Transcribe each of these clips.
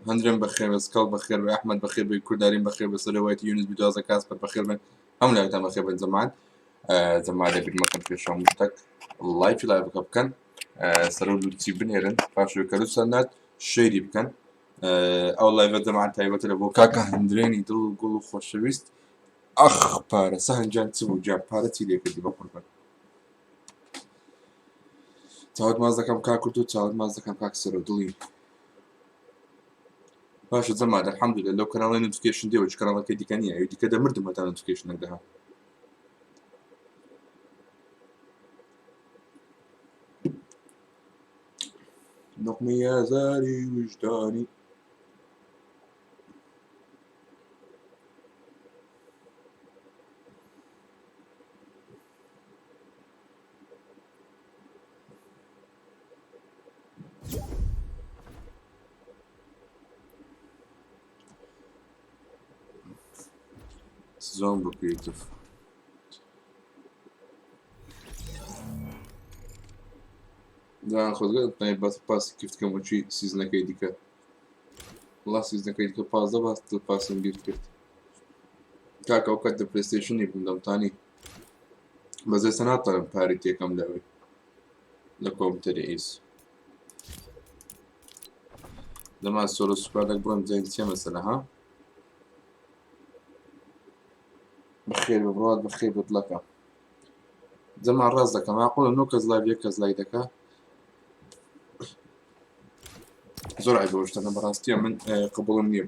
هەندرێن بەخێر بێ، سکاڵ بەخێر بێ، ئەحمەد بەخێر بێ، کوردارین بەخێر بێ، سەرەوایتی یونس 12 کاسپەر بەخێر بن، هەموو لایەکتان بەخێر بن جەماعەت. جەماعەت لەبیر مەکەن پێش هەموو شتێک لایکی لایڤەکە بکەن، سەر و لوتسی بنێرن، پاش کە لوتسان نارد share ی بکەن. ئەو live ە جەماعەت تایبەتە لە بۆ کاکە هەندرێنی دڵ و گوڵ و خۆشەویست. ئەخ پارە سەهنجان چ بوو گیان، پارە چی لێکردی بە قوربان. چاوت ماز دەکەم کاک کورد و چاوت ماز دەکەم کاک سەرۆ دڵی. باشە جەماعەت الحمدلله لەو کەناڵی notification دێ و هیچ کەناڵەکەی دیکە نییە، ئەوی دیکە دەمردم هەتا notification ێک دەهات. نقمی ئازاری ویژدانی. زۆن بۆ creative جان خۆزگە دەتوانێت باس پاسی gift کەم وەچی season ەکەی دیکە. وڵا season ەکەی دیکە 15 باس پاسم gift کرد کاکە. ئەو کات لە PlayStation ی بووم دەمتانی، بەس ئێستا ناتوانم پارەی تێکەم لەوەی لە کۆمپیوتەری ئیس لەما solo squad ێک بڕۆم بزانین چیە مەسەلە. ها بەخێر بە بڕات، بەخێر بە دڵەکە. جەما ڕاست دەکەم، معقولە نۆ کەس live یەک کەس لایک دەکا؟ زۆر عیبە ئەو شتانە، بەڕاستیە من قبوڵم نییە،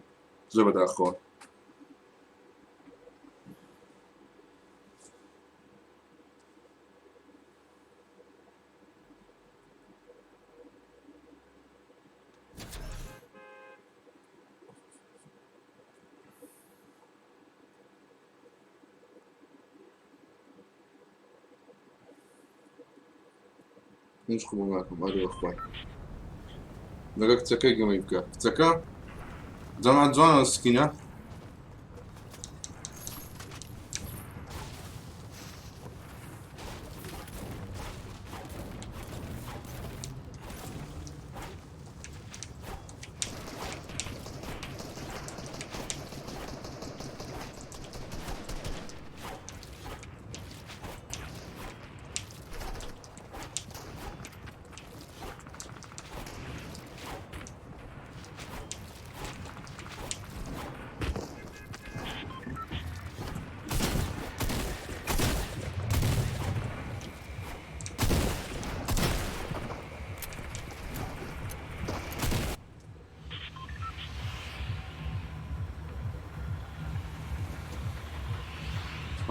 زۆر بەداخەوە. منیش قبوڵ ناکەم. ئەرێ بەخوای لەگە کچەکەی گەمەی بکە. کچەکە جەماعەت جوانە skin ە.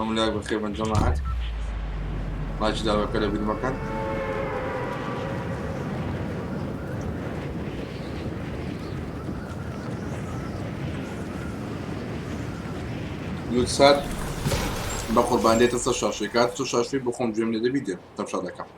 هەموو لایەک بەخێر بن جەماعەت، ڵایکی داواکە لە بیر مەکەن. لوتسات بە قوربان دێتە سەر شاشەی کات تۆ شاشەی بخۆم گوێم لێ دەبی دێم تەمشا دەکەم.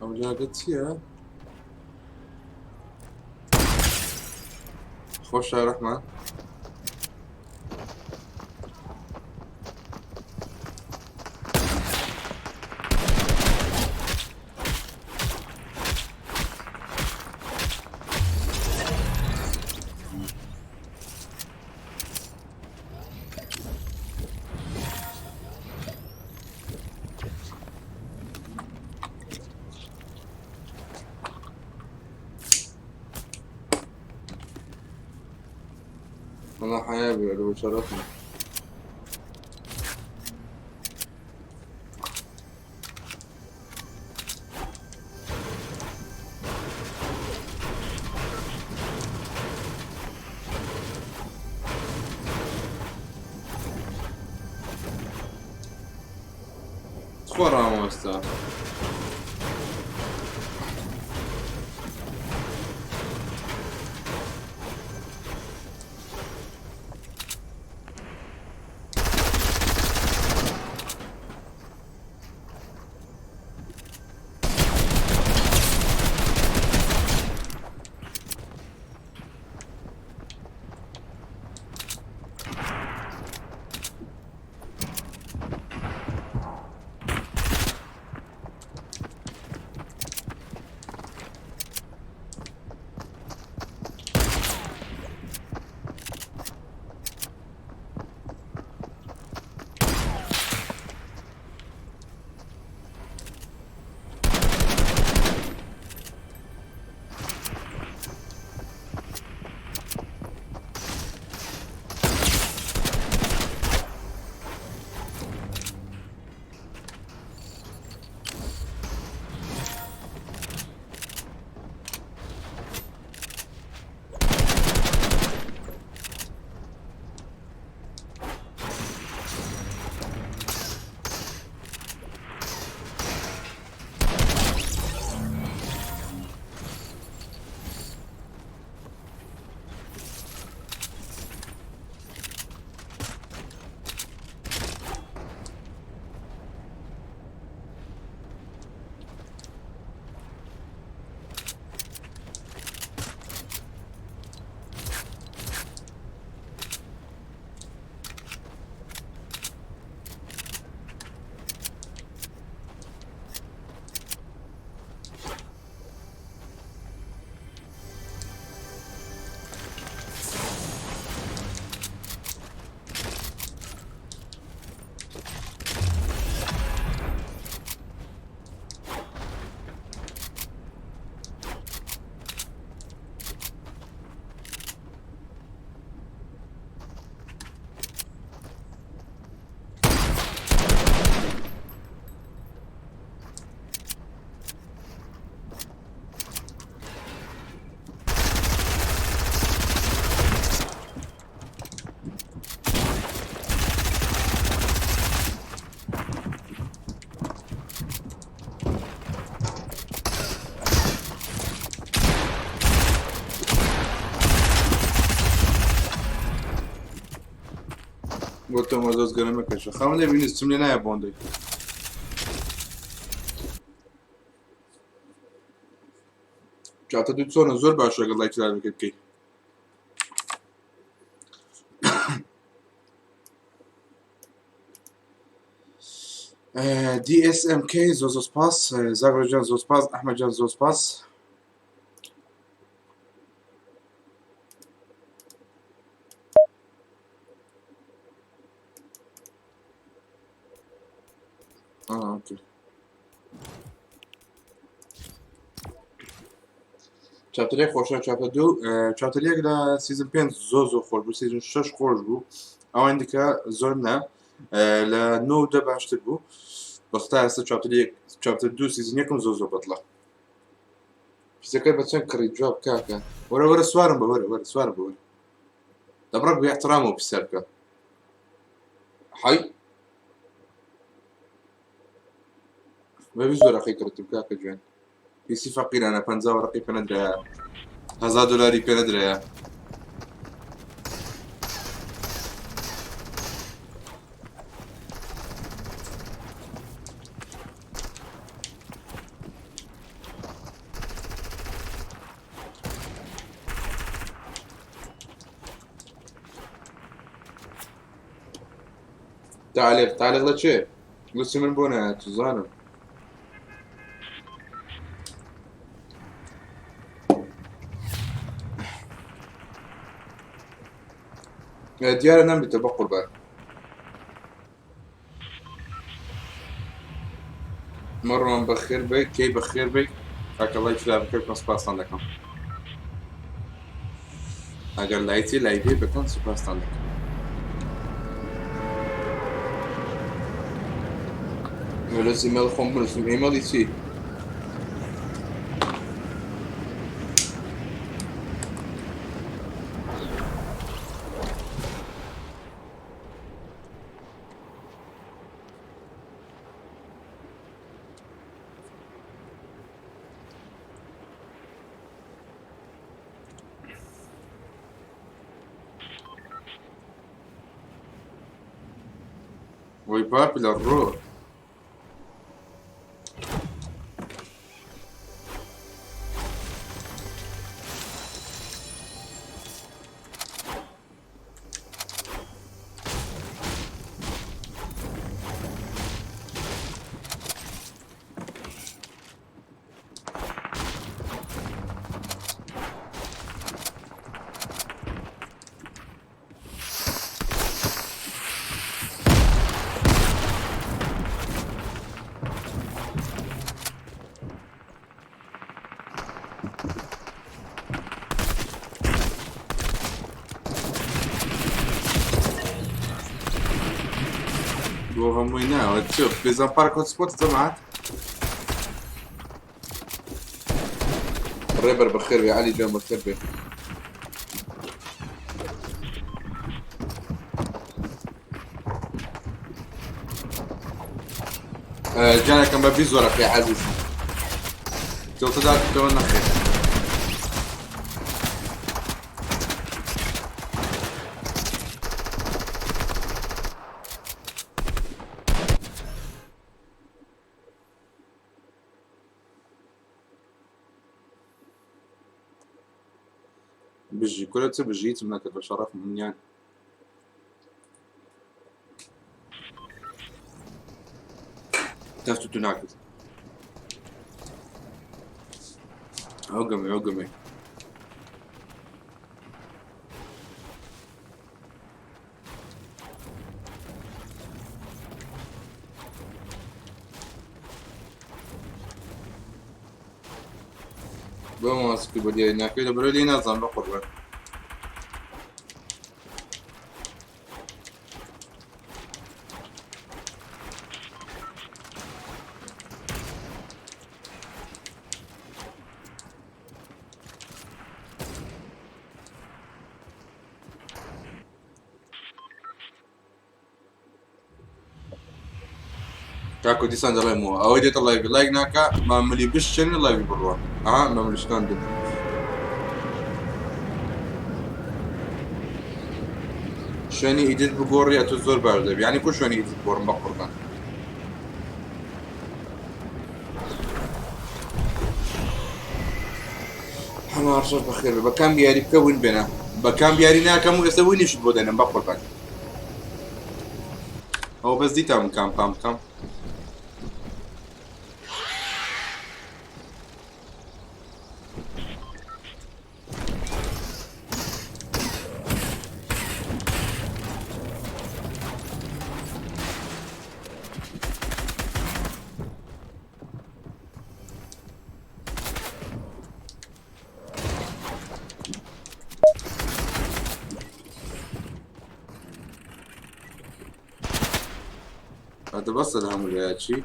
ئەو لاگە چییە؟ خۆشە ڕەحمان. والله حيابي لو شرفنا. تخوا ڕامۆستا بۆ تۆمە زۆز گەرمە کەشە خەم نەبینی چم لێ نایە بۆندەی chapter دوو چۆنە زۆر باشە لەگەڵ لایکی لایڤەکە بکەیت. DSMK زۆر زۆر سپاس زاگرۆ جان زۆر سپاس ئەحمەد جان زۆر سپاس Okay. Chapter یەک خۆشە chapter دوو chapter یەک لە season پێنج زۆر زۆر خۆش بوو season شەش خۆش بوو ئەوان دیکە زۆر نا لە نۆ دە باشتر بوو بەستا ئێستا chapter یەک chapter دوو season یەکم زۆر زۆر بەدڵە پیسەکە بە چەند کڕی جواب کاکە وەرە وەرە سوارم بە وەرە وەرە سوارم بە وەرە دەبڕک بە احترامەوە پرسیار بکە حی بە 20 وەرەقەی کڕتم کاکە جوێن پیسی فەقیرانە 50 وەرەقەی پێ نەدرایە 1000 دلاری پێ نەدرایە تعلیق تعلیق لە چێ لوسی من بۆ نایەت چزانم دیارە نەمدیتە بە قوربان مەڕوان بەخێر بێ کەی بەخێر بێ کاکە لایک لا بکەن سپاستان دەکەم ئەگەر لایتی لایڤێ بکەن سوپاستان دەکەم لە ئیمێڵ خۆم بنووسم ئیمێڵی چی؟ وەی پاپی لە ڕۆ بۆ هەمووی ناوە چ بێزان پارک هۆتسپۆت جەماعەت ڕێبەر بەخێر بێ عەلی جان بەخێر بێ جانەکەم بە 20 وەرەقی عەزیز جڵتەدا کردەوە نەخێر بژی کورە چ بژی هیچم نەکرد بە شەڕەفم منیان دەست تو ناکرد ئەو گەمێ ئەو گەمێ بۆ ماسکی بۆ دیاری ناکەی لە بەرەو لێ نازانم بە قوربان کاکو دیسان دەڵێمەوە ئەوەی دێتە live ی لایک ناکا ماملی بشچێنێ live ی بڕوە ئەها ماملی شکاندن شوێنی edit بگۆڕی ئەتۆ زۆر باش دەبی یانی کو شوێنی edit بگۆڕم بە قوربان. هەمە ڕشەش بەخێر بێ بە کام یاری بکە win بێنە بە کام یاری ناکەم و ئێستا win یشت بۆ دێنم بە قوربان ئەوە بەس دیتام کام پام بکەم. هذا بس الهم چی؟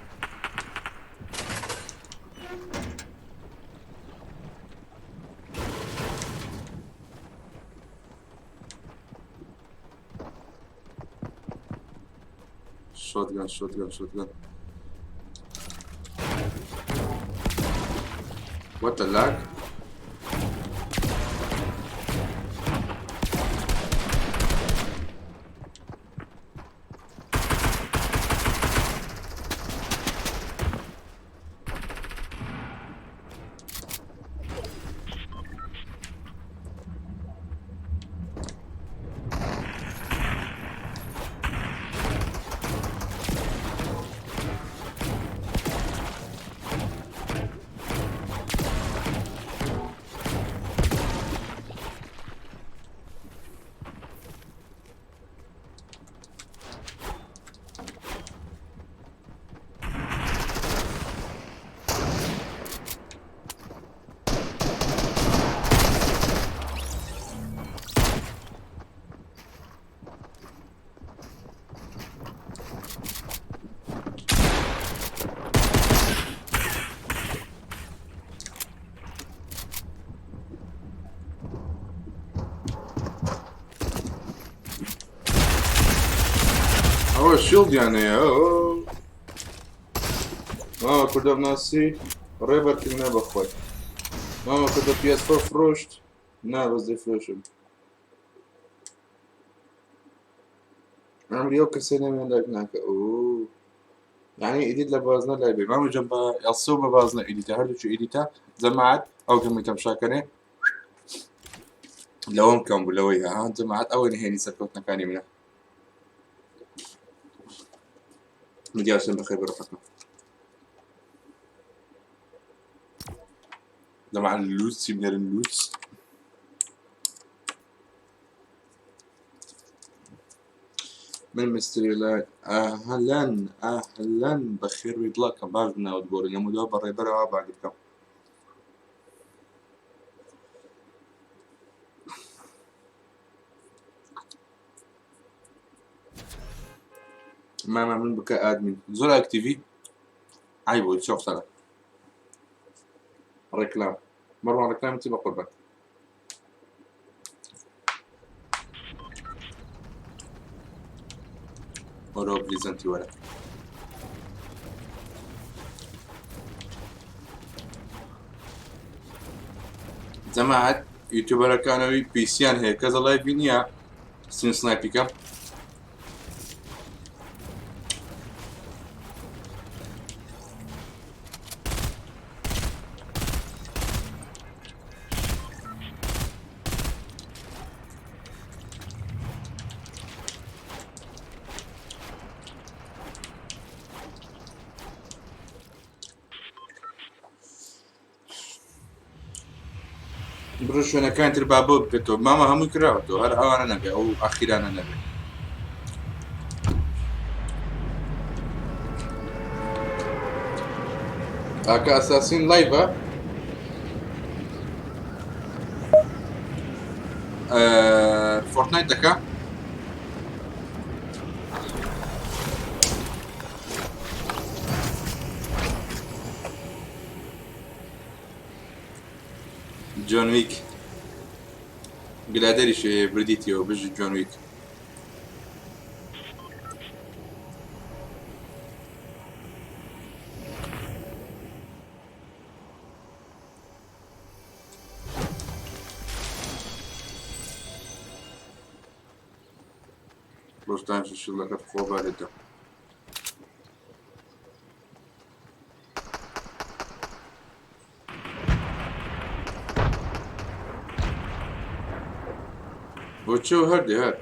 Shotgun, shotgun, shotgun. What the lag? ئەوە شیڵدیان هەیە مامە کوردەم ناسی ڕێبەر کردنە بەخۆی مامە کوردە PS4 فرۆشت نا بەس دەیفرۆشم عمری ئەو کەسێ نەمێن لایک ناکە ئۆ یعنی edit لە بازنە لای بێ مامە جەم بە ئەڵسۆ بە بازنە edit ە هەردووکی edit ە جەماعەت ئەو گەمی تەمشاکەنێ لەوەم کەم بوو لەوەی ها جەماعەت ئەوە نهێنی سەرکەوتنەکانی منە میدیاسن بەخێر بەرەفەکە جەماعەت لووس چی بنێرن لووس من مستری لای ئەهلەن ئەهلەن بەخێر بێی دڵەکەم باش ناوت گۆڕی لەمەودوا بە ڕێبەرەوە بانگت بکەم. ماما من بکە ئادمین زۆر ئەکتیڤی عیب بۆ چۆ قسەرە ڕێکلام مەڕوان ڕێکلام چی بە قوربان وەرەوە بلیزەنتی وەرە جەماعەت یوتیوبەرەکانەوەی پیسیان هەیە کەس لایڤی نییە سین سنایپیکەم بڕۆ شوێنەکان تر با بۆ بکەێتەوە مامە هەمووی کراوەتەوە هەر ئەوانە نەبێ ئەو ئەخیرانە نەبێ ئاکە ئەساسین لایڤە فۆرتنایت دەکا جۆن ویک گلادەریش بردیتیەوە بژی جۆن ویک. ڕۆژتان شیڵەکەت خۆ بارێتە. بۆ چێ و هەردێ هەر.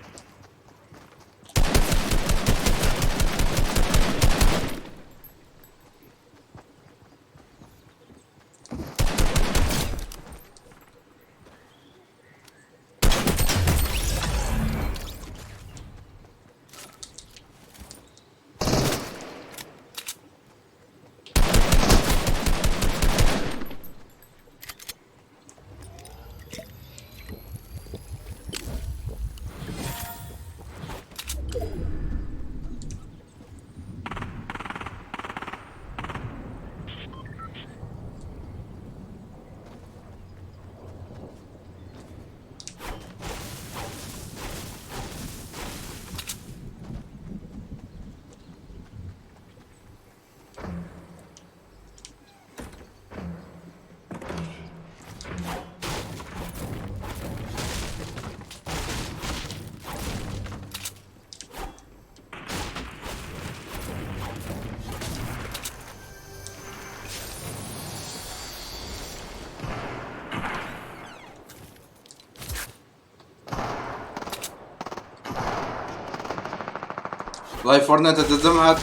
لایڤ فۆرنێتە دەزەمات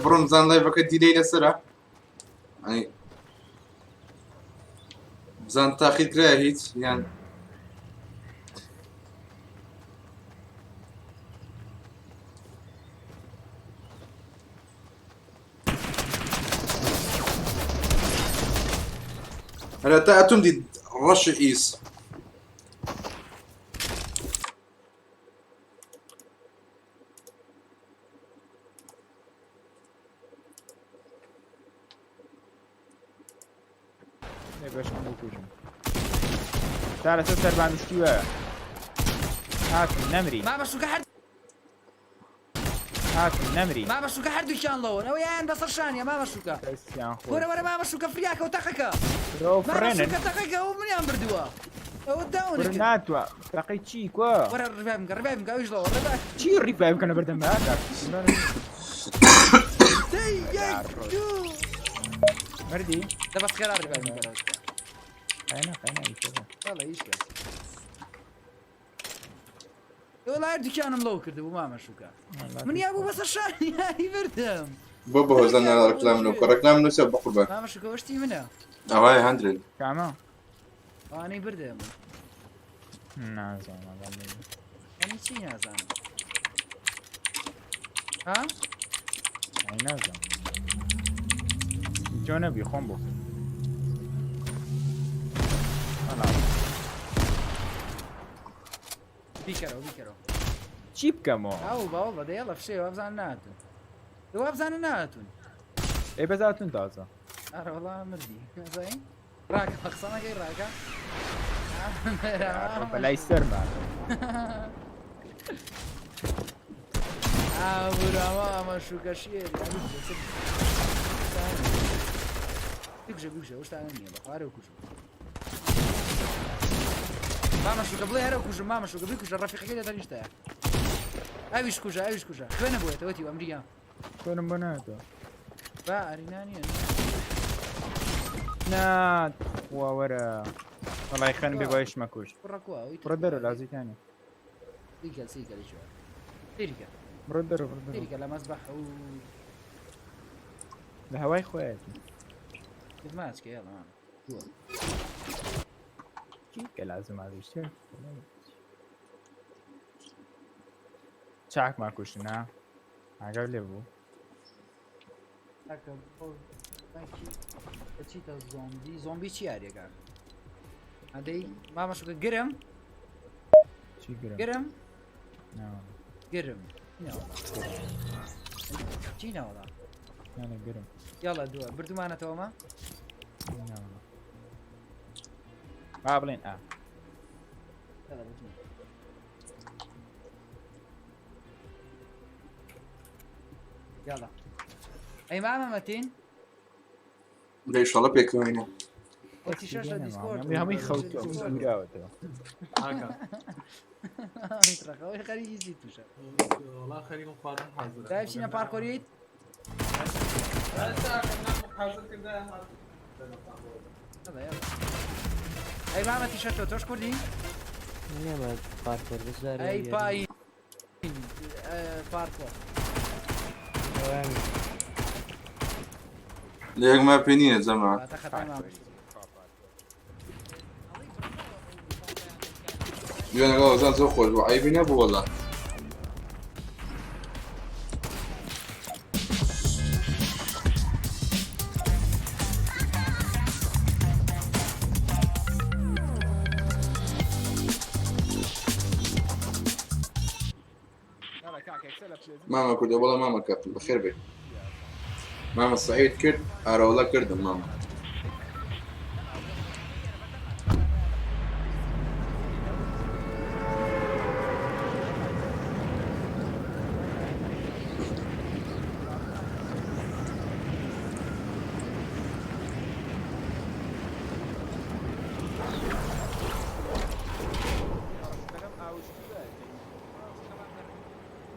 بڕۆم زان لایڤەکە delay لەسرە ئەی بزان تاخیر کرایە هیچ یان هلا تا ئەتوم دی ڕەش ئیس بەشم بکوژم تا لەسەر سەربانشتی وایە هاتم نەمری مامە شوکە هەر هاتم نەمری مامە شوکە هەردووکیان ڵەوەن ئەوە یان بەسەر شانیە مامە شوکە دەستیان خۆش وەرە وەرە مامە شوکە فریاکە و تەقەکە برۆ مامە فڕێنن شوکە تەقەکە ئەو منیان بردووە ئەوە برۆ داونە ناتوە تەقەی چی کوا وەرە ڕیڤایڤم کە ڕیڤایڤم کە ئەویش ڵەوە ڕیڤایڤ چی ڕیڤایڤ بکەنە بەردەم کاک سێ یەک دوو مردی دە بەس خێرا ڕیڤایڤم کەرەوە قەینا قەینا ئیشەکە بەڵێ ئیش کە وەڵا هەردووکیانم لەو کردبوو مامە شوکە من یا بوو بەسەر شانی یاری بردم بۆ بە هۆزان ڕکلام نوکە ڕکلام نووسە بەقوربان مامە شوکە وەشتی منە ئەوای هەندرێت کامە ئەوانەی بردم نازانم وەڵا. یعنی چی نازانم ها ئەی نازانم تۆ نەبی خۆم بوو وەڵا. بیکەرەوە بیکەرەوە چی بکەمەوە ئەو باوە بەدە یاڵە فشێ وابزان ناتون وابزانە ناتون ئەی بەزاتون تازە ئەرە وەڵا مردی نازانی ڕاکە بە قسەمەکەی ڕاکە بەلای سەرما ئاوراوە ئەمە شوکە شێر بگژە بگژە وشتانە نییە بەخوارە و کوژم مامە شوکە بڵێ هەرە کوژم مامە شوکە بیکوژە ڕەفیقەکەی لە تەنیشتایە ئەویش کوژە ئەویش کوژە خوێنە بۆیەتەوە تی ئەمریکا خوێنم بۆ نایەتەوە با ئەرینا نییە نا تخوا وەرە وەڵای خوێنم بێ بایش مەکوژ کوڕە کوا ئەوی بڕۆ دەرەوە لازیتانی سیکە سیکە لەشوە تیریکە بڕۆ دەرەوە بڕۆ دەرەوە تیریکە لە مەزبەح و لە هەوای خۆیەتی ماچکە یاڵا مامە دووە چی کە لازم ئازیشتر چاکمان کوشتن ها ئاگاو لێ بوو کاکە بۆ بانکی بەچیتە زۆمبی زۆمبی چی یاریەکە ئەدەی مامە شوکە گرم چی گرم گرم ناوەڵا گرم ناوەڵا چی ناوەڵا نانە گرم یاڵا دووە بردومانەتەوە ما ناوەڵا با بڵێن ئا یاڵا بردومە. یاڵا ئەی مامە مەتین لە ئیشەڵە پێکەوەینە. تیشەرت لە دیسکۆرد هەمووی خەوتووە دووراوەتەوە. هاکا ئەوەی خەریکی چی تووشە وەڵا خەریکم خواردن حازرە. دای بچینە پارکۆریت حازر کردە. ئەی مامە تیشەرت تۆش کوردی نێمە پارکۆر بەس جارێ ئەی یاری. پای پارکۆر ئەوەیان لە یەک ما پێ نییە جەماعەت. واتە خەتای مامە دوێنێ لەگەڵ ئۆزان زۆر خۆش بوو عەیبی نەبوو وەڵا. يلا کاکە یەکسەر لە پلێزم مامە کوردە بەڵێ مامە کاپتن بەخێر بێ. مامە سعید کرد ئارەوەڵا کردم مامە. دەکەم ئاوشتووە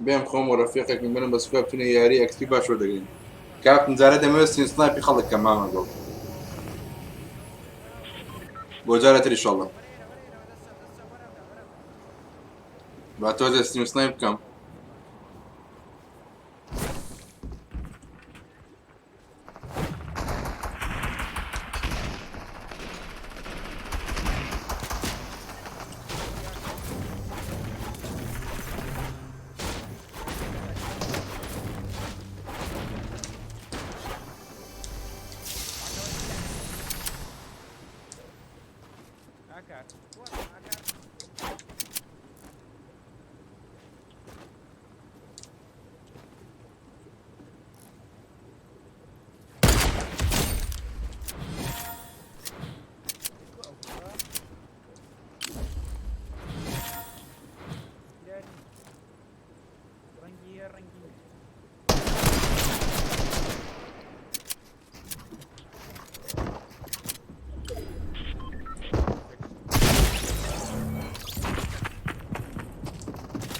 بێم خۆم و ڕەفیقێکم بنم بەس خوا بچینە یاری ئەکسی باش وەردەگرین. کاپتن جارە دەمەوێت سین سنایپی خەڵک کەم مامە گوڵ. بۆ جارە تر ئیشەڵڵا. با تۆزێ سین سنایپ بکەم. کاکە ڕەنگی ڕەنگی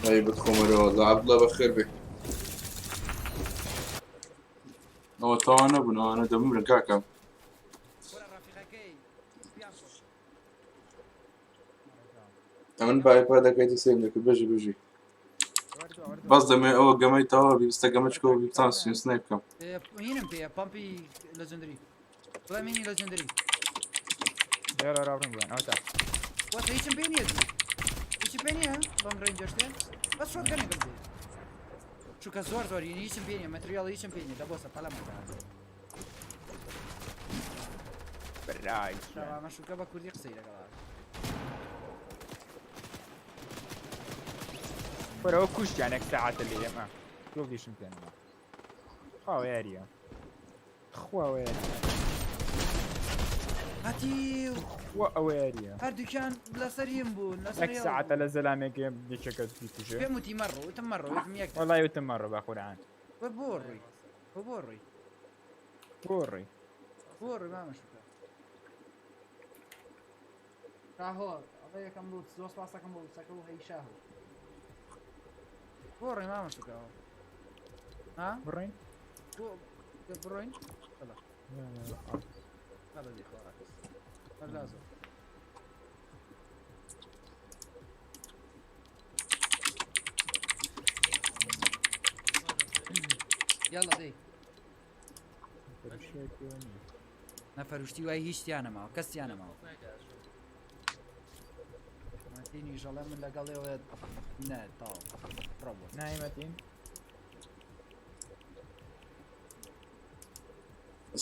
ئەی بتخۆمەرەوە وەڵا عەبدوڵڵا بەخێر بێ. ئەوە تەواو نەبوون ئەوانە دەمرن کاکە. وەرە ڕەفیقەکەی پیان خۆش ئەمن بە ئایپادەکەیتی سەیرم دەکرد بژی بژی. بەس دەمەوێ ئەوە گەمەی تەواو بی بستە گەمە چکەوە بی بتان سین سنایپ بکەم. هینم پێیە پەمپی لەجندری بڵێ مینی لەجندری يلا رابرن بوين ئەوتا وەسە هیچم پێ نییە هیچم پێ نییە لۆنگ ڕەینج شتێ بەس شۆتگەنێکم پێ چونکە زۆر زۆر یعنی هیچم پێ نییە مەتریاڵ هیچم پێ نییە دەبۆسە پەلەمەکە برای مەشوکە بە کوردی قسەی لەگەڵا وەرەوە کوشتیان یەک سەعاتە لێ ئێمە گوڵیشم پێ نەما. خوا یاریە خوا یاریە هەتی خوا ئەوە یاریە هەردووکیان لەسەر یەم بوون لەسەر یەک یەڵ سەعاتە بوون. لە زەلامێک یەکێکە بیکوژێ پێم وتی مەڕۆ وتم مەڕۆ وتم یەک وەڵای وتم مەڕۆ بە قورئان وە بۆ ڕۆی بۆ بۆ ڕۆی بۆ ڕۆی بۆ ڕۆی مامە شوکە شاهۆ ئەڵێ یەکەم بوو زۆر سوپاسەکەم بۆ قسەکە و هەی شاهۆ بۆ ڕۆی مامە شوکە ها بڕۆین بۆ بڕۆین بەڵێ بەڵێ دی خۆراک هەر لازم يلا دەی نەفەروشتی وای هیچ تیا نەماوە کەس تیا نەماوە مەتینی ژەڵێ من لەگەڵ ئێوە نە تاو ڕۆبۆت نای مەتین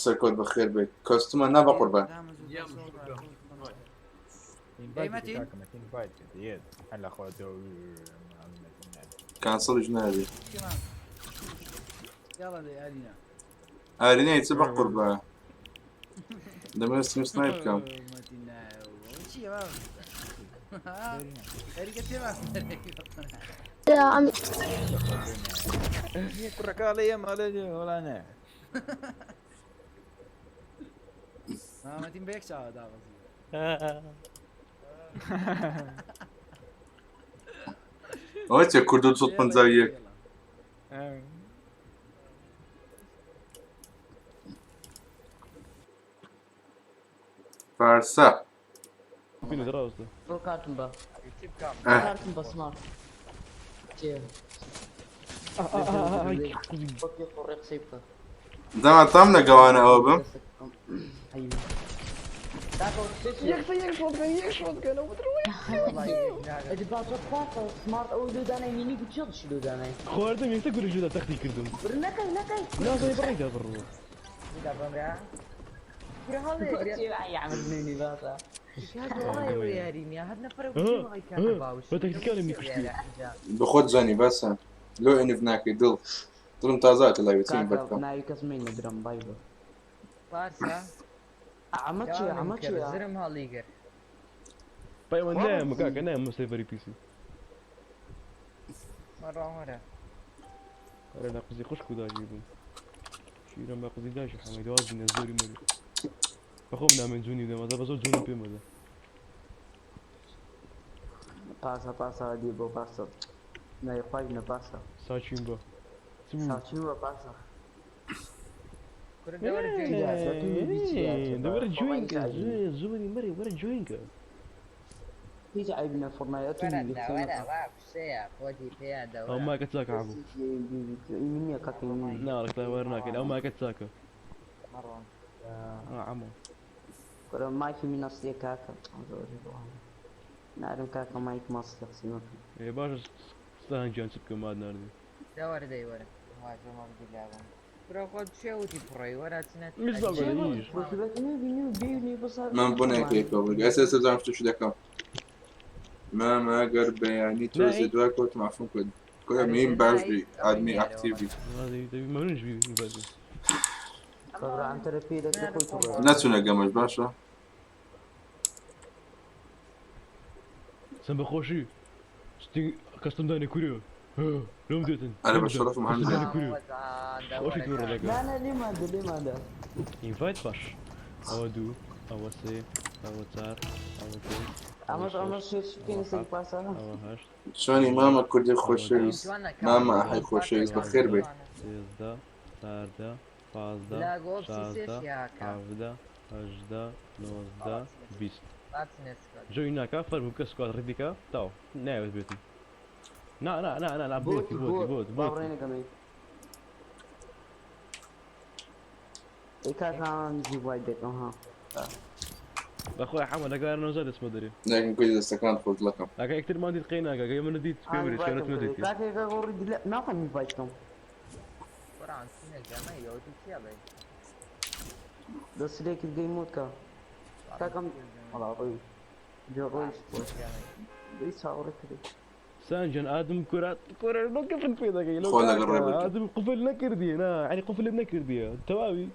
سەرکەوت بەخێر بێ. کەستمە نا بە قوربان. ئەی مەتین؟ مەتین فایت کرد هەر لە خۆتەوە کانسڵیش نابێ. يلا دەی ئارینا ئارینەی چ بە قوربان. دەمەوێت سین سنایپ بکەم. مەتین نایەوە چییە مامە خەریکە تێمان عم کوڕەکە ئەڵێ ئێمە ئەڵێ وەڵا نە. مامەتیم بە یەک چاوە دابەزی. ئەوە چیە کورد 251؟ فارسە. بۆ کارتم بە کارتم بە سمارت. چێ؟ قسەی بکە. زەمان تام لە گەوانە ئەوە بم. یەک shotgun یەک shotgun ئەو سمارت ئەو لۆدانای مینی گوت چێ دشی لۆدانای خواردم یەکسەر گورج لۆدا تەختی کردم. نەکەی نەکەی. نازانی بڕێدا بڕوە. بە تەکتیکانم میکوشتی. بە خۆت زانی باسە لۆ ئەنف ناکەی دڵ دڵم تازاتە لای چین بەکەم. ناوی کەس مینە درم بای بە. پارسا ئەمە چیە ئەمە چیە؟ زرم هەڵیگر. پەیوەند نایەم کاکە نایەم سێڤەری پیسی. مەڕۆمەرە. ئەرێ لە قزی خوشک و داگیر بووم. شیرم بە قزی داشی حەمەی دواز بینە زۆری مەری. بەخۆم نامێن جوونی بدەم ئەزا بە زۆر جوونم پێ مەدە. پاسا پاسا دی بۆ پاسا. ناوی خوای نە پاسا. ساچین بە. چ بوو؟ ساچین بە پاسا. دەوەرە جوینکە زۆری مەری وەرە جوینکە. هیچ عیب نە فۆرنایت ئەو ماکە چاکە عەبوو. منیە کاکە نا ڕێک وەر ناکەین ئەو ماکە چاکە. عەمۆ. کورە مایکی من ئەسلیە کاکە زۆر نارم کاکە مایک مەسلی قسەی مەکەن. ئێ باشە سلاهان گیان چ بکەم ماد ناردی. دەوەرە دەی وەرە. برا خۆت چێ وتی پڕی وەرە چنە. من بۆ نایکەیتەوە بەرگە ئێستا ئێستا بزانم شتێکی دەکەم. مامە ئەگەر بەیانی تۆزێ دوای کەوتم عەفوم کرد. کورە میم باش بی ئادمی ئەکتیڤ بی. مەمنونش بی. نەچوونە گەمەش باشە. سەم بەخۆشی کەستم دانێ کورە لۆم دێتن. ئەرێ بە شەرەفم هەندێ. خۆشی تووڕە دەکەم. نا لێماندا لێماندا. invite باش. ئەوە دوو ئەوە سێ ئەوە چار ئەوە پێنج ئەمەش ئەمەش بکەین سەر پاسانە. ئەوە هەشت. چۆنی مامە کوردی خۆشەویست مامە ئەحەی خۆشەویست بەخێر بێ. 13 14 15 16 17 18 19 20. جۆی ناکا فەرموو بکە squad ready کە تاو نایەوێت بێتن. نا نا نا نا نا بۆتی بۆتی بۆت بۆتی. باوەڕێنەکەم ئەی کاکە زیوای دەکەم ها. بەخۆی حەمە لەگەڵ نەوزاد دەچمە دەرێ. ناکەم کوردی دەستەکان خۆش دڵەکەم. ئەگە یەکترمان دیت قەی ناکا گەی منە دیت پێ بریت کە نەتمە دیتی. کاکە ناخۆم invite کەم. دەستلێکی گەی موت کە. کاکەم وەڵا ڕۆی ڕۆی ڕۆی چاوەڕێ کردی. سانجان ئادم کورات کورە لۆ قفل پێ دەکەی لۆ خۆ لەگەڵ ڕێ بکە. ئادم قفل نەکردیە نا یعنی قفلم نەکردیە تەواوی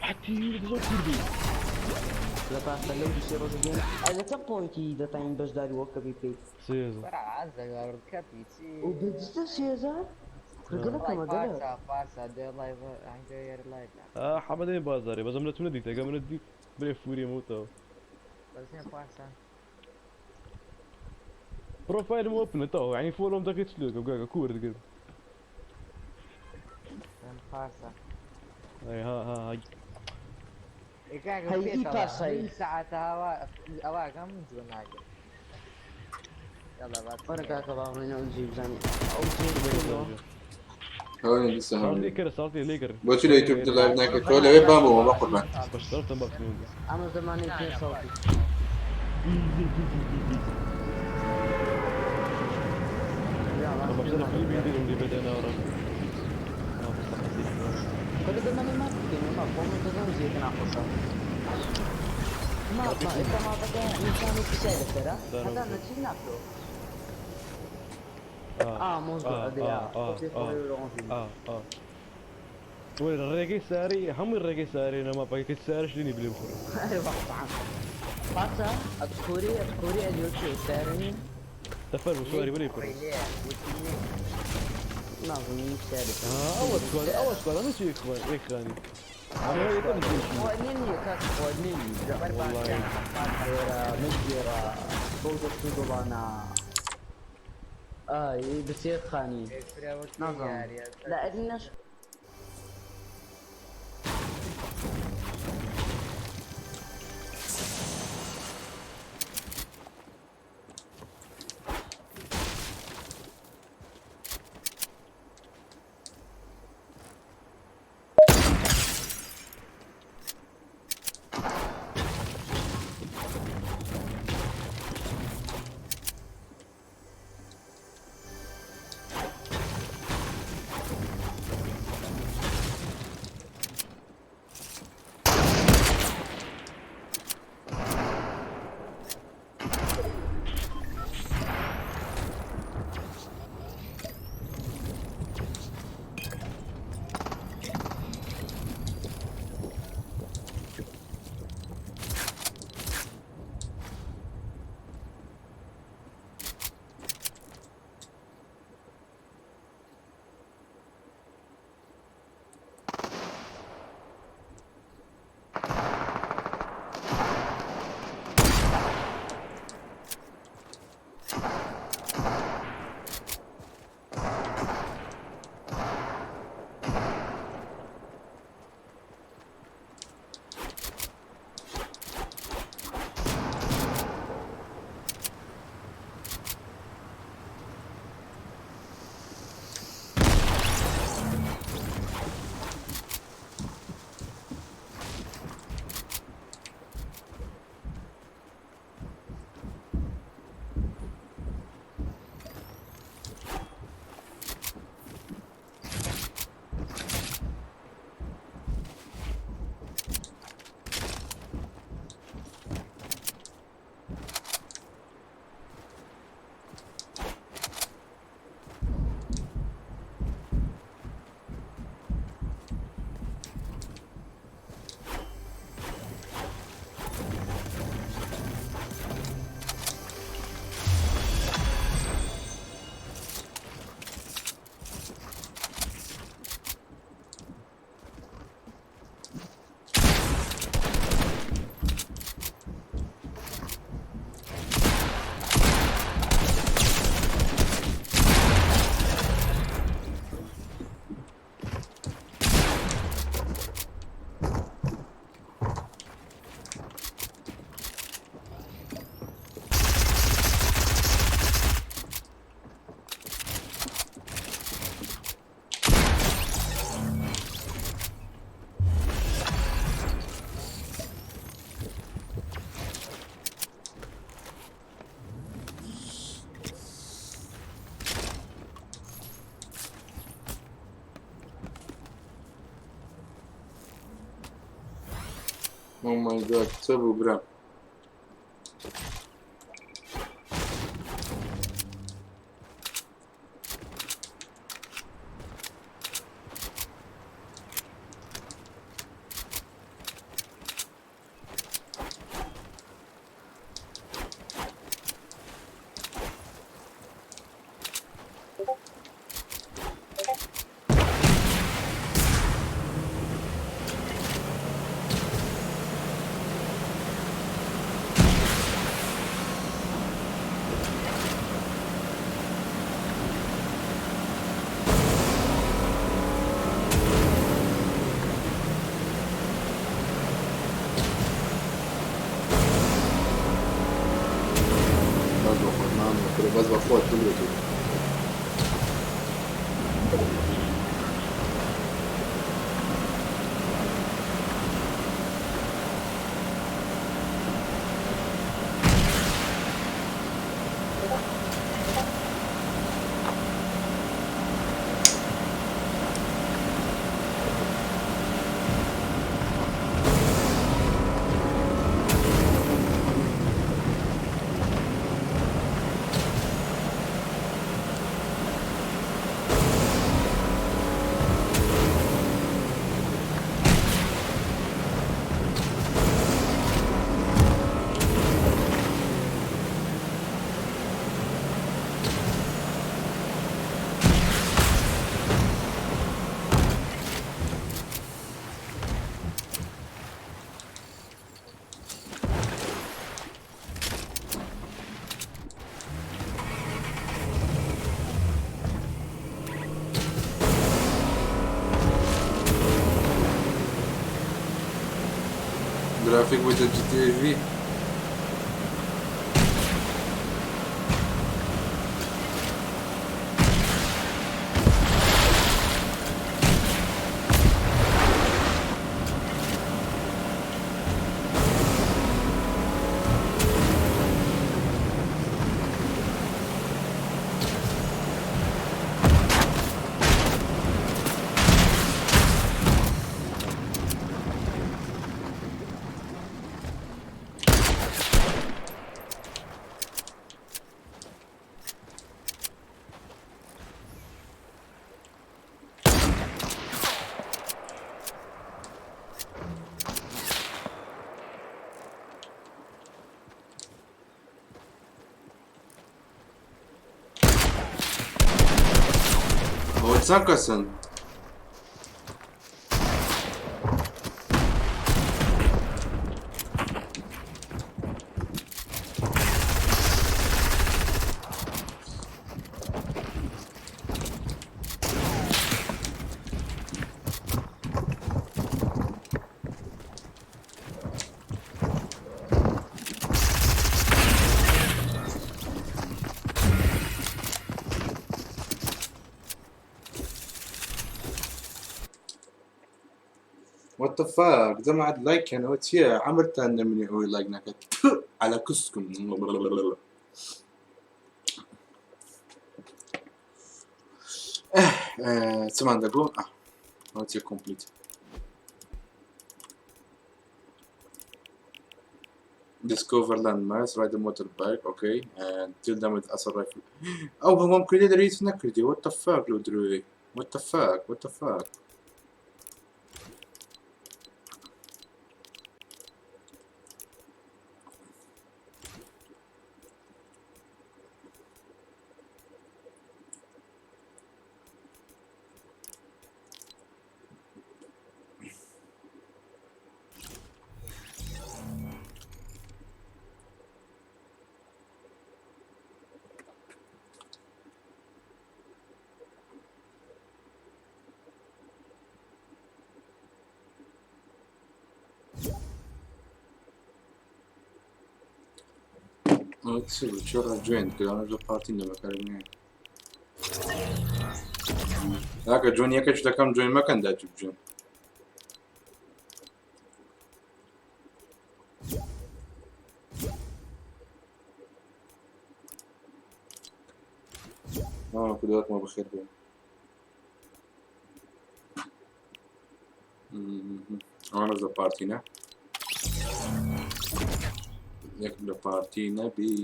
حتی زۆر کوردی. لە پاسە لەو دوسێ ڕۆژە گەین لە چەند پۆینتی دەتوانین بەشداری وەک کەپی بکەیت؟ 3000. و بەدیتە 3000؟ گەلەکەمە گەلە. حەمەدەی بازارێ بەزەم لە تو نەدیت ئەگە منە دیت برێ فوری موتەوە. پرۆفایلم ئۆپنە تەواو یعنی فۆلۆم دەکەیت چ لێکەم کاکە کوورت گرم. ئەی ها ها ها. هەی پاسایی. وەرە کاکە با بڕۆین ئەو جێ بزانین ئەو جێ هەوەنی دیسە ساڵتی هەموو. کەرە ساڵتی لێ کەرە. بۆچی لە یوتیوب live ناکەی تۆ لەوێ بامەوە بە قوربان. بەش سەرتم بەخشم. ئەمە زەمانەی پێ ساڵتی. بەخشە فیلمی دیرم لێ بێتە ناوەڕاست. کە زەمانەی ما بکەین ما خۆم دەزانم جێیەکە ناخۆشە. ما ئێستا ماڵەکە نیشانێکی چای لەسەرە هەتا نەچی ناکرۆ. ڕێگەی ساری هەمووی ڕێگەی ساری نەما پاکەکەی سارش لینی بلێ بخۆرە. پاسا ئەتخۆری ئەتخۆری ئەلیۆ سارنی. تەفەر سواری بلێ بخۆرە. نازم ساري. ئەوە سوار ئەوە سوار ئەمە چی یەک خانی. خواردنی نییە کاک خواردنی نییە وەر والله. باشە. ئێرە مەگێرە بەو دەست و دڵانە ئای بسێ خانی نازانم. لە ئەرینەش Oh my god, co był gra? بەس بە خۆت مامە کورە بەس بە خۆت بلوێت. گرافیک بۆتە GTA V. ئەوە چەند کەسن؟ What the fuck جەماعەت لایک کەن ئەوە چییە عەمرتان نەمنی ئەوەی لایک ناکات على کسکم. چمان دەگۆ ئەوە چیە complete Discover landmass, ride a motorbike, okay, and deal damage assault rifle. ئەو هەمووم کردی دەری هیچ نەکردی. What the fuck لەو درۆی. What the fuck, what the fuck. ئەوە چی بوو؟ چۆڕە جوێن کرد؟ ئەمە لە پارتی نەبەکارنیە. کاکە جۆن یەکەش دەکەم جۆین مەکەن داچ بجۆن. کودەتمە بەخێر بێن. ئەوانە لە پارتی نە یەک لە پارتی نەبی.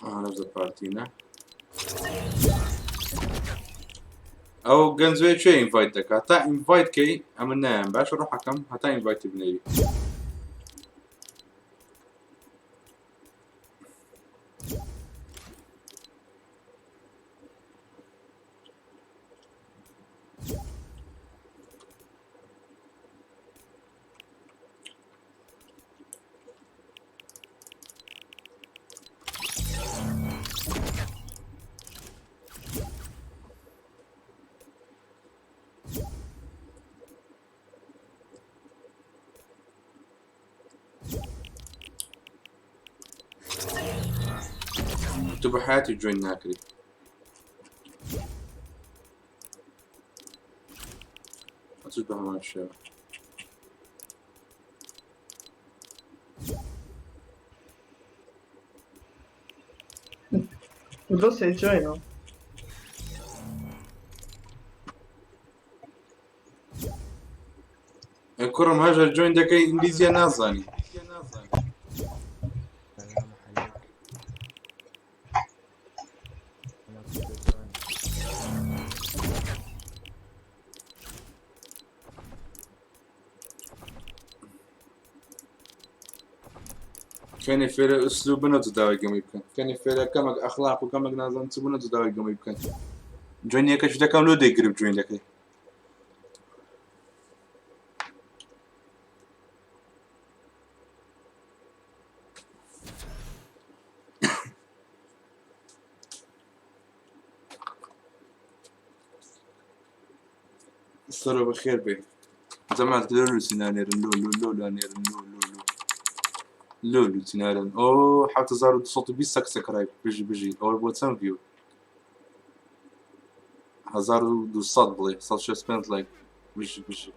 ئەوانە لە پارتی نە. ئەو گەنجێ چێ invite دەکات تا invite کەی ئەمن نایەم باشە ڕۆحەکەم هەتا invite ی بنێری. تو بە حیاتی جوێن ناکری. ئەتوش بە هەمان شێوە. درۆ جوێنە. کوڕم هەژە جوێن دەکەی ئینگلیزیە نازانی. سلام عليك. أنا كنت جوين. کەنی فێرە ئوسلوب بنەوە داوای گەمەی بکەن. کەنی فێرە کەمێک ئەخلاق و کەمێک نازانم چ بنەوە داوای گەمەی بکەن. جوێن یەکەش دەکەم لۆ دەیگرم جوێن دەکەی. سەرۆ بەخێر بێ. جەماعەت لۆ لوسی نانێرن لۆ لۆ لۆ نانێرن لۆ لۆ لۆ لۆ لوسی نارن. ئۆ 7220 subscribe بژی بژی. ئەوە بۆ چەند view؟ 1200 بڵێ 165 like. بژی بژی.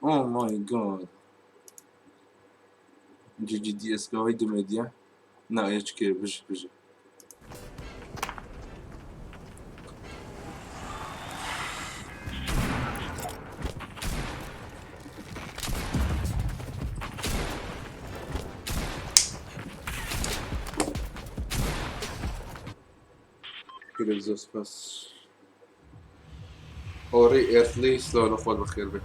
Oh my god. جی جی دی ئێس ئەوەی دمێدیە نا HK بژی بژی. گرێک زۆر سپاس. ئۆری ئێرثلی سلاو لە خۆت بەخێر بێ.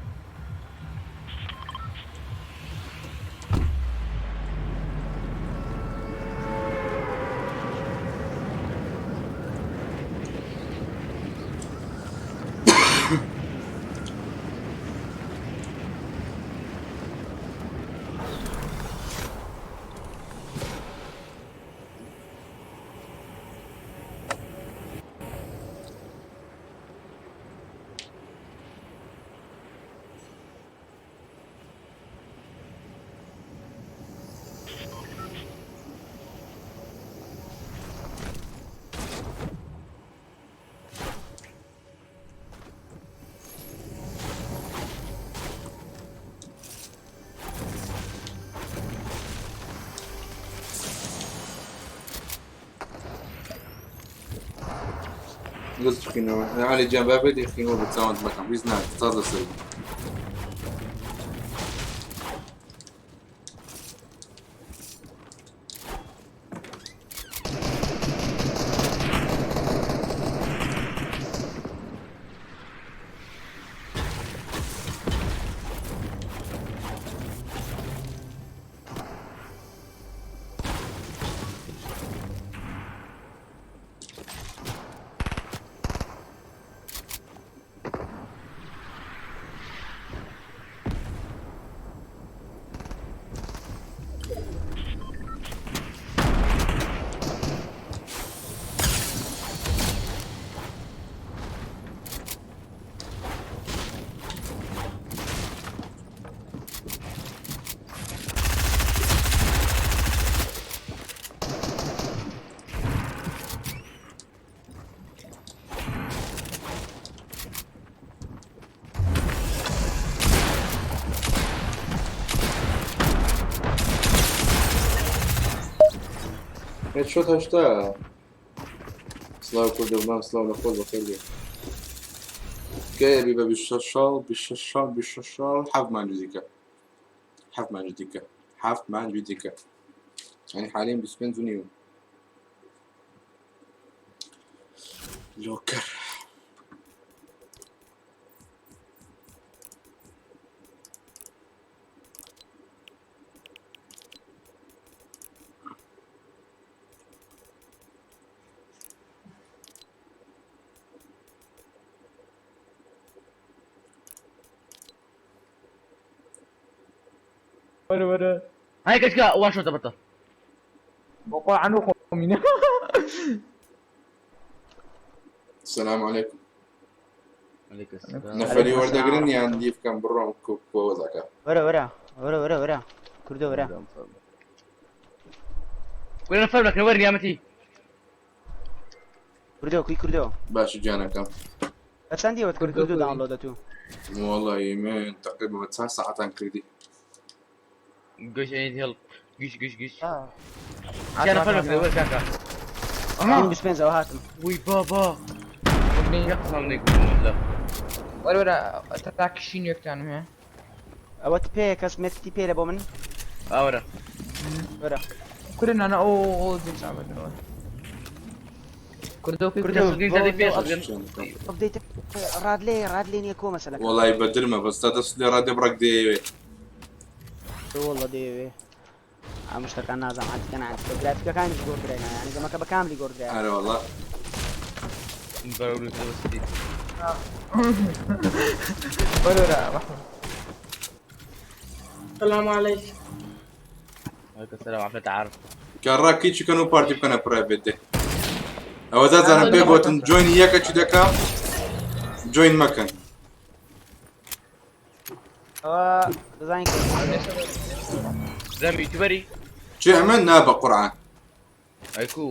دەست بخینەوە علی گیان با بێت خینەوە بە چاوەند مەکەم هیچ نا تاز لەسەر بوو. headshot 80. سلاو کوردە سلاو لە خۆت بەخێر بێ. تکایە بی بە 26 ساڵ 26 ساڵ 26 ساڵ حەفت مانگی دیکە حەفت مانگی دیکە حەفت مانگی دیکە یعنی حاليا 25 و نیو. لۆکەر وەرە وەرە. هاي كشكا one shot بطل. وقع عنه خمينة. السلام عليكم. عليكم السلام. نەفەری وەردەگرن یان leave بکەم بڕۆم کۆ وەزعەکە؟ وەرە وەرە وەرە وەرە وەرە کوردۆ وەرە. كلنا نفرمك نورني يا متي. کوردۆ کوی کوردۆ. باشە گیانەکەم. بە چەندی وت کرد کوردۆ download تو؟ والله من تقريبا 9 ساعتان کردی. قش I need help. قش قش قش. كان فرمك نور كاكا. من 25 ئەوە هاتم. وي بابا. يقسم لك لا. وەرە وەرە تاکشین یەکتانم هەیە. ئەوەت پێ کەس مێتتی پێ لە بۆ من؟ اورا. وەرە. کورە نانا ئەو ئەو زیزامەوە. کوردۆ کوی کوردۆ. کوردۆ. update ڕادلێ ڕادلێ نییە کۆ مەسەلەکە؟ والله بەدرمە بەس تا دەست لێ ڕادێ بڕەک دەیەوێ. والله دەیەوێ. ئەم شتەکان نازانم عادیکە نعادیکە گرافیکەکانیش گۆڕدرێنە یعنی گەمەکە بە کاملی گۆڕدرایە. ئەرێ والله. وەرە وەرە محمود. السلام عليكم. عليكم السلام عافية عارف. کە ڕاکی چکەن و پارتی بکەنە private دێ. ئەوە زانم پێ گوتن جۆینی یەکە چی دەکەم جۆین مەکەن. ئەوە دەزانین زەم یوتیوبەری؟ چێ ئەمە نا بە قورعان. ئەیکو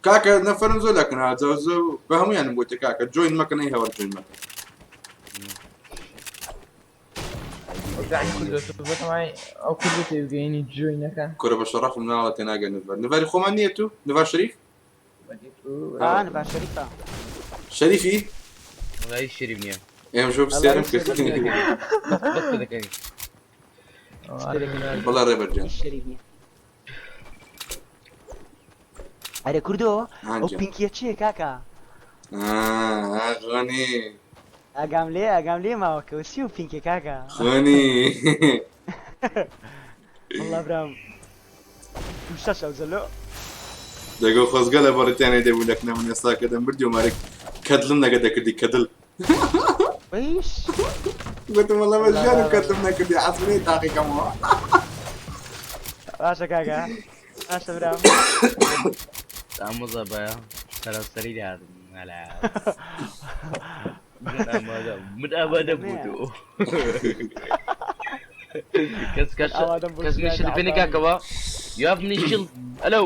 کاکە نەفەرم زۆر لەکەن زۆر بە هەمویانم گوتە کاکە جۆین مەکەن ئەی هەوەر جۆین مەکەن. ئەو کوردە تێبگەینی جوینەکە. کورە بە شەڕەفم ناوە تێناگە نڤار نڤاری خۆمان نییە تو نڤار شەریف؟ آه نڤار شەریفە. شەریفی؟ وەڵای شەریف نییە. ئێمە شۆ پرسیارم کرد. بەس دەکەین. بەڵێ ڕێبەر گیان. شەریف نییە. ئەرێ کوردۆ ئەو پینکیە چییە کاکە؟ غنی ئاگام لێ ئاگام لێ ماوەکەەوە چی و پینکێ کاکە؟ غنی والله برام شەش ئەو زەلۆ دەگۆ خۆزگە لە بەڕیتانیا دەبوو لەکنە من ئێستا کە دەمبردی و مارێک کەدلم نەگە دەکردی کەدل. ویش گوتم وەڵا بە ژیانم کەدلم نەکردی عەزمنی تاقیکەمەوە. باشە کاکە باشە برام. ئامۆزا بە سەراسەری لێهاتم هەلا. من ئامادە بوو. کەس کەس کەس میشل پێ نەکاکەوە You have me shield. Hello.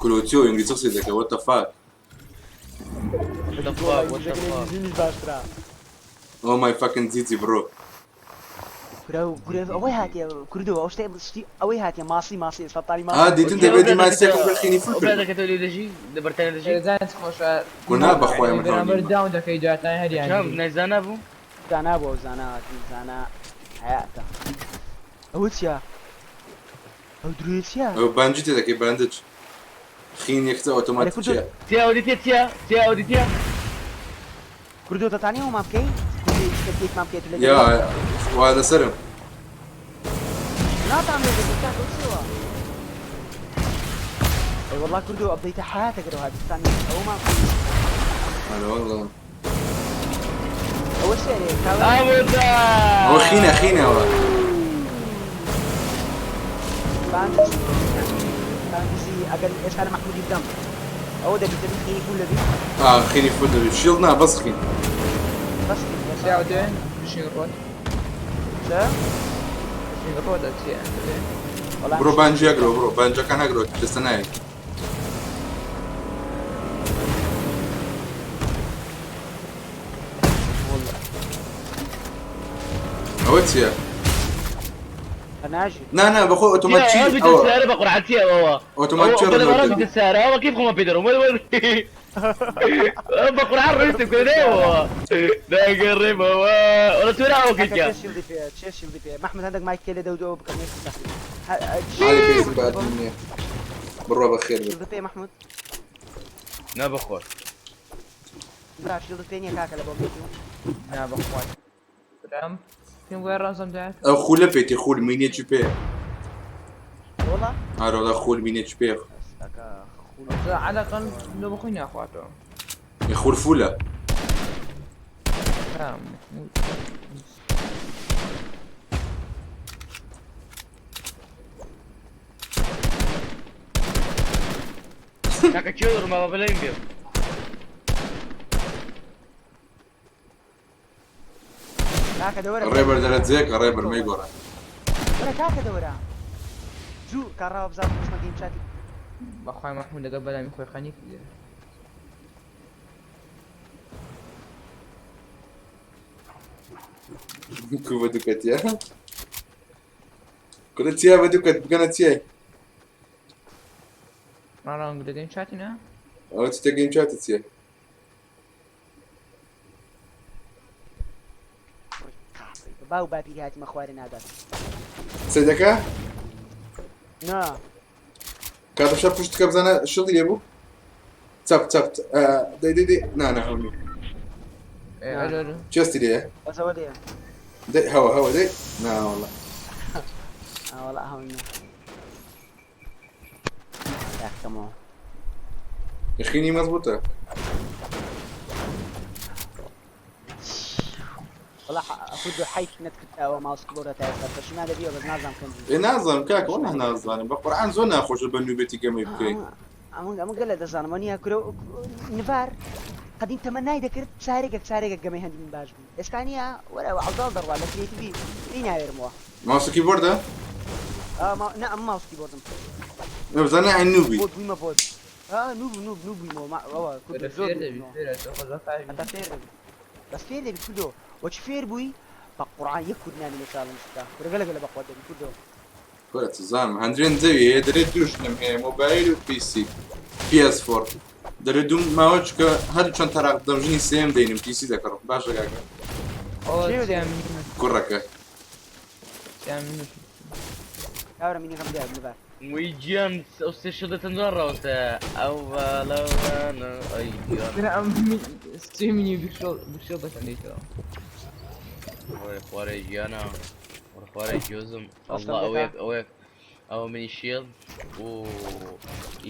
کلۆتیۆ ئینگلیزی قسەی دەکە what the fuck. What the fuck? What the fuck? باشترە. Oh my fucking زیزی bro. کورە کورە ئەوەی هاتیە کوردەوە ئەو شتێ شتی ئەوەی هاتیە ماسی ماسی سەتاری ماسی. آه دیتم دەبێت ماسیەکەم بەخینی فول کرد. برادەکە تۆ لێ دەژی لە بەرتانیا دەژی؟ زانست خۆشە. گونا بەخوای من بەرامبەر هەوڵیم. داون دەکەی جاتان هەریان. چام نایزانا بوو؟ زانا بوو زانا زانا حیاتە. ئەوە چییە؟ ئەو درۆیە چییە؟ ئەو بانجی تێ دەکەی باندج. خین یەکسە ئۆتۆماتیکیە. تیا ئەو دیتیە چییە؟ تیا ئەو دیتیە؟ کوردۆ دەتانی ئەومان بکەی؟ کوردی بکەیت لە یا وا لەسەرم. ناتان لێ دەکەی کاکە چیەوە؟ ئەی والله کوردۆ ئەبدەیتە حیاتە گەرەوە هاتستانی ئەومان بکەی. ئەرە والله. ئەوە چییە؟ ئامۆزا ئەوە خینە خینەوە. باندج باندجی ئەگەر ئێستا لە مەحمودی بدەم ئەوە دەبێت دەبێت خینی فول دەبی؟ آه خینی فول دەبی شیڵد نا بەس خین. بەس خین. چیا دێ؟ بشین ڕۆت. چه؟ بشین ڕۆت چیە؟ بڕۆ بانجی ئەگرۆ بڕۆ بانجەکان ئەگرۆ دەستە نایەت. ئەوە چییە؟ ناژی. نا نا بەخۆ ئۆتۆماتیکی ئەوە. سارە بە قورعەتیە ئەوە. ئۆتۆماتیکی ڕۆت. سارە ئەوە کەیف خۆمە پێ دەڕۆم بە قورعان ڕۆیشتم کردەوە داگەڕێمەوە وەڵا تۆ ئەوە کردیە. چێ شیلدی پێ مەحمود هەندێک مایک تێ لێ دەودەوە بکەم علی پێویستم بە ئەدمین نییە. بڕوا بەخێر بێت. شیلدت پێ مەحمود؟ نا بەخۆر. برا شیلدت پێ نییە کاکە لە بۆ بێت و؟ نا بەخوای. برام پێم وایە ڕازم دایت. ئەو خولە پێتی خول مینێکی پێ. وەڵا؟ ئارە وەڵا خول مینێکی پێ. على الأقل لو بخوي ناخواته. خول فولە. کاکە کێ ڕماوە بەلەیم بێ؟ کاکە دەوەرە. ڕێبەر دەرەجەیەکە ڕێبەر مەیگۆڕە. وەرە کاکە دەوەرە. زوو کاڕاوە بزانم بچمە گەیم چاتی. بەخوای مەحمود لەگەڵ بەلامی خۆی خەنی کردێ. کو بە دووکەتیە؟ کورە چیا بە دووکەت بگەنە چیای؟ ڕاڕانگ لە گەیم چاتی نا؟ ئەوە چیتە گەیم چاتە چییە؟ باو باپیری هاتیمە خوارێ نادات. سەیدەکە؟ نا. کاتەشە پشتکە بزانە شڵی لێ بوو؟ چەپ چەپ دەی دەی دەی نا نا هەو نییە. چێستی لێیە؟ بەس ئەوە لێیە. دەی هەوە هەوە دەی نا وەڵا. وەڵا هەو نییە. یاخەمەوە. خینی مەزبووتە. والله خود حیف نەتکرد ئەوە ماوس کیبۆردە تا ئێستا پەشیمان دەبیەوە بەس نازانم کەم ئێ نازانم کاکە وەڵا نازانم بە قورعان زۆر ناخۆشە بە نوبەتی گەمەی بکەی. ئەمە گەلە دەزانم وە نییە کورە نڤار قەدیم تەمەنای دەکرد چارێکێک چارێکێک گەمەی هەندی من باش بوو ئێستا نییە وەرە عەوداڵ دەڕوا لە creative ی پێی ناوێرمەوە. ماوس و کیبۆردە؟ نا ئەم ماوس کیبۆردم. بزانە ئەی noob ی. bot بوویمە bot. Noob noob noob بوویمەوە ما ئەوە کوردۆ زۆر فێر دەبی فێرە تۆ خۆزا فاهمی. هەتا فێر دەبی بەس فێر دەبی کوردۆ وەچ فێر بووی بە قورعان یەک کورد نامینێ challenge بکا کورە گەلە گەلە بەقوەت دەبی کوردۆ. کورە چزانم هەندرێن زەوی هەیە دەرێ دوو ژنم هەیە مۆبایل و PC PS four دەرێ دوو ماوە چکە هەردوو چەند تەراق بدەم ژنی سێم دەینم PC دەکڕم باشە کاکە کوڕەکە کاورە مینەکەم دێ نبار وی گیان ئەو سێ شەدە تەندوان ڕاوەستە ئەو باڵەوانە ئەی گیان ئەم سێ مینی بشێڵ دەکەن دیتەوە وەرە خوارێ گیانە وەرە خوارێ گیۆزم الله ئەوەیەک ئەوەیەک ئەوە منی شێڵ و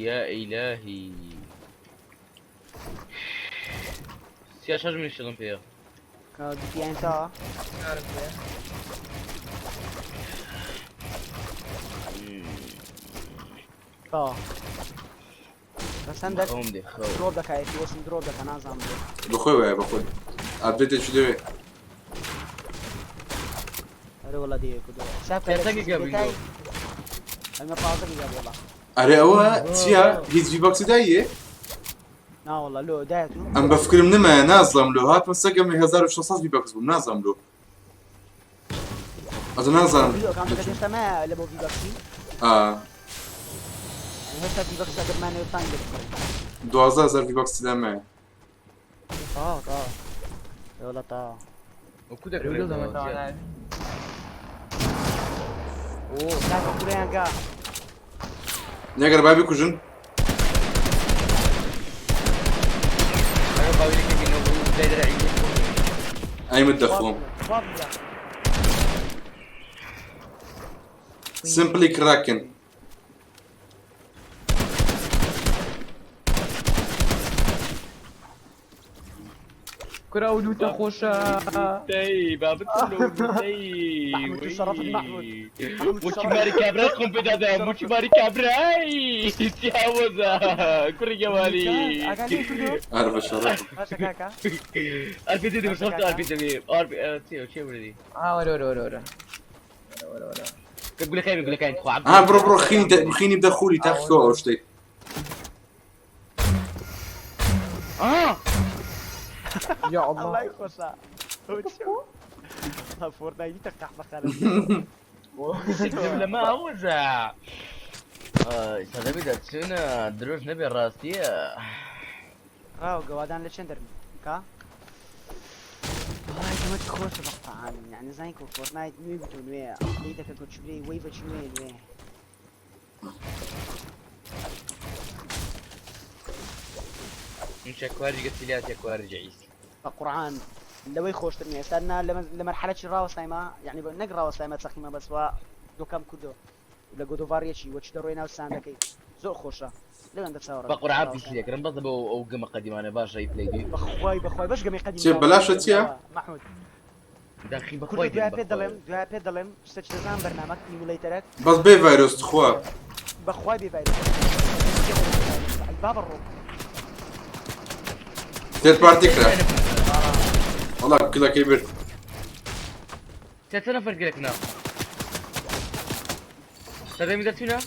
یا ئیلاهی سیا شەش منی شێڵم پێیە دیان تا تا بەس هەندێک خەوم دێ خەو درۆپ دەکات وەسم درۆپ دەکە نازانم بۆ. بەخۆی وایە بەخۆی ئەپدەیتێکی دەوێ. ئەرێ وەڵا دێ کوردۆ حساب کە ئێستا گیگا بینگۆ. ئەمە 15 گیگا بوو وەڵا. ئەرێ ئەوە چییە هیچ ڤی باکسی داییە؟ نا وەڵا لۆ دایەت و ئەم بە فکرم نمایە نازانم لۆ هاتمە سەگەم 1600 ڤی باکس بووم نازانم لۆ ئەزە نازانم ڤیدیۆ ئەکاونتەکەت هێشتا مایە لە بۆ ڤی باکسی؟ ئا یعنی هێشتا ڤی باکس ئەگەر مانەوێت تایم لێ بکڕین. 12000 ڤی باکس تێدا مایە. تەواو تەواو ئێ وەڵا تەواو. وەکو دەکڕێتەوە چییە؟ کاکە کورەیان گا. نەگەر با بکوژن. ئەگەر باویلەکە بینەوە دای دەرعی ئەی من دەخۆم. سمپلی کراکن. کورە ئەو لوتە خۆشە. دەی بابت دەی محمود تو شەڕەفت محمود. وەکی ماری کابرای خۆم پێدا دایە وەکی ماری کابرای چیاوەزە کوڕی گەواری ئەرە بە شەڕەف. باشە کاکە. ئەرپی دێ بشەڕت ئەرپی دەبێ ئەرپی چی چی بردی ئا وەرە وەرە وەرە وەرە وەرە وەرە کە گولەکای گولەکای خوا ها بڕۆ بڕۆ خینی خینی بدە خولی تاقیکەوە ئەو شتەی. یا الله الله خۆشە. فۆرتنایتی تە قەحبەخانە. لەمە ئەوەزە سەدەبی دەچونە درۆژ نەبێ ڕاستیە ڕاو گەوادان لە چەند دەرم کا؟ وەڵای دەمەت خۆشە بە قورعان یعنی زانی کۆ فۆرتنایت نوێ بوو تۆ نوێیە ئەپدەیتەکە کۆ چبرێی وەیڤەکی نوێ نوێ. مشە کوارجگە سیلاتە کوارجە عیس بە قورعان لەوەی خۆشتر نییە ئێستا نا لە مەرحەلەکی ڕاوەستایمە یعنی نەک ڕاوەستایمە چەقیمە بەس وا دۆکەم کوردۆ لە گۆدۆڤاریەکی وەچ دەڕۆی ناو ساندەکەی زۆر خۆشە لەوێندە چاوەڕێ بە قورعان پیسی دەکردم بەس بۆ ئەو گەمە قەدیمانە باشە ئی پلەی دوی بەخوای بەخوای بەش گەمەی قەدیم چێ بەلاشە چییە؟ مەحمود داخی کوردۆ بەخوای دوای پێت دەڵێم دوای پێت دەڵێم شتێکی دەزانم بەرنامەک emulator ەک بەس بێ ڤایرۆس تخوا. بەخوای بێ ڤایرۆس ئەی بابە ڕۆ third party کرا. وەڵا کلەکەی برد. چە نەفەر گرەکنا سەدەمی دەچونە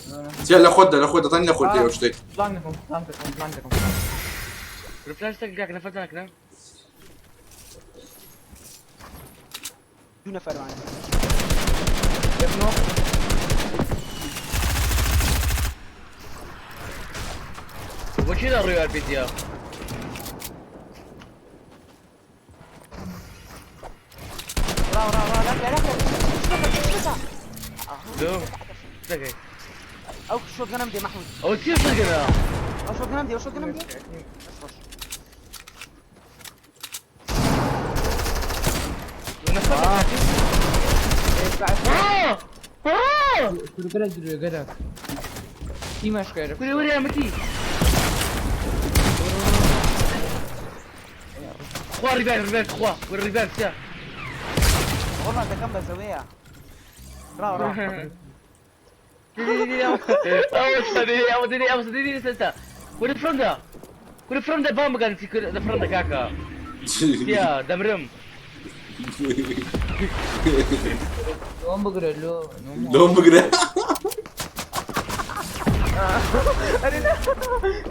چیە لە خۆت دە لە خۆت دەتانی لە خۆت دێ ئەو شتەی. بانگ دەکەم بانگ دەکەم بانگ دەکەم. ڕفلاش تەک گاک نەفەر ناکرا دوو نەفەروانە. یەک نۆ. بۆ چی دەڕوی ئەرپیتیە؟ ڕاو ڕاو ڕاو لا لا لا دو دەکەی ئەو شۆتگەنم دێ مەحمود. ئەوە چیە شۆتگەنە؟ ئەو شۆتگەنم دێ ئەو شۆتگەنم دێ. بەس خۆش. کورە درۆ گەرەک. تیمەش کەرە. کورە وەرە یارمەتی. خوا ڕیڤایڤ ڕیڤایڤ خوا وەرە ڕیڤایڤ چیە؟ وەڵا دەکەم بە زەوەیە. ڕاو ڕاو. ئەوە کورە فرەندە کورە فرەندە بام بگەن چی کورە لە فرەندە کاکە تیا دەمرم. لۆم بگرە لۆ لۆم بگرە.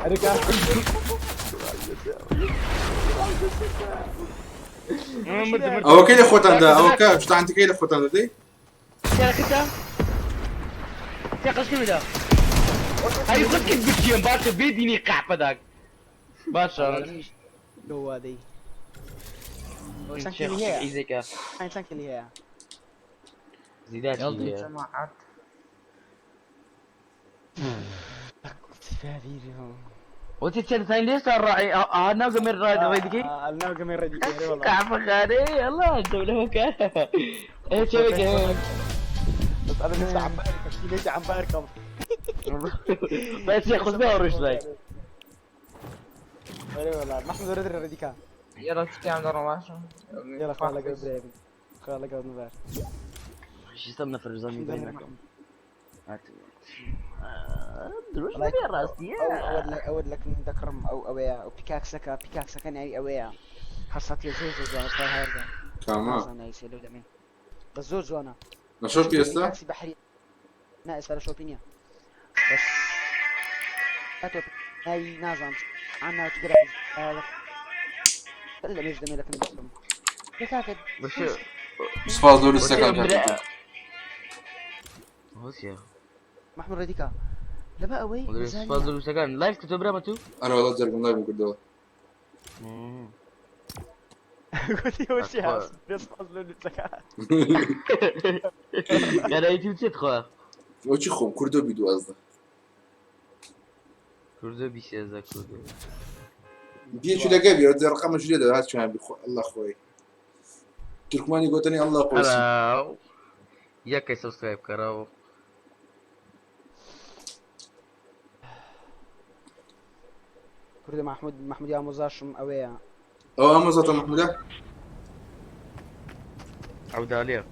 ئەرێ کاکە ئەوەکەی لە خۆتاندا ئەوەکە شتانتەکەی لە خۆتان دەدەی تیا تیا قەشکە بدا هەی خۆت کرد بچیم باشە بێ دینی قەحپەداک باشە لۆ وادەی چەند کیلی هەیە ئیزێکە چەند کیلی هەیە زیدات يلا جماعة وتی چەند ساین لێستا ڕاعی ئا ناو گەمێر ڕای دیکەی ناو گەمێر ڕای دیکەی والله قەحپەخانەی يلا دولەکە ئێ چێوێکە بس انا لسه عم بركب ليش عم بركب بس يا خذ بها ورش لايك والله محمود ردر رديكا يلا تكي عم درو ماشي يلا خالك بريبي خالك نبار شو سمنا في الرزامي بينكم ئەوە لە دەکڕم ئەو ئەوەیە ئەو پیکاکسەکە پیکاکسەکە ناوی ئەوەیە هەرسەتی زۆر زۆر جوانە خۆی هەردە کاما لەو دەمێ بەس زۆر جوانە لە شۆپی ئێستا پیکاکسی بەحری نا ئێستا لە شۆپی نییە بەس تۆ ناوی نازانم عن ناوی گرافیک لە مێژ دەمێ لەکن دەکڕم کاکە سوپاس لۆ لوسەکان کاکە محمود ڕێدیکا لەبە ئەوەی سوپاس لۆ لوسەکان لایف کردو برامە تو ئەرە وەڵا جەرگم لایڤم کردەوە گوتی ئەوە چی هەست سوپاس لۆ لوسەکان یارە تو چێت خوا ئەو چی خۆم کوردۆ بی دوازدە کوردۆ بی سێزدە کوردۆ بێکی لەگە بی ئەو ڕقەمە ژێ دەهات چیان بی خۆ الله خۆی تورکمانی گوتنی الله خۆی یەکەی سبسکرایب کەرەوە کوردە محمود محمودی ئامۆزاشم ئەوەیە ئەو ئامۆزاتە محمودە عەودالیە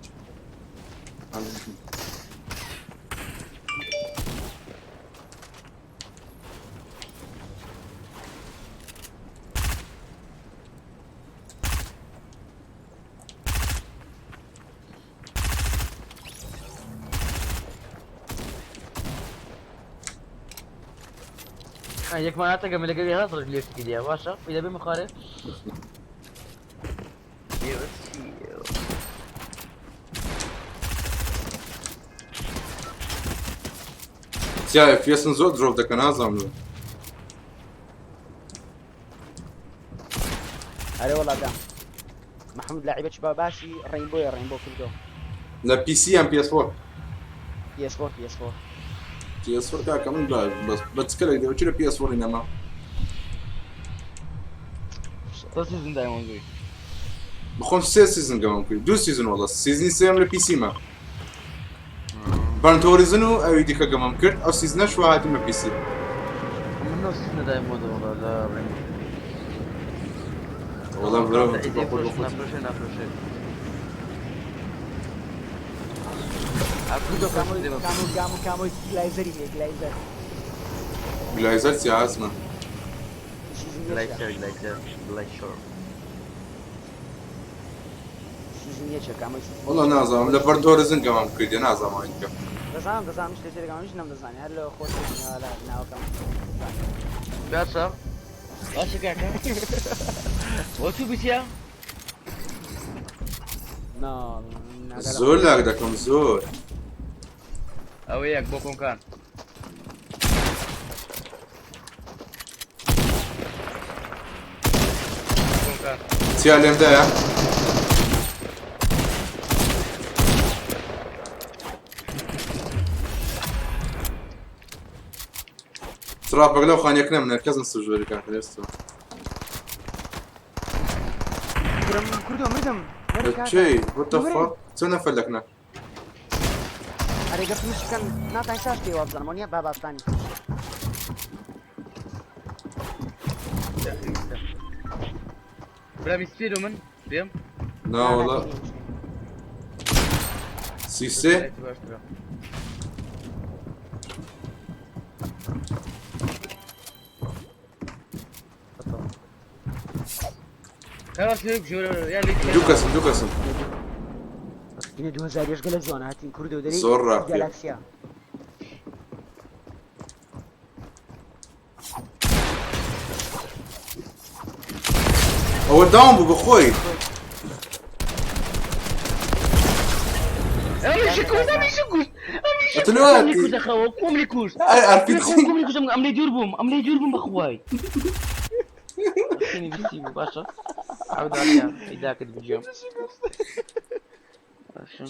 یەک ماناتە گەمە لەگەڵ هەڵ لێشتی دیا باشە ئیدە بێ مخارێ تیا FPS-ن زۆر درۆپ دەکە نازانم لۆ ئەرێ وەڵا برام محمود لاعیبەکی با باشی ڕەینبۆیە ڕەینبۆ کردۆ لە PC یان PS4 PS4 PS4 PS4 کاکە من بەس بە چکەلێک دەوە چی لە PS4 نەما تۆ سیزن دایمۆند بووی بخۆم سێ سیزن گەمەم کرد دوو سیزن وەڵا سیزنی سێم لە PC ما بەنتۆریزن و ئەوی دیکە گەمەم کرد ئەو سیزنەش وا هاتیمە PC من نۆ سیزنە دایمۆند وەڵا لە وەڵا برام نافرۆشێ نافرۆشێ کامۆ کامۆ کامۆ گلایزەری هەیە گلایزەر گلایزەر چی ئاسمە گلایزەر گلایزەر گلایشۆر سیزن یەکێ کامۆی سیزن وەڵا نازانم لە بەرتۆریزن گەمەم کردێ نازانم ئەوی دیکە دەزانم دەزانم هیچ لە تێلێگرام هیچ نەمدەزانی هەر لە خۆت لە ناوەکەم باشە باشە کاکە وە تو بچیە نا زۆر لاگ دەکەم زۆر ئەوە یەک بۆ کۆنکان چیا لێمدایە تراپەک لەو خانیەک نەمنە کەس نسە ژۆری کاکە ئێستا کوردۆ مردم چی what the fuck چۆن نەفەلەکنە ئەرێ گەپم شکەن ناتان شاش پێ وابزانم وەنیە با باستانی برام سپیرو من بێم نا وەڵا سیسێ دوو کەسن دوو کەسن. سکینە 2000 یش گەلە جوانە هاتین کوردەوە دەری زۆر ڕاقیە. گالاکسیا. ئەوە داون بوو بەخۆی. ئەمیشی کوشت ئەمیشی کوشت ئەمیشی ئەتۆ کوشت ئەم لێ لۆ کوشت ئەخەوە کۆم لێ کوشت ئەی ئارپی خۆم کۆم لێ کوشت ئەم لێ دوور بووم ئەم لێ دوور بووم بەخوای سینی بیستی بوو باشە عەوداڵیە ئیداکت بگێم باشە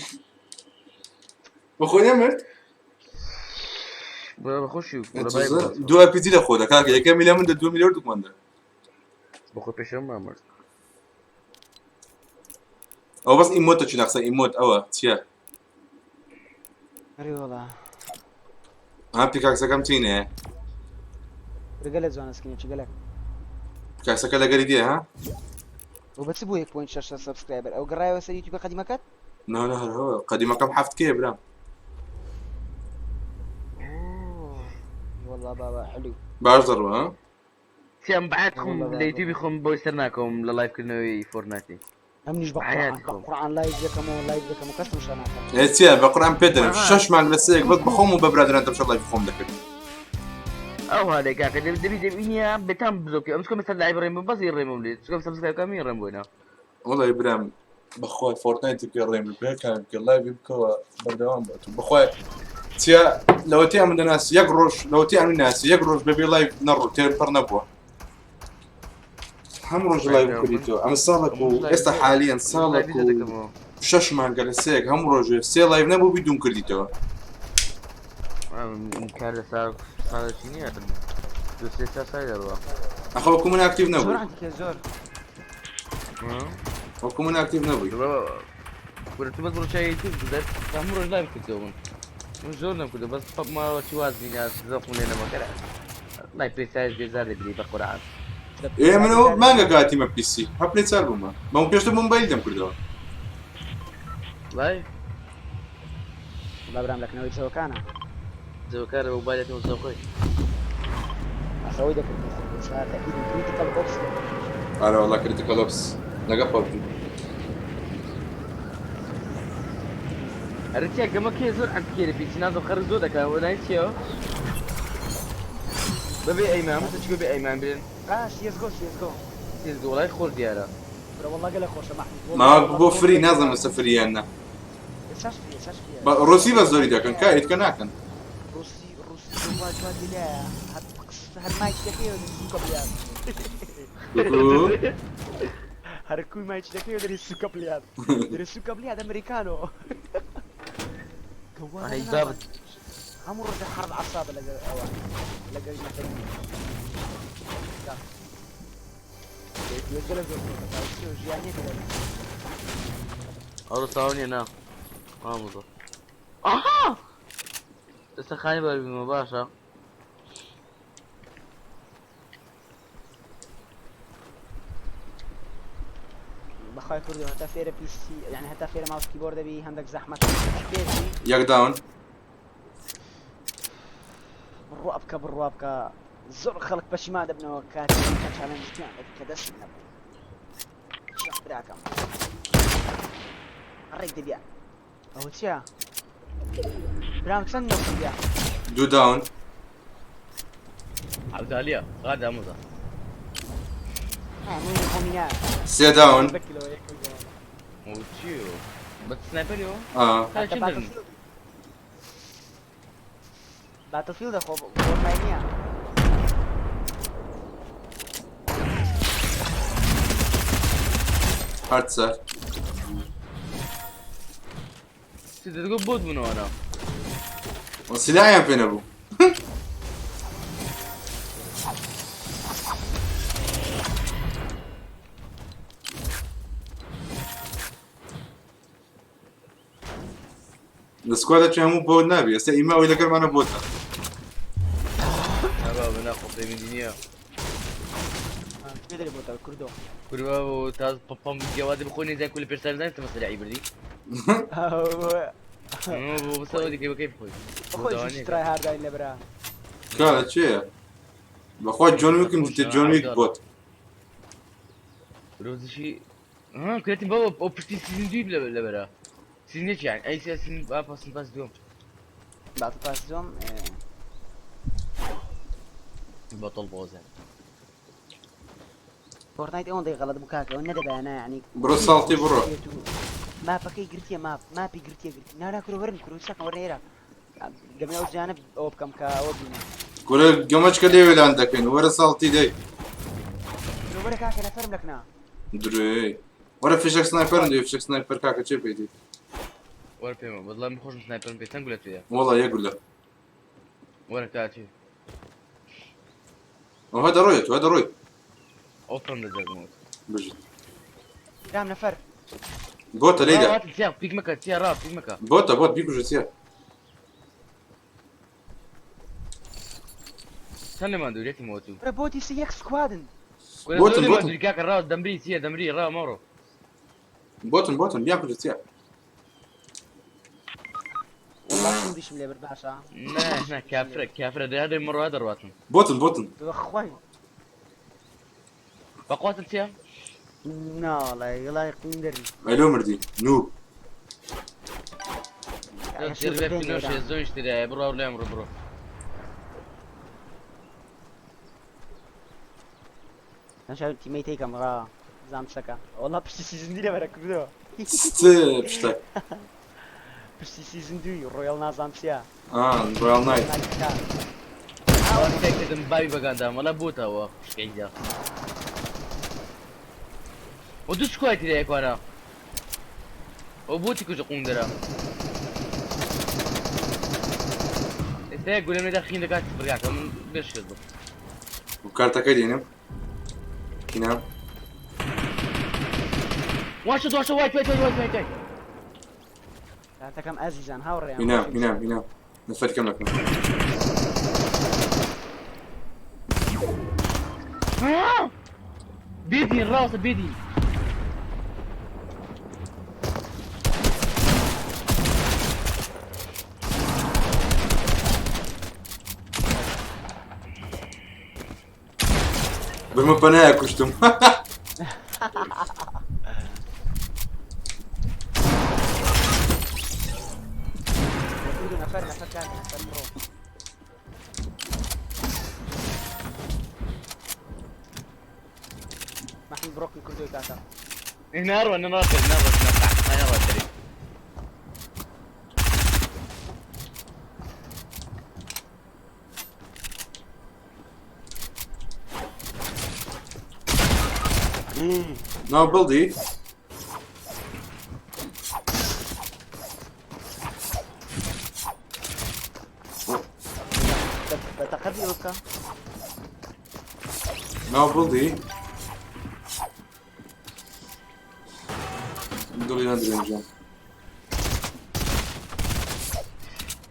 بەخۆی نەمرد؟ بەخۆشی دوو ئارپیجی لە خۆ دە کاکە یەکەمی لە من دە دووەمی لە هەردووکمان دە. بەخۆ پێشم مامرد ئەوە بەس ئیمۆتە چی نەقسە ئیمۆت ئەوە چییە؟ ئەرێ وەڵا. ها پیکاکسەکەم چینێ؟ گەلە جوانە سکینە چ گەلەک. پیکاکسەکە لەگەری دێ ها؟ ئەو بە چ بوو 1.6 سبسکرایبەر ئەو گەڕایەوە سەر یوتیوبە قەدیمەکەت؟ نا نا هەر هەوە قەدیمەکەم حەفت کێ برام. والله بابا حلو. باش دەڕوە ها؟ سیام بەعات خۆم لە یوتیوبی خۆم بۆی سەر ناکەوم لە لایڤ کردنەوەی فۆرتنایتی. ئەمنیش بە قورعان بە قورعان لایڤ دەکەمەوە لایڤ دەکەم و کەسم شە ناکەم. ئێ چییە بە قورعان پێت دەرم شەش مانگ لە سێیەک بەس بە خۆم و بە برادەران تەمشا لایڤ خۆم دەکرد. ئەو هالێ کاکە دەبی دەبی دەبی نییە بێتام بزۆکی ئەم چکە مەسەر لایڤ ڕێم بوو بەس ڕێم لێ چکە سبسکرایب کەم ڕێم بووینە. وەڵی برام بەخوای فۆرتنایتی بکە ڕێم بکە کار بکە لایڤ بکەوە بەردەوام بە تو بەخوای چیا لەوەتی ئەمن دەناسی یەک ڕۆژ لەوەتی ئەمن ناسی یەک ڕۆژ بەبێ لایڤ نەڕۆ تێر پڕ نەبووە هەم ڕۆژ لایڤ کردیتەوە ئەمە ساڵێک و ئێستا حالیان ساڵێک و شەش مانگە لە سێک هەموو ڕۆژێ سێ لایڤ نەبوو بی دوم کردیتەوە. کار لە ساڵ ساڵێکی نییە دو سێ چوار ساڵی دەڕوا. ئەخە وەکو من ئاکتیڤ زۆر نەبووی. عەنتیکە زۆر. وەکو من ئاکتیڤ نەبووی. کورە تو بەس بڕۆ چای یوتیوب بدەر هەموو ڕۆژ لایڤ کردەوە من من زۆر نەم کردو بەس پەپ ماوە چی واز بینا زەقم لێ نەمەکەرە لای پێسایش بێزار دەگری بە قورعان. ئێ من ئەو مانگە گاتیمە پیسی هەر پلەی چار بوومە بەم پێشتر مۆبایل دەم کردەوە. لایڤ وەڵا برام لەکنەوەی جەوەکانە. جەوەکانە مۆبایلەکەم زەقۆی. ئەخەوەی دەکرد ئێستا تەئکیدم کریتیکەڵ ئۆپس دەکرد. ئەرێ وەڵا کریتیکەڵ ئۆپس لەگە پەبجی. ئەرێ چیا گەمە کێ زۆر عەنتکێ لە پیسی نازم خەرج زۆر دەکا وە ناوی چییە؟ بەبێ ئەیمان مستە چی بەبێ ئەیمان بێن؟ ئا سیەسگۆ سیەسگۆ. سیەسگۆ وەڵای خۆش دیارە. برا وەڵا گەلە خۆشە مەحمود وەڵا ما وەڵا بۆ خۆش فری دەکا. نازانم ئێستا فری یان نا. ئێستاش فریە ئێستاش فریە. بە ڕوسی بە زۆری دەکەن کا ئیتکە ناکەن. ڕوسی ڕوسی وەڵا جوان دیلایە هەر هەر مایکەکەیەوە دەری سوکە بلیات. کوکو. هەر کوی مایکەکەیەوە دەری سوکە بلیات. دەری سوکە بلیات ئەمریکانۆ. ئەی بابت. هەموو ڕۆژە حەرب عەسابە لەگەڵ ئەوان لەگەڵ مەتەلی. گەلە زۆر خۆشە ژیان نییە لەگەڵ. ئەوڕۆ تەواو نییە نا مامۆستا. ئەها ئێستا خانی بەربیمە باشە. بەخوای کوردی هەتا فێرە پیسی یعنی هەتا فێرە ماوس کیبۆرد دەبی هەندێک زەحمەت فێربی. یەک داون. بڕوا بکە بڕوا بکە زۆر خەڵک پەشیمان دەبنەوە کاتێک کە چالنجیان دەبی کە دەست نەبوو شەق براکەم ڕێک دەبیا ئەوە چییە برام چەند نەکردیا دوو داون. عەبدالیە غادا مۆزە. هەمووی سێ داون. چیو بەس سنایپەریەوە؟ ئا. تا چی دەرن؟ باتڵفیڵدە خۆ فۆرتنایت نییە. هەرد سەر. چی دەگۆ بۆت بوونەوە نا؟ سلاحیان پێ نەبوو. لە سکوادە چی هەموو بۆت نابی ئێستا ئیمە ئەوەی لەگەرمانە بۆتە. نا بابە نا خۆ پەیوەندی نییە. کوێ دەرێ بۆتە کوردۆ؟ کورە بابە تاز پەپەم جیاوازی بخۆی نەیزای کو لە پێش سەر زانیت مەسەلە بردی. بەسەر دیکەی بەکەی بخۆی. بەخۆی ترای هارداین لە برا. کارە چییە؟ بەخوا جۆن ویکم دیتە جۆن ویک بۆت. ڕۆزشی ها کرێتم بەوە ئەو پشتی season دووی لەبەرە season یەک یان ئەی season با پاسن پاس دووەم. battle pass دووەم بەتڵ بۆزە. Fortnite ئەوەندەی غەڵەت بوو کاکە ئەوە نەدەبایە یعنی بڕۆ ساڵتی بڕۆ. ماپەکەی گرتیە map ماپی گرتیە گرتی نا کورە وەرن کورە چەکە وەرن ئێرە دەمێ ئەو زیانە ئەوە بکەم کە ئەوە بینم. کورە گەمەچکە لێ وێلان دەکەین وەرە ساڵتی دەی. کورە وەرە کاکە نەفەرم لەکنا. درێ وەرە فیشەک sniper م دەوێ فیشەک sniper کاکە چێ پێیدی. وەرە پێمە بەڵام من خۆشم sniper م پێ چەند گولە توێ. وەڵا یەک گولە. وەرە کاچی. ئەوها دەڕۆیت وە دەڕۆیت. ئۆفرم لە جەرگمەوە. بژیت. برام نەفەر. بۆتە لێیدا. چیا peek مەکە چیا ڕا peek مەکە. بۆتە بۆت بیکوژە چیا. چەند لێمان دوورێتی مۆتو. برا بۆتی سی یەک squad ن. بۆتن بۆتن. کاکە ڕا دەمری چییە دەمری ڕا مەڕۆ. بۆتن بۆتن بیان کوژە چیا. والله شو لێ برد باشە. نا نا کافرە کافرە دەێ هەدەی مەڕۆ دەڕواتن. بۆتن بۆتن. بەخوای. بەقواتن چییە؟ نا والله والله قندري. ئەلۆ مردی نوب. زۆر تێدایە بڕۆ لێم ڕۆ بڕۆ. نەشاو تیمەی تێکەم ڕا زام چەکە والله پشتی season دووی لەبەرە کردەوە. چ پشتە؟ پشتی season دووی Royal نازام چییە؟ Royal Knight. تێکردم باوی بەگاندام وەڵا بۆتەوە خوشکەیدا. و دوو squad تێدایە کوانە. ئەو بۆتی کوژە قوندەرە. ئێستا یەک گولەم لێدا خین دەکات بڕیاکە من بێش کرد بوو. و کارتەکەی دێنم. کینا. واشە دواشە وای وای وای وای وای. کارتەکەم ئازیزان هاوڕێیان. هینام هینام هینام. نەفەر کەم لەکەم. بێدین ڕاستە بێدین. برمە پەنایە کوشتم. نەفەر نەفەر کاکە نەفەر بڕۆ. محمود بڕۆکن کردووی کاکە. ناڕۆ ناڕۆ ناڕۆ ناڕۆ دەری. ناو بڵدی؟ بەتەقەدی ئەوە بکە. ناو بڵدی؟ دڵی نەدرێنجە.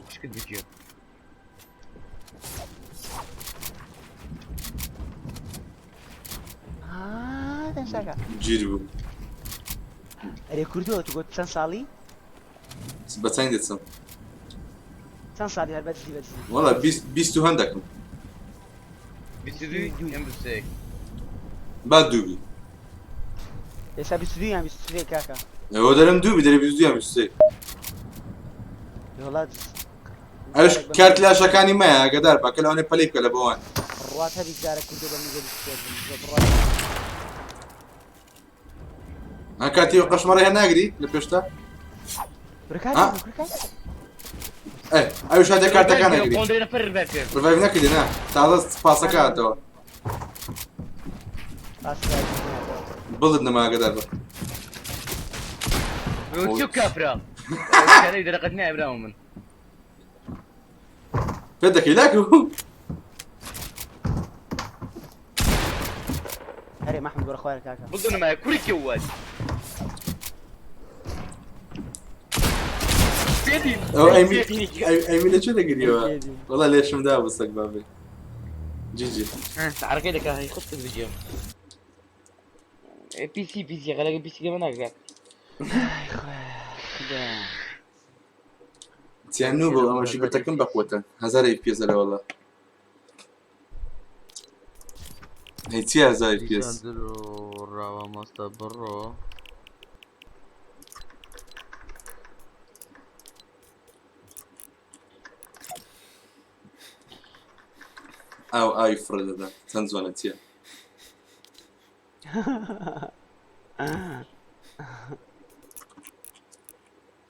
خوشکت بکێ. دەشەکە. گیر بوو. ئەرێ کوردووە تو گوت چەند ساڵی؟ بە چەند دەچم؟ چەند ساڵی هەر بەدزی بەدزی؟ وەڵا بیست و هەندەکم. 22 یان 21. با دووبی. ئێستا 22 یان 23 کاکە. ئەوە دەرم دووبی دەرێ 22 یان 23. وەڵا ئەوش کارت لاشەکانی مایە ئاگادار بە کە لەوانەیە پەلەی بکە لە بۆوان. ڕوات هەبی جارە کوردۆ بە میگە 23 بم. زۆر بڕوات. ها کاتی قەشمەڕی هەر ناگری لە پێشتا؟ ئێ ئەوش هاتێ کارتەکان نەگری. قۆندەی نەفەر revive کرد. revive نەکردی نا تازە پاسەکە هاتەوە. بڵت نەما ئاگادار بە. چی کافرە؟ کارەی دەرەقەت نایە براوە من. پێ دەکەی لاکو. هەرێ محمود بڕە خوارە کاکە. بڵد نەمایە کوری کێ وات؟ ئەو ئەیمی لە چێ دەگریەوە؟ وەڵا لێشم دا بوو سەگ بابێ. جی جی. عرقەی دەکا هەی خۆت بجێم. پیسی پیسی غەلەکە پیسی گەمە ناکات. چیان نوو بوو ئەمەشی بەتەکەم بەقوەتە 1000 FPS لە وەڵا. هەی چیە 1000 FPS؟ ڕاوە مۆستە بڕۆ. ئاو ئاوی فڕێ دەدا چەند جوانە چییە؟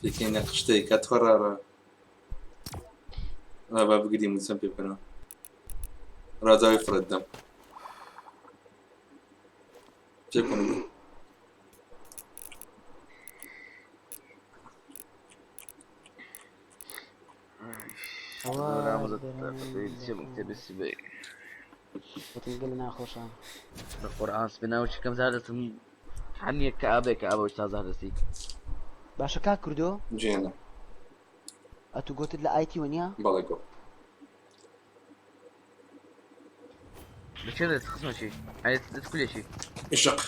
پێکەینە قشتەی کە تۆڕارە با بگریم و چەند پێ بکەنەوە ڕازاوی فڕێت دەم پێ بکەن ناخۆشە قورآن سپێناوە چکەم زار دەستم هەمیە کەئابێ کەئابە وشتا زار دەستی باشە کاک کوردۆ جێنە ئەتو گۆتت لە ئایتی وە نییە بەڵێ گۆ لە چێ دەست قسمە چی ئەی دەست کولێ چی عشق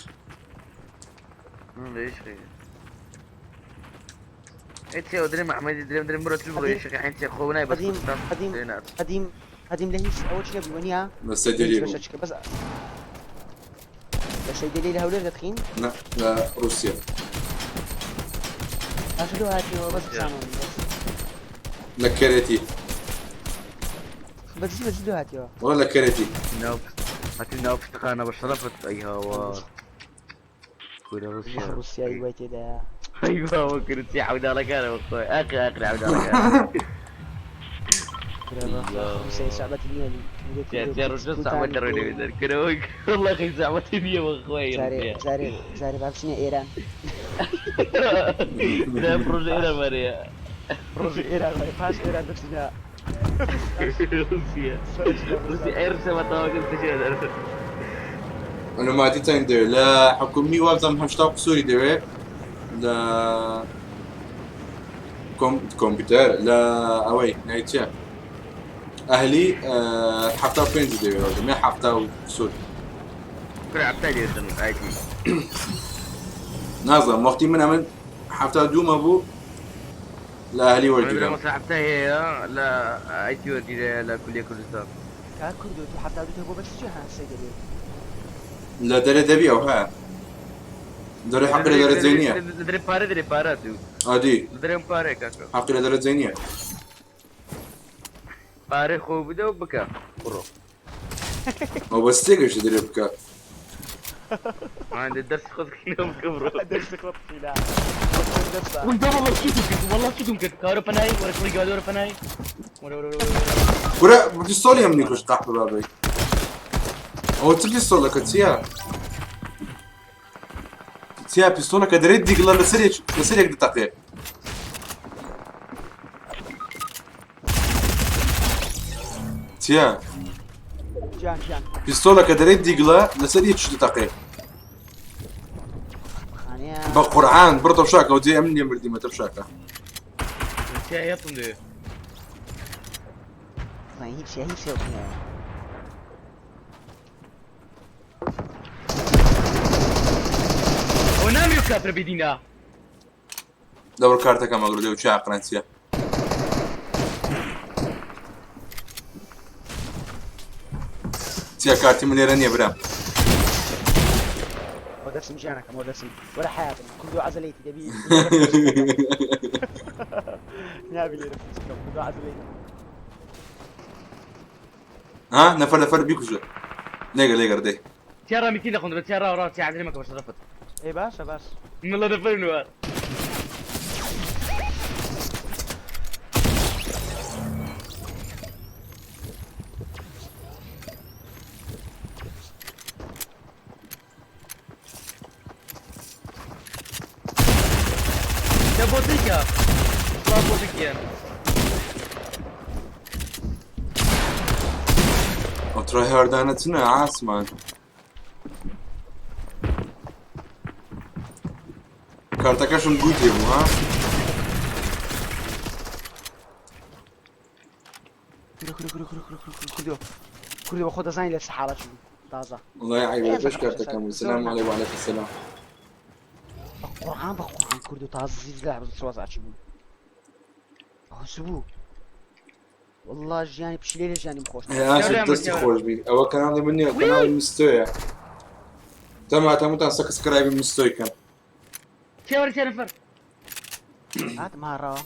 لە عشقی ئەی تێ درێم ئەحمەدی درێم درێم بڕۆ تر بڕۆ عشقی عین تێ خۆ نای بەس قديم قديم قديم قديم لە هیچ ئەوە چ نەبوو نییە لە سەدەلی هیچ بەشە چکە بەس لە سەیدەلی لە هەولێر دەتخین نا لە رووسیا باشە لۆ هاتیەوە بەس بزانم بەس لە کەرێتی بەس بەس لۆ هاتیەوە وەڵا لە کەرێتی ناو هەتی ناو پشتخانە بە شەرەفت ئەی هاوار کورە ڕوسیا ڕوسیایی وای تێدایە ئەی باوە کورسی عەوداڵەکانە بەخۆی ئاخر ئاخر عەوداڵەکان ڕوسیای سەعبەتی نییە جا ڕۆژە سەعبەت دەڕۆی لەوێ دەرکەرەوە والله خی زەحمەتی نییە بەخۆی جارێ جارێ جارێ با بچینە ئێران لا پڕۆژە ئێران وەرەیە ڕۆژی ئێران وەرە پاش ئێران دەچینە ڕوسیا ڕوسیا ئەی ڕوسیا بە تەواوکرد دەچینە دەرەوە معلوماتی چەند دەوێت لە حکومی وابزانم 80 قسوری دەوێت لە کۆمپیوتەر لە ئەوەی ناوی چییە ئەهلی 75 دەوێت وابزانم یا 70 و قسوور کورە حەفتا دەوێتن ئایتی نازانم وەختی من ئەمن 72 مە بوو لە ئەهلی وەرگیرام مەسا حەفتا هەیە لە ئایتی وەرگیرایە لە کولیە کوردستان کاک کوردۆ تو 72 هەبوو بەس چی ها سەیدەلی لە دەرێ دەبی ئەو هەیە دەرێ حەقی لە دەرەجەی نییە لە دەرێ پارە دەرێ پارە تو ئادی لە دەرێم پارەیە کاکە حەقی لە دەرەجەی نییە پارەی خۆ بدە و بکە بڕۆ ئەو بەس تێگەشتی دەرێ بکە عندي درس خذ كيلو بكبره درس خذ كيلو والله شو كنت والله شو كنت كارو بناي ولا كوري قالوا بناي ولا ولا ولا کورە پیستۆلی ئەمنی کوشت قەحپە بابەی ئەوە چ پیستۆلەکە چییە چییە پیستۆلەکە دەرێت دیگڵە لەسەر یەک لەسەر یەک دەتەقێ چییە جان جان پیستۆلەکە دەرێت دیگڵە لەسەر یەک دەتەقێ خانەیە بە قورعان بڕ تەمشاکە و جێ ئەمن لێ مردیمە تەمشاکە چیا هێتم دێ هیچ هیچ هێڵ نییە ئەوە نامیو کافرە بێدینا لەبەر کارتەکەم ئەگرۆ لێو چیا عەقڵیان چییە چییە کارتی من لێرە نییە برام ئەو دەرسم ژیانەکەم ئەو دەرسم وەرە حیاتم کوردۆ عەزەلەیتی دەبی نابی لێرە فیچکەم کوردۆ عەزەلەیتی ها نەفەر نەفەر بیکوژە لێگە لێگەر دەی چیا ڕامیتی لە خۆندرە چیا ڕاو ڕاو چیا عەزەلی مەکە بە شەرەفت ئێ باشە باش مڵە دەفەرنوە دە بۆتێکە سڵاو بۆتێکیان ئەو ترای هاردانە چنە ئاسمان کارتەکەشم گوی تێبوو ها کورە کورە کورە کورە کورە کورە کوردۆ کوردۆ بە خۆ دەزانی لە چ حاڵەتی بوو تازە والله عیبە پێش کارتەکەم بوو سلام علیکم وعلیکم السلام بە قورعان بە قورعان کوردۆ تازە زیز لە سوازاچی بوو ئەوە چ بوو والله ژیانی پشیلەی لە ژیانیم خۆش ئاسف دەستی خۆش بی ئەوە کەناڵی من نییە کەناڵی مستۆیە. جەماعەت هەمووتان سەکسکرایبی مستۆی کەن. چێوەرە سێ نەفەر. هاتم هاڕاوە.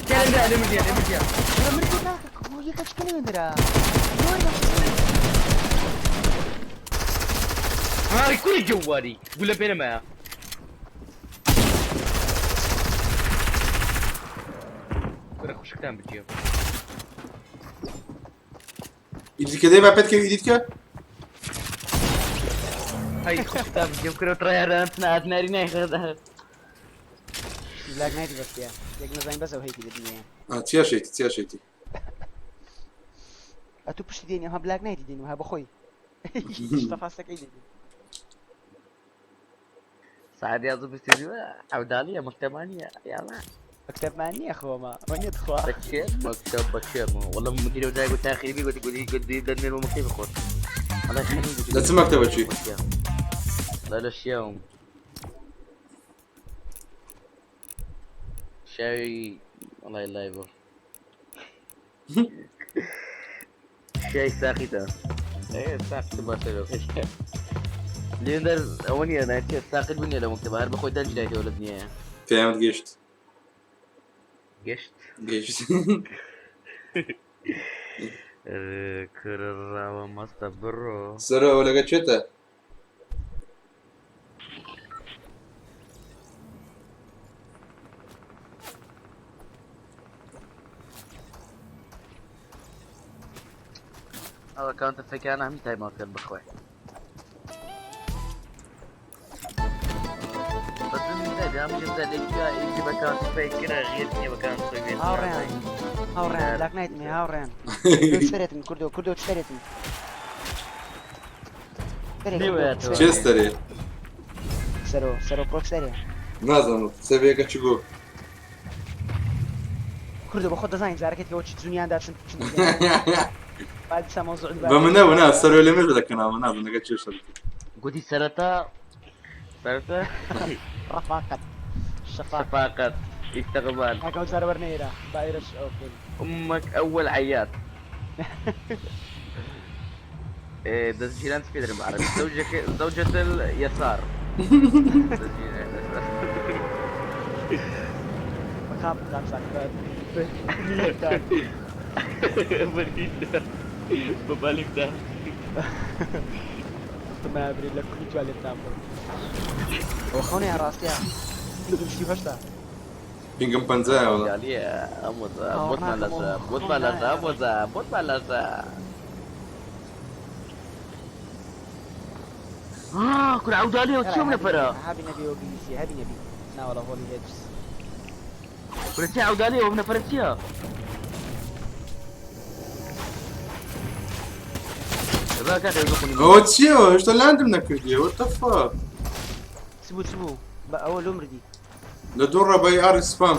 تێ لە مردیە لە مردیە. لە مردی کاکە یەکە چکە لەوێندرا. هاڕی کوڕی جەواری گولە پێ نەمایە. کوڕە خوشکتان بچیە. ئیدیت کە دەی با پێت کە ئیدیت کە. هەی خوشکتان بچیە کوڕە تڕیاران ناری نایخەدا. بلاک نایتی بەستە یەک نەزانین بەس ئەو هەیتی لە دنیایە. چیا شێتی چیا شێتی. ئەتوو پشتی دێنی ئەمە بلاک نایتی دێنی ها بەخۆی تەفاسەکەی دێنی. سعد يا زبط عودالية مكتبانية يلا مكتبمان نییە خۆمە وەنیە تخوا. بكير مكتب بكير والله مدير وزاي قلت اخري بي قلت قلت قلت دنيا مكتب خور الله يخليك. لە چ مەکتەبە چی؟ لا لا شيوم شاي الله الله يبر شاي ساقطة ايه ساقطة باشا ليندر ئەوە نییە نایتێ ساقط بنیە لە مەکتەبە هەر بەخۆی دەنجرایتەوە لە دنیاە. پێیانت گەشت. گەشت. گەشت. کڕاوە مەستە بڕۆ. سەرۆ ئەوە لەگە چێتە؟ ئەو ئەکاونتە فێکانە هەمی تایماوت کرد بخۆی. هاوڕێیان هاوڕێیان بلاک نایتم هەیە هاوڕێیان. سەرێتن کوردۆ کوردۆ سەرێتن. چێ سەرێ؟ سەرۆ سەرۆ پرۆک سەرێ. نازانم سەبێکە چ گۆ. کوردۆ بە خۆت دەزانین زارەکەت کەەوە چ جونیاندا چن بعد سا مەوزوع بە منەوە نا سەرۆ لێ مێژ دەکەنەوە نازانم لەگە چێ شەر. گوتی سەرەتا سەرەتا ڕەفاقەت شفاقەت شفاقەت استقبال کاکە ئەو جارە وەرنەیرا با ئێرەش ئەوە بکەین. أمك أول عياط. إيه دزجيلان تفيدر بالعربي زوجك زوجة اليسار. بەخاب بخاب ساکت ببالك ده. ما بري لە کوری توالێتان بڕ. خۆنیان ڕاستیە پینگم 38. پینگم 50 وەڵا. بوت بوت بوت بوت بەلەزە. آه كل عودالية وتشوف نفرة. هابي نبي وبيسي هابي نبي نا والله هولي هيدز. كل شيء عودالية وبنفرة چییە؟ ئەوە چییەوە هێشتا لاندم نەکردیە what the fuck. چبوو چبوو بە ئەوە لۆ مردی. لە دوو ڕە بە ئاری سپام.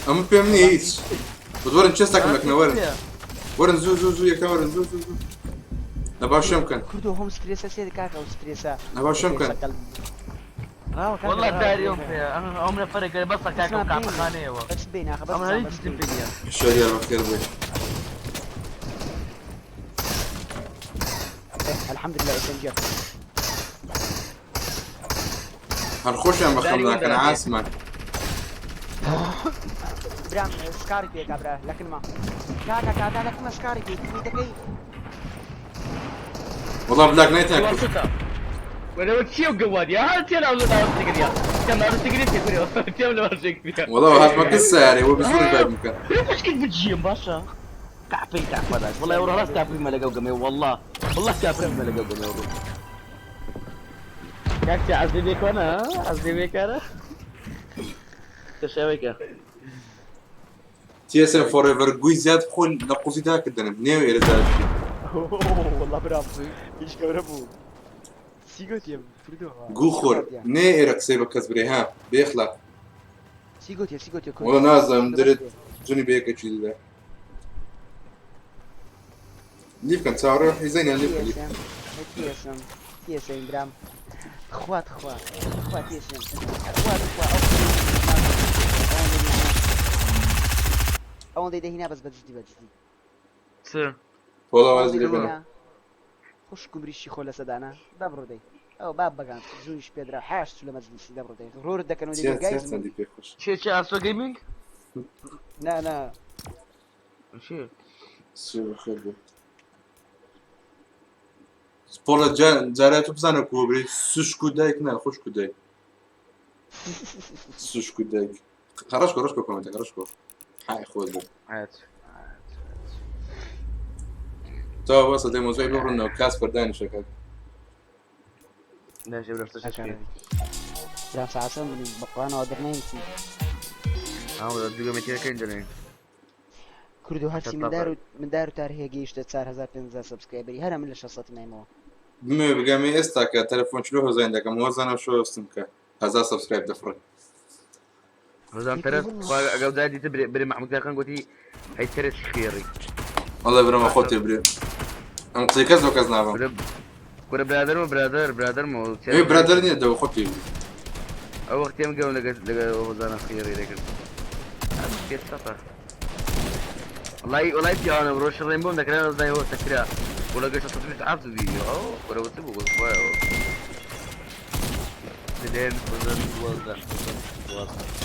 ئەمە پێم نییە هیچ. وەرن چێستاکم دەکەنە وەرن. وەرن زوو زوو زوو یەکە وەرن زوو زوو زوو. لە باشم بکەن. کوردۆ هۆم سترێسە سێ کاکە ئەو سترێسە. لە باشم بکەن. والله داري أم نفرق بس كاكا وكعب خانية. بس بين آخر بس أم هريج تبينيا. شاريار بەخێر بێ. الحمد لله اسنجر. هەر خۆشیان بەخەم ناکەن عاسمان. برام سکاری پێکا برا لەکنما کاکە کاکا لەکنمە سکاری پێ دەکەی. والله بلاك نايت ناكل. ولا چیە گەوادی ها چیە ناو ناو تگریا کە ناو تگری تگری چیە لە شێک والله هات ما قصة يعني هو بزور الباب مكان. مش كنت بتجيم باشا كعبي كعب والله يا راس كعبي ما لقوا قمي والله والله كعبي ما لقوا قمي والله كاكتي عزيزي بيك وانا عزيزي بيك انا تشاويك تي اس ام فور ايفر گوی زیاد بخۆن لە قوزی داکردنم نێوێ ئێرە زیاد. والله برام هیچ گەورە بوو. چی گوتیم کوردۆ؟ گوو خۆر نێ ئێرە قسەی بە کەس برێ ها بێخلاق. چی گوتیە چی گوتیە والله نازانم درت جونی بە یەکە چی دەدا. لی بکەن چاوەڕێ حیزەینیان لێ بکەن. تێسم تێسم برام خوا تخوا خوا تێسم خوا تخوا ئەوەندەی دەهینا بەس بە جدی بە جدی. چ؟ پۆڵا وازی لێ بێنە. خوشک و بریشی خۆ لەسەدانە دەبڕۆ دەی ئەو باب بەگان زوویش پێدرا حاش چوو لە مەجلیسی دەبڕۆ دەی غرورت دەکەن و چیا دەی چیا گایز چەندی پێ خۆش چێ چێ ئاسۆ گەیمینگ نا نا چێ سێ بەخێر بێ پۆڵە جارێ تو بزانە کووە برێ سوشک و دایک نا خوشک و دایک سوشک و دایک ڕەشکۆ ڕەشکۆ کۆمێنتەکە ڕەشکۆ حای خۆت بێ عاد تا وەسە دەی مۆزای بڕنەوە کاس پەردانیشەکات لا جيب لك تشكيل برام ساعتم بە قورئانەوە دەرنەیمسی ها دوگە متیرەکەین دەرێن کوردو هەرچی مندار و مندار و تار هەیە گەیشتە 4000 5000 subscriber ی هەرە من لە 600 نایمەوە بمەوێ بگەمێ ئێستا کە تەلەفۆن چلو هۆزین دەکەم هۆزانە شۆستم کە هەزار subscribe دەفڕێ هۆزان تەرەس ئەگەڵ دادی تە برێ محمود کاکان گوتی هەی تەرەس خێڕی والله برمە خۆتێ برێ ئەم قسەی کەس بۆ کەس نابم کورە برادەرمە برادەر برادەرمە ئێ برادەر نییە دەوە خۆتێ برێ ئەو وەختی ئەم گەم لەگەڵ لەگەڵ هۆزانە خێڕی دەکرد پێ سەفەر والله والله پیاوانە بڕۆ شڕێن بۆم دەکرا دەزای هۆ سەکرا بۆ لەگەڵ 627 ڤیدیۆ ئەو کورە وتبوو بوو خوایەوە دلێن هۆزان 12 هۆزان 12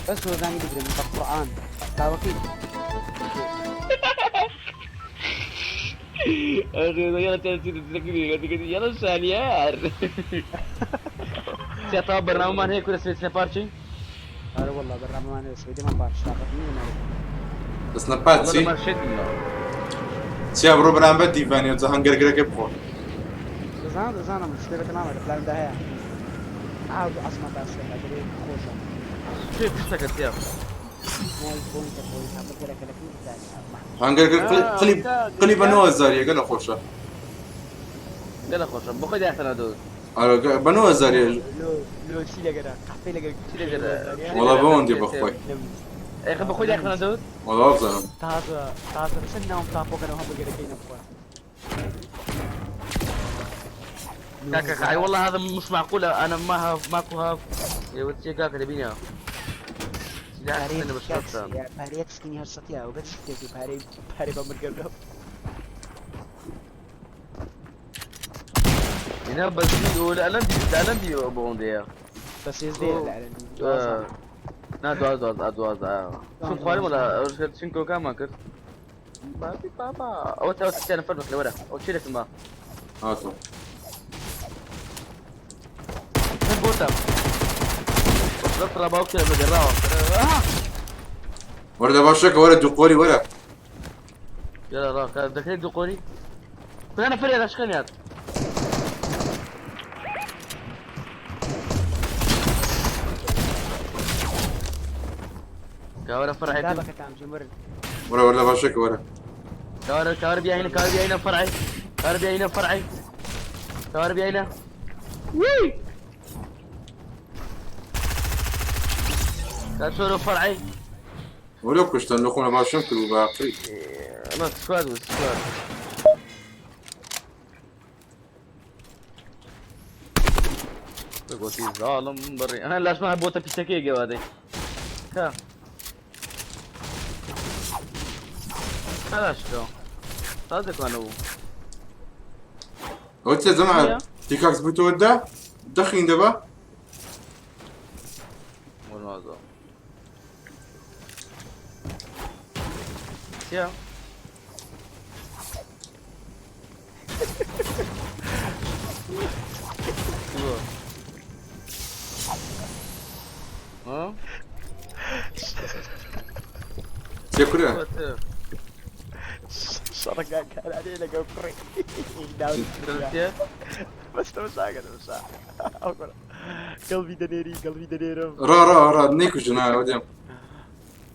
بەس هۆزانی بگرن بە قورئان باوەکەی يلا يلا شانيار سيطا برنامج مان هيك ولا سويت سنابارشي ئەرە والله بەرنامەمان سوێدی من باش طاقەت نییە ناوی. دەستنە پات والله چی ما شد چیا بڕۆ بەرامبەر دیڤانی و جەهانگەرگرەکە بخۆ دەزانم دەزانم شتێ بە تەمامە لە پلاندا هەیە ئاو ئاسمان باس دەکات دەبێ خۆشە شوف تشتكت يا ناوی بۆینتە خۆی هەمبەرگەرەکە لە کوێ دانی هەنگەرگر قلی قلی بە 9000 یە گەلە خۆشە قال خوش بخذ احسن دوز ئەرە بە 9000 یە لۆ لۆ چی لەگەرە قەحپەی لەگەر چی لەگەرە؟ وەڵا بەوەندی بەخۆی اخي بخذ احسن دوز وەڵا وابزانم تازە تازە چەند ناوم تاپۆکەنەوە هەمبەرگەرەکەی نەخوا كاكا والله هذا مش معقول انا ما هاف ماكو هاف يا ولد كاكا لبينا پارەیەک پارەیەک سکینی هەر سەتیا و بەس شتێکی پارەی پارەی بە مرگەر هنا بس ولا لندي لا لندي بوندي بس يزدي لا نا دواز دواز دواز شو خوالي ولا شنكو كان كرت بابي بابا او تو تستنى فرمك لورا او تشيل اسمه هاتۆ بوتا بس باوك لما جراوه وەرە دە باشەکە وەرە دوو قۆری وەرە يلا راك دخلت دقوري كنت انا فريق اشكال كاورا فرعي دابەکە تام جمر وەرە وەرە لە باشەکە وەرە كاورا كاورا بيا هنا كاورا بيا هنا فرعي كاورا بيا هنا فرعي كاورا بيا هنا وي كاسورو فرعي وەرە کوشتن لە خۆم لە باشم کرد و باقی ما سكواد سكواد قلت ظالم بري انا لاش ما بوتا بيسكي هذه كا خلاص شو صادق انا ئەوە چیە جەماعەت تیکاکس بوویتەوە دە دەخین دەبا والله يا ها چیە کورە شەڕەکان کارانەی لەگەڵ کوڕی بەس تەمەشاکە تەمەشا قەڵبی دەنێری قەڵبی دەنێرم ڕا ڕا ڕا نەیکوژن ئەوە دێم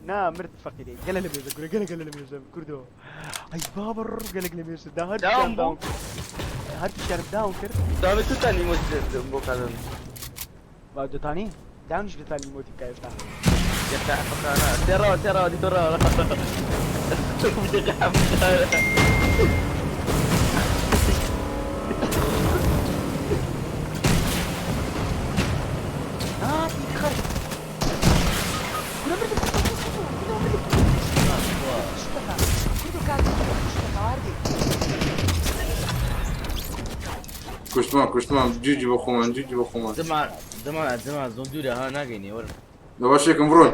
نا مرد فەقیرەی گەلە لە مێژە کورە گەلە گەلە لە مێژە کوردەوە ئەی بابە ڕ گەلێک لە مێژە دا هەر داون بوو؟ هەر شارم داون کرد داوي تو تاني موت بو كذا با دەتانی داونیش دەتانی مۆتی بکە ئێستا يا ترى ترى دي ترى نا خرج كنا مردم كنا مردم کوشتمان کوشتمان جیجی بۆ خۆمان جیجی بۆ خۆمان. جەما جەما جەما زۆن دوورە ها ناگەینێ وەرن. لە باشێکم بڕۆن.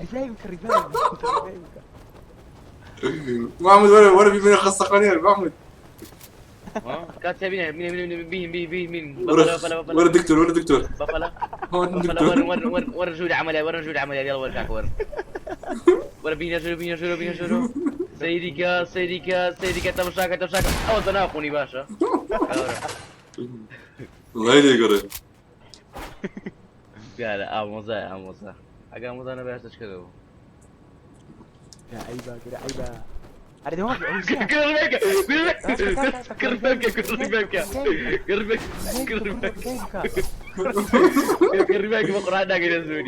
revive بکە revive بکە revive بکە. محمود وەرە وەرە بیبینە خەستەخانەیە محمود. کاتیا بینە بینە بینە بین بین بین بین وەرە وەرە دکتۆر وەرە دکتۆر. بەپەلە هەوە بەپەلە دکتۆر. وەرن وەرن وەرن وەرن ژووری عەمەلیات وەرن ژووری عەمەلیات یاڵا وەرن کاکە وەرن وەرە بینە ژوورە بینە ژوورە بینە ژوورە سەیری کە سەیری کە سەیری کە تەمەشاکە تەمەشاکە ئەوە زەناخونی باشە وەرە. وەڵای لێگەڕێ. دیارە ئامۆزای ئامۆزا ئەگە ئامۆزا نەبێ هەشتا چکەدەوە عیبە گورە عیبە. ئەرێ دەوام ئەو چیە؟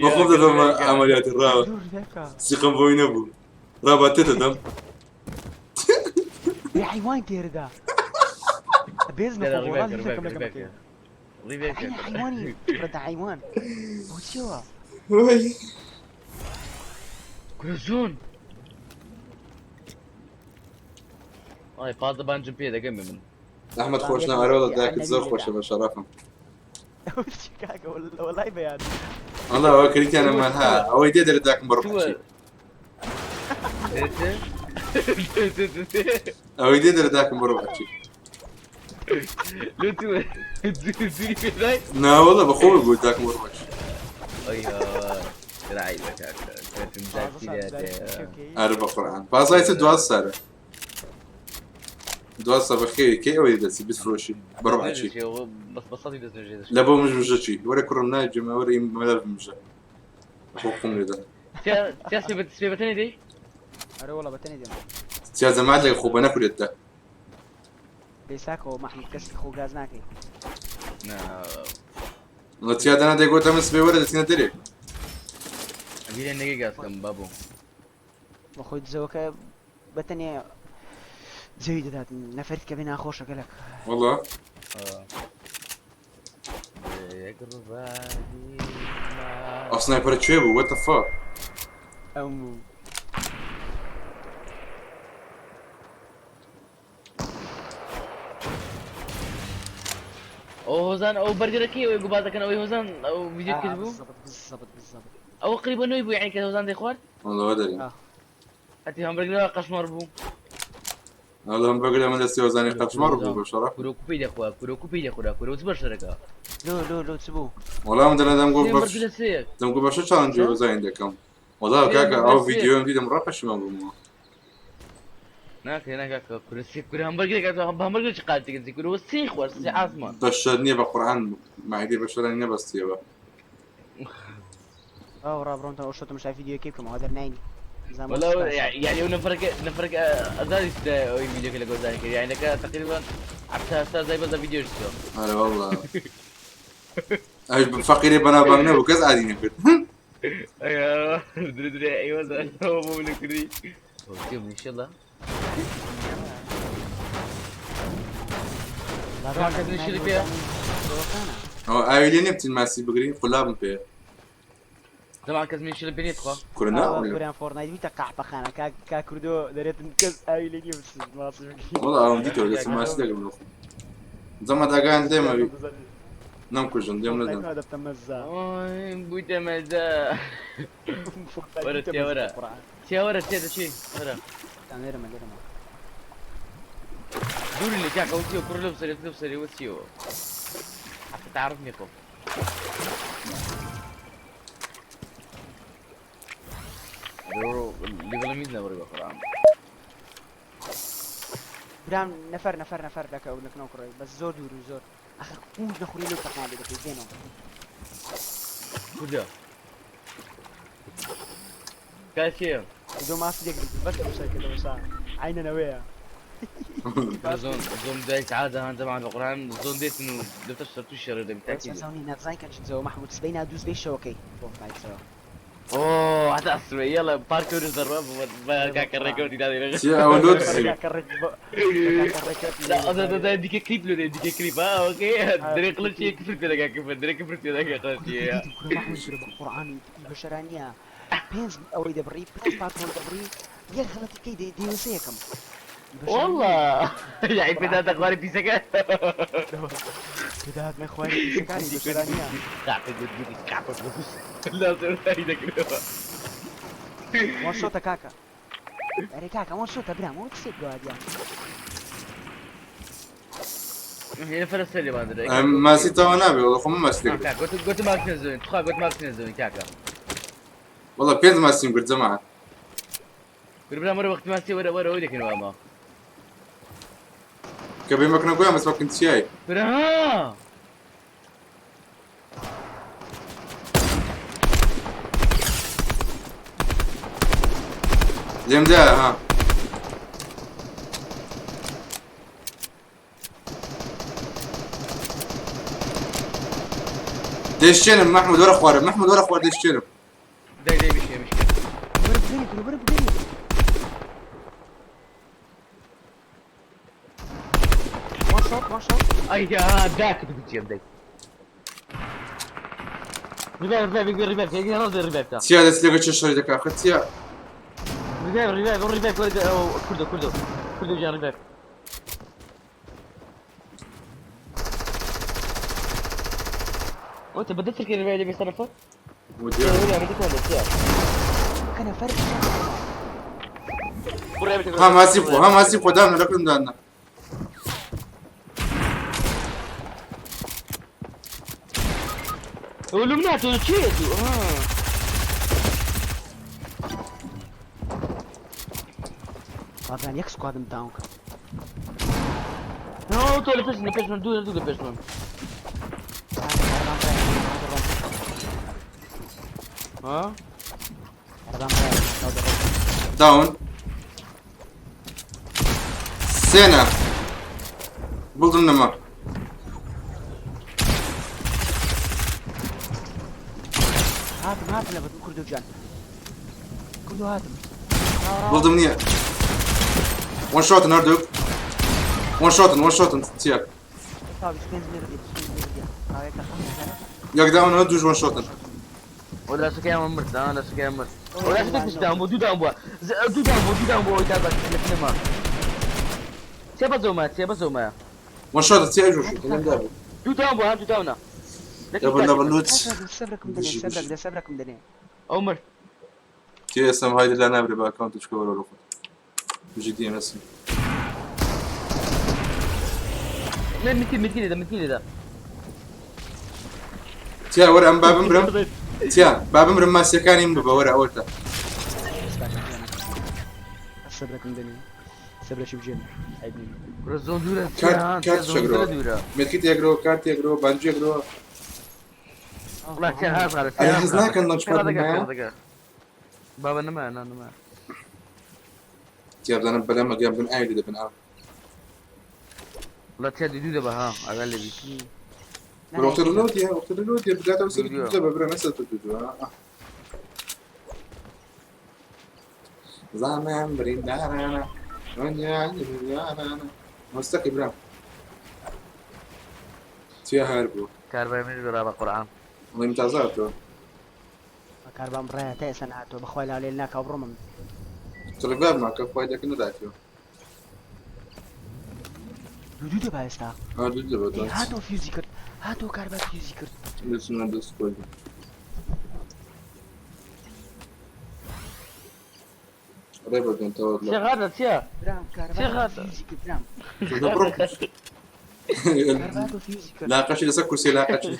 بە خۆم دەدەم عەمەلیاتی ڕاوە. سیقەم بۆی نەبوو. ڕابا تێدەدەم. يا حيوان تێردا. بێز نەخۆ وەڵا لەکەم لەکەم بکەی. عەینی حیوانی ڕەدە حیوان. بۆ چیەوە؟ وای. زۆن ئای پازدە بانجم پێ دەگەم من ئەحمەد خۆشنا ئەرۆڵە داکت زۆر خۆشە بە شەرەفم. ئەو چی کاکە وەڵای بەیان. والله ئەوە کریتیانە من ها ئەوەی دێ دەرێ داکم بە ڕوحی. ئەوەی دێ دەرێ داکم بە ڕوحی. نا والله بە خۆم بوو داکم بە ڕوحی. ئەرە بە قورئان پازای چ 12 سارە. 12 سا بەخێوی کەی ئەوەی دەچی بفرۆشی بە ڕوحی. لە بۆ مژ مژە چی وەرە کوڕم ناجمە وەرە مەلا بمژە. خۆ خۆم لێدا. ئەرێ وەڵا بەتەنێ دێم. چیا جەماعەت لێک خۆ بە نەکورێت دا. بێساکەوە مەحمود کەسی خۆ گاز ناکەی. وەڵا چیا دەنا دەیگۆتە من سبەی وەرە دەچینە دەرێ. بەخۆی دزەوەکە بەتەنێ زەوی دەدات نەفەرت کە بێ ناخۆشە گەلک. وەڵا ئەو sniper ە کوێ بوو what the fuck. ئەم بوو. ئەو هۆزان ئەو بەرگرەکەی ئەوەی گوبازەکەن ئەوەی هۆزان ئەو ڤیدیۆ کرد بوو بالضبط بالضبط بالضبط. ئەوە قریبە نوێی بوو یعنی کە هۆزان دەیخوارد وەڵا وەدەرێ. هەتی هەمبەرگرەوە قەشمەڕ بوو. وەڵا هەمبەرگرە من دەستی هۆزانی قەشمەڕ بوو بە شەڕەف. کورۆ کوپی دەخوا کورۆ کوپی دەخورا کورۆ چ بەشەرەکە. لۆ لۆ لۆ چ بوو؟ وەڵا من دەنا دەمگۆ سێ بەش بەرگرە سێیەک. دەمگۆ بەشە challenge ی هۆزانی دەکەم. وەڵا کاکە ئەو ڤیدیۆم دیدم ڕاپەشیمان بوومەوە. ناکرێ ناکاکە کورە سێ کورە هەمبەرگرێک هەمبەرگر چ قاتێکە چی کورە سێ خوارد سێ ئاسمان. بەشەر نییە بە قورئان مەعیدەی بەشەرانی نەبەستیەوە. ئەو ڕابڕۆم تا ئەو شتم شای ڤیدیۆکەی بکەم ئەوە دەرناینی. والله يعني نفرق نفرق ازاري فيديو كله جوزاني كده يعني لك تقريبا حتى استاذ زي بس فيديو شو ئەرێ والله. ئەویش فەقیری بەناوبانگ نەبوو کەس عادی نەکرد. ايوه دري دري ايوه هو مو من كري ان شاء الله ئەوە ئاوی لێ نییە بچین ماسی بگرین قولابم پێیە. طبعا کەس من شلبي تخوا کورە نا کوریان فۆرنایت بیتە قەحپەخانە کا کا کوردۆ دەرێتن کەس ئاوی لێ نییە بچن ماسی بگرین. وەڵا ئەوم دیتەوە دەچم ماسی دەگرم لە خۆم. جەماعەت ئاگایان دێمەوی نەمکوژن دێم نەدەم. فۆرنایت دەبتە مەزا. بوویتە مەزا. وەرە تیا وەرە تیا وەرە تیا دەچی وەرە. لێرەمە لێرەمە. دوور لە کاکە وتیەوە کوڕ لەو سەری لەو سەری وتیەوە حتى تعرفني خو ليفل ميزنا بڕی بە قورئان. برام نەفەر نەفەر نەفەر لەکە ئەو لەکنەوە کوڕی بەس زۆر دوور و زۆر ئەخر قووت نەخوری لەو تەقیان لێ دەکەی دێنەوە. کوجا کاچیە؟ دۆ ماسی دەگریت بەس تەماشای کردەوە شا عینە نەوەیە. زۆن زۆن دایک عادە هان جەماعە بە قورئان زۆن دێتن و دەبتە شەر تووشی شەڕ دەبی تاکید. سەزانی نازانی کە چ زەوە مەحموود سبەی نا دووس بێ شەوەکەی فۆرتنایت سەوە. اوه حتى اسمع يلا باركور ضربه كاكا ريكوردي دادي چیە ئەوە لۆ دزی؟ لا هذا هذا ديك كليب لو ديك كليب اه اوكي دري قلت شيء كفرت لك كفرت دري كفرت لك قلت شيء قورئان بەشەرانیە پێنج ئەوەی دەبڕی پێنج پارکۆر دەبڕی یەک غەڵەتی بکەی دەیوسەیەکەم. والله يعني بدات اخبار بيسكا بدات ما خواري پیسەکانی بەشەرانیە لا صرت وان شۆتە کاکە ئەرێ کاکە وان شۆتە برام وەک سێ گوادیان هنا فرس اللي ما ادري ماسی تەوا نابێ وەڵا خۆ من ماسی دەگرم كاكا قلت قلت ما تنزلون تخا قلت ما تنزلون كاكا وەڵا پێنج ماسیم گرت جەماعەت قلت بلا مرة وقت ما سي ورا ورا ودك ما کە بێمەکنە گویا مەسمەکن چیای ها لێم دایە ها دەشتێنم مەحمود وەرە خوارە مەحمود وەرە خوار دەشتێنم داي داي بشي بشي وەرە بگەری کورە وەرە بگەری وان شۆت وان شۆت اي يا ذاك بتجيب داي ريفايف ريفايف يقول ريفايف يقول رد ريفايف تا چیا دەست لەگە چه شەڕی دەکا خە چیا ريفايف ريفايف ريفايف كردو كردو كردو جان ريفايف وانت بدلت لك الريفايف اللي بيصرفه؟ ودیار ولا بدك ولا يا کەنە فەرق ها ماسی خۆ ها ماسی خۆ دامنە لەکردم دانە ولمناته تشيتو ها بابران یەک سکوادم داون کرد نو تو لفش لفش من دون دون لفش من ها داون سێنە بڵدم نەما هاتم هاتم لە بەدوو کوردو گیان کوردو هاتم بڵدم نییە وان شۆتن هەردووک وان شۆتن وان شۆتن چییە تا 25 مێر 25 مێر ئاوێکە یەک داون هەر دووش وان شۆتن ولا سكان مرت انا سكان مرت ولا سكان داون بو دو داون بو دو داون بو دو داون بو تابع الفيلم سيبا زوما سيبا زوما وان شۆتن چیە ئەو شۆتن لەم دابوو دو داون بو ها دو داونا دەبل دەبل لوت سەبرکم دەنێ سەبرک دە سەبرکم دەنێ او مرت تێ ئێستا هایدە لا نابرێ بە ئەکاونت چکە وەرە لە خۆت بژی دیێ مەسی لا 200 200 اذا 200 اذا چیا وەرە ئەم با بمرم چیا با بمرم ماسیەکانی من ببە وەرە ئەوەتە سەبرکم دەنێ سەبرەشی بژێن زون دوره کارت کارت زون شەگرەوە دوره مێتکیت یەکرەوە کارت یەکرەوە بانجی یەکرەوە والله كان هذا على ئەرێ حەز ناکەن لەنچ پاد نمایە بابا نما انا نما تیا بزانم بەلەمە گیان بن ئاوی لێ دەبن ئاو والله تيا دودو دبا ها اقل بي وەختە لۆدیە وەختە لۆدیە بگاتەوە سەر دوو دەبە برا نەسەر دوو زانم بریندارانە مستەقی برام چیا هەر بوو كاربا من برا قرآن وڵی امتازاتەوە کاربام ڕایە تا ئێستا نهاتەوە بەخوای لا لێل ناکا بڕۆمم تەلەگرام ناکە خۆی دەکە نەداتەوە دوو دەبا ئێستا ئا دوو دەبە ئێ، هاتۆ فیوزی کرد هاتۆ کاربا فیوزی کرد دەچنە دەست خۆی ڕێ بەدەنتەوە شي غادة تيا برام چی کاربا غاتە؟ فیوزی کرد برام بڕۆ کاربا هاتۆ فیوزی کرد لاقەشی لەسەر کورسی لاقەشی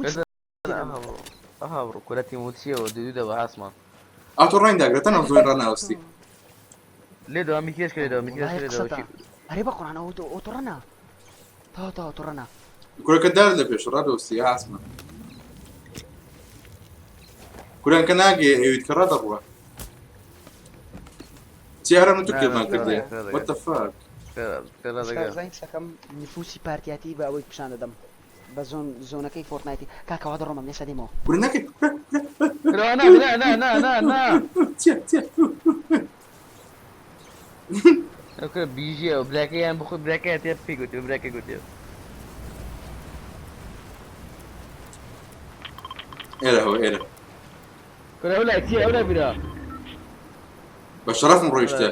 ئێستا هەموو اها برو كلاتي موتشي ودودو دبا اسمع ئاتۆ ڕاین داگرێتە ناو زۆر ڕاناوەستی ليه دو ميكيش كده دو ميكيش والله كده دو قسەتە. ئەرێ بە قورآن ئەوە ئۆتۆ ڕەنا تا تا ئۆتۆ ڕەنا کورەکە دار لە پێش ڕادەوەستی یا ئاسمان کوران کە ناگەی ئەویت کە ڕادەڕوە چی هەرم تو کێمان کردێ What the fuck زین قسەکەم نفوسی پارتیاتی بە ئەوەی پیشان دەدەم بە زۆن زۆنەکەی فۆرتنایتی کاکەوا دەڕۆمم لێستا دێمەوە کورە ناکەی لا لا لا لا لا لا چیە چیە اوكي بيجي او بلاكي يعني بخو بلاكي تيا في قلت بلاكي قلت ئێرە هەوە ئێرە كنا ولا تيا ولا بلا بە شەرەفم ڕۆیشتێ.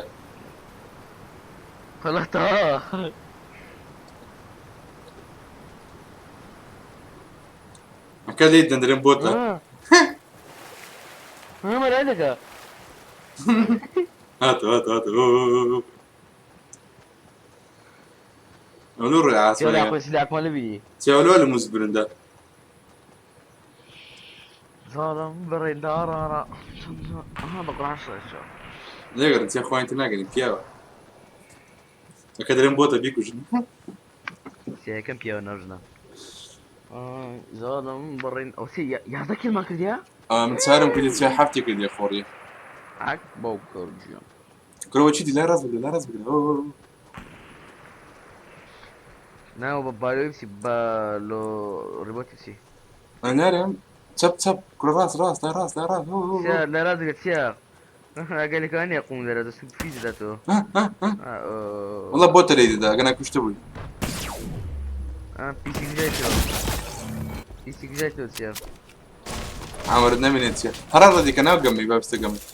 وەڵا تەواوە. ئەکە لێی دەندرێم بۆتە. مەرای دەکا. هاتە هاتە هاتە. ئەو ڕێ ئاسمانە. خۆی سلاکمان لەبینی. چاولۆ لە موز برندا. زاڵم بڕێ داڕارا. ئەها بە قورئان شەشە. نێگەرن چێ خۆیان تر ناگەنی پیاوە. ئەکە دەرێم بۆتە بیکوژن. سێیەکەم پیاوە ناژنە. زاڵم بڕین ئەو سێ 11 کیلمان کردیا؟ من چارم کردی چێ حەفتی کردی خۆڕی. عەک بەو کردیان. کورەوە چی دی لای ڕاست بگرە لای ڕاست بگرە. ناو بە بالۆ بچی بە لۆ ڕیبۆت بچی. نارم چەپ چەپ کورە ڕاست ڕاست لای ڕاست لای ڕاست. لای ڕاست بگرە چییە؟ ئەگەر لەکوێ قوم دەرە دەست فیز دەداتەوە. وەڵا بۆتە لێی دەدا ئەگەنا کوشتە بووی. پیسی گوژایتەوە. پیسی گوژایتەوە چییە؟ عامرت نەمێنێت چییە؟ هەرا ڕەدیکە ناو گەمەی با بستە گەمەی.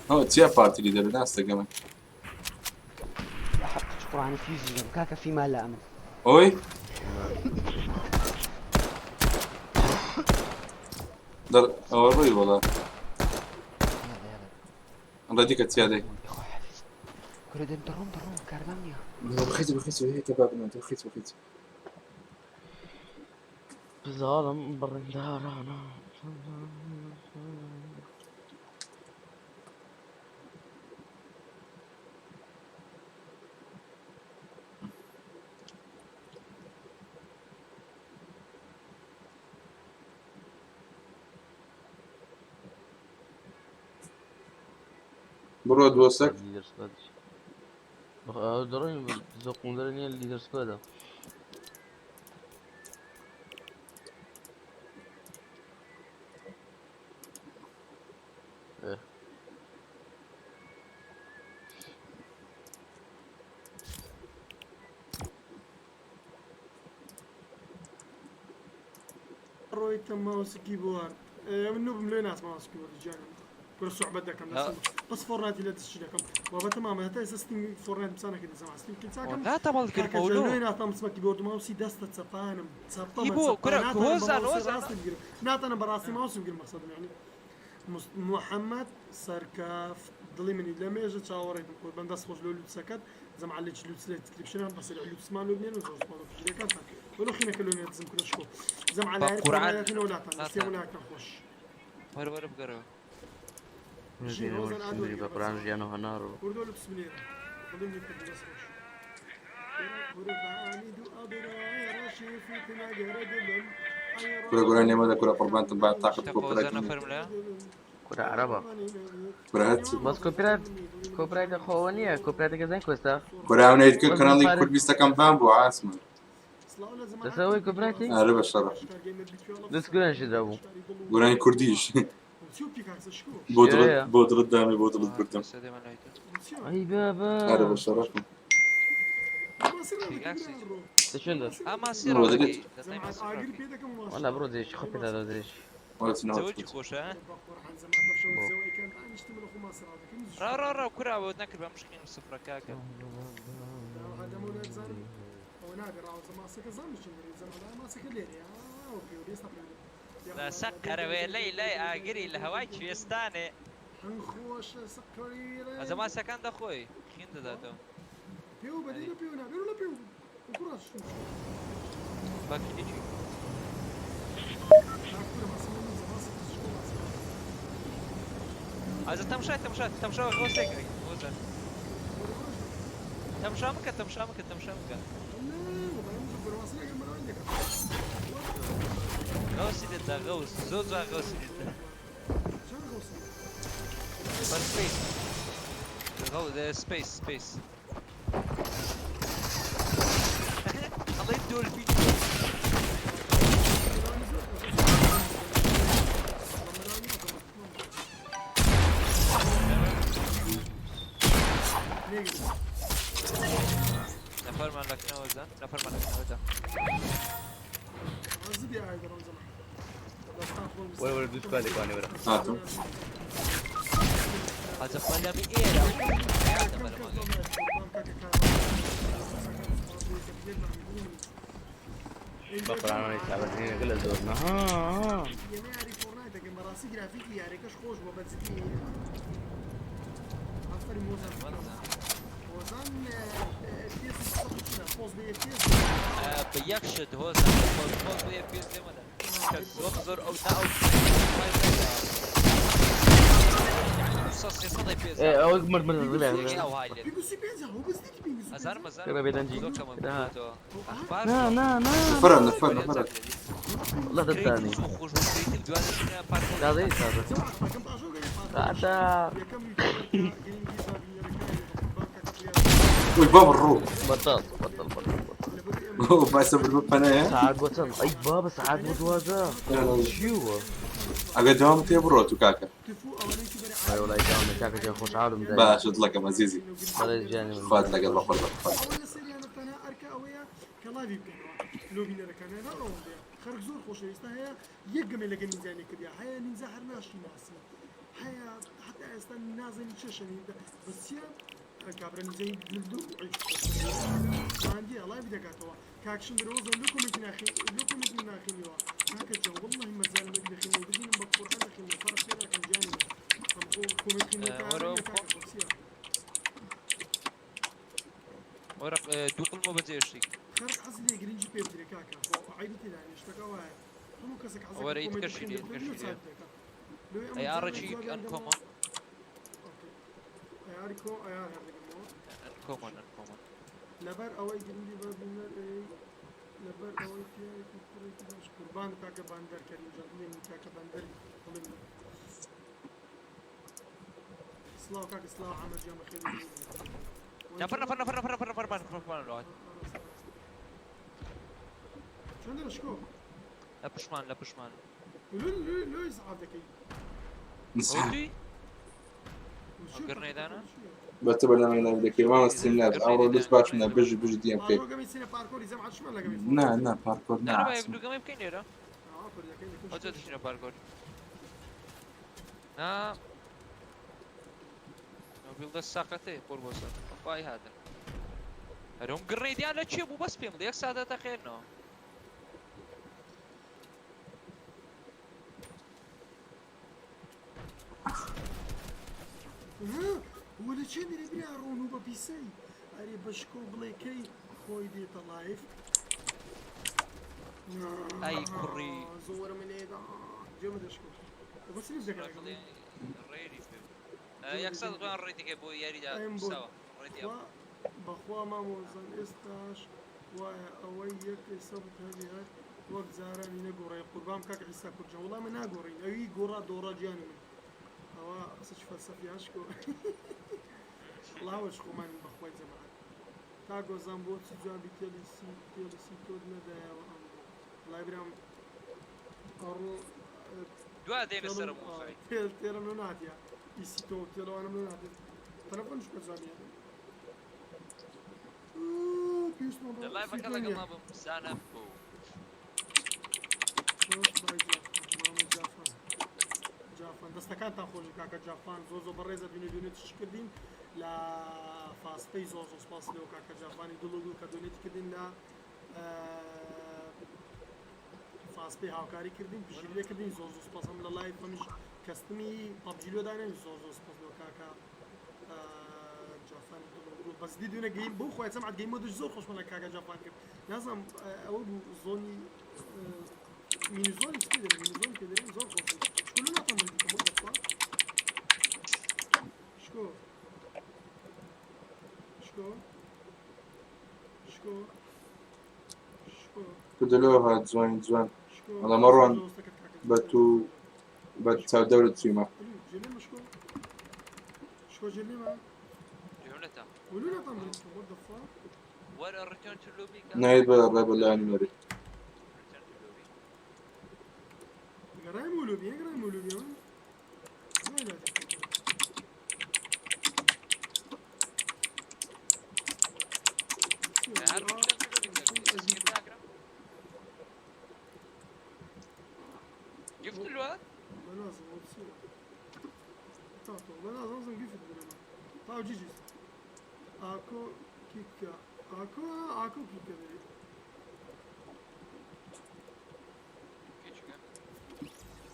ئەوە چییە پارتی لیدەرە ناستە گەمەی. حق قورئانی فیزی دەم کاکە فیما لە ئەمن. ئۆی دەر ئەوە ڕۆی وەڵا. ڕەدیکە چیا دەی. کورە دەم دەڕۆم دەڕۆم کاربام نییە. بخیت بخیت هيك بابنا بخيت بخيت. زاڵم بڕیندارانا. بڕۆ دۆسەک. لیدەر سکواد. دەڕۆین زۆر قوم دەرە نییە لیدەر سکوادە. ڕۆیتە ماوس کیبۆرد. من نوبم لێ ناس ماوس کیبۆرد گیانم. کورە سوعبەت دەکەم بەس فۆرنایتی لە دەستی دەکەم. بابە تەمامە هەتا ئێستا ستیم فۆرنایت بسانەکە دەزەم ستیم کلچاکەم. لا تەمەڵ کردمەوە لێ ناتام بچمە کیبۆرد ماوسی دەستە چەپانم. چەپەمە ئی بۆ کورە هۆزان هۆزان. ناتانم بەڕاستی ماوسم بگرم مەقسەدم یعنی. محەممەد سەرکەف دڵی منی لە مێژە چاوەڕێتم قوربان دەست خۆش لۆ لوتسەکەت زەمع لێ لوتس لێ دیسکریپشنم بەسەر لوتسمان لۆ بنێن و زۆر سپاس فیجرەکانتان وەلو خینەکە لۆ نێت زم کورە شکۆ زەمع لە وڵاتان سێ وڵاتان خۆش. وەرە وەرە بگەڕەوە. بە قورئان ژیان و هەنار و کوردۆ لوتس بنێرە دڵی منی کوردی دەست خۆش. کورە گۆرانی ئێمە لە کورە قوربانتم با تاقەت کۆپیرایت کورە عەرەبە. کورە هەرچی. بەس کۆپیرایت کۆپیرایت خۆوە نییە کۆپیرایتەکە زین کوێستا. کورە ئەو نەیت کرد کەناڵی کورد بیستەکەم بان بوو ئاسمان. دەسەوەی کۆپیرایتی؟ ئارە بە شەڕە. دەست گۆرانیشی دابوو. گۆرانی کوردیش. بۆ دڵت دامێ بۆ دڵت بردم. ئەی بابا. ئارە بە شەڕەفم. ڕۆ دەگەت. وەڵا بڕۆ درێژی خۆ پێدا درێژی. زەوجی خۆشە ڕا ڕا ڕا کوراوە نەکرد بە مشکین سفرە کاکە. لە سەقەرەوێ لەی لای ئاگری لە هەوای کوێستانێ. ئەزە ماسەکان دەخۆی خین دەداتەوە. پێوە بەدی لە پێوە نابێ لە پێوە باکی چی؟ ئەزە تەمشای تەمشا تەمشا غۆسێک غۆزە. تەمشا بکە تەمشا بکە تەمشا بکە. غەوسی دەدا غەوس زۆر جوان غەوسی دەدا. بەر سپەیس. غەو سپەیس سپەیس. ئەڵێ دۆلفین. نەفەرمان لەکنەوە زان نەفەرمان لەکنەوە زان. وەرە وەرە دوو سکوادێک وانێ وەرە. هاتم. حاجە پەلەمی ئێرە بە قورئان چاوەکەی لە زۆر نا ها ها. ئێمە یاری فۆرنایت دەکەین بەڕاستی گرافیکی یاریەکەش خۆش بووە بە جدی ئافەرین هۆزان هۆزان FPS خۆش بە FPS بە یەک شت هۆزان خۆش خۆش بە FPS لێمەدە کە زۆر زۆر ئەو تا ئەو ئێ ئەوە مرد مرد بڵێ ئەزانم ئەزانم بێ بێدەنگی. زۆر کەمە نا. ئەخبار نا نا نا نەفرە نەفرە نەفرە. والله دەتزانی. خۆش بوو کریتیڤ دوانە پارکۆر تازەی تازە. تازە. وی بابا ڕوو. بەتەڵ بەتەڵ بەتەڵ. باسە بر پەنایە. سەعات بۆ چەند؟ ئەی بابە سەعات بۆ 12. چیوە؟ ئەگەر دەوام تێ بڕۆ تو کاکە. ئەرێ وەڵای داوم کاکە گیان خۆشحاڵم دای. باشە دڵەکەم ئەزیزی. بەڵێ گیانی من. خوات لەگەڵ بە قوربان خوات. ئەوە لە سەریانە تەنها ئەرکە ئەوەیە کە لاوی بکەنەوە لۆ بینەرەکان نا ئەوەندەیە خەرک زۆر خۆشەویستە هەیە یەک گەمێ لەگە نینجای نەکردیا هەیە نینجا هەر ناشی ناسی هەیە حتا ئێستا نازانی چێشە نینجا بەس چییە کابرا نینجای مردوو ماندیە لاوی دەکاتەوە کاک شمبرۆزە لۆ کۆمێنتی ناخی لۆ کۆمێنتی ناخینیەوە کاکە جان واللهی مەجالم نەبی دەخینەوە ببینم بە قورئان دەخینەوە فەرق پێ ناکەم گیانی من ئەم خۆ کۆمێنت خوێندنەوە وەرە کارە کاکە خۆ چییە وەرە دوو قڵمە بەجێشتی خەرک حەزی لێ گرنگی پێ بدرێ کاکە خۆ عەیبی تێدا نییە شتەکە وایە هەموو کەسێک حەزەکە وەرە کۆمێنت ئیتکەشی لێ بخوێنێت لۆ ئیتکەشی لێ چاک دەکا لۆی ئەم ئەی جارە ئاڕەکی جوابیان دەمەوە ئەنکۆمۆن ئۆکەی ئەیاری کۆ ئەیار هەر دەگرمەوە ئەنکۆمۆن ئەنکۆمۆن لەبەر ئەوەی گرنگی بە بینەر ئەی لەبەر ئەوەی پیاوێکی کوڕێکی باش قوربان کاکە بەندەر کەریم جان دڵی من کاکە بەندەری دڵی من سڵاو کاکە سڵاو عەمە گیان بەخێر بێی نەفەر نەفەر نەفەر نەفەر نەفەر نەفەر نەفەر نەفەر چۆن دەرە شکۆ لە پشمان لە پشمان لۆ لۆ لۆ ئیسعاف دەکەی نسحاب. گڕنێدانە بەتە بەرنامەی لاوی دەکەی مامە ستریم لاب ئەوڕۆ لوس باشم نا بژی بژی دی ئەم کەی. پارکۆر گەمی چینە پارکۆری جەمعەت شمان لەگەمی نا نا پارکۆر نا نەرە با یەک عاسم. دوو گەمەی بکەین لێرە ئەو جا دەچینە پارکۆر نا بیڵدە ساقەتەیە قۆر بۆ سەر بەخوای هاتن هەرم گڕنێدیان لە چێ بوو بەس پێم بڵێ یەک ساتە تەقێنەوە وە لە چێ دەرێ برا ڕۆن و بە پیسەی ئەرێ بەشکۆ بڵێ کەی خۆی دێتە لایف ئەی کوڕی زۆرم لێدا جێمە دەشکۆ بەس لێ دەکات ڕێری پێ یەک سات دوان ڕێ دیکە بۆ یاریدا ئەم بۆ ساوە ڕێدی ئەم بەخوا مامۆزان ئێستاش وایە ئەوەی یەک سەبت هەبی هەر وەک جارانی نەگۆڕێ قوربان کاک عیسا کورجان وەڵا من ناگۆڕین ئەوی گۆڕا دۆڕا گیانی من ئەوە قسەی فەلسەفی هەشکۆ ڵاوەش خۆمان بەخوای جەماعەت کاک گۆزان بۆچی جوابی تێلی سی تێلی سی تۆت نەدایەوە ئەمڕۆ وەڵای برام ئەڕۆ دوا دێنە سەرم موزعی تێل تێلم لۆ ناتیە ئیسی تۆ تێلەوانم لۆ ناتێت تەلەفۆنش بە جوابیە پێویستمان بە لە لایڤەکە سی تۆ لەگەڵ نییە. مابم زانە بوو خۆش بای جافان مامە جافان جافان دەستەکانتان خۆش کاکە جافان زۆر زۆر بەڕێزە دوێنێ دۆنێتیش کردین لە فاستەی زۆر زۆر سپاس لەو کاکە جافانی دڵ و گوڵ کە دۆنێتی کردین لە فاستەی هاوکاری کردین پشتگیری لێ کردین زۆر زۆر سپاس هەم لە لایڤ هەمیش کەستمی پەبجی لۆ دانێن زۆر زۆر سپاس لەو کاکە جافانی دڵ و گوڵ بەس دی دوێنێ گەیم بۆ خۆی سەمعەت گەیم مۆدش زۆر خۆشمان لە کاکە جافان کرد نازانم ئەوە بوو زۆنی مینی زۆنی چی پێ دەرێن مینی زۆنی پێ دەرێن زۆر خۆش بوو شکۆ لۆ ناتوانم ڕێدی بکەم what the fuck شکۆ شکۆ شکۆ شکۆ کودلۆ هات جوان جوان شکۆ وەڵا مەڕۆن دۆستەکەت کاکە بە تو بە چاو دەورت چوویمە. جێلێمە شکۆ شکۆ جێلێمە جملەتە ولو ناتوانم ڕێدی بکەم what the fuck وەرە ڕیتۆن تو لۆبی نایت بە ڕێ بە لایەن مەری. ڕیتۆن تو لۆبی گەڕای مولوبی گەڕای مولوبی ئەوە نایلاتێ هەر ڕیتۆن تو لۆبی کە سکیپ ناکرم گفت تاتۆ بە نازم gift بنەما تاو GGs ئاکۆ کیکە ئاکۆ ئاکۆ کیکە دەبێت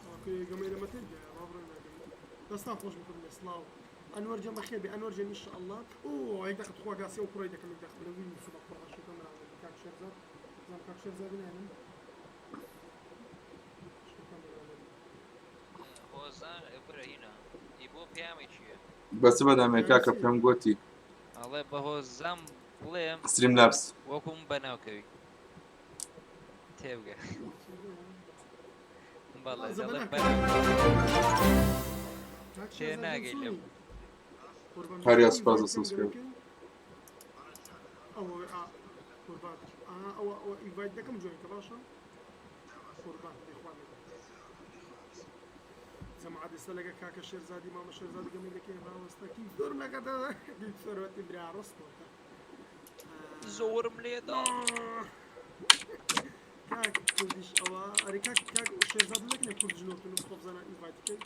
ئاکۆ گەمەی لە مەتر گەیە با بڕۆین ناگەمە دەستان خۆش بکەم لێ سڵاو ئەنوەر جان بەخێر بێ ئەنوەر جان ئینشاءاللە ئۆ یەک دەقە تخوا گاسی ئەو کوڕەی دەکەم یەک دەقە بڵێ وی نووسە بە قوڕان شوکەم رانەبی کاک شێرزاد زام کاک شێرزادی نایەنم شوکەم رانەبی هۆزان برا هینا ئی بۆ پەیامێکیە بەس بەدامێ کاکە پێم گۆتی ئەڵێ بە هۆزان بڵێم ستریم لاپس وەکوم بەناو کەوی تێبگە بەڵێ دەڵێ بەناو کاک تێ شێرزاد جان ناگەی لەم چۆنی قوربان هەریا بەخێر سوپاس ئینڤایت بۆ کەم سبسکرایب گەمەکەی ئەوە ئا قوربان ئا ئەوە ئەوە ئینڤایت دەکەم جۆین کە باشە قوربان بێخوان لەگەڵ جەماعەت ئێستا لەگە کاکە شێرزادی مامە شێرزادی گەمەی دەکەین ڕاوەستا کینگ زۆرم لەگە کینگ سەرۆتی برا ڕستۆتە زۆرم لێدا کاک کوردیش ئەوە ئەرێ کاک کاک شێرزاد نەکنە کورد ژنۆتون و خۆ بزانە invite بکەی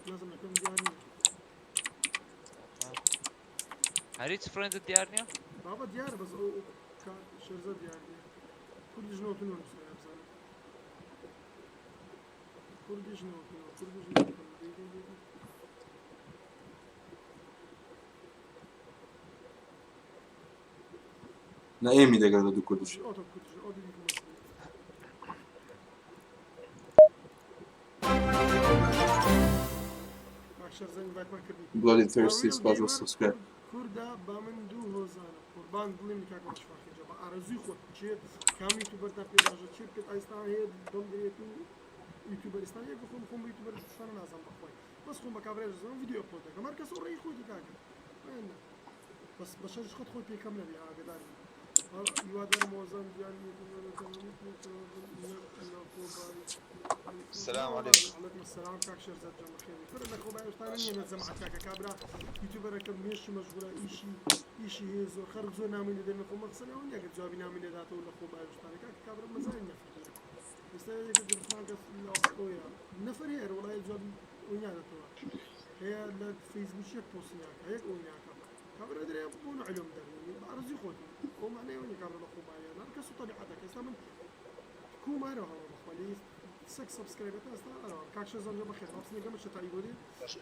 نازم لەکەم دیار نییە هەر هیچ friend ت دیار نییە بابا دیارە بەس ئەو کاک شێرزاد دیار نییە کوردیش نۆتون نووسە بزانە کوردیش نۆتون کوردیش نۆتون نە ئێمی دەگەر لە دوو کوردیش ئۆتۆ کوردیش ئەو دیکە کاک شێرزاد invite مان کردی Bloody Thirsty Real سپاس بۆ Gamer subscribe کوردە با من دوو هۆزانە قوربان دڵی من کاکە ڕەشفاخی جا بە ئارەزووی خۆت چێ کام یوتیوبەر تا پێ باشە چێ پێت ئایستان هەیە بەم درێت و یوتیوبەرستان یەک خۆم خۆم یوتیوبەرستان نازانم بەخوای بەس خۆم بە کابرای ژزان ڤیدیۆ upload دەکەم هەر کەس ڕێی خۆی کاکە وێنە بەس بە شەرج خۆت خۆی پێکەم نەبی ئاگدار هیوادارم هۆزان گیان السلام عليكم. عليكم السلام کاک شێرزاد جان بەخێری کورە لە خۆ باوەشتانە نییە لە جەماعەت کاکە کابرا یوتیوبەرەکە مێشی مەشغولە ئیشی ئیشی هەیە زۆر خەرک زۆر نامی لێ دەنێ خۆ مەقسەد ئەوە نییە کە جوابی نامی لێداتەوە لە خۆ باوەشتانە کاکە کابرا مەزانی نەفر هەیە ئێستا یەکێک دەرسمان کەس لە ئەوەیە نەفر هەیە وڵای جوابی ئەوی ناداتەوە هەیە لە فەیسبوک یەک پۆستی ناکە یەک ئەوی ناکە کابرا درێ بۆ علوم دەرنی بە ئارەزوی خۆتی ئەو معنای ئەوە نییە کابرا لە خۆ باوێ هەر کەس و تەبیعەتەکە ئێستا من کومارەوە هەڵە بەخوا لێ سەک subscribe ەکە ئێستا ئەرەوە کاک شێرزاد جان بەخێر با بچینە گەمە شتا ئیبۆ دێ باش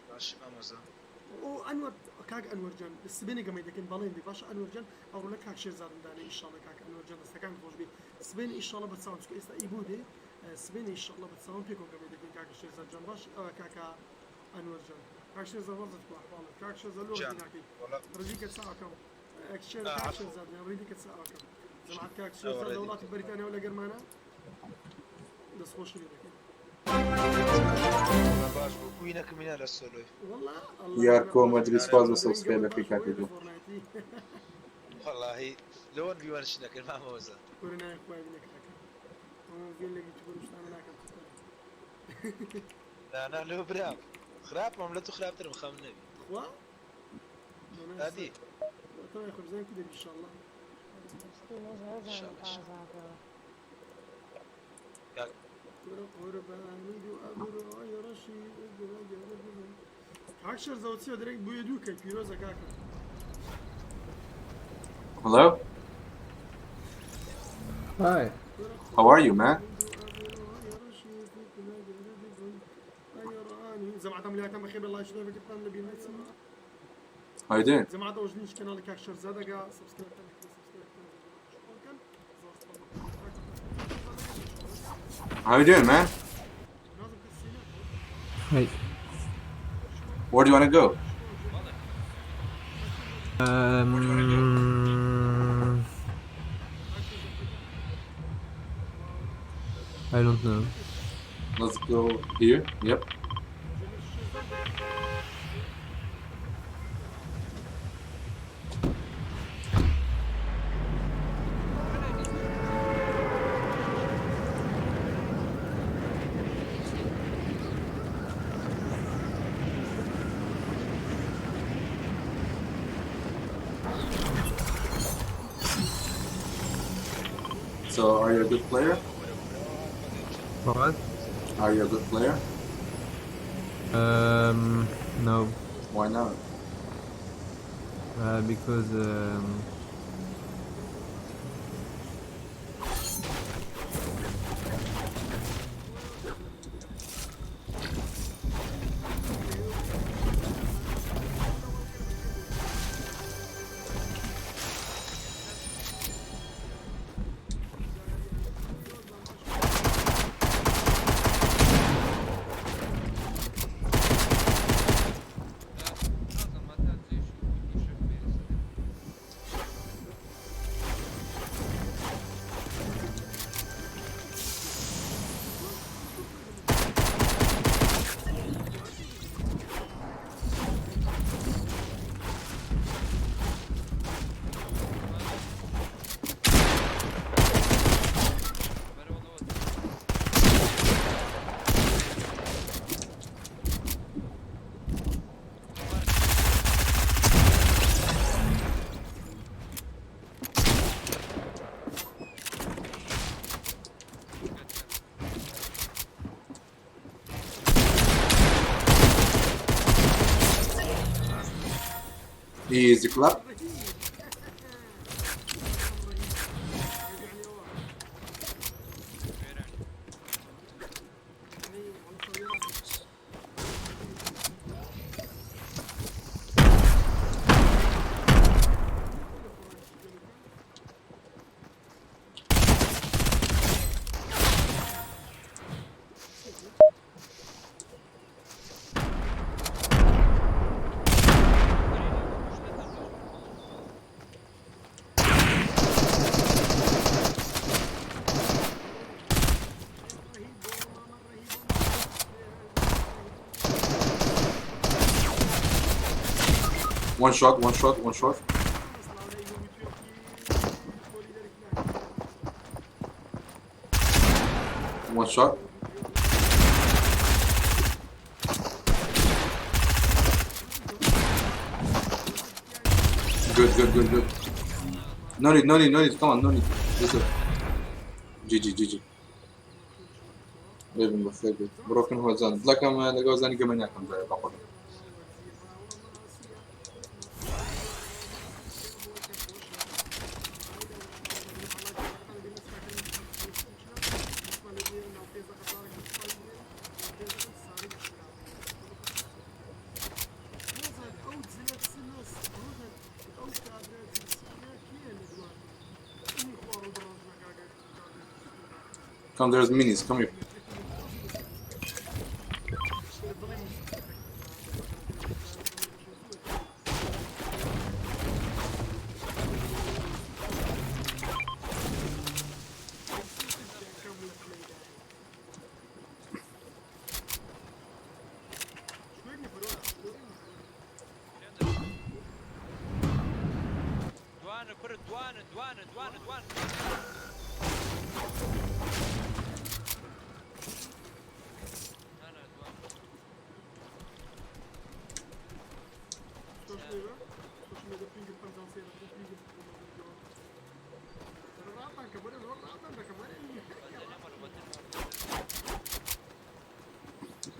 باش مامۆستا ئۆ ئەنوەر کاک ئەنوەر جان سبێنێ گەمەی دەکەین بەڵێن بێ باشە ئەنوەر جان ئەوڕۆ لە کاک شێرزادم دانێ ئیشاڵە کاک ئەنوەر جان دەستەکان خۆش بێ سبێنێ ئیشاڵە بە چاوم چونکە ئێستا ئیبۆ دێ سبێنێ ئیشاڵە بە چاوم پێکەوە گەمەی دەکەین کاکە شێرزاد جان باش کاکە ئەنوەر جان کاک شێرزاد وەزت کو ئەحواڵت کاک شێرزاد لۆ جان ڕزی ناکەی والله ڕزی کە چاوەکەم شێر آه کاک عفو شێرزاد جان ڕیدی کە چاوەکەم جەماعەت کاک ئەوە شێرزاد لە ڕێدی وڵاتی بەریتانیاوە لە گەرمانە دەستخۆشی لێ دەکەین والله باش بوو کوینەکەم مینا لە سۆلۆی والله الله یارکۆ أنا مەدری آره سپاس بۆ والله درەنگ subscribe ەکەی گەمەی باش کاکە بوو گوڵ لە Fortnite ی والله لەوەن بیوانش نەکرد مامۆستا کورە نایە خوای بینە کاکە ئەمە ڤێن لە یوتیوبەر و شتانە ناکەم نا نا لەو برام خراپم لە تو خراپترم خەم نەبی خوا ئادی تەمای خۆ بزانین کو دەبی ئینشاءالله إن شاء الله إن شاء الله کاک کورە قوربانی دوو ئەبرۆی ڕەشی کاک شێرزەوە چییە درەنگ بوویە دوو کەی پیرۆزە کاکە Hello Hi. How are you man جەماعەتم لاتان بەخێر بێ لایک شتێکتان لەبیر نەچن How you doing جەماعەت ئەوەش لینکی کەناڵی کاک شێرزادەکە subscribe تان subscribe تان بکەن زۆر سوپاس How you doing man Hey. Where do you want to go I don't know. Let's go here yep So are you a good player What? Are you a good player? No. Why not? Because Easy clap. One shot, one shot, one shot. One shot. Good, good, good, good. No need, no need, no need. Come on, no need. Just GG, GG. ليفن بخير بروكن هوزان لكم لقوزان قمناكم بقول. Come, there's minis. Come here.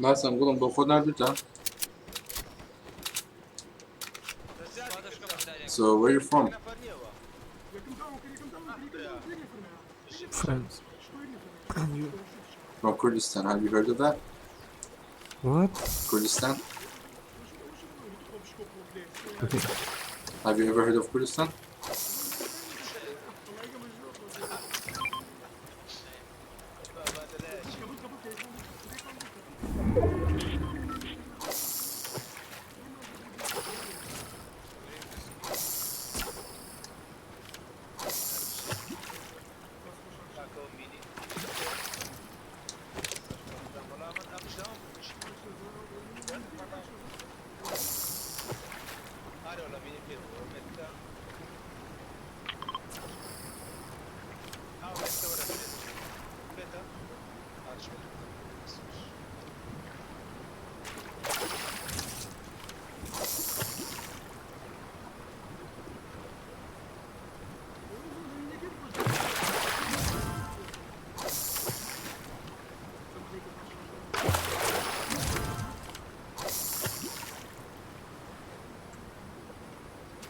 باسم گوڵم بۆ خۆت ناردوتە؟ So where you from? France. And you? From Kurdistan. Have you heard of that? What? Kurdistan? Okay. Have you ever heard of Kurdistan?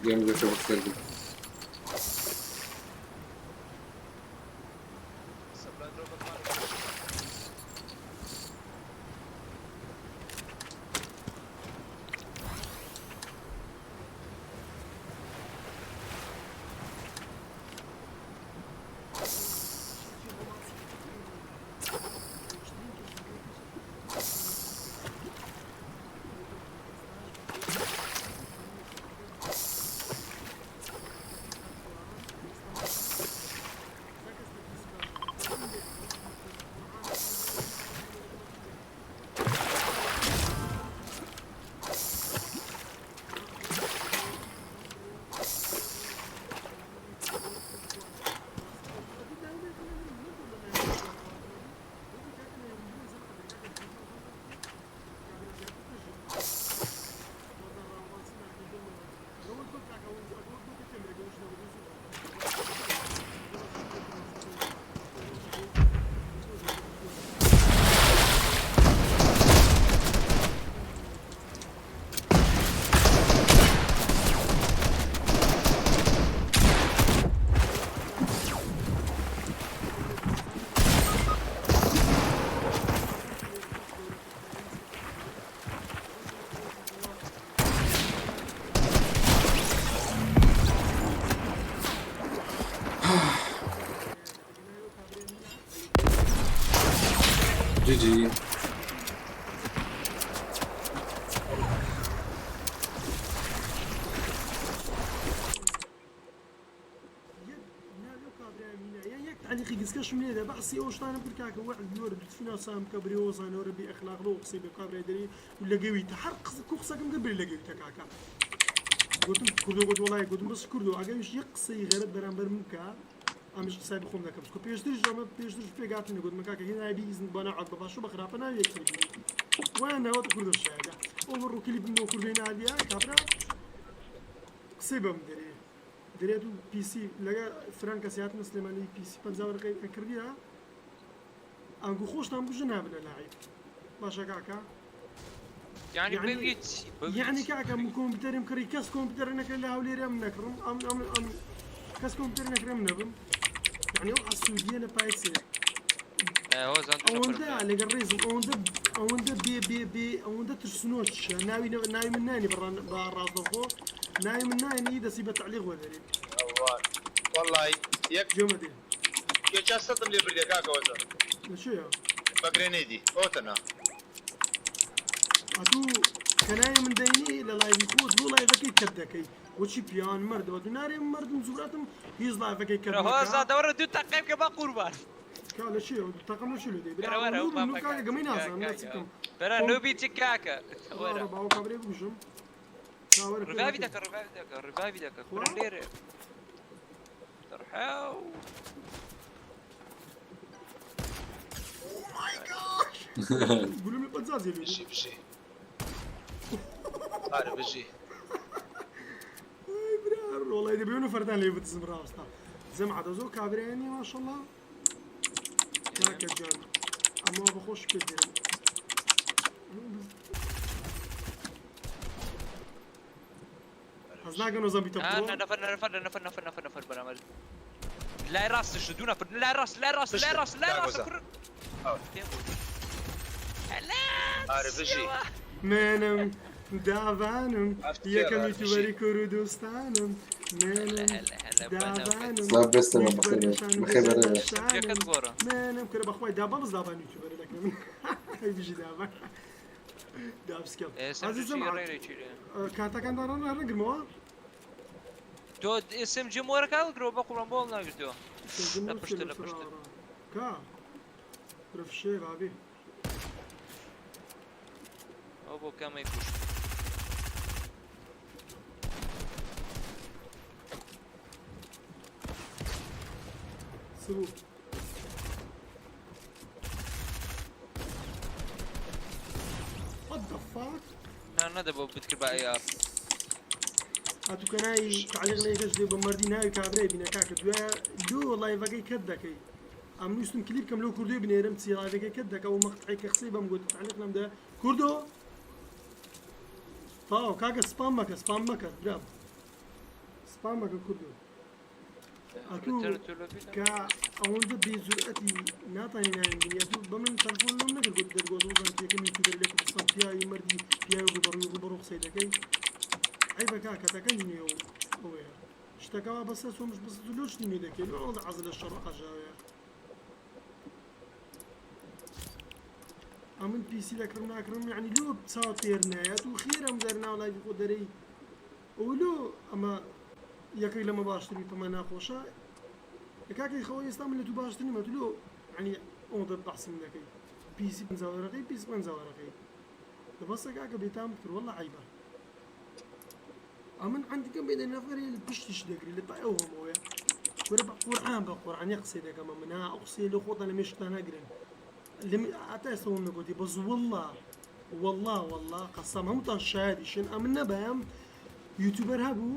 گەیم جۆشە بەخێر بێی. GG. تعلیقی گسکەشم لێدا بەعسی ئەو شتانە کرد کاکە وەعد وەرە لوتفی ناسام کە بری هۆزان وەرە بی ئەخلاق لۆ قسەی بێ کابرای دەری و لەگەوی تە هەر قسە کو قسەکەم کرد بری لەگەوی تە کاکە گوتم کوردۆ گوت وەڵای گوتم بەس کوردۆ ئەگەریش یەک قسەی غەرەت بەرامبەر من بکە ئەمش حسابی خۆم دەکەم چونکە پێشتریش ئەمە پێشتریش پێگاتن گوتم کاکە هی نایبی ئیزن بۆ ناعەت بە باش و بە خراپە ناوی یەکتر بینی وایان ناوەتە کوردۆ شایەدە ئەو بڕ و کلیپم بۆ کوردۆی ناردیە کابرا قسەی بەم دەرێ دەرێت و پیسی لەگە فران کەسی هاتنە سلێمانی پیسی 50 وەرقەی ئەکردیە ئەنگو خۆشتان بژە نابنە لاعیب باشە کاکە یعنی بەوی چی بەوی یعنی چی؟ کاکە من کۆمپیوتەرم کڕی کەس کۆمپیوتەر نەکرێت لە هەولێرێ من نەکڕم ئەم ئەم ئەم کەس کۆمپیوتەر نەکرێ من نەبم یعنی ئەو حەسوودیە لە پایسێ ئێ، هۆزان دوو نەفەرم ئەوەندە هەیە. لەگەڵ ڕێزم ئەوەندە ئەوەندە بێ بێ بێ ئەوەندە ترسنۆکیشە ناوی نە- ناوی من نانی بەڕان بە ڕاستەوخۆ ناوی من نانی دەستی بە تەعلیق وەدەرێ والله یەک گوێمە دێ یەکیا سەدم لێ بردێ کاکە وەزە لە چێیە بە گرێنێدی ئۆتەنا ئەتوو کە ناوی من دەینی لە لایڤی خۆت بۆ لایڤەکەی کەت دەکەی وەچی پیان مردەوە تو نارێ مردم زوراتم هیچ لایڤەکەی کەت برا مەکە هۆزان دەوەرە دوو تەقەی بکە بە قوربان. کا لە چیە تەقەم لە چی لێ دەی برا برا وەرە نوبم با نوب کاکە گەمەی نازانم نا چ بکەم برا خۆم نوبی چ کاکە وەرە ڕاڕە باوە کابرای بکوژم کا وەرە پێ ڕڤاوی ناکەی دەکە ڕڤاوی دەکە ڕڤاوی دەکە خوا کورە لێرێ دەرحاو گولم لە پەنجا زێ لێ بژی بژی ئارە بژی ئەی برا وەڵای دەبێ نەفەرتان لێ بدزم ڕاوەستا جەمعە زۆر کابرایە نیە ماشەڵڵا کاکە جان ئەمە بەخۆش پێ دێرم حەز ناکەن وەزان بیتە آه پڕۆ نەفەر نەفەر نەفەر نەفەر نەفەر نەفەر بەرامبەر لای ڕاستش دوو نەفەر لای ڕاست لای ڕاست لای پشتت ڕاست لای کاک ڕاستە وەزە کوڕ پێم بوو ئارە بژی منم داڤانم ئەفتکێ یەکەم ئارە بژی یوتیوبەری کوردستانم هلا منم هلا هلا بەناو داڤانم سڵاو بێستەوە یوتیوبەر بەخێر بێ نەشانم بەخێر بێ بەڕێ بێ سمجەکەت شانم گۆڕە منم کورە بەخوای دابان بەس دابان یوتیوبەرە دەکەم من هەی بژی دابان دابسکەم SMG عەزیزم چی ڕێرێکی لێ کاتەکان داڕان نەگرمەوە تۆ SMG مۆرەکە هەڵگرەوە بە قوڕان بۆ هەڵناگرتەوە سجل لە نفسي پشتە لە پشتە لە کا رفشێ بابی ئەو بۆ کەمەی کوشت سبوو What the fuck؟ نا نەدەبوو بتکرد بە AR ئەتو کە ناوی تعلیق لە یەکەش لێ بە مەردی ناوی کابرای بینە کاکە دوایە لۆ لایڤەکەی کەت دەکەی ئەم نووسم کلیپ کەم لەو کوردۆی بنێرم چی لایڤەکەی کەت دەکە و مەقطعی کە قسەی بەم گوت تعلیق لەم دە کوردۆ تاو کاکە سپام مەکە سپام مەکە برام. سپام بەکە کوردو ئەتوو کە ئەوەندە بێ جورئەتی ناتانی ناویم بینی ئەتوو بە من تەلەفۆن لۆم نەکرد گوت دەرگۆت وزان تو یەکەم یوتیوبەری لە کوردستان پیاوی مەردی پیاوی ڕووبەڕووی ڕووبەڕوو قسەی دەکەی عەیبە کاکە تەکەنج نییە و ئەوەیە شتەکە وا بەسەر سۆمش بەس تو لۆ شتی نوێ دەکەی لۆ ئەوەندە عەز لە شەڕ و ئاژاوەیە ئەمن پیسی دەکڕم ناکڕم یعنی لۆ چاو تێر نایەت و خێرە ئەم جارە ناو لایڤی خۆ دەرێی ئەوە لۆ ئەمە یەکێک لەمە باشتر بی پەمە ناخۆشە ئێ کاکە خەوە ئێستا من لە تو باشتر نیمە تو لۆ یعنی ئەوەندە بەحسی من دەکەی پیسی 50 وەرەقەی پیس 50 وەرەقەی دە بەسە کاکە بێتام بکر والله عیبە ئەمن عندکم بێ نەفەرێ لە پشتیش دەگری لە پای ئەو هەمەوەیە کورە بە قورئان بە قورئان یەک قسەی دەکەم ئەمن ها ئەو قسەیە لە خۆتان لە مێشکتان نەگرن لە هەتا ئێستا وەم نەگوتی بەس والله والله والله قەسەم هەمووتان شایەدیشن ئەمن نەبایەم یوتیوبەر هەبوو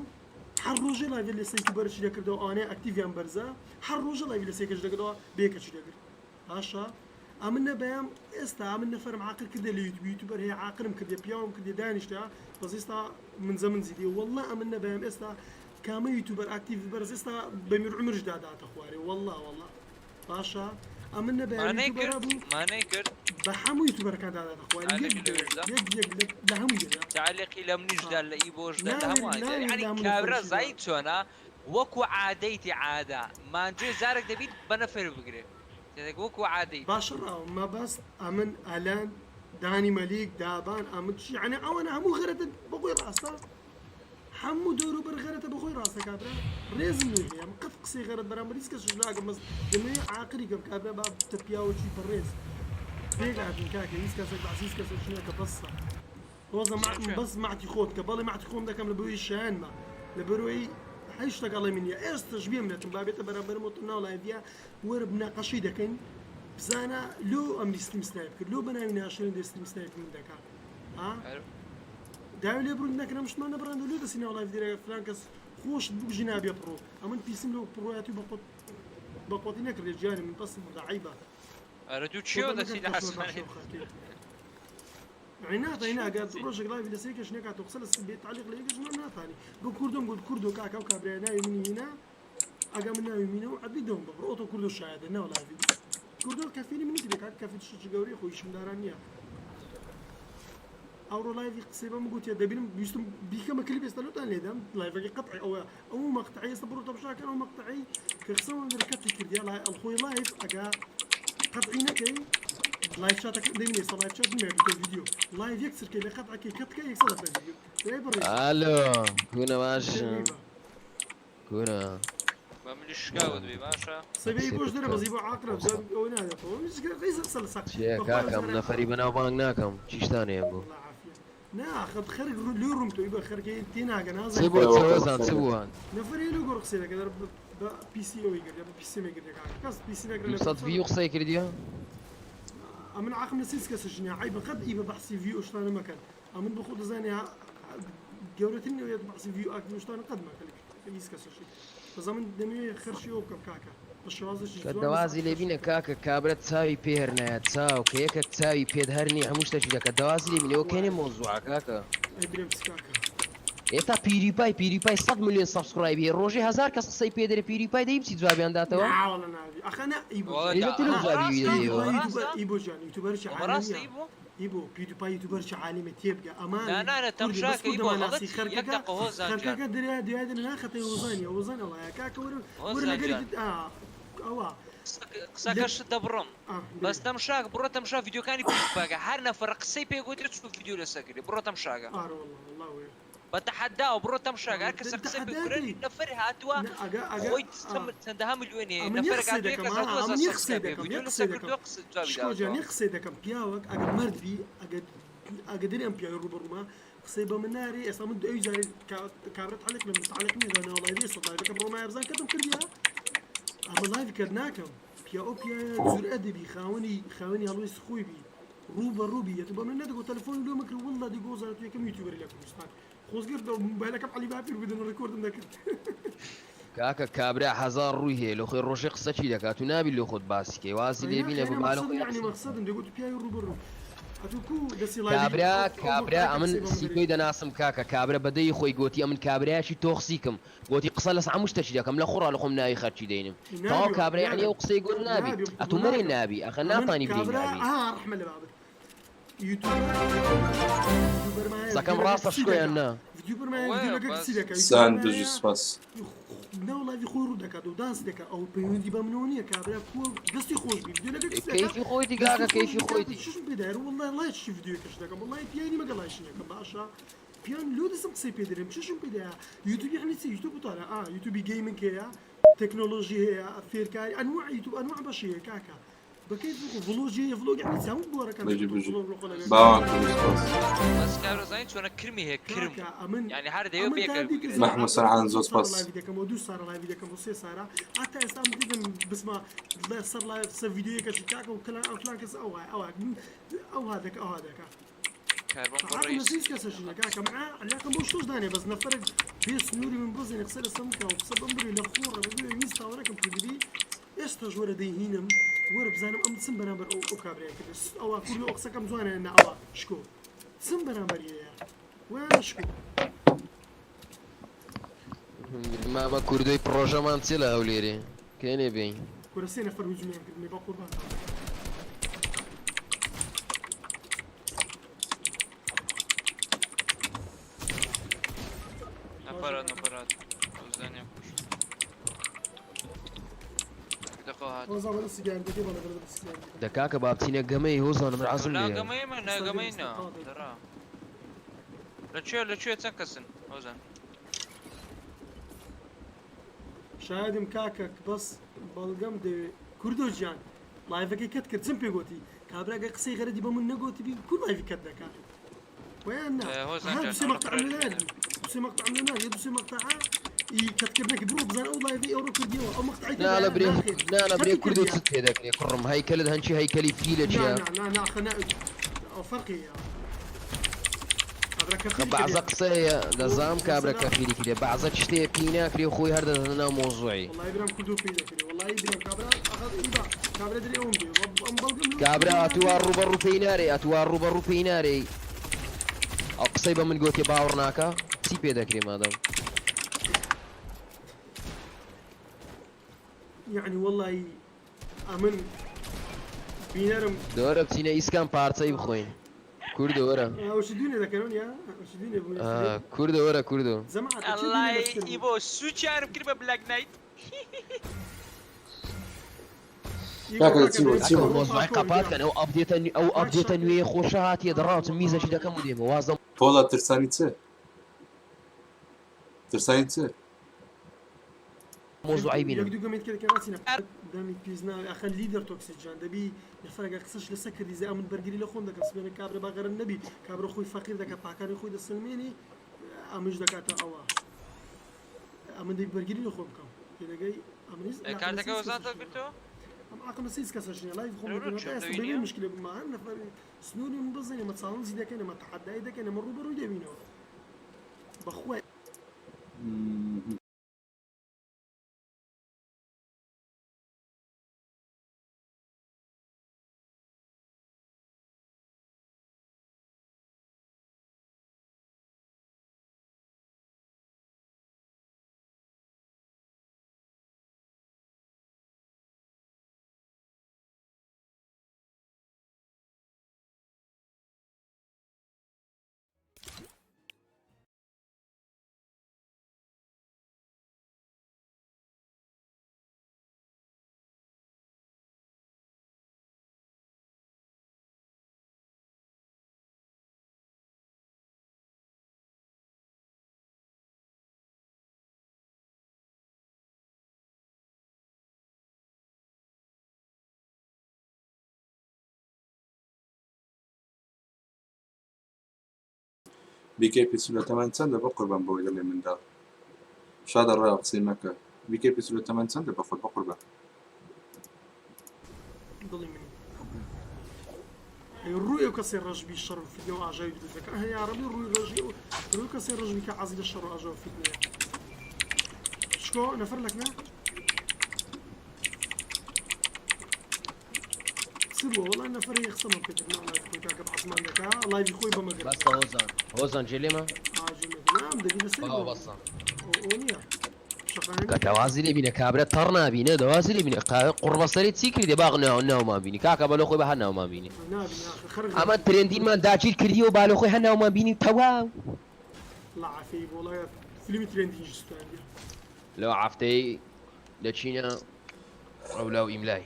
هەر ڕۆژێ لایڤ لەسەر یوتیوبەرشی دەکردەوە ئەوانەیە ئەکتیڤیان بەرزە هەر ڕۆژە لایڤ لەسەر کەش دەکردەوە بێکەچی دەگرت باشە ئەمن نەبایەم ئێستا ئەمن نەفەرم عاقل کردێ لە یوتیوب یوتیوبەر هەیە عاقلم کردێ پیاوم کردێ دانیشتە بەس ئێستا منزە منزی دێ والله ئەمن نەبایەم ئێستا کامە یوتیوبەر ئاکتیڤ بەرز ئێستا بەمیر عمرش داداتە خوارێ والله والله باشە ئەمن نەبایەم مانەی یوتیوبەر کرد هەبوو مانەی کرد بە هەموو یوتیوبەرەکان داداتە خوارێ یەک تعليقی لەوێشدا یەک یەک لە هەموو یەدا تعليقی لە منیشدا لە ئیبۆشدا لە ناوێری هەمووان ناوێری یعنی لە هەموو کابرا نەفەرشیدا زایی چۆنە وەکو عادەیتی عادە مانجۆی زارێک دەبیت بە نەفەر بگرێ تێدەگە وەکو عادەیتی. باشە ڕاو مەبەست ئەمن ئەلەند دانی مەلیک دابان ئەمن چی یەعنی ئەوەنە هەموو غەرەتە بەخۆی ڕاستە هەموو دەورو بەر غەرەتە بەخۆی ڕاستە کابرا ڕێزم لێ هەیە ئەمن قەت قسەی غەرەت بەرامبەر هیچ کەسش ناکەم بەس دەمەوێ عاقلی کەم کابرا با بتە پیاوەکی بەڕێز پێک هاتین کاکە هیچ کەسێک بەعسی هیچ کەسێک نییە کە بەسە ڕۆزە مع بەس مەعتی خۆت کە بەڵێ مەعتی خۆم دەکەم لە بەرۆی شایەنمە لە بەرۆی هەی شتەک ئەڵێ من نیە ئێستش بێم لەتم با بێتە بەرامبەرم وتم ناو لایڤیا وەرە مناقەشەی دەکەین بزانە لۆ ئەمری ستریم سنایپ کرد لۆ بەناوی ناشرین دێ ستریم سنایپ من دەکا ها داوی لێ بڕون نەکرم شتمان نەبڕاند لۆ دەسی ناو لایڤ دیرە فلان کەس خۆشت بکوژی نابێ پڕۆ ئەمن پیسم لۆ پڕۆیەتی بەخۆت بەخۆتی نەکردێ گیانی من بەسم بڕدا عیبە ئەرە دوو چیەوە دەچی لە حەسانێ یعنی ناتانی ناگات ڕۆژێک لاوی لەسەر کەش نەکات و قسە لەسەر بێ تعلیق لە یەکەش ناتانی بۆ کوردم گوت کوردۆ کاکە و کابرای ناوی منی هینا ئەگە من ناوی مینە و عەبی دەوم بە بڕۆ تۆ کوردۆ شایەدە ناو لاوی کوردۆ کەفیلی منی کرد کاک کەفیل شتێکی گەورەی خۆیشم داران نییە ئەوڕۆ لایڤی قسەی بەم گوتیە دەبینم ویستم بیکەمە کلیپ ئێستا لۆتان لێدەم لایڤەکەی قەتعی ئەوە ئەو مەقتەعی ئێستا بڕۆ تەماشاکەن ئەو مەقتەعی کە قسەمان لەسەر کەتی کردیە لای ئەڵخۆی لایڤ ئەگا قەتعی نەکەی لایڤ چاتەکە دەبینی ئێستا لایڤ چات نییە بیتە ڤیدیۆ لایڤ یەک چرکەی لە قەتعەکەی کەتکە یەکسەر دەبتە ڤیدیۆ دەی بڕی ئالۆ کونە باشە کونە بە ملی شکاوت بی باشە سەبەی بۆش دەرە بەزی بۆ عاقرە ئەوە نادێتەوە قسە لە سەق چیە کاکەم نەفەری بەناوبانگ ناکەم چیشتان هەیە بۆ نا خەت خەرک ڕوو لۆ ڕووم تۆی بە خەرکەی تێناگە چ نازانم بۆ چ وەزان چ بووان نەفەری لۆ گۆڕ قسەی دەکە دەر بە پیسی ئەوەی گردە بە پیسی مە گردە کاکە کەس پیسی نەکرد لە 200 ڤیو قسەی کردیە ئەمن عەقم لە سیس کەسش نییە عەیبە قەت ئی بە بەحسی ڤیو ئەو شتانە مەکەن ئەمن بە خۆ دەزانی گەورەترین ئەوەیە بەحسی ڤیو ئاکتن ئەو شتانە قەت مەکەن لە هیچ کەسەشی بەس ئەمن دەمەوێ خەرشی ئەو بکەم کاکە بە شێوازێکی کە جوان دەوازی لێ بینە کاکە کابرا چاوی پێ هەر نایە چاو کە یەکەک چاوی پێت هەر نیە هەموو شتەکی دەکا دەوازی لێ بینە ئەوە کەێ مەوزوعە کاکە ئەی برێم چ کاکە ئێتا پیوریپای پیوریپای 100 ملیۆن سەبسکرایبی هەیە ڕۆژێ هەزار کەس قسەی پێ دەرێ پیوریپای دەی بچی جوابیان داتەوە نا وەڵا نابی ئەخە نا ئیبۆ وەڵا ئێ دا تلو ئەها جوابی وی ڕاستە دەدەیەوە ڕاستە ئیبۆ جان یوتیوبەرێکی وە ڕاستە عالەمیە ئیبۆ ئیبۆ پیوریپای یوتیوبەرێکی عالەمیە تێبگە ئەمان نا نا نا کوردی بەس تەمشاکە ئیبۆ کوردەمان ناسی غەڵەتی یەک خەرکەکە دەقە هۆزان جان خەرکەکە دریا دوای دەنێ ناخەتەی هۆزانیە هۆزان ئەڵایە کاکە وەرە وەرە هۆزان لەگەری جان ئا ئەوە لە قسەکەشت دەبڕم ئا بەس برێ تەمشاک بڕۆ تەمشا ڤیدیۆکانی پیوریپاکە هەر نەفەرە قسەی پێ گوترێ چوو ڤیدیۆ لەسەر کردی بڕۆ تەمشاکە ئارە والله والله وەیە بە تەحەداوە بڕۆ تەمشاکە هەر کەسە قسەی پێ تەحەداکەی کرێ نەفەر هاتووە نا ئەگە ئەگە خۆی ئا چەندەها ملیۆن هەیە ئەمن یەک نەفەرێک قسەی هاتووە یەک دەکەم کەس ها هاتووە ئەمن هەزار یەک قسەی سەبسکرایب هەیە دەکەم ڤیدیۆ یەک لەسەر قسەی دەکەم کردووە قسە جوابی شکۆ جان داوەتەوە یەک قسەی دەکەم پیاوەک ئەگە مەرد بی ئەگە ئەگە دەرێ ئەم پیاوی ڕووبەڕوومە قسەی بە من نارێ ئێستا من ئەوی جارێ کابرا تعلیق لە من تعلیق نییە ناو لایڤ ئێستا لایڤەکە بڕۆ مایە بزان کەتم کردیە ئەمە لایڤ کرد ناکەم پیا ئەو پیاوە جورئەت بی خاوەنی خاوەنی هەڵوێستی خۆی بی ڕوو بە ڕوو بی یەتو بە من نەدەگۆ تەلەفۆنی لۆ مەکرد واللە دیگۆ زانە تو یەکەم یوتیوبەری لە کوردستان خۆزگە مۆبایلەکەم عەلی باپیر بدەن ڕیکۆردم دەکرد. کاکە کابرا هەزار ڕووی هەیە لۆ خۆی ڕۆژێ قسەکی دەکات و نابی لۆ خۆت باسی کەی وازی ئەی لێ نا بینە خێرا بە بالۆ مەقسەدم خۆی یعنی قسە مەقسەدم دەگوت پیاوی ڕوو بە ڕوو. ئەتوو کو دەستی ڵایڤی کابرا ئەو ئەو کابرا مەقتەعەی کە ئەمن قسەی بۆ من دەری سیکۆی دەناسم کاکە کابرا بە دەی خۆی گۆتی ئەمن کابرایەکی تۆخسیکم گۆتی قسە لەس عەموو شتەکی دەکەم لە خوڕا لە خۆم ناوی خەرکی دەینم تەواو نابی کابرا یەعنی نابی ئەو قسەی گۆت نابی نابی ئەتوو قبوڵ مەرێ ناکەم نابی ئەخە ئەمن ناتانی برێی کابرا نابی. ئا ڕەحمە لە بابت یوتیوبەر یوتیوبەرمان هەیە قسەکەم ڤیدیۆ لەگەر ڕاستە کچی شکۆ یان دەکا نا؟ ڤیدیۆبەرمان هەیە ڤیدیۆ وەیە لەگەر بەس کچی دەکا سان یوتیوبەرمان بژی هەیە سوپاس. ناو ڵایڤی خۆی ڕوو دەکات و دانس دەکا ئەو پەیوەندی بە منەوە نییە کابرا کووە دەستی خۆش بی ڤیدیۆ لەگەر کچ دەکا کەیفی خۆیتی دەستی کاکە خۆش کەیفی بی کاکە خۆیتی. چشم پێ دایە وەڵڵای ڵایکی ڤیدیۆکەش دەکەم وەڵڵای پیانی مەگە ڵایکی نەکەم باشە پیان لۆ دەسم قسەی پێ دەرێم چشم پێ دایە یوتیوب یعنی چی یوتیوب وتارە ئا یوتیوبی گەیمنگ هەیە تەکنۆلۆژی هەیە فێرکاری ئەنواع یوتیوب ئەنواع بەشی هەیە کاکە بەکەیف خۆ ڤلۆگی هەیە ڤلۆگ یعنی چی هەموو بوارەکان بژی تۆ بژی ڤلۆگ لە خۆ لەگەر باوان کوردی سوپاس. بەس کابرا زانی چۆنە کرمی هەیە کرم کاکە ئەمن یعنی هەر دەیەوێ ئەمن تا بێکە دیکە بگرێت زەمعە مەحموود ئەمن سەرعان دوو زۆر سارە سوپاس. لایڤی دەکەم و دوو سارە لایڤی دەکەم و سێ سارە هەتا ئێستا ئەم دیدم بسمە لە سەر لایڤ سەر ڤیدیۆیەکەشی کاکە و کلان ئەو فلان کەس ئەوها ئەوها ئەوها دەکە ئەوها دەکە کاربۆن بۆ عەقڵ ڕئیس لە هیچ کەسەشی نیە کاکە مع علاقەم بەو شتەش دانێ بەس نەفەرێک بێ سنووری من بزێنێ قسە لەسەر بکا و قسە بەم بری لە خۆڕە ببێ ویست تاوانەکەم کردبی ئێستاش وەرە دەیهینم وەرە بزانم ئەم چم بەرامبەر ئەو ئەو کابرایە کرد ئەوە کوردی ئەو قسەکەم جوانە نا ئەوە شکۆ چم بەرامبەری هەیە ویانە شکۆ مامە کوردۆی پڕۆژەمان چیە لە هەولێرێ کەێنێ بێین؟ کورە سێ نەفەر هجومیان کردنی بە قوربان. نەفەرات نەفەرات ئەو کوشت دقە هات وەزا بەدە سیگار دەکەی بەڵێ بەدە سیگار دەکەم. دە کاکە با بچینە گەمەی هۆزان من عەزم نا لێیە. گەمەی من نا ئێستا دێم گەمەی ئێستا نا تەواو دەبم. دەرا لە کوێ لە کوێ چەند کەسن هۆزان؟ شایدم کاکە بەس بەڵگەم دەوێ کوردۆ گیان ڵایڤەکەی کەت کرد چم پێ گۆتی کابرا گەر قسەی غەرەدی بە من نەگۆتبی کو ڵایڤی کەت دەکا وەیان نا هۆزان ها جان دوسێ ئەوە مەقتەعم لێ فڕێ ناردی دوسێ مەقتەعم لێ ناردی دوسێ مەقتەعە ئی کەتکردنەکە بڕۆ بزانە ئەو ڵایڤەی ئەوڕۆ کردیەوە ئەو مەقتەعی نا لە تێدایە برێ ناخێر نا لە برێ کەتی کوردۆ کردیە چت پێ دەکرێ کوڕم هەیکەلت هەنچی هەیکەلی فیلە نا چیە؟ نا نا نا خە نا ئەو فەرقی هەیە کابرا خە کەفیلی بەعزە کردیە قسە هەیە بۆ دەزام کابرا مەسەلا کەفیلی کردیە بەعزە شتێ پێی ناکرێ خۆی هەر دەداتە ناو مەوزوعی. وەڵی برام کوردۆ پێی دەکرێ وەڵی برام کابرا ئەخە ئیبا کابرا درێ ئەوم بێ ئەم بەڵگەم لۆ کابرا لۆ ئەتوو وا ناردی ڕووبەڕوو پێی نارێی ئەتوو وا ڕووبەڕوو پێی نارێی ئەو قسەی بە من گۆتیە باوەڕ ناکا چی پێ دەکرێ مادەم. یەعنی وەڵی ئەمن بینەرم. دۆرە بچینە ئیسکان پارچەی بخۆین کوردۆ وەرە. ئەوشی دوینێ دەکەنەوە نیە ئەوشی دوینێ بوو کوردۆ وەرە کوردۆ. جەماعەت چی دوینێ ئەڵای لەشکر بوو ئیبۆ سوچیانم کرد بە بلاک نایت. ئیبۆ کاکە کاکە چی بوو دەی چی ئەکە بوو مۆزوعی پاکۆ قەپات گیان کەن ئەو ئەپدێتە ئەو کاک ئەپدێتە شاکر نوێیە خۆشە هاتیە دەڕاوچم میزەکی دەکەم و دێمەوە واز لەم پۆڵا ترسانی چ ترسانی چ مۆزوعەی یەک بینم. دوو گەمەیت کرد کە ناچینە دەمی پیس ناوی ئەخە لیدەر تۆکسیک جان دەبی نەفەرەکە قسەش لەسەر کردی زە ئەمن بەرگری لە خۆم دەکەم سبێنە کابرا با غەرم نەبی کابرا خۆی فەقیر دەکا پاکانی خۆی دەسلمێنی ئەمش دەکاتە ئەوە ئەمن دەبی بەرگری لە خۆم بکەم تێدەگەی ئەمنیش علاقم لەسەر کارتەکە هیچ وەزانتە کەسەش نییە گرتەوە؟ ئەم عاقم لەسەر هیچ کەسەش نییە لایڤ خۆم لەو دەکەم چۆن هەتا ئێستا لەوی بەبێ نییە؟ مشکلە بوومە هەر نەفەر سنووری من بزنێ مە چاڵنجی دەکەین ئەمە تەحەدای دەکەین ئەمە ڕووبەڕووی دەبینەوە بەخوای بیکەی پیسو لە تەمەن چەندە بەقوربان بۆی دەڵێ منداڵ شادە ڕای قسەی مەکە بیکەی پیسو لە تەمەن چەندە بەخۆت بەقوربان. دڵی منی ئەی ڕووی ئەو کەسەی ڕەشبی شەڕ و فیتنە و ئاژاوی دروست دەکا هە یاڕەبی ڕووی ڕەشی ئەو ڕووی کەسەی ڕەشبی کە عەزی لە شەڕ و ئاژاوە و فیتنەیە شکۆ نەفەر لەکنە. چ بووە وەڵا نەفەرێک قسەمان پێ کرد ناو live ی خۆی کاکە بەعسمان دەکا live ی خۆی بەمە گرت. بەسە هۆزان هۆزان جێ لێمە ئاجێ نام دەگی لەسەر باوە بەسە ئەو نییە شەقانە کە دەوازی لێ بینە کابرا تەڕ نابینە دەوازی لێ بینە قاوە قوڕبەسەری چی کردی باغ ناو ناومان بینی کاکە بەلۆ خۆی بە هەر ناومان بینی نابینە ئاخر خەرج ئەمە trending مان داگیر کردیەوە بالۆ خۆی هەر ناومان بینی تەواو. الله عافیە بۆ وەڵا فیلمی trending ی سوتاندیە. لەو هەفتەی دەچینە ئەولا و ئیملای.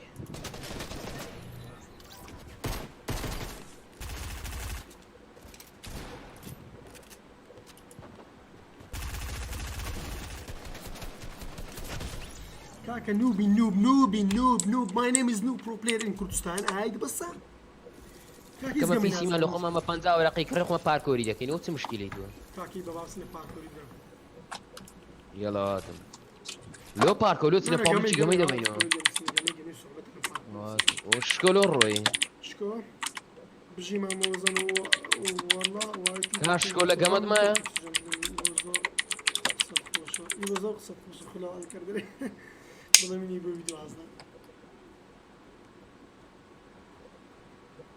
کاکە نوبی noob نوبی noob noob my name is noob pro player in کوردستان ئاید بەسە کەمە PC مان لە خۆمان بە 50 وەرەقەی کڕی خۆمان پارکۆری دەکەین ئەو چ مشکلەی تۆ کاکی بە باسنە پارکۆری برام یەڵا هاتم لۆ پارکۆ لۆ چنە پاڵچی گەمەی دەبینەوە شکۆ لۆ ڕۆی شکۆ بژی مامۆزان والله کا شکۆ لە گەمەت مایە زۆر قسە خۆشە خلا کردێ بڵێ منی بۆ دوازدە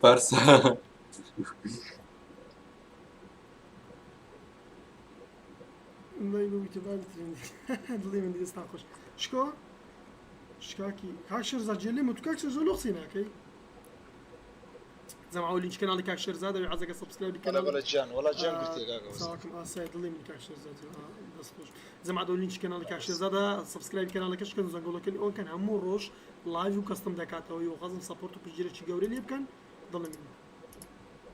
پارسا دڵی بوویتە بابی trend دڵی من دەستان خۆش شکۆ شکاکی کاک شێرزاد جێ لێمە تو کاک شێرزاد لۆ قسەی ناکەی جەماعە لینکی کەناڵی کاک شێرزاد ئەوی عەزەکە subscribe ی وەڵا کەناڵی بەڵێ گیان وەڵا گیان گرتیە کاکە وەزیر. ساکم ئاسای دڵی من کاک شێرزاد جان. ئا، دەست خۆش جەماعە دەو لینکی کەناڵی کاک شێرزادە subscribe ی کەناڵەکەش کەن زەنگۆڵەکەنی on کەن هەموو ڕۆژ live و custom دەکاتەوە یۆ خەزم support و پشتگیرێکی گەورەی لێ بکەن دڵی من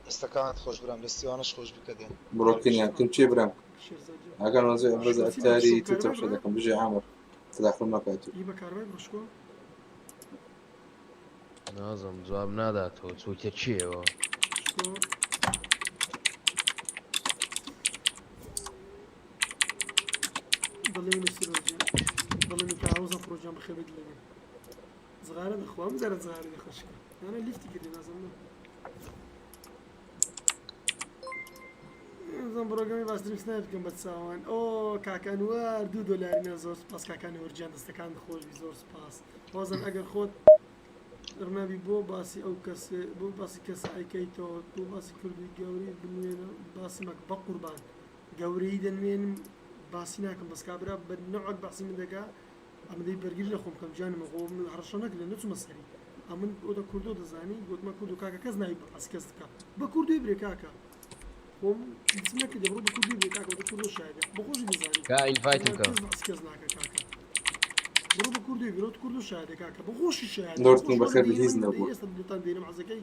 دەستەکانت خۆش برام دەستی وانەش خۆش بکە دێن بڕۆ کنیان کن چێ برام شێرزاد جان ئەگەر وەزع بەز شکۆ چی بە ئەتاری شکۆ تو کارەبای تەمشە بڕا دەکەم بژێ عامر تداخل مەکات ئی بە کارەبای بڕا شکۆ نازم جواب ناداتەوە چوویتە کێوە شکۆ دڵی من سرۆ گیان دڵی من کاوزم پرۆ گیان بەخێر بێت دڵی من زغارە دەخوام جارە زغارە دەخۆشکە یانە لیفتی کردی نازم نه زم بڕۆگەمی باشترین snipe بکەم بە چاوان ئۆ کاکە ئەنوەر دوو دۆلاری نە زۆر سپاس کاکە ئەنوەر گیان دەستەکان خۆشبی زۆر سپاس وازن ئەگەر خۆت ڕنابی بۆ باسی ئەو کەسێ بۆ باسی کەس ئەیکەیتەوە بۆ باسی کوردی گەورەی بنوێنە باسی مەکە بە قوربان گەورەی دەنوێنم باسی ناکەم بەس کابرا بە نەوعەک باسی من دەکا ئەمە دەی بەرگری لە خۆم بکەم گیانم خۆ من هەڕەشە نەکردە نەچوومە سەری ئەمن ئۆدە کوردۆ دەزانی گوتمە کوردۆ کاکە کەس ناوی باسی کەس بکە بە کوردی برێ کاکە خۆم هیچم نەکردە بڕۆ بە کوردی برێ کاکە ئۆدە کوردۆ شایدە بە خۆشی دەزانی کا invite م کە کەس باسی کەس ناکە کاکە بڕۆ بە کوردی برۆ کوردۆ شایدە کاکە بە خۆشی شایدە بە نۆرتن خۆش بەخێر وەڵا بێ هیچ دەی من دەی نەبووە ئێستا دۆتان دێنم عەزەکەی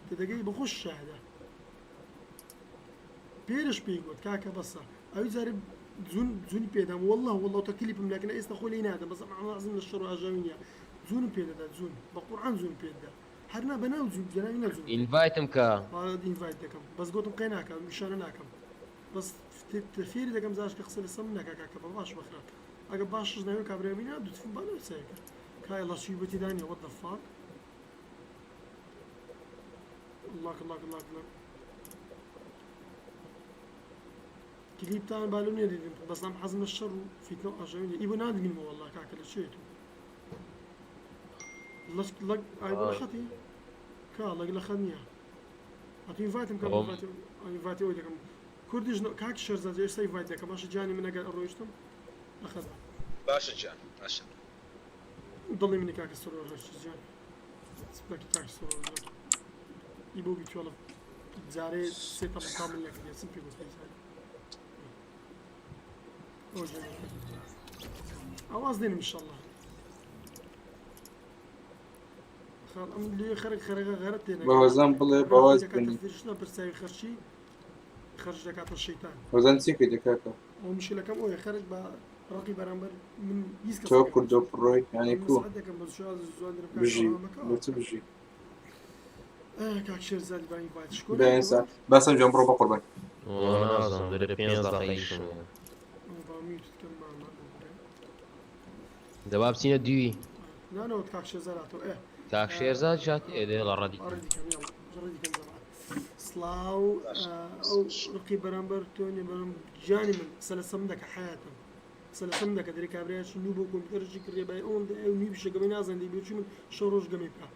تێدەگەی بە خۆش شایدە پێرش پێی گوت کاکە بەسە ئەوی جارێ جون جونی پێدام والله والله تا کلیپم لەکن ئێستا خۆی لێی نادەم بەس ئەم عەزم لە شەڕ و ئاژاوی نییە جونم پێدەدا جون بە قورعان جون پێدەدا هەر نا بەناو جون جەناوی نا جون invite م کە invite دەکەم بەس گوتم قەی ناکەم نیشانە ناکەم بەس فێری دەکەم زاش کە قسە لەسەر من ناکا کاکە بە باش بەخراپ ئەگە باشش ناوێ کابرای بینا دوتفم با ناوچەیەکە کای ڵە چی بەتیدانیە what the fuck لاک لاک لاک لاک کلیپتان بالو نیە دیدم بەس ئەم حەزم لە شەڕ و فیتنە و ئاژاوی نیە ئی بۆ نادبینمەوە والله کاکە لە چێت و لەک لەک ئای بۆ لە خەتی کا لەک لە خەت نییە ئەتو invite م کەم ئەوم invite ی ئەوی دەکەم کوردیش کاک شێرزاد ئێستا invite دەکەم باشە گیانی من ئەگەر ئەڕۆیشتم لە خەت باشە گیان باشە دڵی منی کاکە سرۆ هەرچی گیان سپەکی کاک سرۆ گیان ئی بۆ بیتوەڵە جارێ سێ تەم کامل نەکردی چم پێ گوتی جارێ ئەو جارێ ئاواز دێنم ئینشەڵڵا خاڵ ئەم لێ خەرک خەرەکە غەرەت تێ بە هۆزان بڵێ ڕاخی بەواز دەکاتە بنی فریشتە پرساوی خەرچی خەرج دەکاتە شەیتان هۆزان چی کردی کاکە ئەو مشکلەکەم ئەوەیە خەرج بە ڕقی بەرامبەر من هیچ تۆ کەسێکە کوردۆ پڕۆی یانی من کو نسحەت دەکەم بەس شاز زوان درم کاکە بژی ئەوە مەکە بۆ چ بژی کاک شێرزاد با invite شکۆ بەیان نایەوە سا باسم جان بڕۆ بەقوربان وەڵا نازانم دەرێ پێنج دەقە ئیشم هەیە ئەو با mute کەم مامە ببرێ دەبا بچینە دووی نانەوە کاک شێرزاد هاتەوە ئێ کاک شێرزاد جات ئێ دێ لە ڕەدی ڕەدی کەم یاڵا ڕەدی کەم جەماعەت سڵاو ئەو ڕقی بەرامبەر تۆ نیە بەرام گیانی من قسە لەسەر من دەکە حەیاتم قسە لەسەر من دەکە دەرێ کابرایەکی نوو بۆ کۆمپیوتەرێکی کڕیە بای ئەوەندە ئەو نیو بیشە گەمەی نازانێ دەی بۆچی من شەو ڕۆژ گەمەی بکە.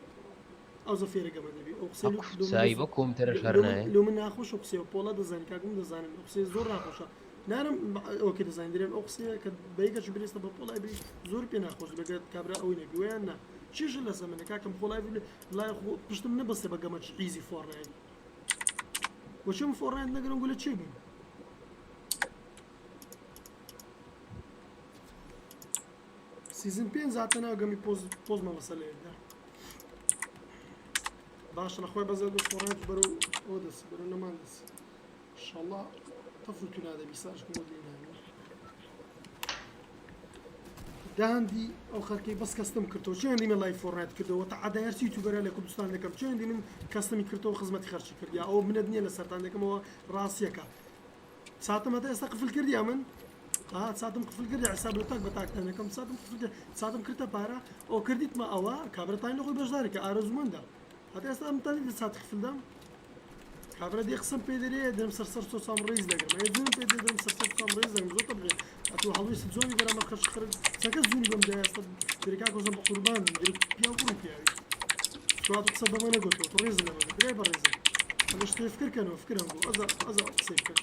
ئەوزە فێرە گەمە دەبی ئەو قسەی لۆ من چای بۆ کۆمپیوتەرەش هەر نایە. لۆ من ناخۆشە قسەی پۆڵا دەزانی کاکم دەزانن ئەو قسەی زۆر ناخۆشە نارم ئەوکە دەزانین درێن ئەو قسەیە کە بەیکەش برێستە بە پۆڵای بری زۆر پێ ناخۆش بەگەر کابرا ئەوەی نەبی ویان نا چیش لە زەمنە کاکەم خۆڵای لای خۆ پشتم نەبەستە بە گەمەچ ئیزی فۆڕنایت وەچم فۆڕنایت نەگرم گولە چێ بوو سیزن پێنج هاتە ناو گەمی پۆز پۆزمە بەسەر لێدا باشە لە خۆی بەزە دو فۆڕنایت بەرەو ئەو دەست بەرەو نەمان دەست ئینشاڵڵا تەفر و تونا دەبی ساش بۆ دینانی داندی ئەو خەرکەی بەس کەستم کردەوە چێندی من لای فۆرنایت کردەوە تا عادە هەرچی یوتیوبەرە لە کوردستان دەکەم چێندی من کەستمی کردەوە خزمەتی خەرچی کرد یا ئەو منەت نییە لە سەرتان دەکەمەوە ڕاستیەکە ساتم هەتا ئێستا قفل کردی من ها ساتم قفل کردی حساب لە تاک بە تاکتان دەکەم ساتم قفل کرد ساتم کردە پارە ئەو کردیتمە ئەوە کابرەتان لە خۆی بەشداری کە ئارەزومەندە هەتا ئێستا ئەمتانی لە سات قفل دام کابرا دێ قسەم پێ دەرێ دەم سەر سەر سۆسام ڕیز دەگرم ئەی جوێن پێ دێ دەم سەر سەر سۆسام ڕیز دەگرم زۆر تەبعی ئەتوو هەڵوێستی جوانی بەرامبەر خەرج خەرج چەکە زوونی بەم دایە ئێستا درێ کاک هۆزان بە قوربان بم درێ پیاو کوڕی پیاوی تۆ هاتوو قسە بەمە نەگۆتەوە تۆ ڕێزم لەمە گرت برای بەڕێزم ئەمە شتێ فکر کەنەوە فکرم بوو ئەزا ئەزا قسەی بکەن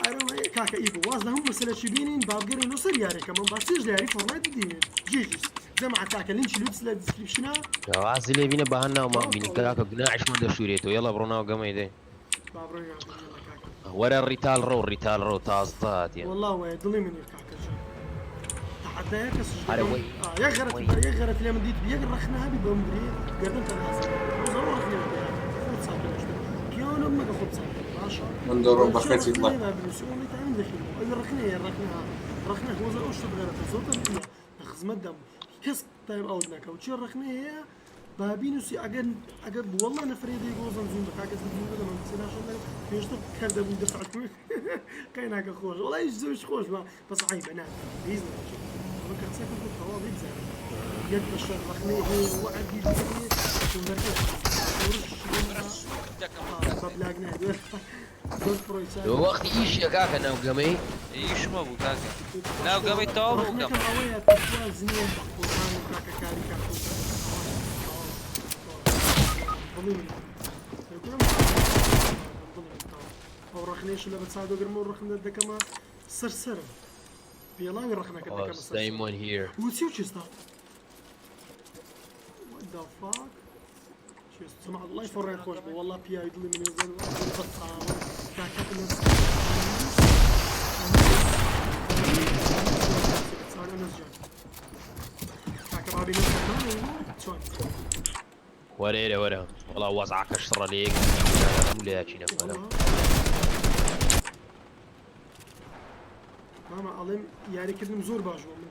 ئارام کاکە ئی بوو واز لە هەموو مەسەلەکی بینین با بگەرێن لۆ سەر یاریەکەمان با چێژ لە یاری فۆرنایت بدینێن جێژیس جەماعەت کاکە لینکی لوتس لە description ا. وازی لێ بینە بە هەناومان بینی کاکە گوناحیشمان دەشورێتەوە یەڵا بڕۆ ناو گەمەی دەی. با بڕۆین ناو گەمە یەڵا کاکە. وەرە ڕیتال ڕەو ڕیتال ڕەو تازە هاتیە. وەڵا وایە دڵی منی کاکە جان تەحەدایە کەسیش ئەرێ دەکەم وەی ئا یەک غەرەت وەی. یەک غەرەت لێ من دیت یەک ڕەخنە هەبی بەم برێ گەردنتان ئازاد خۆ زۆر ڕەخنەی پێ خۆت چاکە لە شتێک پیاوە لەم مەگە خۆت چاکە باشە من دەڕۆم بەخێر چی چیت ڵێ ڕەخنەیە با بنووسی ئەوەی تا من دەخوێنمەوە ئەوی ڕەخنەیە ڕەخنە ها ڕەخنە خۆزە ئەو شتت غەرەتە زۆر تەبیعیە لە خزمەتدام کەس time out ناکا و چی ڕەخنەیە هەیە با بینوسی ئەگەر ئەگەر واللە نەفرێ دەی گۆزەم زوو بە کاکە زوو بدەم ئەم قسەی ناشۆم دەرم پێشتر کەر دەبووم دەفعت قەیناکە خۆش وەڵا هیچ زۆریش خۆش بە بەس عەیبە نا هیچ ناچێت ئەمە کە قسە کرد تەواو بێ بزانم یەک بەشەر ڕەخنەی هەیە وەعدی هەیە بە بلاگ نایە زۆر پڕۆی چاک وەختی ئیشیە کاکە ناو گەمەی ئیشمە بوو کاکە ناو گەمەی تەواو بوو گەمە ڕەخنەکەم ئەوەیە تخوا زنیە بە قوربان و کاکە کاری کاکە دڵی من دڵی من تەواو ئەو ڕەخنەیش لە بە چاو دەگرم و ڕەخنە دەکەمە سەر سەرم پێڵاوی ڕەخنەکە Oh, دەکەمە سەر same one here. و چی و چێستا What the fuck چێست سمع الله فڕێ خۆش بوو والله پیاوی دڵی من زۆر بەتاوە کاکە ئەنەس چۆن ئەنەس جان کاکە بابی چۆن وەرە ئێرە وەرە وەڵا وەزعەکەش سڕە لە یەک هەموو لە یاچینە فەرە ماما ئەڵێم یاریکردنم زۆر باش بوو من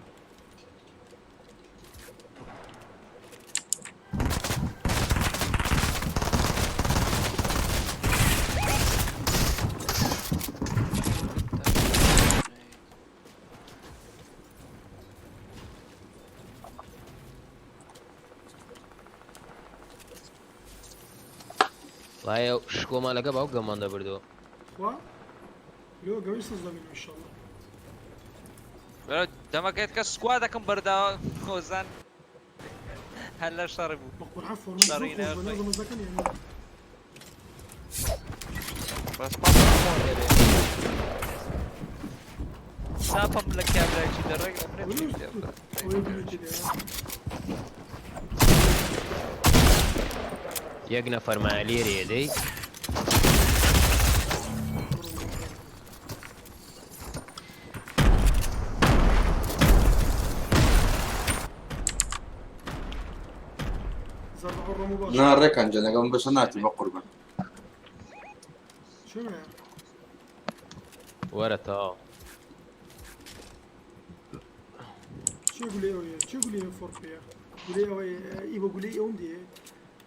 وایە شکۆمان لەگە باوک گەمان دەبردەوە. خوا لۆ گەوەی سەز دەبین ئینشەڵڵا. بەرەو دەمەکەیت کە سکوادەکەم بەرداوە خۆزان هەر لە شەڕ بوو بە قورعان فۆرمەت زۆر شەڕی خۆش بوو ناخۆی نازم مەزەکەن یان بەس پاپم ساپم لە کابراکی دەڕێک ئەمرێ ئەوەی بلوتی دەیە یەک نەفەر مایە لێرەیە دەی. زەربە ڕۆم و باش نا ڕێکان جان لەگەڵ من بەشە ناچی بە قوربان. چۆنە وەرە تەواو. چێ گولەی ئەوەیە چێ گولەی فۆر پێیە گولەی ئەوەیە ئیوە گولەی ئەوم دێ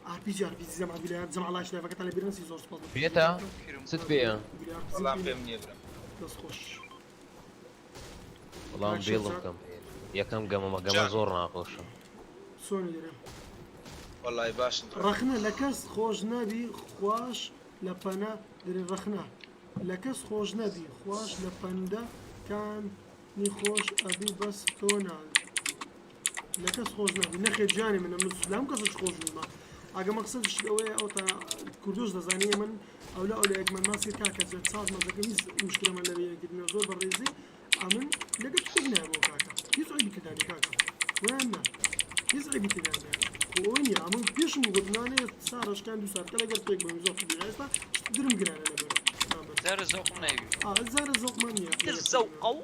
ئارپیجی ئارپیجی زەمع گولەی جەمع لاش لایڤەکەتان لە بیر نەچی زۆر سوپاس پێتە چت پێیە؟ گولەی وەڵام ئارپیجی پێم نییە برام دەست خۆش وەڵام کاک بێڵم شێرزاد کەم یەکەم گەمەمە گەمە جان زۆر ناخۆشە. چۆنی دەرێ وەڵی باشن برام ڕەخنە لە کەس خۆش نەبی خواش لە پەنە دەرێ ڕەخنە لە کەس خۆش نەبی خواش لە پەندە کانی خۆش ئەبی بەس تۆ نا. لە کەس خۆش نابی نەخێر گیانی من من لەم کەسش خۆش بوومە ئەگە مەقسەدش ئەوەیە ئەو تا کوردۆش دەزانی من ئەو لە ئەو لە یەکمان ماسی کاکە جێت ساز مەزەکەم هیچ مشکلەمان لە یەکردنەوە زۆر بە ڕێزی ئەمن لەگەر شتێک نایە کاکە هیچ عیبی تێدا نیە کاکە ویان نا هیچ عیبی تێدا نیە خۆ ئەوەی نیە ئەمن پێشم گوتنانێ سارەشکان دوو سات کە لەگەر پێک بووین زۆر طبیعی ئێستا درم گرانە لەبەر زارە زەوقم نایبی ئا زارە زەوقمان نیە تر زەوقە و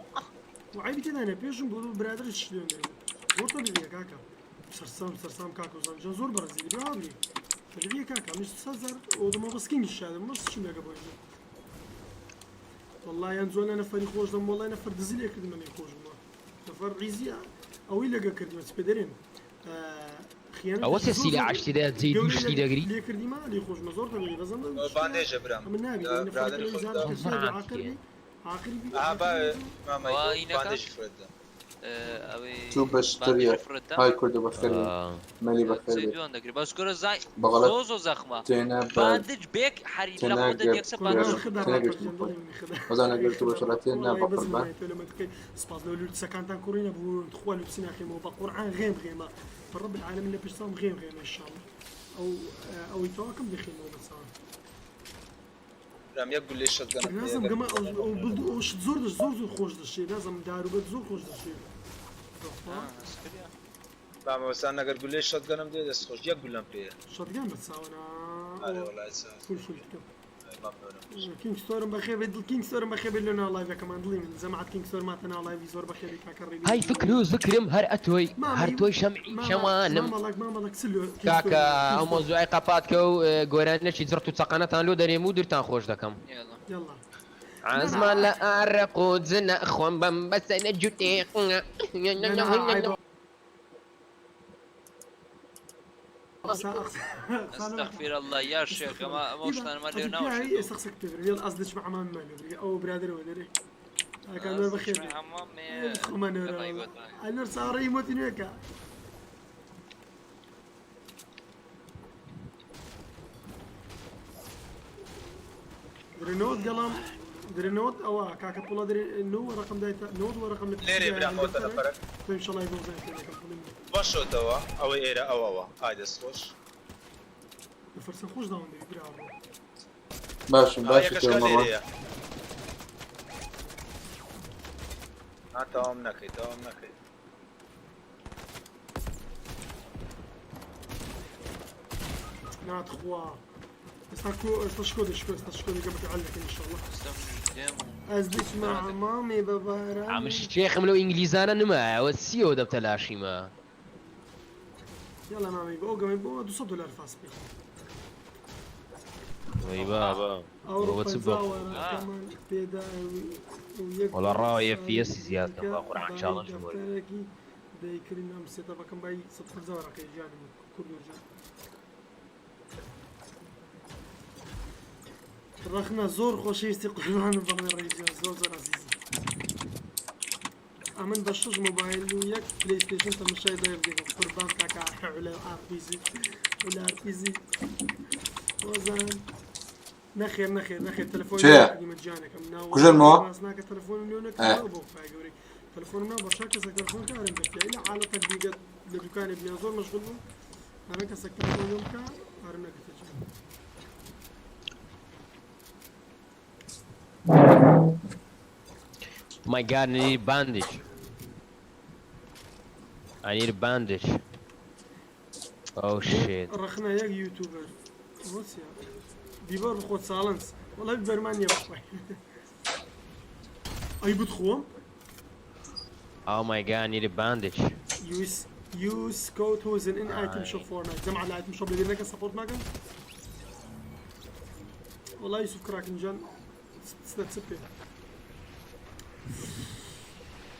و عیبی تێدا نیە پێشم بۆ برادەر شتێ زۆر طبیعیە کاکە سەرسام سەرسام کاکە وزان جان زۆر بەڕێزی بێ هاوری طبیعیە کاکە منیش سەزار ئەو بەسکینگی شادم بەس چیم لەگە بۆی واللە یان جوانە نەفەری خۆش دەم وەڵای نەفەر دزی لێ کردمە لێ خۆش بوومە نەفەر عیزی ئەوەی لەگە کردمە چ پێ دەرێن خیانەت ئەوە سێ سیلە عەشتی دە جێی دوو شتی دەگری لێ کردیمە لێ خۆشمە زۆر دەبێ بەزەم باندێژە برام من نابی برادەری خۆت عاقل عاقل بی ئا با مامای باندێژی فرەت دا تو بەشتریە های کوردە بەخێر بێن مەلی بەخێر بێت دوان دەگری بەس کورە زای بەغەڵەت زۆ زۆ زەخمە تێنە بە باندج بێک حەری لە خۆدە تێناگەر یەکسەر باندج تێنەگەشتم خۆی وەزان ئەگەر تو بەشەڕە تێ نا والله بەس بەقوربان تۆ لە مەتکەی سپاس لەو لوتسەکانتان کوڕینە بوو تخوا لوتسی ناخێمەوە بە قورعان غێم غێمە بەڕب العالمین لە پشتام غێم غێمە ان شاء الله ئەو ئەوەی تەواکەم دەخێمەوە بەسان برام یەک گولەی شەتگەنم پێ نازم ئەگەر گەمە ئەو بڵد ئەو شت زۆر دەش زۆر زۆر خۆش دەشێ نازم داروبەت زۆر خۆش دەشێ مامۆستان ئەگەر گولەی شەتگەنم دێ دەست خۆش یەک گولەم پێیە شەتگەن بەچاوەنا ئەرێ وەڵای چاو فول فول بکەم مەمنونم کینگ ستۆرم بەخێر بێت دڵ کینگ ستۆرم بەخێر بێت لۆ ناو لایڤەکەمان دڵی من جەماعەت کینگ ستۆر ماتە ناو لایڤی زۆر بەخێر بێت کاکە ڕێبی هەی فکر و زکرم هەر ئەتۆی هەر تۆی شەمعی شەوانم. مامەڵەک مامەڵەک چ لۆ کینگ کاکە ستۆر ئەو مەوزوعەی قەپات کە و گۆرانیەکی جڕت و چەقەنەتان لۆ دەنێم و درتان خۆش دەکەم. یەڵا عزمان لە ئارەق و جنە خۆم بەم بەسەرە جوتێ. استغفر الله يا شيخ ما ما وشتان ما لي ناوش ئێستا قسە پێ يلا ئەز دەچمە عەمام مالۆ برێ ئەو برادەرەوە دەرێ کاکە نۆر بەخێر بێ خۆمان نۆرە ئەنۆر چاوەڕێی مۆتی نوێکە درێ نەوەد گەڵام درێ نەوەد ئەوە کاکە پوڵە درێ نۆ ڕقم دایتە نەوەد وەرەقم لە لێرێ برام ئەوە نەفەرەک تۆ ئینشەڵای بۆ زانێت پێ دەکەم پوڵی من بەشۆتەوە ئەوەی ئێرە ئەوەوە ئای دەست خۆش لە فەرسە خۆش داوم بێ برا ڕۆ باشم ئا باشی تۆ یەکەشکە مەڕوان لێرەیە ها تەواوم نەکەی تەواوم نەکەی ناتخوا ئێستا کۆ ئێستا شکۆ دەشکۆ ئێستا شکۆ دەگە بەتعلق ان شاء الله ئەز دەچمە عەمامێ بە باران عەمش شێخم لەو ئینگلیزانە نمایەوە چیەوە دەبتە لاشیمە. يلا مامي بۆ گەمەی بۆ 200 دلار فاس بێ وەی بابا ئەو ئەوە چ بۆ پەنجا وەرەقەمان پێدا و یەک وەڵا ڕاوە ساڵی FPS زیاد کەم دیکە با قورعان بای چاڵنج وەرگرم. دەفتەرێکی دەیکردین ئەم سێتەپەکەم بای 150 وەرەقەی ژیانی من کوردۆ ژیان ڕەخنە زۆر خۆشەویستی قوربانم بەڵێ ڕێژیان زۆر زۆر عەزیزی ئەمن بە شەش مۆبایل و یەک پلەیستەیشن تەمەشای لایڤ دەکەم قوربان کاکە عولا ئارپیزی عولا ئارپیزی ۆزان نەخێر نەخێر نەخێر تەلەفۆن چێ گیانەکەم ناو کوژەنمەوە ڕاست ناکە تەلەفۆنم لۆ ئە نەکردەوە بۆ خوای گەورەی تەلەفۆنم نا بەشا کەسێک تەلەفۆن کارم دەکرد ئیلا حاڵەتەک بیگەت لە دوکانێ بنیا زۆر مەشغول بووم ئەمە کەسێک تەلەفۆنم بکە کارم نەکردە جیان My god, I need a bandage. I need a bandage. Oh shit. ڕەخنە یەک یوتیوبەر ڕوسیا بیبەر بخۆ چاڵنج وەڵای بیبەرمان نییە بخوای ئەی بتخۆم Oh my god, I need a bandage. يوس يوس كود هوزن ان ايتم شوب فورنايت جمع الايتم شوب اللي نكا سبورت ماكن والله يوسف كراكن جان ستسبي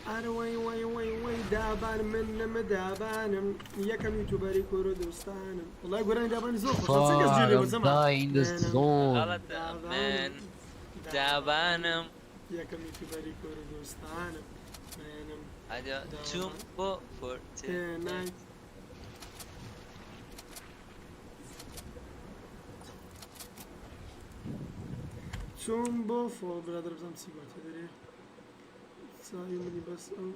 ئارە وەی وەی وەی وەی دابان من لەمە دابانم یەکەم یوتیوبەری کوردستانم وەڵای گۆرانی دابانی زۆر خۆشە چ کەس گوێ لێ Fuck, بوو I'm جەماعەت؟ dying in this zone. غەڵەتە من دابانم یەکەم یوتیوبەری کوردستانم منم ئەدە چوم بۆ فۆرتنایت تێنایت چۆن بۆ فۆ برادەر بزانم چی گوتە دەرێ چاوی منی بەس ئەو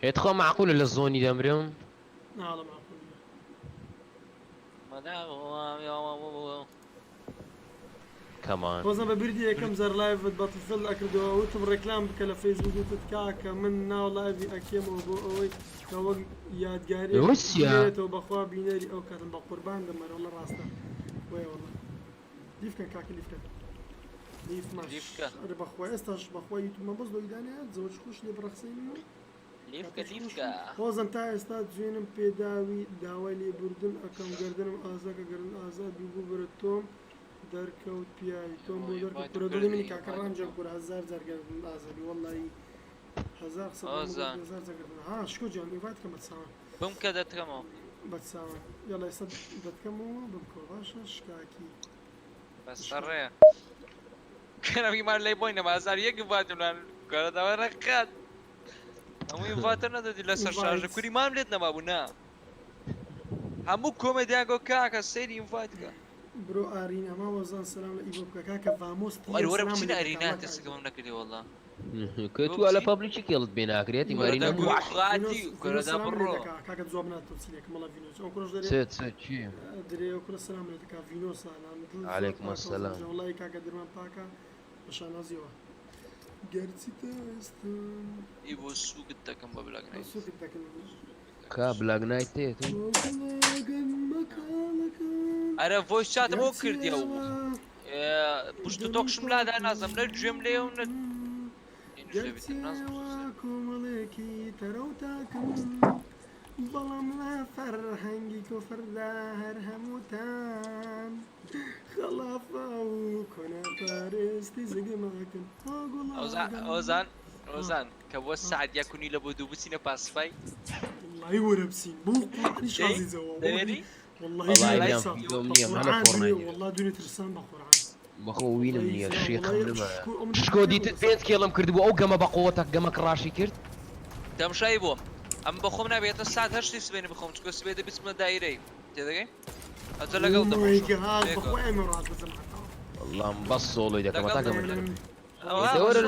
ئێ تخوا مەعقولە لە zone ی دەمرم؟ ناڵە مەعقول نیە. Come on. هۆزان بە بیردی یەکەم جار live ت Battlefield ئەکردەوە وتم ڕێکلام بکە لە فەیسبوک وتت کاکە من ناو live ی ئەکێمەوە بۆ ئەوەی کە وەک یادگاریەک ڕوسیا. بمێنێتەوە بەخوا بینەری ئەو کاتم بە قوربان دەمەرە وەڵا ڕاستە وەیە وەڵا leave کەن کاکە leave کەن leave ماش leave کە. ئەرێ بەخوا ئێستاش بەخوا یوتوبمان بەس لۆی دانێ زۆر خۆش لێ بڕەخسێنین و leave کە leave کە. هۆزان تا ئێستا جوێنم پێداوی داوای لێبوردن ئەکەم گەردنم ئازا کە گەردن ئازاد بی ببورە تۆم دەرکەوت پیاوی تۆم بۆ دەرکەوت کورە دڵی منی کاکە ڕەنجە کورە هەزار جار گەردن ئازاد بی وەڵی هەزار قسە بۆ هۆزان. هەزار جار گەردن ها شکۆ جان invite کەم بەچاوان بمکە دەتکەمەوە. بەچاوان یاڵا ئێستا دەتکەمەوە بمکەوە باشە شکاکی بەسەڕێ. کەرەمی لای بۆی نەما هەزار یەک invite م لان کەرە داوای ڕێکخات. هەموو invite ە نەدەدی لەسەر شاژە invite. کوری مام لێت نەمابوو نا. هەموو کۆمێدیان گۆ کاکە سەیری invite کە. برۆ ئارین ئەما وەزان سلام لە ئیبۆ بکە کاکە ڤامۆس تیە وەرە وەرە سلام بچینە لێ بکە ئەرینا کاکە ترسەکەم نەکردی وەڵا. کە تو لە پەبلیکی کێڵت پێ ناکرێت کورەدا ئیمارینە گورو خاتی ڤینۆس کورەدا سلام لێ بڕۆ. دەکا کاکە جواب ناتەوە چی لێکم وەڵا ڤینۆس ئەو کوڕەش دەرێ چ چ چی درێ ئەو کوڕە سلام لێ دەکا ڤینۆسە نام دڵ زۆر علیکم پاکە وەزان السلام. جان وەڵی کاکە درمان پاکە بە شانازیەوە گەرچی تا ئێستا ئی بۆ سووکت دەکەم بە بلاک نایت. سووکت دەکەم کا بلاک نایت تێت ئەرە ڤۆیس چاتم بۆ کردی ئەو پشت و تۆکشم لادا نازم نە گوێم لێ و نە ئینش لێ نازم. کۆمەڵێکی تەرە و تاکم بەڵام لە فەرهەنگی کۆفردا هەر هەمووتان خەڵافە و کۆنەپەرستی زگماکن ئۆزان ئۆزان کە بۆ سعد یەکونی لە بۆ دوو بچینە پاسفای والله وەرە بچین بۆ قورئانی شازیزەوە دەوێری؟ والله والله دنیا برام ترسان. ڤیدیۆم نییە، بە هەنە قورئان فۆرنایت دنیا- والله دنیا ترسان بە قورئان بەخۆ وینم نییە شێخم نمایە شکۆ شکۆ دیتت پێنج کێڵم کردبوو ئەو گەمە بە قووەتە گەمە کڕاشی کرد تەمشایی بۆم ئەم بەخۆم نابێتە سات هەشتی سبێنی بخۆم چکە سبێ دەبیچمە دایرەی تێدەگەی ئەجە لەگەڵ Oh my دەخۆشم God، بەخوا ئێمە ڕاست بە جەماعەتەوە. وەڵام بەس سۆڵۆی دەکەم تا گەمە ئەوە دەوەرە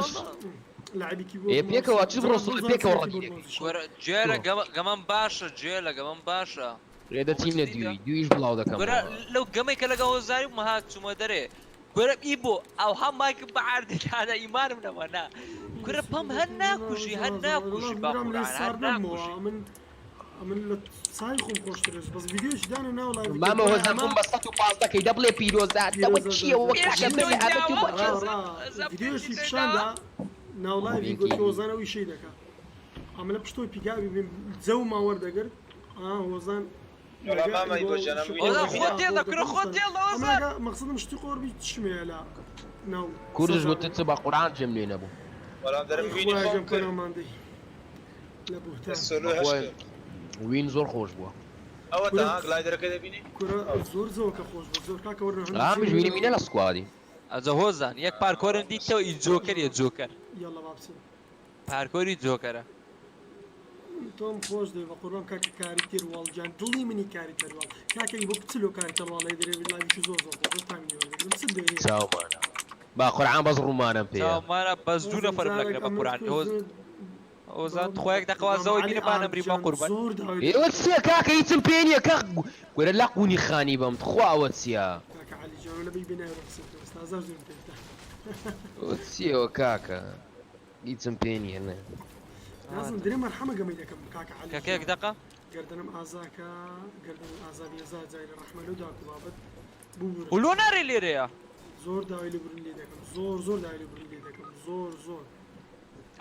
لاعبێکی بۆ ئێ پێکەوە چ بڕۆ سۆڵۆی پێکەوە ڕەدی دەکەی کوڕە گوێ لە گەمەم باشە گوێ لە گەمەم باشە ڕێ دەچینە دووی دوویش بڵاو دەکەم گۆرە لەو گەمەی کە لەگەڵ هۆزاری بووم هات چوومە دەرێ گۆرە ئی بۆ ئەوها مایکم بە عەردی دانا ئیمانم نەما نا کورە پەم هەر ناکوژی هەر ناکوژی با برام لێ قورئان هەر سارد ناکوژی نەبمەوە من ئەمن لە سای خۆم خۆشترێت بەس ڤیدیۆیش دانە ناو live مامە هۆزان بووم بە 115 کەی دەبڵێ پیرۆزە دەوە چییە وە کاکە بێ ئەمە تو بۆ چیە؟ ڤیدیۆشی پیشاندا ناو live ی گوتی هۆزان ئەو ئیشەی دەکا ئەمە لە پشتۆی پیکابی بیم جەومان وەردەگرت ئا هۆزان وەڵا مامە ئیبۆ جان، ئەم وینە هۆزان خۆت تێڵە کورە خۆت تێڵە هۆزان مەقصدم شتی قۆربی چمەیە لە ناو کوردش گوتت چ بە قورئان جێم لێ نەبوو وەڵام دەرم وینی خوایە خۆم جەم کرد کەناوماندەی لە بوهتان سۆلۆ هەشت بەخۆی کرد وین زۆر خۆش بووە ئەوە تا glider ەکە دەبینی کورە زۆر زۆر کە خۆش بوو زۆر کاکە وەرنە هەندێک ئامیش وینی مینە لە squad ی ئەجە هۆزان یەک parkour م دیتەوە ئی جۆکەریە جۆکەر یاڵا با بچین parkour ی جۆکەرە تۆم خۆش دێ بە قوربان کاکە کاریتێر واڵ گیان دڵی منی کاریتەر واڵ کاکە ئی بۆ بچلۆ کاریتەر واڵ لێ دەرێ live یشی زۆر زۆر خۆش تامی لێ وەردەگرم چ دەوێ چاومانە با قورئان بەس ڕوومانم پێیە چاومانە بەس دوو نەفەرم لەگرە بە قورئان هۆز هۆزان تخوا یەک دەقە وازەوەی بینە با نەمری بە قوربان زۆر داوای ئێوە چییە کاکە هیچم پێ نییە کاک گورە لە قوونی خانی بەم تخوا ئەوە چییە کاکە عەلی جان لە بی بنای ڕقسە ئێستا زار زۆرم پێ بدە ئەوە چییەوە کاکە هیچم پێ نییە نە نازم درێ مەرحەمە گەمەی دەکەم کاکە عەلی کاکە یەک دەقە گەردنم ئازاکە گەردنم ئازابی هەزار جاری ڕەحمە لەو داک و بابەت ببورە ولۆ نارێ لێرەیە زۆر داوای لێبوردن لێ دەکەم زۆر زۆر داوای لێبوردن لێ دەکەم زۆر زۆر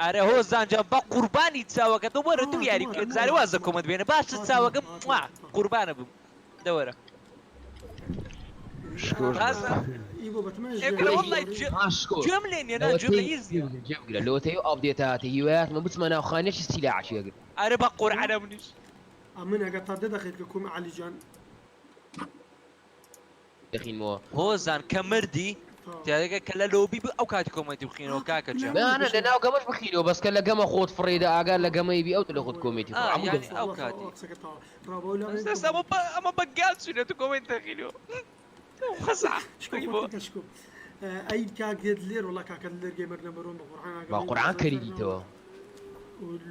ئەرە هۆزان جان بە قوربانی چاوەکە تۆ وەرە دوو یاری بکە جارێ وازە comment بێنە باشە چاوەکەم موا قوربانە بم دەوەرە ڕاستە ئی بۆ بەتمەش ئێ کورە وەڵڵای گوێم لێ نییە نا گوێم لە هیچ نییە جێبگرە لەوەتەی ئەو update ە هاتە هیوایەتمە بچمە ناو خانێکی سیلاحی ئەگر ئەرە بە قورعانە منیش ئەمن ئەگەر تا دە دەقیقە کە کوم عەلی جان دەخینمەوە هۆزان کە مردی تیادەکە کە لە lobby بوو ئەو کاتی comment ی بخینەوە کاکە جان نا نا لە ناو گەمەش بخینەوە بەس کە لە گەمە خۆت فڕێدە ئاگا لە گەمەی بی ئەو لە خۆت comment ی خۆ آه هەموو یعنی گەمە ئەو کاتی قسەکە تەواو ڕابەو لە ئێستا ئەمە بە ئەمە بە گال چوینە تو comment دەخینەوە خەسا شکۆ شکۆ ئەی کاک دێت لێر وەڵا کاکە لێر gamer نەبەرۆن بە قورعان بە قورعان کەری دیتەوە.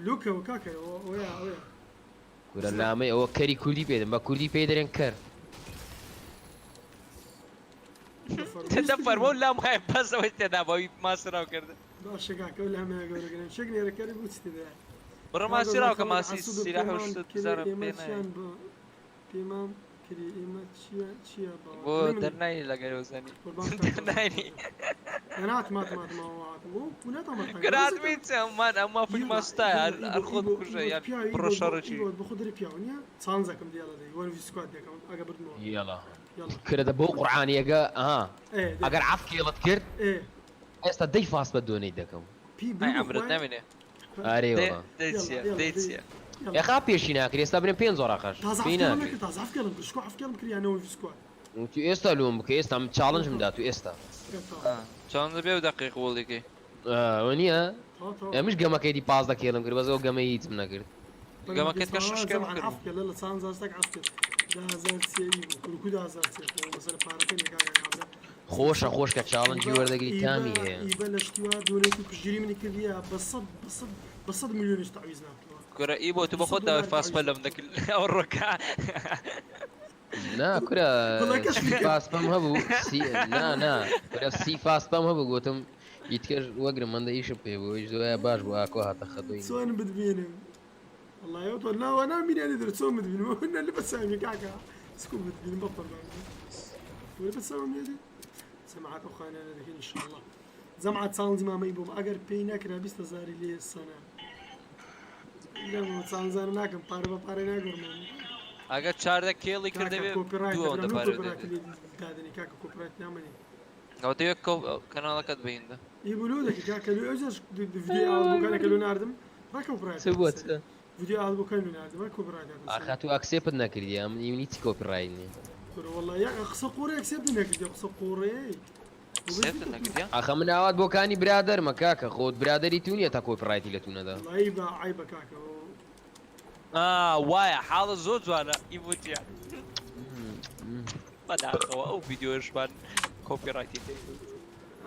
لوکەوە کاکە ئەوەیە ئەوەیە. کورە لامەی ئەوە کەری کوردی پێ دەن بە کوردی پێی دەرێن کەر. دە فەرموو لام هەیە بەس ئەوەی تێدا بەوی ماسراو کرد. باشە کاکە ئەو لامەیە گەورەگەرم چێک نێرەکەری بوو چی تێدایە. بڕە ماسی ڕاوکە ماسی سیلاح و شت بزانم پێ نایە. پێمان کری ئێمە چییە چییە بۆ دەرنای لەگەر وزنی دەرناینی ناتم هاتم هاتم هاتم و ناتم گراتمی چەمان ئەمە فیلم ماستای هەر خۆت بکوژە یان بڕۆ شەڕێکی بۆ خۆ دەری پیاوە نییە چانزەکەم دیاڵە دەی وەن سکواد دەکەم ئەگە بردمەوە یاڵا کرە دە بۆ قورعانیەکە ئەها ئەگەر عەف کێڵت کرد ئێستا دەی فاس بە دۆنەی دەکەم ئەی عەمرت نامێنێ ئارێ وەڵا دەی چیە دەی چیە ئێخا پێشی ناکرێ ئێستا برێن پێنج وەڕەقەش تازە پێی عەف کێڵم ناکرێ نەکرد تازە عەف کێڵم کرد شکۆ عەف کێڵم کرد یان نەوە سکواد تو ئێستا لۆم بکە ئێستا من چاڵنجم دا تو ئێستا چاڵنج بێ و دەقیق وڵیکەی ئەوە نییە ئەمش گەمەکەی دی 15 کێڵم کرد بەس ئەو گەمەی هیچم نەکرد گەمەکەت کە شش کێڵم کرد عەف کێڵە لە چانزە شتێک عەف کرد 10000 چیە ئی بوو کورکو 10000 چیە خۆ مەسەلە پارەکە نییە کاکە کابرا خۆشە خۆش کە چاڵنجی وەردەگری تامی هەیە. ئیبە لە شتی وا دۆنێت و پشتگیری منی کردیە بە سەد بە سەد بە سەد ملیۆنیش تەعویز نابتەوە. کورە ئیبۆ تو بە خۆت داوای فاس پەلەم دەکرد ئەو ڕۆکە. نا کورە سی فاس پەم هەبوو سی نا نا کورە سی فاس پەم هەبوو گوتم ئیتکەش وەگرم مەندە ئیشم پێ بوو ئیش دوایە باش بوو ئاکۆ هاتە خەدۆی. چۆن بتبینم والله يا طول لا وانا مين يعني درت چۆن بتبینم وأنا اللي بسامي كاكا سكون بتبینم بەقوربان ولا بسامي يدي سمعات ئەو خانانە دەکەین ان شاء الله جەماعەت چاڵنجی مامەی بۆم ئەگەر پێی نەکرا 20 هەزاری لێ سەنە لەم چاڵنجانە ناکەم پارە بە پارە ناگۆڕمەوە ئەگەر چاردە کێڵی کاکە کردەبێ کۆپیڕایت دوو ئەوەندە برام پارە کۆپیڕایت دەدێت لێ دادەنی کاکە کۆپیڕایت نامەنی ئەوە دەوێت کۆ کەناڵەکەت بەیندە ئی بلو دەکە کاکە لۆ ئەوجاش ڤیدیۆی ئاڵ بۆکانە کە لۆ ناردم ڕا کۆپیڕایت چ بووە چ ڤیدیۆی ئاڵ بۆکان لۆ ناردم ڕا کۆپیڕایت هاتە سەر ئاخە تو ئەکسێپت نەکردی ئەمن ئیمنی چی کۆپیڕایت نییە کورە والله یا قسە قۆڕێ ئەکسێپت نەکردی قسە قۆڕێ سێتت نەکردیا ئاخە من ئاوات بۆکانی برادەرمە کاکە خۆت برادەری تو نییە تا کۆپیڕایتی لە تو نەدا والله بە عیبە کاکە ئا وایە حاڵە زۆر جوانە ئیمۆجیە بەداخەوە ئەو ڤیدیۆشمان کۆپیڕایتی لێ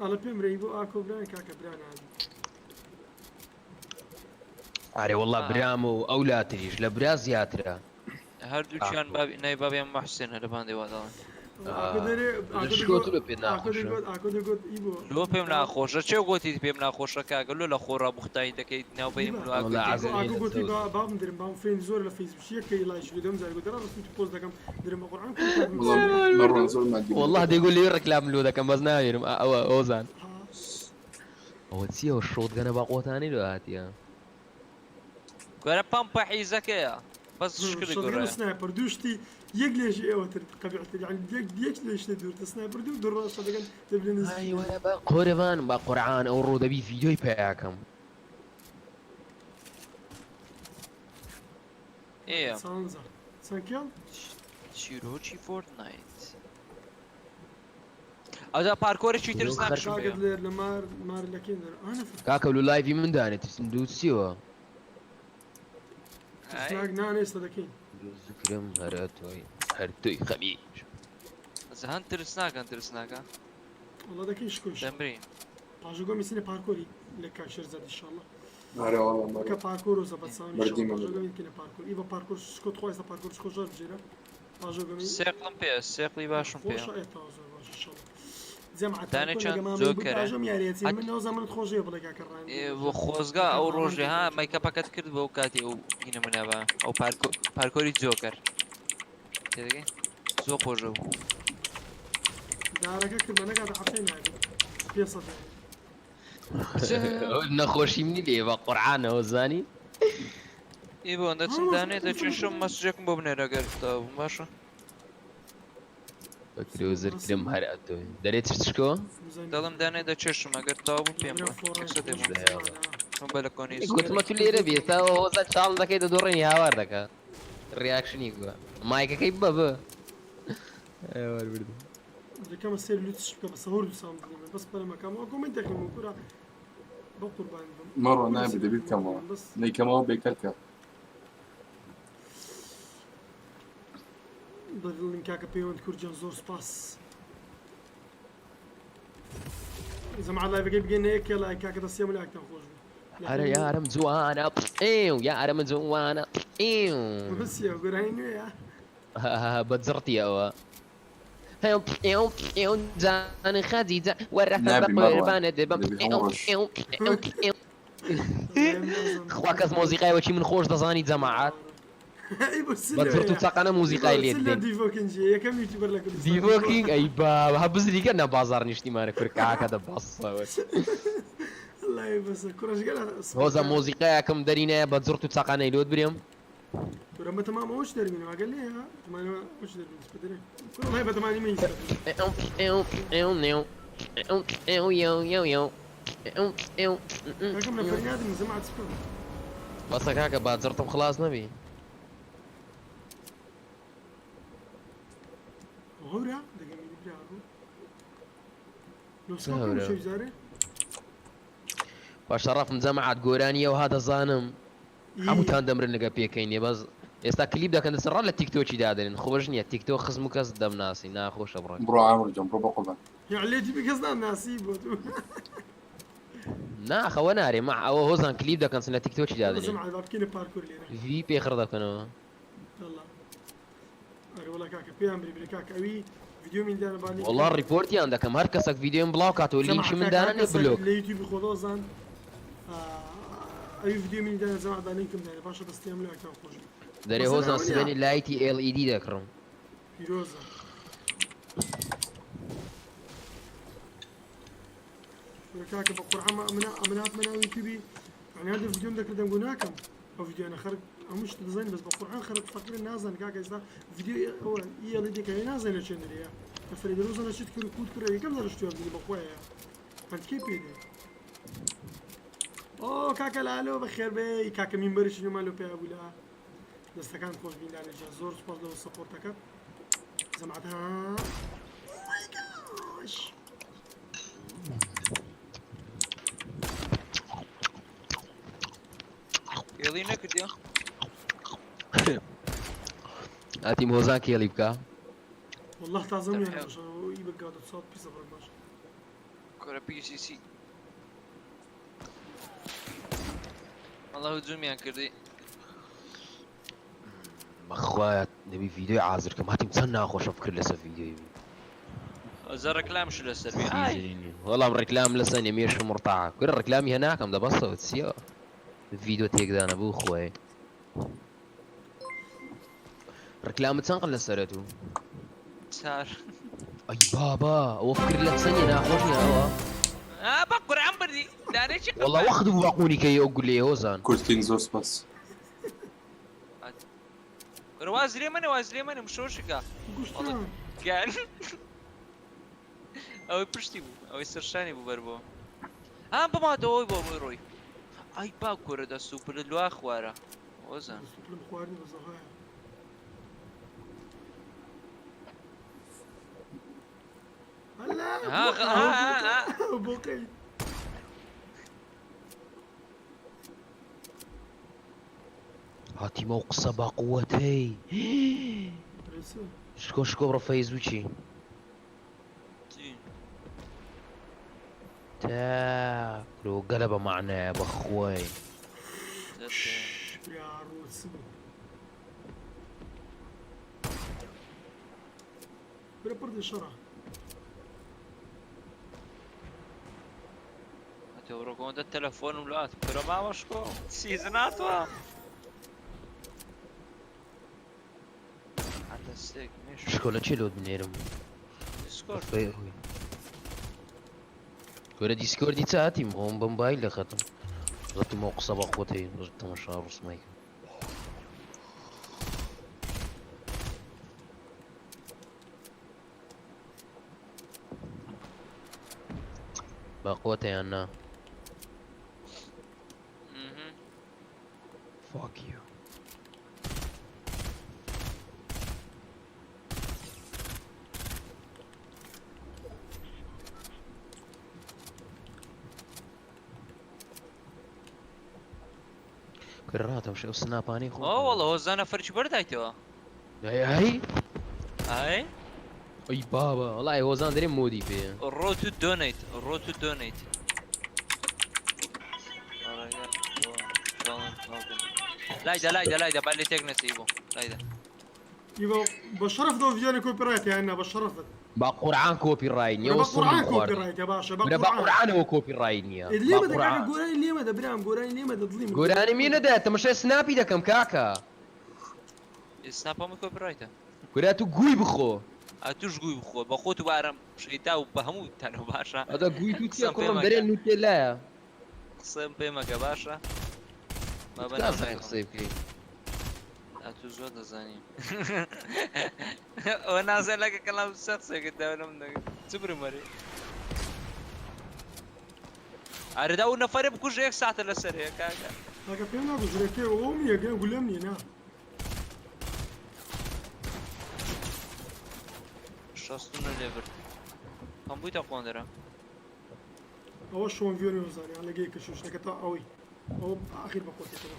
ئەڵە پێم رەی بۆ ئاکۆ بران کاکە بران هادی ئارێ والله برام و ئەو لاتریش لە برا زیاترە هەردووکیان بابی نای بابیان مەحسێنە لە باندێ وا دەڵێن ئاکۆ دەرێ ئاکۆ شکۆ دەگۆت تو لە پێ ئاکۆ ناخۆشە دەگۆت ئاکۆ دەگۆت ئی بۆ لۆ پێم ناخۆشە چێ گۆتیت پێم ناخۆشە کاکە لۆ لە خۆڕا بوختانی دەکەیت ناوبەینی من و ئاکۆی والله تێک عەزێ ئاکۆ لە گۆتی تۆ با بابم درم بام فرێند زۆر لە فەیسبوک یەکەی لایک لێ دەم جار گۆت دەرا ڕسمی تو پۆست دەکەم درم بە قورعان کورە کاک والله نووسم مەڕوان زۆر مادی بوو والله دەیگۆ لێ ڕێکلام لۆ دەکەم بەس ناوێرم ئەوە ئۆزان ئەوە چییە ئەو شۆتگەنە باقوەتانەی لۆ هاتیە گۆرە پەمپە حیزەکەیە بەس شکلی شۆتگەن و گۆرەیە سنایپەر دوو شتی یەک لێژی ئێوەتر قەبیحتر یعنی یەک یەک لێژ لێ دوورتر سنایپەر دوو دوڕ شۆتگەن دەبێ ئای نزیکی وەرە بە قوربان بە قورعان ئەو ڕۆ دەبی ڤیدیۆی پیاکەم ئێ سانزە چەند کێڵ چیرۆکی فۆرتنایت ئەوجا پارکۆرێکی ترسناکشم کاکە پێیە دلێر لە مار مار لەکەین دەر ئانە کاکە لو لایڤی من دانێ ترسم دوو چیەوە ئای ترسناک نانێ ئێستا دەکەین زکرم هەرە تۆی هەر تۆی خەمی زهان ترسناکەن ترسناکە والله دەکەین شکۆ ئینشاڵڵا دەمرین پاژەگۆ میسینە پارکۆری لە کاک شێرزاد ئینشاڵڵا ئارێ والله کە مەڕوان پارکۆر و زەبەتساون ئینشاڵڵا بەردیمە پاژەگۆ میکەنە پارکۆر ئیوە پارکۆر شکۆ تخوا ئێستا پارکۆر شکۆ زۆر بژێرە پاژەگۆمی سێقڵم پێیە سێقڵی باشم پێیە خۆشە ئێتەوە زۆر باش ئینشاڵڵا جەماعەت دانێ پارکۆر چەند لەگە مامەی زۆر بوو کەرە پاژۆم یاریەتی هەت من نەوە زەمەنت خۆشەیە بڵێ کاکە ڕان بۆ خۆزگا کاکە ئەو ڕامان ڕۆژێ ها دەکرد مەیکەپەکەت کرد بۆ کاتی ئەو هینە منابە ئەو پارکۆ پارکۆری جۆکەر تێدەگەی زۆر خۆشە بوو دارەکە کردمە نەگاتە هەفتەی نابێت 500 نەخۆشی منی لێ بە قورعانەوە زانی ئی بۆ دەچم دانێ دەچێشم مەسجێکم بۆ بنێرە گەر بووم باشە بەکرێ و زرکرم هەر ئەتۆی دەرێ ترچکۆ دەڵم دانێ دەچێشم ئەگەر تەواو بوو پێم بڵێ یەکسەر دێمەوە من بەلەکۆنەی گوتمە تو لێرە بێ تا هۆزە چاڵ دەکەی دەدۆڕێنی هاوار دەکا ڕیاکشنی بووە مایکەکەی بە بە هاوار بردم دەکەمە سێر لوتش بکە بەسە هۆر دوسام بدەمە بەس پەرمەکەم ئەو کۆمنت دەکەم و کورە بە قوربان بم مەڕوان نابێ دەبی بکەمەوە بەس نەیکەمەوە بێکەلکە بەدڵن کاکە پەیوەند کوردجان زۆر سپاس زەمع لایڤەکەی بگەنە یەک کێ لایک کاکە دەستیان لایکتان خۆش بوو. هەرە یارم جوانە ئێو یارم جوانە ئێو. بەسیە گۆرانی نوێیە. بە جڕتی ئەوە. ئێو ئێو ئێو جان خەدیجە وەرە بە نابی مەڕوان قوربانت بم دەبی ئێو هەموو ڕۆژ. ئێو ئێو ئێو. خوا کەس مۆزیقای وەکی من خۆش دەزانی جەماعەت. ئەی بۆ بە جڕت و سلۆیە چەقەنە بۆ مۆزیقای لێ سلۆ دێن. دیڤۆکینجیە یەکەم یوتیوبەر لە کوردستان دیڤۆکینگ ئەی بابا هە بزریکە نە بازاڕ نیشتیمانە کورە کاکە دە بەسەوە. الله بەسە کوڕەشگەلە هۆزە مۆزیقایەکم دەرینایە بە جڕت و چەقانەی لۆت برێم. کورە بەتەمام ئەوش دەربینم ئەگەر لێیە تەمانەوە ئەوش دەربین سپدرێ کورە وڵای بەتەمانی من هیچ ئێو ئێو ئێو نێو ئێو ئێو یو یو یو ئێو ئێو کاکەم لە فەرنادم زەمات سپم بەسە کاکە با جڕتم خلاص نەبی. هەورە دەگەمی برا ڕوو لۆ چ سکاکەم هەورە؟ شەوزارێ بە شەڕەفم جەماعەت گۆرانیەوە ها دەزانم هەمووتان دەمرن لەگە پێکەینێ بەس ئێستا کلیپ دەکەن دەسەر ڕا لە تیکتۆکی دادەنێن خۆش نییە تیکتۆک خزم و کەس دەمناسی ناخۆشە بڕۆ. بڕۆ عامر جان بڕۆ بەقوربان. یعلێتی بکەس ناناسی بۆ تو نا خەوە نارێ مع ئەوە هۆزان کلیپ دەکەن لە تیکتۆکی دادەنێن زەمات با بکەینە پارکۆر لێرە ڤی پێخڕ دەکەنەوە. يلا ئەرێ وەڵا کاکە پێیان بری بری کاکە ئەوی ڤیدیۆ من دانە با لینک وەڵا ڕیپۆرتیان دەکەم هەر کەسێک ڤیدیۆم بڵاو کاتەوە لینکی من دانەنێ بلۆک. لە یوتیوبی خۆدۆزان ئەوی ڤیدیۆ من دانە جەماعەت با لینکم دانە باشە دەستیان لە ئەکان خۆش بێ. دەرێ مەسەلە هۆزان ئەوە نییە. سبێنی لایتی LED دەکڕم. پیرۆزە کورە کاکە بە قورعان ئەمنا ئەمن هاتمە ناو یوتیوبی یعنی هەندێک ڤیدیۆم دەکرد دەنگۆ ناکەم ئەو ڤیدیۆیانە خەرک هەموو شت دەزانین بەس بە قورعان خەرک فەقیرە نازان کاکە ئێستا ڤیدیۆ ئەوە ئی ئێل ئی دیکە نازانین لە چێن دەرێیە لە فەرێ دەرۆزانە چیت کرد کوت کرد یەکەم جار شتیان بینی بە خۆیە هەندکەی پێ دێ ئۆ کاکە لالۆ بەخێر بێ کاکە مینبەرێکی نوێمان لۆ پێیا بوو لە دەستەکان خۆش بین لالە گیان زۆر سوپاس لەوە سەپۆرتەکەت جەماعەت ها گاش ئێڵی نەکردیە؟ ئەتیم هۆزان کێڵی بکە. والله تازە نییە باشە ئی بەگاتە سات پیسە بڕ باش کورە PCC وەڵا هجومیان کردی. بەخوایە دەبی ڤیدیۆی عازر کەم هاتیم چەند ناخۆشە فکر لەسەر ڤیدیۆی بی. ئەزە ڕێکلامش لەسەر بی ئای. وەڵام ڕێکلام لەسەر نیە مێشم مڕتاعە کورە ڕێکلامی هە ناکەم دە بەسەوە چییە ڤیدیۆ تێکدانە بوو خۆی ڕێکلامت چەند قەت لەسەرە تو؟ چار. ئەی بابا ئەوە فکر لە چەندە ناخۆش نییە ئەوە؟ ئا بە قورعان بردی دانێکی وەڵا وەخت بوو باقونی کەی ئەو گولەیە هۆزان. کورد کینگ زۆر سپاس. کورە واز لێ مەنە واز لێ مەنە مشۆشکە. گوشتان. گیان ئەوەی پشتی بوو ئەوەی سەرشانی بوو بەر بۆ ئام بماتەوە ئەوەی بۆ ئەوەی ڕۆی ئای با کورە دەست و پلت لوا خوارە هۆزان. دەست و پلم خواردنی بەزەغایە. هەلا ها ها ها بۆقەی هاتیمە و قسە بە قووەتەی. شکۆ شکۆ بڕۆ فەیسبووکی. تا کرۆ گەلە بە معنایە بە خۆی. یا ڕووس بوو برە پڕ شەڕە. تۆڕۆکەوەندە تەلەفۆنم لات کورە ماوە شکۆ سیزناتوە حتى سێک مێش شکۆ لە چێ لۆت بنێرم؟ دیسکۆرد. کورە دیسکۆردی چ هاتیم خۆم بە مۆبایل دەخەتم زەتم ئەو قسە بە خۆتەی تەمەشا ڕسمای کەم. بە قوتەیان نا. Fuck you. کورە ڕاتم شەو سناپانەی خۆم. ئۆ وەڵا هۆزانە فەرچی بەردایتەوە. ئەی ئەی ئەی ئەی بابا وەڵای هۆزان دەرێ مۆدی پێیە. ڕۆ تو دۆنەیت ڕۆ تو دۆنەیت. لایدا لایدا لایدا با لێ تێک نەچی بۆ لایدا. ئیوە بە شەرەف دەو ڤیدیۆنی کۆپی ڕایت یان نا بە شەرەفت. بە قورعان کۆپی ڕایت نیە بە ئەوە قورعان سڕم کۆپی خوارد ڕایتە باشە بە برا بە قورعان قورعانەوە کۆپی ڕایت نیە ئێ بە لێمەدە کاکە قورعان گۆرانی لێمەدە برام گۆرانی لێمەدە دڵی من گۆرانی گۆرانی لێمەدە. مێ نەدایە تەمەشای سناپی دەکەم کاکە. سناپ هەمووی کۆپی ڕایتە. کورە تو گوی بخۆ. ئە توش گوی بخۆ بە خۆت و بە ئارام شەیتا و بە هەموو تانەوە باشە ئەدە گوی تو چیە قسەم پێ کوڕم مەکە دەرێ نوتێلایە. قسەم پێ مەکە باشە با بە ناو نازانی نەکەم قسەی بکەی. ئە تو زۆر دەزانی ئەوە نازای لەکە کەڵام سەر قسەکرد داوە لەم دەگەت چ برمەرێ ئەرێ دا ئەو نەفەرە بکوژە یەک ساتە لەسەر هەیە کاکە کاکە پێم ناگوزرێ کێ ئەوم نییە گەن گولەم نییە نا 69 لێ برد هەم بوویتە قۆندەرە ئەوە شۆن ڤیۆنی وەزانیان لەگەی کە شوشتەکە تا ئەوەی ئەوە ئاخیر بە قۆتێتەوە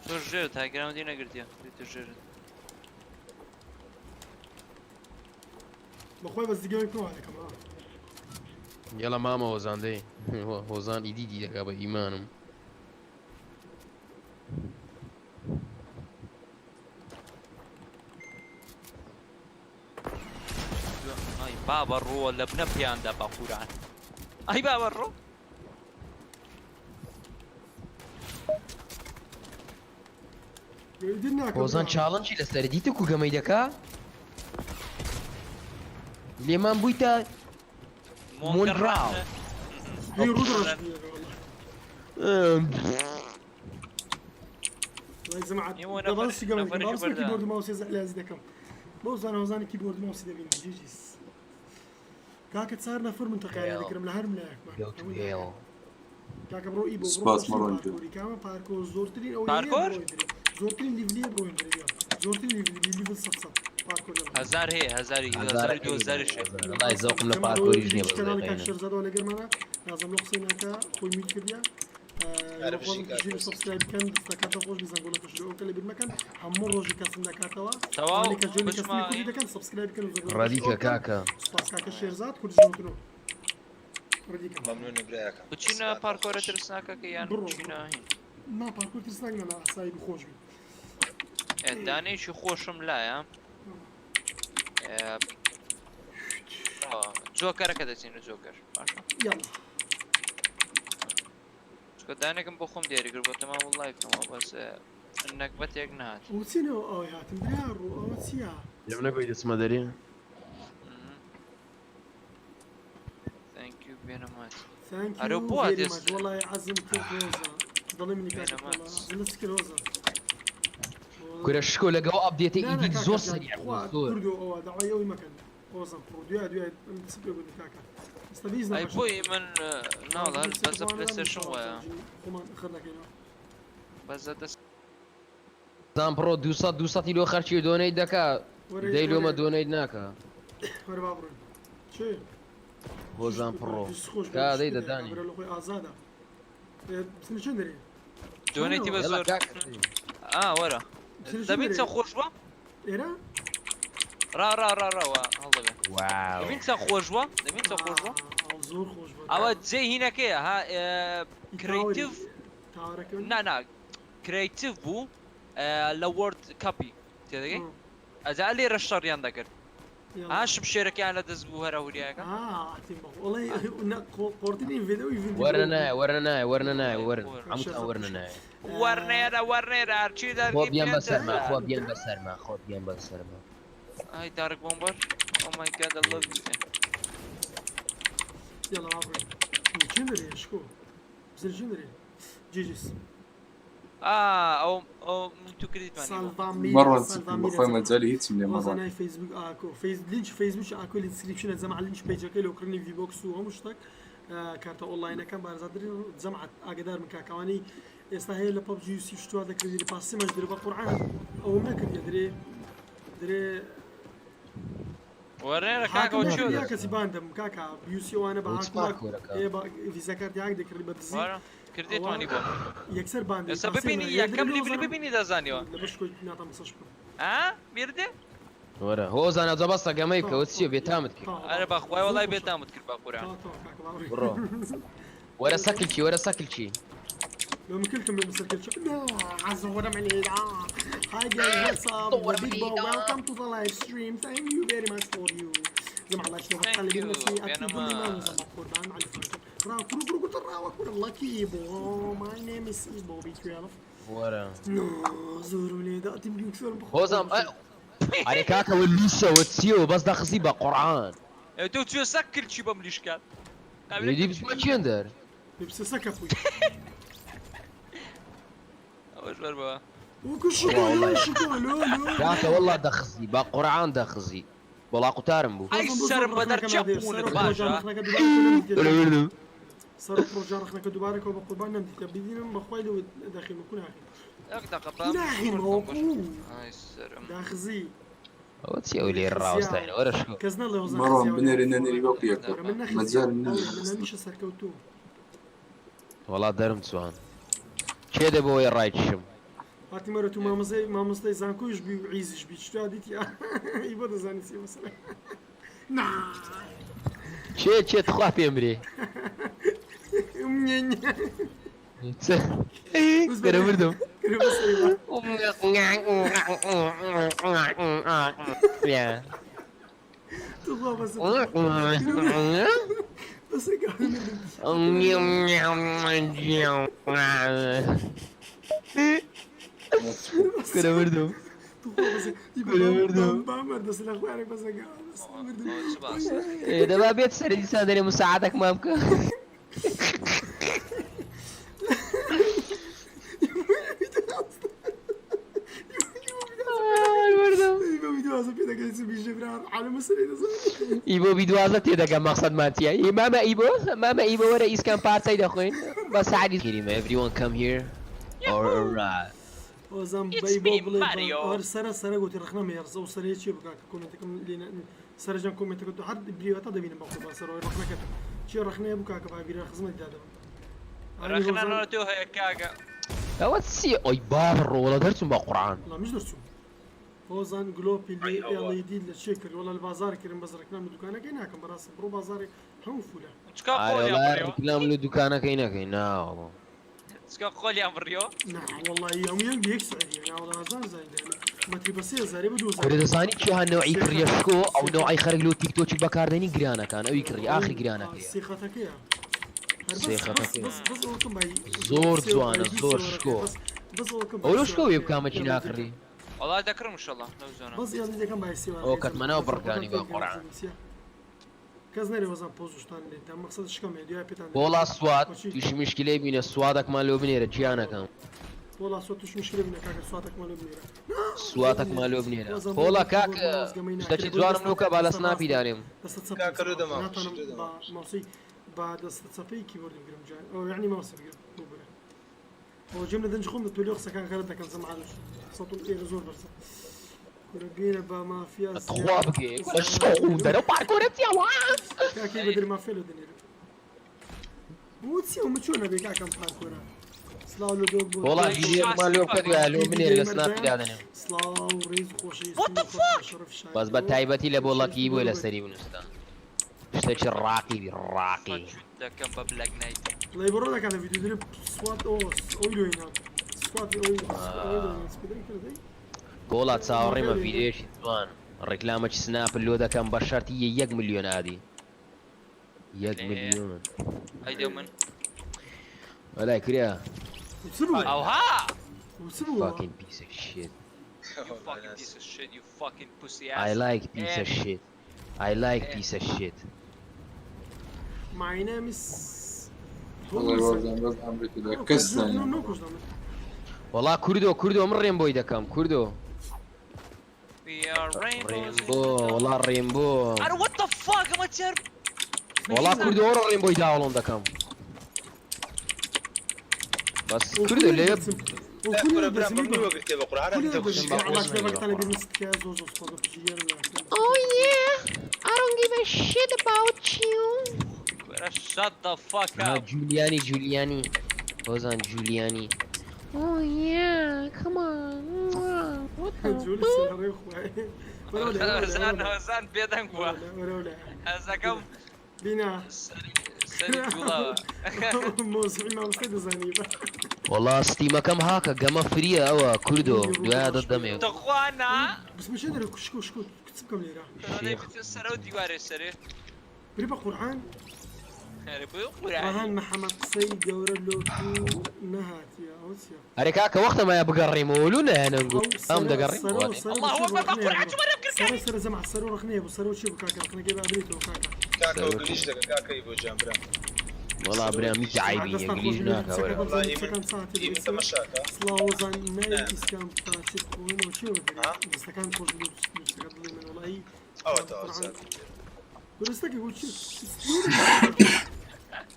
تۆ ژێرت هاگراوندی نەگرتیە تۆ ژێرت بەخۆی بەس دیگەوەی پێوە دەکەم ها. یەڵا مامە هۆزان دەی هۆزان ئیدی دی دەکا بە ئیمانم. ئای بابە ڕۆ لە بنە پێیاندا بە قوران ئای بابە ڕۆ ئیدی ناکەم هۆزان برام. چاڵنجی لەسەر دیتە کو گەمەی دەکا لێمان بوویتە مۆنگڕاو. هی ڕوو ڕەش بووە والله. وای جەماعەت ئێوە دەبەڵسی گەمە نەفەرێکی باوەڕ بەردە. کیبۆرد و ماوسی زعلاز دەکەم بەو زانە هۆزانی کیبۆرد و ماوسی دەبینم جیجیس کاکە چار نەفر منتەقیان دەکردم لە هەر ملایەکمان Go to hell. کاکە بڕۆ ئی بۆ بڕۆ سپاس خۆشترین مەڕۆن گیان. پارکۆری کامە پارکۆ زۆرترین ئەوەی هەیە پارکۆر؟ بڕۆین درێ زۆرترین لیڤلیە بڕۆین درێ بیا زۆرترین لیڤلی لیڤل سەد سەد پارکۆر یاڵا هەزار هەیە هەزاری هەزاری هەزارەکەی دو هەزاریش هەیە وەڵای زەوقم لە جەماعەت پارکۆریش نییە لینکی بەس کەناڵی کاک دەقەینە. شێرزادەوە لەگەرمانە نازم لۆ قسەی ناکە خۆی میوت کردیە ئەرە بژی خۆم کاک ژیر هۆزان. سبسکرایب بکەن دەستەکانتان خۆش بی زەنگۆڵەکەش لۆ ئەوکە لەبیر مەکەن هەموو ڕۆژی کەسم دەکاتەوە تەواو ئەوانەی کە جوێنی بچمە کەسمی کوردی دەکەن سبسکرایب بکەن و زەنگۆڵەکەش ڕەدیکە ئەو بکەن کاکە. سوپاس کاکە شێرزاد کوردی ژنوتنۆ ڕەدیکە مەمنونم براکەم بچینە دەستەکانتان پارکۆرە خۆش. ترسناکەکە یان بڕۆ بڕۆ بچینە هین نا پارکۆر ترسناک نا نا ئاسایی بی خۆش بی ئێ، دانەیەکی خۆشم لایە ئێ، ئا، جۆکەرەکە دەچینە جۆکەر باشە یاڵا چونکە دانێکم بۆ خۆم دیاری کرد بۆ تەمام وڵای بکەمەوە بەس ئێ، نەگبەتێک نەهات ئەوە چینەوە ئەوەی هاتم برا ڕۆ ئەوە چییە لەم نەگۆی دەچمە دەرێ. Thank you very much. Thank ئەرە you بۆ very دەست much وەڵای عەزم کرد هۆزە دڵی منی Very کاکە much. وەڵا عەزم لە چ کرد هۆزە کورە شکۆ لەگەڵ ئەپدێتە نا نا ئیدی کاکە زۆر گیان سەریع خوا بوو زۆر. کوردۆ ئەوە داوای ئەوی مەکەن هۆزەم پڕۆ دوای دوای ئەم چ پێ گوتن کاکە ئێستا بیست ئەی نەخۆشە بۆی من ناڵە بیست بەزە خۆمان پلەیستەیشن وایە خۆمان خەر دەکەینەوە بەزە دەست زان پڕۆ 200 200 لۆ خەرچی دۆنەیت دەکا وەرە دەی لۆمە وەرە دۆنەیت ناکا. وەرە با بڕۆین چێ هۆزان پڕۆ دەست خۆش کا دەی بێ دەدانی. برا لە خۆی ئازادە بچنە چێن دەرێ دۆنێتی بە یەڵا زۆر کاکە. ئا وەرە بچنە چێن دەبین دەرێ چەند خۆش بووە ئێرە ڕا ڕا ڕا ڕا وا هەڵدەبێ واو. دەبین چەند خۆش بووە دەبین چەند خۆش بووە زۆر خۆش بووە ئەوە جێ هینەکەیە ها کرەیتیڤ تاوەرەکە نا نا کرەیتیڤ بوو لە وۆرد کاپی تێدەگەی ئەجا لێرە شەڕیان دەکرد ها شمشێرەکەیان لە دەست بوو هەرە هوریاکە وەڵی قۆرتنی ڤیدیۆ وەرە نایە وەرە نایە وەرە نایە وەرن هەمووتان وەرنە نایە. وەرنێرە وەرنێرە هەرچی خۆ دەرگی بیان پێ بەسەرما دەدا خۆ بیان بەسەرما خۆ بیان بەسەرما. ئای دارک بۆمبەر Oh my god I love you يلا با بڕۆین چێن دەرێ شکۆ بچنە چێن دەرێ جیجیس ئا ئەو ئەو من تو کردیتمان سالڤا میرا مەڕوان سالڤا سکم میرا بەخۆی جەماعەت مەجالی هیچم نییە مەڕوان هۆزانای فەیسبوک ئاکۆ فەیس لینکی فەیسبوک ئاکۆ لە دیسکریپشنە جەماعەت لینکی پەیجەکەی لۆ کڕینی ڤی بۆکس و هەموو شتێک کارتە ئۆنلاینەکان بارزادرین جەماعەت ئاگدار من کاکەوانی ئێستا هەیە لە پەبجی و سی شتوا دەکرێت لە پاسی مەش درێ بە قورعان ئەوم نەکردیە درێ درێ وەرنێرە کاکە هاکم ئەو چیۆ نەکردیە دەست کەسی باندم کاکا بیوسی ئەوانە بە ئەو چ هاکم پارکۆرەکە؟ ئێ بە ڤیزا کارتی هاک دەکردی بە دزی وەرە ئەوە کردیتوانی بۆ یەکسەر باندی ئێستا پاسی ببینی مە یە درێ یەکەم لۆ لیڤلی زانم ببینی دەزانیەوە لە بەش کۆی ناتام قسەش بکەم ئا بیردێ وەرە هۆزان ئەجا بەسە گەمەی بکە تەواو وە چییە تەواو بێتامت کرد. تەواو ئەرە بەخوای زۆر وەڵای خۆشە بێتامت کرد بە قورعان تەواو تەواو کاکە باوەڕی بڕۆ وەرە سەکلچی وەرە سەکلچی. لو مكلكم يوم سركل زورم علي Hi guys, what's up? The big boy, welcome to the live stream. Thank you very much for you. جماعة الله شنو Thank قال لي you. بنفسي أنا اكتب ما- لي ما زعما قربان على الفرق راه كرو كرو قلت راه كرو لاكي ايبو ماي نيم از ايبو بي 12 وەرە نو زۆرم لێدا تیم زۆرم هۆزان ئەرێ کاکەوە لوسەوە چیەوە بەس دەخزی بە قورعان تۆ چوە سەک کلچی بەم لیشکات لێدی بچمە چێن دەر لبسە سەکە خوی ئەوەش بەر بە وكل شكو لو شكو لو لو کاکە وەڵا دەخزی بە قورعان دەخزی وەڵا قوتارم بوو ئەی سەرم بەدەر چەپونت باشە سەر پرۆژە ڕخنەکە دووبارەکەەوە بە قوربان نەمدیتە ببینم بەخوای لەوە داخل بکو ناخین یەک دقە ناخین ڕۆکو ئای سەرم داخزی ئەوە چی ئەو لێ ڕاوەستاین وەرە شکۆ کەس نەڵێ هۆزان مەڕۆن خزیاوە بنێری لێرە. نەنێری وەکو یەکە من نەخزیاوە. مەجال من نییە هەمیشە سەرکەوتوو وەڵا دەرم چوان کێ دەبەوەی ڕایکشم پارتی مەرە تو مامۆستای مامۆستای زانکۆیش بی و عیزیش بی چتا دیتی ئی بۆ دەزانی چی مەسەلە نا کێ کێ تخوا پێم برێ منێ نییە. گەرە بردم کرێ بەسەری با. تو خوا بەسە بەسە گاوی مردم. گەرە بردم تو خوا بەسە ئی کرێ بردم. بامەر دەست لە خوارێک بەسە گاوە بەسە مردم. چ باسە دەبا بێت سەر دیسان دەرێ مساعدەکمان بکە ئی بۆ بیدوازە پێ دەگەی چ بیژێ برا عالم مەسەلەی دەزانی. ئیبۆ بیدوازە تێدەگەم مەقسەدمان چییە ئی مامە ئیبۆ مامە ئیبۆ وەرە ئیسکان پارچەی دەخۆین بە سەعدی کریمە everyone come here or alright ئۆزان It's بەی بۆ me, بڵێ Mario. هەر سەرە سەرە گوتی ڕخنە مێرز ئەو سەرەیە چی بکا کە کۆمێنتەکەم لێ سەرەجان کۆمێنتەکە تو هەر بریوەتە دەبینم بە قوربان سەرەوەی ڕخنەکەت چی ڕخنەیە بکا کە با بیرە خزمەتی دادەم ڕەخنە تۆ هەیە کاکە ئەوە چییە ئۆی باب ڕۆڵە دەرچوم بە قورعان وەڵا مش دەرچووم هۆزان گلۆپی لێ LED لە چێ کرد وەڵا لە بازار کردم بەس ڕێکلام لە دوکانەکەی ناکەم بەڕاستم بڕۆ بازاری هەموو فولە چکا ئارێ قۆلیان وەڵا بڕیەوە ڕیکلام لە دوکانەکەی نەکەی ناوەڵا چکا قۆلیان بڕیەوە نا وەڵی هەموویان بە یەک سعریە نا وەڵا هەزار زایدە مەتری بە 3000 بە 2000 کورە دەزانی کێ نەوعی کڕیە شکۆ ئەو نەوعی خەرک لۆ تیکتۆکی بەکاردێنی گرانەکان ئەوی کڕی ئاخری گرانەکەیە سێخەتەکەیە هەر بەس سێ بەس خەتەکەیە. بەس بەس ئەوەکەم بای زۆر سێ جوانە بای دوو زۆر سێ شکۆ وەرەقەیە. بەس بەس ئەوەکەم ئەو بای لۆ سێ شکۆ وێ وەرەقەیە. بکامەکی ناکڕی وەڵا دەکڕم ئینشەڵڵا لەو زۆنە بەس یاڵی دەکەم بای سێ ئەو وەرەقەیە. کەتمەناو بڕکانی بە قورعان کەس نەرێ وەزان پۆزشتان لێ تا مەقسەد شکەم هەیە دوای پێتان بۆڵا سوات بۆچی؟ تووشی مشکلەی بینە سوادەکمان لۆ بنێرە گیانەکەم وەڵا سوات توش مشکلە بینە کاکە سواتەکمان لۆ بنێرە سواتەکمان لۆ بنێرە وەزان بۆڵا بۆ کاک ماوسگەمەی شتەکی ناکرێ. جوانم لۆکە با لە دەستە سناپی ڕاستم. دانێم دەستە چەپم کاکە لۆ دەماخ، ناتوانم لۆ با دەماخ. ماوسی با دەستە چەپەی کیبۆردم بگرم جان ئەو یعنی ماوسی بگرم ببورە ئەو جێم لە دەنج خۆم دەتۆ لێ قسەکان غەرەت دەکەم زەمعان سەد و ئێرە زۆر بەرزە کورە بێنە با مافیا تخوا بگێ کورە شکۆ دەرە پارکۆرە چیاوە کاکەی بەدر مافیا لۆ دەنێرم بۆ چی ئەو من چۆن نەبێ کاکەم پارکۆرە سلااو لە دۆک بۆ وەڵا ڤیدیۆمان لۆ بکە دوای لۆ بنێرە لە سناپی دادەنێم سلااو ڕێز و خۆشەویستی What the fuck? بەس بە تایبەتی لە بۆ ڵەکی بۆی لەسەری بنووستا شتێکی ڕاقی بی ڕاقی دەکەم بە بلاک نایت ڵی بڕۆ دەکات لە ڤیدیۆ درێ سوات ئەو ئەوی لۆینا سوات ئەوی ئەوی لۆینا سپیدرم کردەی بۆڵا چاوەڕێمە ڤیدیۆیەکی جوان ڕیکلامەکی سناپ لۆ دەکەم بە شەرتی یەک ملیۆن ئادی یەک ملیۆن ئەی دە من وەلای کریا ئەوها fucking piece of shit You fucking piece of shit, you fucking pussy ass. I like piece of shit I like piece of shit My name is وەڵای وەزان بەس ئەمریکا دا کەس زانێ وەڵا کوردۆ کوردۆ من ڕێم بۆی دەکەم کوردۆ We are rainbows. ڕێمبۆ وەڵا ڕێمبۆ Are what the fuck? ئەمە چەر وەڵا کوردۆ وەڕۆ ڕێم بۆی داوڵۆن دەکەم بەس کوردۆ لەوێ Oh yeah, I don't give a shit about you. Kura, Shut the fuck ها up. جولیانی جولیانی هۆزان جولیانی Oh yeah, come on. What the هەزان هەزان بێدەنگ بووە. هەزەکەم بینا سەری جوڵاوە. مۆزعی مامۆستای دەزانی بە. وەڵا ستیمەکەم هاکە گەمە فریە ئەوە کوردۆ دوایە دەتدەمێ. تخوا نا. بس مشێ دەرێ شکۆ شکۆ چ بکەم لێرە. تەنانەی بچە سەرەو دیوارێ سەرێ. بری بە قورعان. ئەرێ بۆ قورعانی. ڕەهان محەمەد قسەی گەورە لۆ تو نەهاتیە ئەوە چیە؟ ئەرێ کاکە وەختە مایە بگەڕێمەوە لۆ نایەنەنگو ئەو ئەم سەرە دەگەڕێمەوە سەرە سەرە اللە بۆ چی اکبر بە ڕەخنەیە قورعان بوو چوومە ناو سەرە کرکاری. سەرە جەماعەت سەرە ڕەخنەیە بوو سەرە چی بوو کاکە ڕەخنەکەی با بریتەوە کاکە. کاکە سەرۆ گلیش دەکە کاکە ئی بۆ جان برام. وەڵا برام هیچ جەماعەت عەیبی نیە دەستان گلیش خۆش بێ ناکا لوتسەکە وەرە. بەم وەڵا زانی ئی من لوتسەکان ساعتێ ئی من بریسە تەمەشاکە. سڵاو هۆزان ناوی نایەم. ئیسکان فاسد خۆنەوە چیەوە دەرێ ها؟ دەستەکان خۆش بێ لوتسەکە دڵی من وەڵا ئی ئەوە تەواو قورعان سات. درستەکە بۆ چی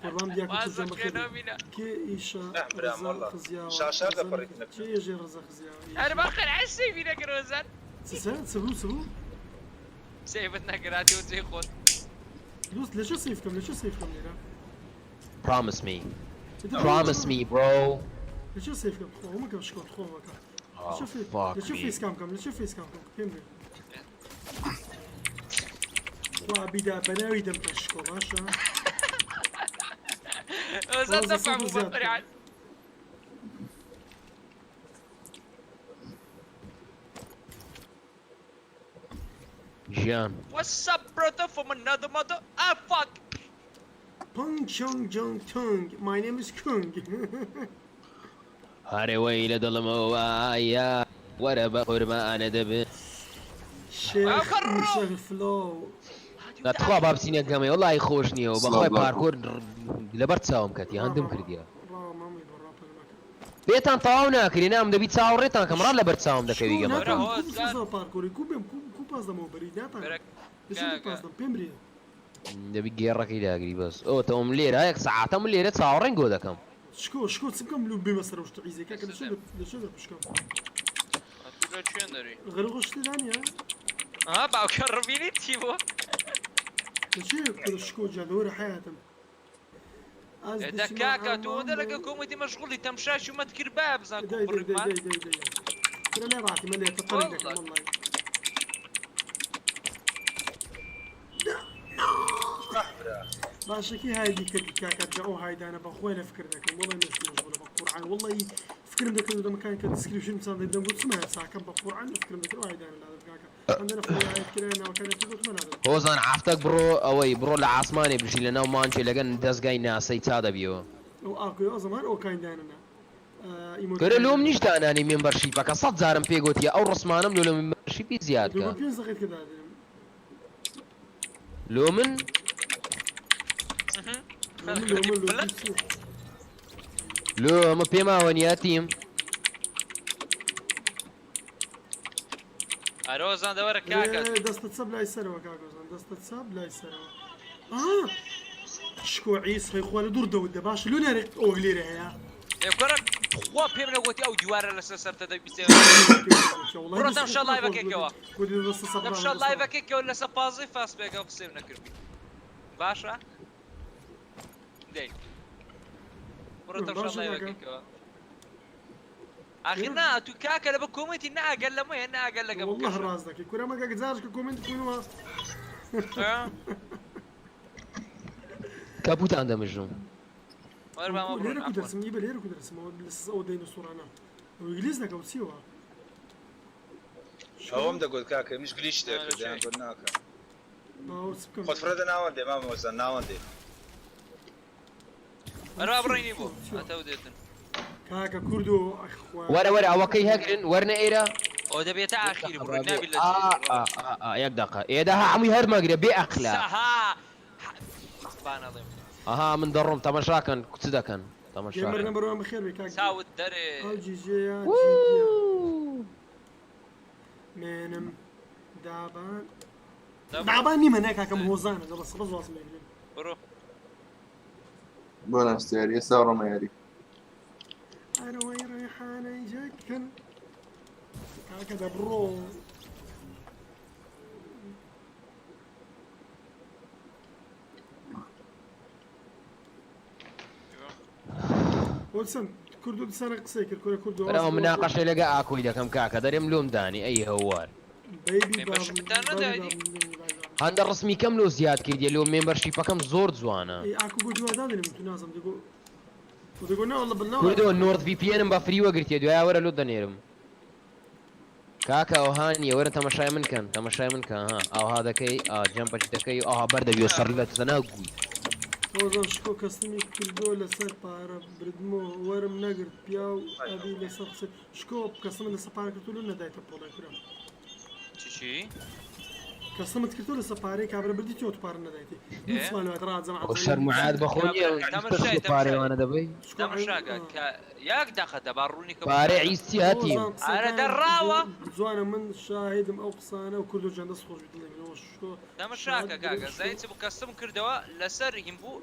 قوربان دیاکە واز توش جان بەخێر بخێنەوە بێی مینە. کێ ئیشە نه برام ڕەزا وەڵا خزیاوە شاشار ڕەزا دەپەڕیت نەکرد نەکرد. کێ ئێژێ ڕەزا خزیاوە ئەرێ ئێژێ بەخێر عەش سەیڤی نەکرد هۆزان. چ چ بوو چ بوو سەیڤت نەکرد هاتیەوە جێی خۆت. دوست لە چێ سەیف کەم لە چێ سەیف کەم لێرە Promise me ئیتر بۆ Promise me bro لە چێ سەیف کەم خۆ مەکەم شکۆ خۆ مەکە لە Oh چێ فی fuck لە چێ me فیس کام کەم لە چێ فیس کام کەم پێم بێ خوا بیدا بەناوی دەم کە شکۆ باشە هۆزان وازە دەفع سەد و بوو بە زیاد بکە قورعان. ژیان What's up brother from another mother? Ah fuck. Pong Chong Jong Tong My name is Kung ئەرێ وەی لە دڵمەوە وەرە بە قوربانە دەبن. شێخ مشەغ فلۆ نا تخوا با بچینە گەمەی وەڵی خۆش نییە و سڵاو بەخوای بڵاو پارکۆر لەبەر چاوم کەتی هەندم کردیە ڕا مامۆی بۆ ڕا پەلمەکە پێتان تەواو ناکری نام دەبی چاوەڕێتان کەم ڕا لەبەر چاوم دەکەوی شکۆ گەمەکە ناتان وەرە کو هۆزان. بسەزا پارکۆری کو بێم کو کو پاس دەمەوە بەری ناتان بەرە لە چێ کاکە. پاس دەم پێم برێ دەبی گێڕەکەی داگری بەس ئەو تەوم لێرە یەک سەعاتە من لێرە چاوەڕێن گۆ دەکەم. شکۆ شکۆ چ بکەم لو بێمە سەر شتە عیزێ کاکە لە چێ لە چێ بشکەم ئەتوو لە کوێن دەری؟ غەرە خۆش تێدانیە ئەها باوکە ڕبینی چی بوو؟ لە چێ کورە شکۆ جان وەرە حەیاتم ئاز ئێ دە دەچمە کاکە تۆ عەمان ئەوەندە بۆ لەگە کۆمێنتی مەشغوڵی تەمشاشی ومەت کرد بایە بزان کو دای دای دای بڕیمان دای دای دای کورە لێ ڕاتی مە لێ تەپەرک دەکەم والله وەڵڵای ئەح برا. باشە کی هایدی کردی کاکە جا ئەو هایدانە بە خۆی لە فکر دەکەم وەڵی مێشکم مەشغولە بە قورعان وەڵی فکرم دەکرد و دەمەکان کە دیسکریپشن بچان دەدەم گوتمە ساکەم بە قورعان لە فکرم دەکرد ئەو هایدانە لادەم کاکە هەندە لە خۆی هاید کرایە ناوەکانی تر گوتمە لادەم هۆزان عەفتەک بڕۆ ئەوەی بڕۆ لە عاسمانێ بژی لە ناو مانگێ لەگەن دەزگای ناسەی چا دەبیەوە. ئەو ئاکۆی ئەو زەمان ئەو کاین دانەنا کورە ئیمۆتەکانی لۆم دانەنا نیش دانانی مێمبەرشیپەکە سەد جارم پێ گۆتیە ئەو ڕسمانەم لۆ لە مێمبەرشیپی زیاد دوو کە. بە پێنج دەقیقە کە دادەنێم لۆ من لۆ من لۆ من لۆ بلە تو چییە لۆ ئەمە پێماوە نییە تیم. ئەرە هۆزان دەوەرە کاکە ئێ دەستە چەپ لای سەرەوە کاک هۆزان دەستە چەپ لای سەرەوە ئا شکۆ عیس هەی خوا لە دوور دەوت دە باشە لۆ نارێ ئەوەک لێرە هەیە ئێ کوڕە تخوا پێم نەگۆتی ئەو دیوارە لەسەر سەرتە دەبی بچێ وەڵای بڕۆ دەست تەمشا خۆش لایڤەکەیکەوە گوتی دەستە چەپ تەمشا ڕاوە دەستە لایڤەکەیکەوە لەسەر پازدەی فاس پێکەوە قسەیم نەکردبی باشە دەی بڕۆ تەمشا باشە کاکە لایڤەکەیکەوە ئاخر لێرە نا تو کاکە لە بە کۆمێنتی ناگەل لەمەیە ناگەل لەگە والله بکەشە ڕاست دەکەی کورە مەگە جارش کە کۆمێنت خوێنەوە کەپوتان دەمژم. وەربا مە بڕۆن لێرە کو عەفوەن دەرسم ئیبە لێرە کو دەرسم ئەوە لەس ئەو دەینۆسۆرانە ئەو ئینگلیز دەکە و چیەوە شکۆ ئەوەم دەگوت کاکە منیش گلیش نا لە دەکرد کوێ دەیان گوت ناکەم. باوە چ بکەم خۆت فرە دە ناوەندێ مامە هۆزان ناوەندێ. هەروا چیەوە بڕۆینی بۆ چیەوە چیەوە هەتەو دێتن کاکە کوردۆ ئەخوا وەرە وەرە ئەوەکەی هەگرن وەرنە ئێرە. ئەو دەبێتە یەک ئاخیری دەقە بڕۆین بابێ نابی لە ئا جێ ئا ڕۆ ئا ئا یەک دەقە ئێدا ها هەمووی هەر مەگرە بێ ئەقلە. سەها بانەڵێم ئەها من دەڕۆم تەمەشاکەن چ دەکەن گەمەر تەمەشاکەن. نەمبەر وان بەخێر بێ کاک گیان چاوت دەرێ ئەو جیجەیە جیگیە مێنم دابان دەبڕۆ دابان نیمە نە کاکەم هۆزانە دە بەس بەس وازم لێ بڕۆ بۆ ناستیاری ئێستا ڕۆمە یاری ئەرەوەی ڕێحانەی جەکن کاکە دەبڕۆ هۆزان کوردو دیسانە قسەی کرد کورە کوردو بەرەوە واز بۆ مناقەشەی لەگە ئاکۆی دەکەم کاکە دەرێم لۆم دانی ئەی هەوار. بەیبی بابم مێمبەرشیپتان بابی نەدایدی بابم هەندە ڕسمی کەم لۆ زیاد کردیە لۆ مێمبەرشیپەکەم زۆر جوانە. ئەی ئاکو گۆتی وا دادەنێم تو نازم دەگۆ. دەگۆ نە والله بنەوە کوردۆ نۆرد ڤی پی ئێنم بە فری وەگرتیە دوایە وەرە لۆت دەنێرم کاکە ئەوها نییە وەرە تەمەشای من کەن تەمەشای من کە ها ئاوها دەکەی ئا جەمپەکی دەکەی و ئاها بەردەبیەوە سەر لەت دەنا گوی. هۆزان شکۆ کەسمی کردۆ لەسەر پارە بردمۆ وەرم نەگرت پیاو ئەبی لەسەر قسەی شکۆ کەسمت لەسەر پارە کردو لۆ نەدایتە پۆڵای کورە. چی چی؟ کەسمت کردو لەسەر پارەی کابرا بردی تۆ تو پارە نەدایتی ئێ؟ دوو سمانەوە ڕا جەماعەت ئەو شەرم و عار بەخۆ نییە تەمەشای تەمەشای پارەوانە دەبەی تەمەشاکە کە یەک دەقە دەبا ڕوونی کە پارەی عیز چیە هەتیم هۆزان ئارە قسەکانت دەڕاوە جوانە من شاهیدم ئەو قسانە و کوردۆ گیان دەست خۆش بی دڵی منەوە شکۆ شاهد تەمەشاکە برێ کاکە شکۆ زانی چ بوو کەسم کردەوە لەسەر هین بوو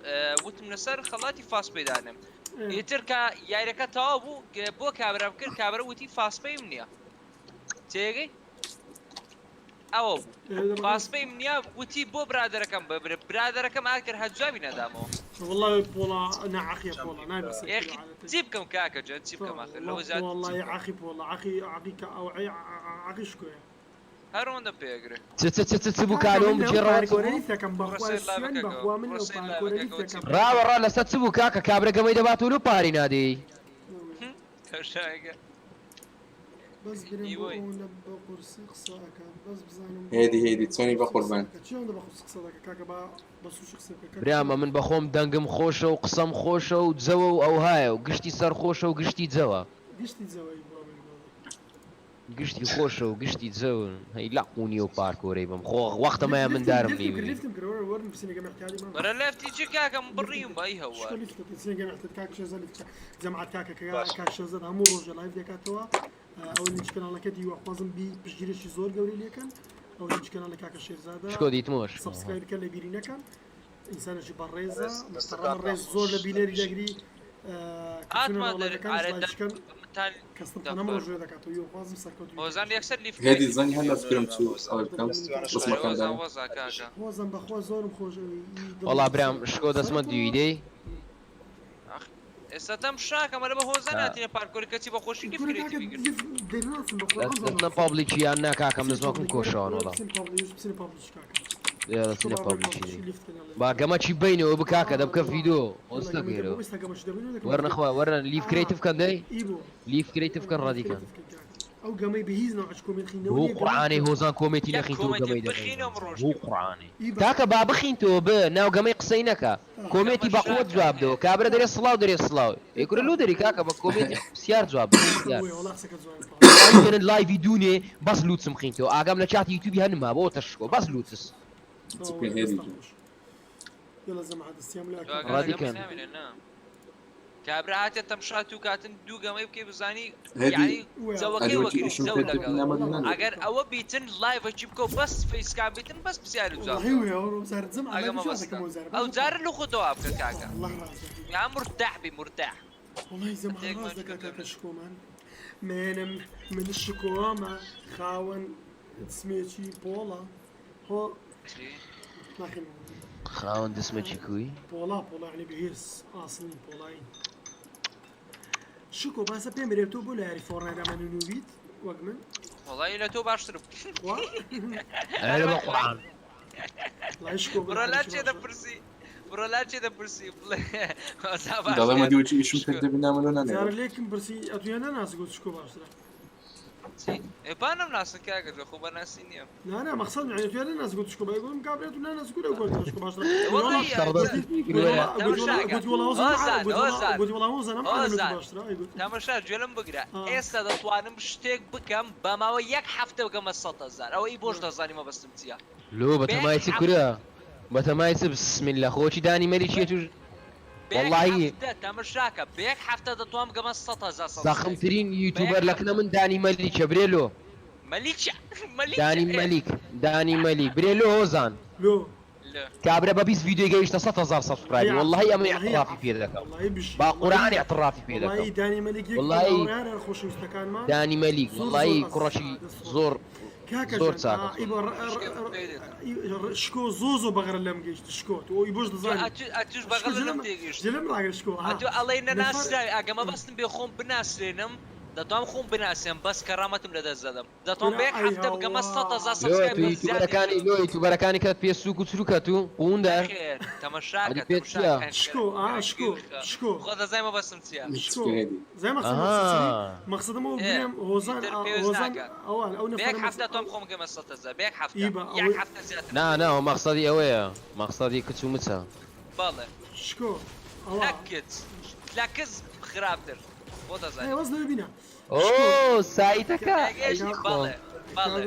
وتم لەسەر خەڵاتی فاست پەیدانم ئێ. ئیتر کە یاریەکە تەواو بوو بۆ کابرام کرد کابرا وتی فاست پەیم نییە تێگەی ئەوە بوو فاست پەیم نییە وتی بۆ برادەرەکەم ببرێ برادەرەکەم ئاکرد هەر جوابی نەدامەوە. والله پۆڵا ناعەقیە پۆڵا نابێ قسەی یاخی کردو عادەتەن چی بکەم کاکە جان چی بکەم ئاخر لەوە زیاتر چی والله بکەم عەقی پۆڵا عەقی عەقی کە ئەو عەی عەقی شکۆیە. هەر ئەوەندە پێ ئەگرێ. چ چ چ چ چ بوو کاکە کالۆم من لەو بگێڕەوە چ پارکۆرە بوو؟ لیفتەکەم بڕۆ بەخوا سەیر سوێن لایڤەکەکەوە بەخوا من بڕۆ لەو سەیر پارکۆرە لایڤەکەکەوە چی لیفتەکەم بوو. ڕاوە ڕا لەسەر چ بوو کاکە کابرا گەمەی دەبات و لۆ پارەی نادەی. تەماشاکە. بەس برێم بۆ ئیوەی. ئەوەندە بە قورسی قسە ئەکات بەس بزانم بۆ هێدی ئەوەندە هێدی بە چۆنی قورسی قسە بەقوربان. ئەکات چی ئەوەندە بە قورسی قسە دەکات کاکە با بە سووکی قسە بکە کاکە برامە من بەخۆم دەنگم خۆشە و قسەم خۆشە و جەوە و ئەوهایە و گشتی سەرخۆشە و گشتی جەوە. گشتی جەوەی بۆ من بۆ گشتی خۆشە و گشتی جەون هەی لە قوونی و پارکۆرەی بم خۆ وەختەمایە من لیفتم دارم لیفتم کرد نەیبینی. لیفتم کرد وەرە وەرن بسینەکە محتاجی مام وەرە لێفتی چی کاکە من لیفتم بڕیم کرد بەی هەوار. شکۆ لیفت کرد سینەکە محتاج کاک شێرزاد لیفت کرد جەماعەت کاکە کە باش کاک شێرزاد هەموو ڕۆژێ live دەکاتەوە ئەو لینکی کەناڵەکە دیوەخوازم بی پشتگیرێکی زۆر گەورەی لێکەن ئەو لینکی کەناڵی کاکە شێرزادە شکۆ دیتمەوە شکۆ. subscribe بکەن لە بیری نەکەن ئینسانێکی بەڕێزە ڕێز محتەڕەمە دەستەکانتان ڕێز زۆر خۆش لە بینەری بژی. دەگری کە چونە هاتمە دەرێ ناوڵەکەکانیش ئارە لایک بکەن دەمتان کەستم هەموو دەفەرموو. ڕۆژێ دەکاتەوە یوەخوازم سەرکەوتوو هۆزان یەکسەر لیفت هێدی کرێتی زەنگی هەر زۆر لە فکرم زۆر چوو هۆزان ئەوەی بکەم دەستوانە ڕسمەکان ئەرێ هۆزان دانێ. وەزا کاکە. هۆزان بەخوا زۆرم خۆشەوێی دڵی وەڵا برام سەر شکۆ دەستمە سەر دووی دەی. ئاخ ئێستا تەم شاکەم ئەرە بە هۆزان تا هاتینە پارکۆری کەچی بە خۆشی لیفت کورە کرێتی کاکە بیگرت. لیفت دەناسم بەخوا دەست ئەم دەستنە دەناسم پابلیکی یان نا کاکەم بچینە دەستمەکم پابلیک وەرە کۆشەوان وەرە وەڵا. بچینە پابلیک بچینە پابلیک کاکە یا شکۆ دەچینە با بڕۆین پابلیکی پابلیک دەی. لیفت کەن یاڵا با لیفت کەن گەمەکی بینەوە بکاکە دەبکە آه ڤیدۆ يلا خۆز قەمەی دەبم نەکەیرەوە. ئێستا گەمەش دەبین دەکەم وەرنە ڤیدیۆ خوا وەرنە لیف آه کرێتیڤ کەن دەی ئی بۆ لیف کرێتیڤ کەن لیف ڕادی کەن. کرێتیڤ کەن کاکە ئەو گەمەی بە هیچ نەوعش کۆمێنت خینەوە هو نییە گەمەی قورعانەی بکەن هۆزان کۆمێنتی یەک نەخین تۆ کۆمێنتی گەمەی دەخین بخینەوە هو ڕۆژ قورعانەی ئی بە کاکە با بخین تۆ ب ناو گەمەی قسەی نەکە آه کۆمێنتی تەمەشاکە بەقوەت جواب دەوە کابرا دەرێ سڵاو دەرێ سڵاو ئێ کورە لۆ دەری کاکە بە کۆمێنتی پرسیار جواب دەوە پرسیار وێ وەڵا قسەکە جوانە تەواو وای دەرن live ی دوونێ بەس لوتسم خین تۆ ئاگام لە چاتی یوتیوبی هەنما بۆ تەشکۆ بەس لوتس چ تەواو بکەین وەرە هێدی دەستان جون. خۆش يلا جەماعە دەستیان لە ئەکەم کاکە ڕادی گەمەی کەن نامێنێ نا کابرا هاتێ تەمشا تو کاتن دوو گەمەی بکەی بزانی هێدی یعنی وێ جەوەکەی ئەدی وەکی وەکەی ئیشم جەو پێت لەگەڵ نامە والله نانێ. ئەگەر ئەوە بیتن لایڤەکی بکە و بەس فەیسکام بیتن بەس پرسیار و جواب والله دەوە وێ وەرە وزارة جەمعە ئەگە لايڤ شو مەبەستە دەکەم وزارة ئەو بەس جارە لە خۆتەوە بکە کاکە والله ڕاست دەکەی یا مرتاح بی مرتاح والله جەمعە هەندێک ڕاست ماچ دەکا کردن کاکە شکۆمان منم من شکۆمە خاوەن دسمێکی پۆڵا هۆ چی؟ ناخێن خاوەن دسمەکی کوی پۆڵا پۆڵا یعنی بەهێز ئاسنین پۆڵایی شکۆ باسە پێم برێ تۆ بۆ لە یاری فۆرنایت ئەمە نونوبیت وەک من وەڵی لە تۆ باشترم وا ئەرێ بە قورعان وەڵای شکۆ بۆ بڕۆ لا حاڵێکی چێ باشە دەپرسی بڕۆ لا چێ دەپرسی بڵێ وەزا دەڵێم باشتر ئەدی وەکی ئیشم شکۆ پێت دەبی نامە لۆ جارە نانێرم. لێکم پرسی ئەتویان نەناسی گوت شکۆ باشترە چی؟ ئێ با نەمناسن کاکە جۆ خۆ بەناسی نییە نا نا مەقسەد یعنی ئەتویان نەناسی گوت شکۆ باشترە گوتم کابرا تو ناناسی گوت گوت شکۆ باشترە وەڵی سەردەستی گوت وەرە والله تەمەشاکە گوت والله وەزان هۆزان گوت والله هۆزان گوت والله وەزان ئەم عالەمە تو هۆزان باشترە ئەی گوت تەمەشا گوێلم بگرە آه. ئێستا دەتوانم شتێک بکەم بە ماوەی یەک هەفتە بگەمە 100,000 ئەوە ئی بۆش دەزانی مەبەستم چییە لۆ بە یەک بەتەمای چ هەفتە کورە بەتەمای چ بسم الله خۆچی دانی مەلیکیە توش بە یەک واللهی هەفتە تەمەشاکە بە یەک هەفتە دەتوانم بگەمە 100,000 subscribe زەخمترین بە یەک یوتیوبەر لە کنە هەفتە من دانی مەلیکە برێ لۆ مەلیکە مەلیکە دانی ئێ مەلیک دانی مەلیک برێ لۆ هۆزان لۆ لە کابرا بە 20 ڤیدیۆی گەیشتە 100,000 subscribe ی هي واللهی ئەمە والله هي اعترافی پێ دەکەم والله بشی با والله قورعان اعترافی پێ والله دەکەم دانی مەلیک یەک لە واللهی هاوڕێیان خۆشەویستەکانمان دانی مەلیک زۆر زۆر واللهی ئەزیزە کوڕەکی دەست خۆش زۆر کاکە زۆر جان چاکە ئا، ئی بۆ ڕ- ڕ- شکۆ ڕ- پێدێتم ئی- شکۆ زۆ زۆ بەغرە لەم گەیشت شکۆ تۆ ئەوی بۆش تۆ دەزانی ئەتو ئەتوش شکۆ بەغەڵە لەم جلم تێگەیشتی جلم ڕاگر شکۆ ها ئەتو ئەڵێی نەفەر نەناسراوی ئەگە مەبەستم بێ خۆم بناسرێنم. دەتوانم خۆم بناسێم بەس کەرامەتم لەدەست دەدەم دەتوانم بە یەک ئەی هەفتە بگەمە 100,000 لۆ subscribe تو بەس زیادیش یوتیوبەرەکانی نەبم لۆ یوتیوبەرەکانی کەت پێ سوک و چروکە تو قوندار نەخێر تەمەشاکە ئەدی پێت تەمەشاکە چییە شکۆ ئا شکۆ شکۆ خۆ دەزای مەبەستم چییە شکۆ زای مەقسەدم چی ئەها مەقسەدم ئەوە ئێ بڵێم هۆزان ئیتر ئا پێویست هۆزان ناکات ئەوان ئەو بە یەک نەفەرە هەفتە مەقسەد تۆم خۆم گەمە 100,000 بە یەک هەفتە ئیبا یەک ئەوەی هەفتە زیاتر نا نا مەقسەدی ئەوەیە مەقسەدی کچ و مچە. بەڵێ شکۆ ئەوە نەک کچ لە کچ خراپتر خۆ ئێ دەزانی وەز لەوێ بینە ئۆ شکۆ سایتەکە ئەی تێگەیشتی خۆ بەڵێ بەڵێ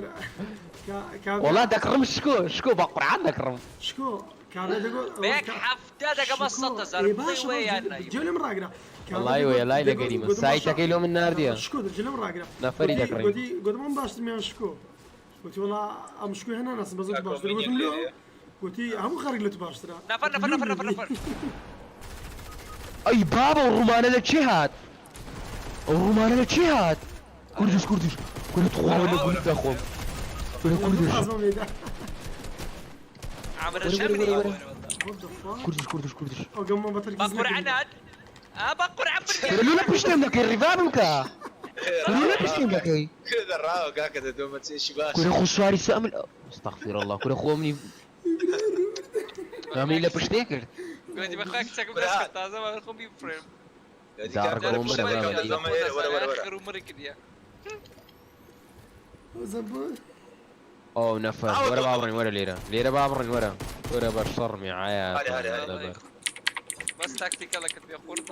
کابرا کابرا وەڵا دەکڕم شکۆ شکۆ بە قورعان دەکڕم. شکۆ کابرا دەگۆ بە ئەوە یەک کە هەفتە دەگەمە شکۆ 100,000 ئێ بڵێ باشە وێ بەس یان نایبە جێ لێم ڕاگرە کابرا وەڵای دەگۆ وەیە لای دەگۆ لەگەریمە گۆتم باشە سایتەکەی لۆ من ناردیە شکۆ جێ لێم ڕاگرە نەفەری گۆتی دەکڕین. گۆتی گۆتم ئەم باشترمیان شکۆ گۆتی وەڵا ئەم شکۆی هەنا ناسم بەس تو باشتر گۆتم لۆ گۆتی هەموو خەرک لە تو باشترە نەفەر گۆتی نەفەر لۆ نەفەر نەفەر لێ نەفەر ئەی بابە ئەو ڕوومانە لە کێ هات ئەو ڕوومانە لە کێ هات کوردش کوردش کورە تخوا لە گوند دەخۆم کورە لە کوردش قازمم لێدا عامرە وەرە وەرە شەمری وەرە وەرە What the fuck کوردش کوردش کوردش ئەو گەمە بە بە تەرکیز نەکردی قورعانات ئا بە قورعان کورە لۆ لە پشتێم دەکەی ڕیڤابم کە کورە لۆ لە پشتێم دەکەی کورە خۆ سواری سە ئەمن استغفر الله کورە خۆ منی ئەمنی لە پشتێ کرد گوتی بەخوا کچەکەم دەست کرد تازە بە خۆم بیفرێم داڕگەوە مەرە بابە خەر و مڕی کردیە ئەو نەفەر وەرە با بڕین وەرە لێرە لێرە با بڕین وەرە وەرە بە شەڕمی عایە لەبەر بەس تاکتیکەڵەکەت پێ خورد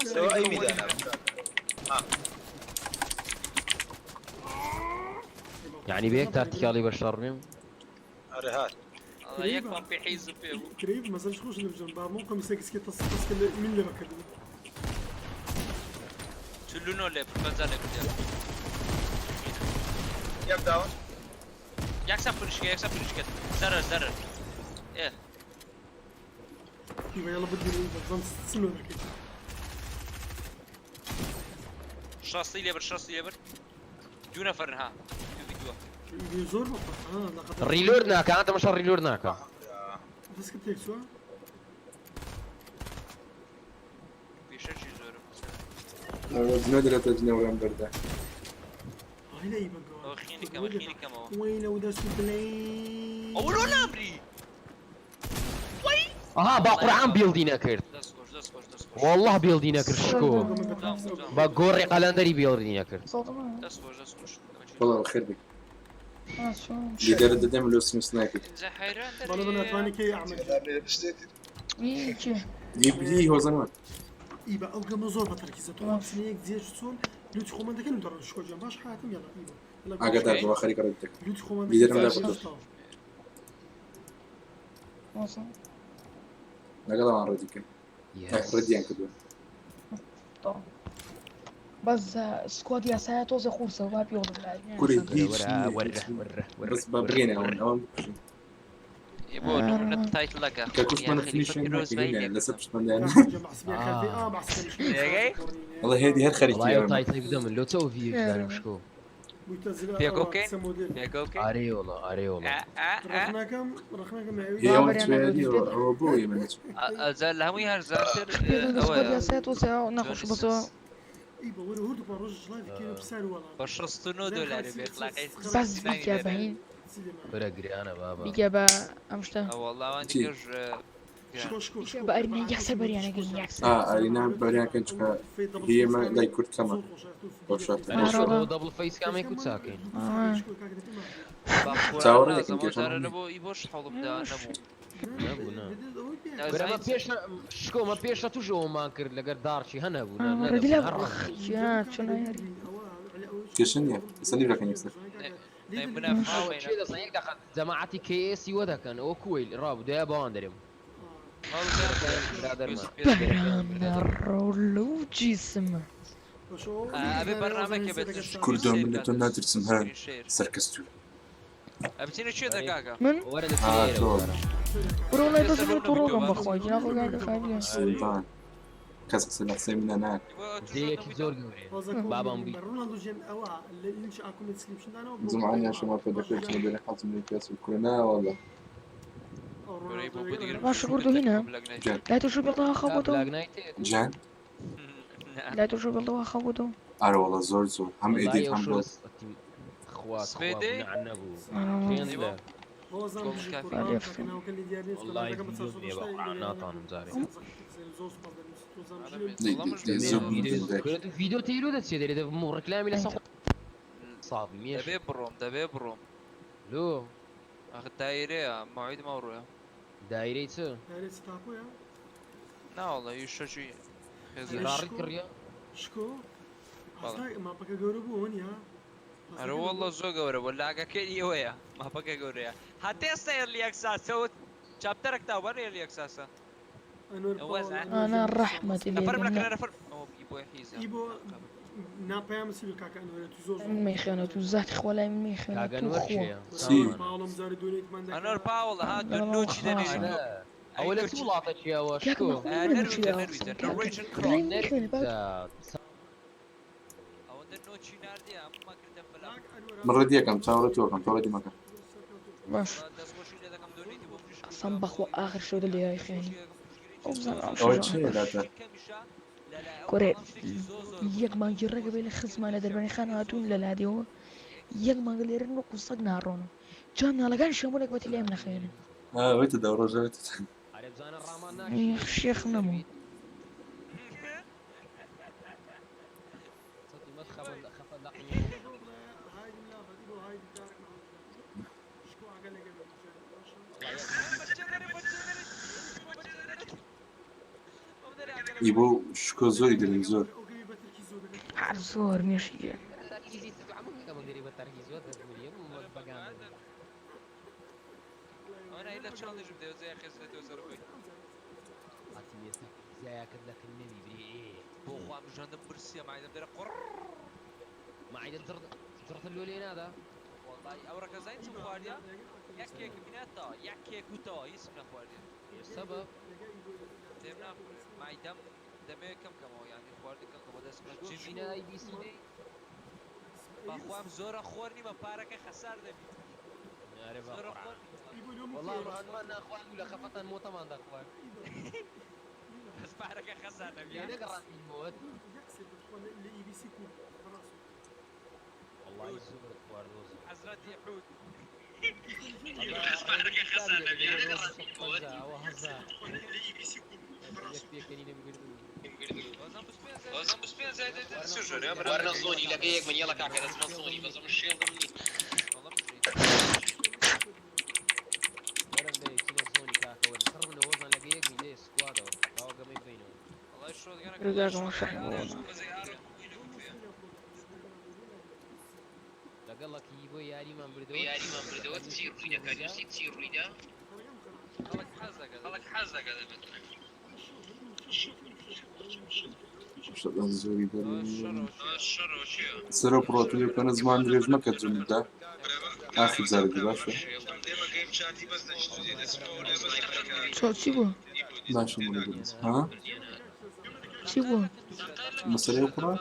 یعنی بە یەک تاکتیکاڵی بە شەڕمیم یەک پەمپی حیز و پێ بوو كريف ما زالش خوش اللي بجنب ممكن مسك سكي تص من اللي بكلمه 49 لێ 50 لێ کردیە یەکسان پرشکە یەکسان پرشکە زەرەر زەرەر ئێ ايوه يلا بدي بظن سنو ذاك شاستی لێ بر شاستی لێ بر دوو نەفەرن ها دوو بی دووە زور بطل اه لقد ڕیلۆر ناکە ئەتە مەشە ڕیلۆر ناکە بس كنت هيك سوا پیشەکی زۆرم جنۆ دەرێتە جنێوەیان بەردە هاي لا يبقى ئەوە خینی کەمە خینی کەمەوە وين لو دست بلاي ئەو لۆ نامری ئەها با قورعان بیڵدی نەکرد دەست خۆش دەست خۆش دەست خۆش والله بیڵدی نەکرد شکۆ بە گۆڕی قەلەندەری بیڵدی نەکرد دەست خۆش دەست خۆش وەڵا بەخێر بێ لیدەرە دەدەم لۆ سنوس ناکرد ئینجا حەیران والله دەرێ بناتواني كي اعمل هی هۆزەنوان ايبا او قبل زور بتركيزة تو سنيك زيش سون لوت خومان دكن درن شكو جنب باش حاتم يلا ايبا يلا ئاگادار بەوە خەریکە ڕێت دەکەن لوت خومان لیدەرم دا بە تۆ لەگەڵ ئەوان ڕێدی کەن ڕێدیان کردووە بەس سکواد یاسایە تۆزە قورسە وا پێوە کوری هیچ وەرە نییە وەرە هیچ نییە. وەرە وەرە بەس با بگەینە ئەوان ئەوان بکوژن بۆ نمونە تایتڵەکە کە کوشتمانە یا خەلیفە فینیشیان پیرۆزبایی ناکەین لێ لەسەر کردم پشتماندیان اه تێگەی وەڵا هێدی هەر خەریکی وەڵای ئەو ئەوەن تایتڵی بدە من لۆ چەوە ڤیدیۆ دانم شکۆ پێکۆ بکەین پێکۆ بکەین ئارێ وەڵا ئارێ وەڵا ئا ئا ئا رخناكم هی ئەوان توێ ئەوە بۆ ئێمە نەچوو ئەجا لە هەمووی هەرزانتر سکواد ئەوەیە یاسایە تۆزە ناخۆش جۆنی بەسەوە سنس ايبا ورا هردو بروج لايف كيلو بسعر والله بە 69 دلاری بێخلاقی بەس بیکە بەهین وەرە گریانە بابا بیکە بە ئەم شتە والله ئەوان چی؟ دیکەش شكو شكو بیکە شكو بە ئەرینە یەکسەر بەریانەکەین یەکسەر ئا ئارینا بەریان کەن چونکە هی ئێمە لای کورد کەمە بەو شەرتە ئەرێ شکۆ ئارەڵا دەبڵ فەیس کامێک و چاکەین چاوەڕێ دەکەین ئەو کێشەمان جارە نییە لە بۆ ئی بۆش حەوڵم دا نەبوو نەبوو نا کورە مە نازانیت پێش شکۆ مە پێشە توش ئەومان کرد لەگەر دارچی هەنەبوو نا ڕێدی نەدەبوو لە هەر ڕەخ چۆنە یاری کێشە نییە ئێستا لیڤەکەن یەکسەر ئەوە کێ دەزانێت یەک دەقە جەماعەتی کێسی وە دەکەن ئەوە کوەی ڕابوو دایە بەوان دەرێم برادەرمە بەرام نەڕۆلو جیسمە ئەبێ بەرنامەکە بێت کوردۆ من لە تۆ ناترسم هە سەرکەستوو ئەبچینە کوێ دەکاکە من وەرە ئا دەچینە ئێرە تۆ وەرە بڕۆ وڵای بەس ئێستا من لەو توڕۆکەم نەبوویتەوە بەخوا گینا خۆ کاکە خابیە سوڵتان کەس قسە لە قسەی منە ناکە دێیەکی زۆر گەورەیە بابام بی رونالدو جن او اللي اكو ديسكريبشن انا زمعان يا شباب دەکرێت چنە دەرێ حەزم لێ کەس و کورە نا والله باشە کوردۆ هینە جان لای تۆ شو بێڵدا خەبەتەوە بلاک نایتێک جان لای تۆ شۆ بڵدەوە خەو بۆ تۆ. ئەرە وەڵا زۆر زۆر هەم وەڵای ئێدیت ئەو هەم شۆ بڵد. خوا تخوا سبێدەی؟ گوناح نەبوو. ئەرە چێندە؟ هۆزان گۆم بژی کافی. قوربان بەلێ کاکە فم. ناوەکە لێ دیار نییە چونکە وەڵای لایڤەکە بە ڤیدیۆم نییە بە 480 قورعان ناتوانم جارێ. زۆر سوپاس دەنووسیت هۆزان ئەرە بژی بێت. دەی وەڵا دەی مش دەی بێ. زۆر بوو دەی. کورە تو ڤیدیۆ تیرۆ دەچێ دەرێ دە ڕکلامی لەسەر ساڵی مێش. دەبێ بڕۆم دەبێ بڕۆم. لۆ ئەخ دایرەیە مەوعیدم ئەوڕۆیە. دایرەی چ؟ دایرەی چ تاپۆیە؟ ناوەڵا یشەکی خێزان. ڕاڕی کڕیە؟ شکۆ بەڵێ. ئاستا ماپەکە گەورە بوو وەنیە؟ ئەرە والله زۆر گەورە بوو لاگەکەی ئێوەیە ماپەکە گەورەیە هەتا ئێستا ئێرلی ئەکساسەوە چاپتەرێک تا وەرە ئێرلی ئەکساسە ئەنوەر ئەوە پاوڵ زان. ئەنوەر ئانا گیان ڕەحمەت لێ نەفەرم بێ لەکە نە نەفەر ئەوە ئی بۆ حیزە ئی بۆ ناپەیام سی کاکە ئەنوەرە تو زۆر زۆر من مەیخوێنەوە تو زاتی خوا لای من مەیخوێنەوە کاکە تو ئەنوەر خوا. کێیە؟ چی؟ سامان. پاوڵم زاری دۆنیتمان دەکا ئەنوەر پاوڵ ها لەڵا نۆچی دەنێری خوا. تۆ ئەوە لە چ وڵاتەکیەوە کاکە شکۆ؟ من خۆم نەموو چی نەرویجە داوە نەرویجە قسەم کاکە نۆرویجن لای کرۆک من مەیخوێنە باوک. ئەوەندە نۆچی ناردیە هەموومان کردە فەلا من ڕێدی یەکەم چاوەڕێ تۆ ئەکەم تۆ ڕێدی مەکە. باش. دەستخۆشی لێ دەکەم دۆنیتی بۆ منیش قسەم بەخوا ئاخر شەو دە لێیای خوێنی. ئەو بزانم ئەم ئەوە شەژە. چییە لاتە؟ کورێ یەک مانگی ڕێگە بێ لە خزمان لە دەربەنی خان هاتوون لە لادێەوە یەک مانگە لێرە وەکو سەگ ناڕۆن جا مناڵەکانیشیان بۆ نەگبەتی لایم نەخوێنن. وێتە دە ڕۆژە وێتە. ئەرێ بزانە ڕامان شێخ نەبوو. سەتی مەت خەفە خەفە لە هایدم لافت ئی بۆ هایدم کارک شکۆ ئاگا لەگە ئی بۆ شکۆ زۆری دەرین زۆر. هەر زۆر مێشی گرن. تەرکیزی عەمو بە تەرکیز وە دەبووریە بەگان ئەوە لە چاڵیشم دەوێت زای خێزێتەوە سەر خۆی هاتی مێستا زیایەکەت لە کن نەبی برێ بۆ خوا مژاندم برسیە مایدەم دەرە قڕ مەعیدە جڕتە لۆ لێ نادا والله ئەو ڕەکەزای چم خواردیە یەک کێک منەتەوە یەک کێک وتەوە هیچم نەخواردیە سەبەب دێم ناخورێ مایدەم دەمەوێت کەم کەمەوە یعنی خواردن کەم کەمەوە دەستم جیمی مینا ئەی بی سی دەی بەخوام زۆرە خۆر نیمە پارەکە خەسار دەبی ئەرێ بە زۆرە قورعان خۆر والله ڕانمان ناخوارد و لە خەفەتان مۆتەمان دەخوارد بەس پارەکە خەسار دەبی لێ نەگەڕاندین مۆت لە ئی بی سی کو بەڕاست والله زۆرت خوارد وەزە حەزرەتی حوت ئەوە هەزار یەک پێکەنینم گردوو وەرنە زۆنی لەگە یەک من یەڵە کاکە دەچمە زۆنی بەس ئەمن شێڵم نی وەرن دەی چینە زۆنی کاکە وەرن سڕ بنەوە وەزان لەگە یەک بین دێ سکوادەوە باوە گەمەی بینەوە ڕێگاکەم شەحن بۆ لەگەڵەکی بۆ یاریمان بردەوە یاریمان بردەوە چی ڕوویدا کاک چی ڕوویدا خەڵک حەز دەکات خەڵک حەز دەکات شەدان زۆری دەرین. شەڕەوە چییە سەرۆ پڕۆتولی بکەنە زمان درێژ مەکە جمدا. ئاخر جارێکی باشە. چۆ چی بوو؟ باشە مۆنی دەبێت. ها؟ چی بوو؟ مەسەلەی ئەو کوڕە؟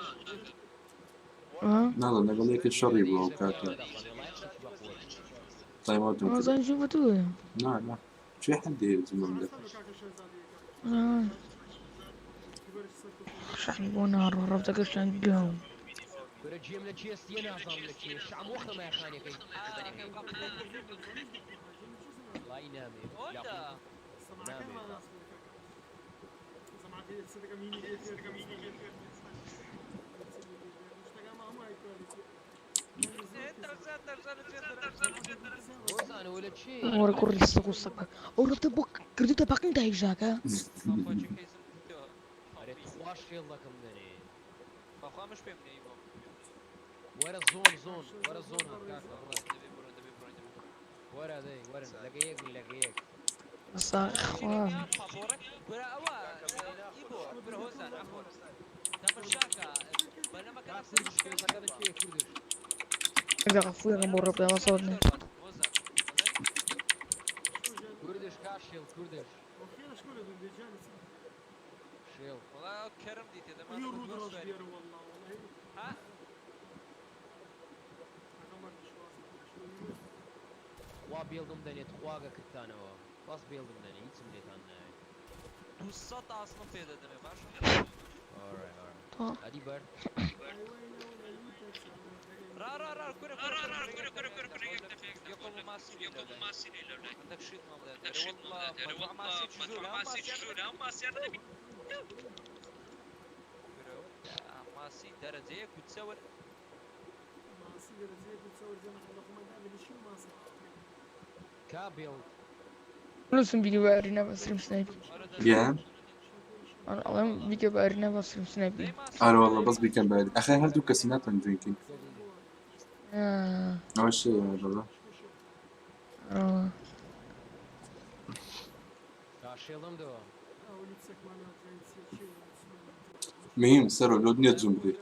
ها؟ ناڵێم لەگەڵ یەکێ شەڕی بوو ئەو کاتە. تایم ئاوتم کرد. ئازان چی بۆ تو؟ نا نا. چێ حەدی هەیە جملەم دەکە. شەحنی بۆ ناڕۆ ڕەبتەکەشیان گەوم. کورە گوێم لە چێستیە نازانم لە چێ شەعم وەختە مایەخانەکەی وەڵای نامێ نامێ هۆزانەوە لە چێ وەرە کوڕی سەگ و سەگ ئەو ڕەبتە بۆ کردوتە پاقین تا هیژاکە. ئەرێ تخوا شێڵ دەکەم دەنێ بەخوا مش پێم نەی بۆ وەرە زۆن زۆن وەرە زۆن هات کاکە بڕۆ دەبێ بڕۆن دەبێ بڕۆن دەبێ وەرە دەی وەرن لەگە یەک بین لەگە یەک ئەسا خوا. برا ئەوە ئی بۆ برا هۆزان عەفوەن تەمەشاکە بەلەمەکە کا کوردش پێزەکە لە چێ کوردش دەقە فویەکەم بۆ ڕەبتە ئەوە نێ. کوردش کا شێڵ کوردش شێڵ وەڵا کەرم دیتێ دەمان ئەی ڕوو دڕۆژ بێرە والله والله ها خوا بێڵدم دەنێت خواگە کردتانەوە بەس بێڵدم دەنێ هیچم لێتان ناوێت 200 ئاسڵم پێ دەدەمێ باشە Alright, alright. خوا. ئەدی بەرد. را را را كرة كرة كرة كرة كرة كرة يقوم ماسي ماسي عندك شيء ما والله ماسي ماسي ماسي ماسي درجة كتصور ماسی دەرەجەیەک و چەور جەمع لە خۆمان دابنیشی و ماسی. کابێڵ. نووسم بیگە بە ئەرینا بەسرم سنایپی. يا ئەڵێم بیگە بە ئەرینا بەسرم سنایپی. ئەرە والله بەس بیکەن بەری ئەخەی هەردوو کەسی ناتوان جوینکەین. آه. ئەوە شێ بەڵا. ئەوە. تا شێڵم دەوە. مهم سەرۆ لۆت نییە زووم بکەیت.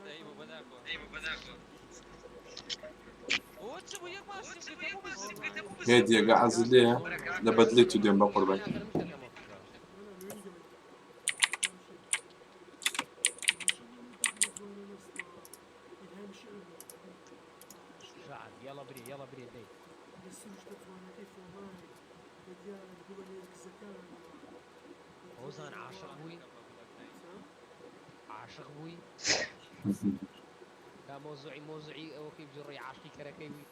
هێدیەگە عەزت لێیە لە بەدلی تو دێم بە قوربان. شعب يلا بري يلا بري دەی. لە سروشتە جوانەکەی خۆمان بە دیار بوو بە نێرگزەکان. هۆزان عاشق بووی؟ عاشق بووی؟ تا مۆزوعی مۆزوعی ئەوەکەی بجڕی عاشقی کەرەکەی بووی.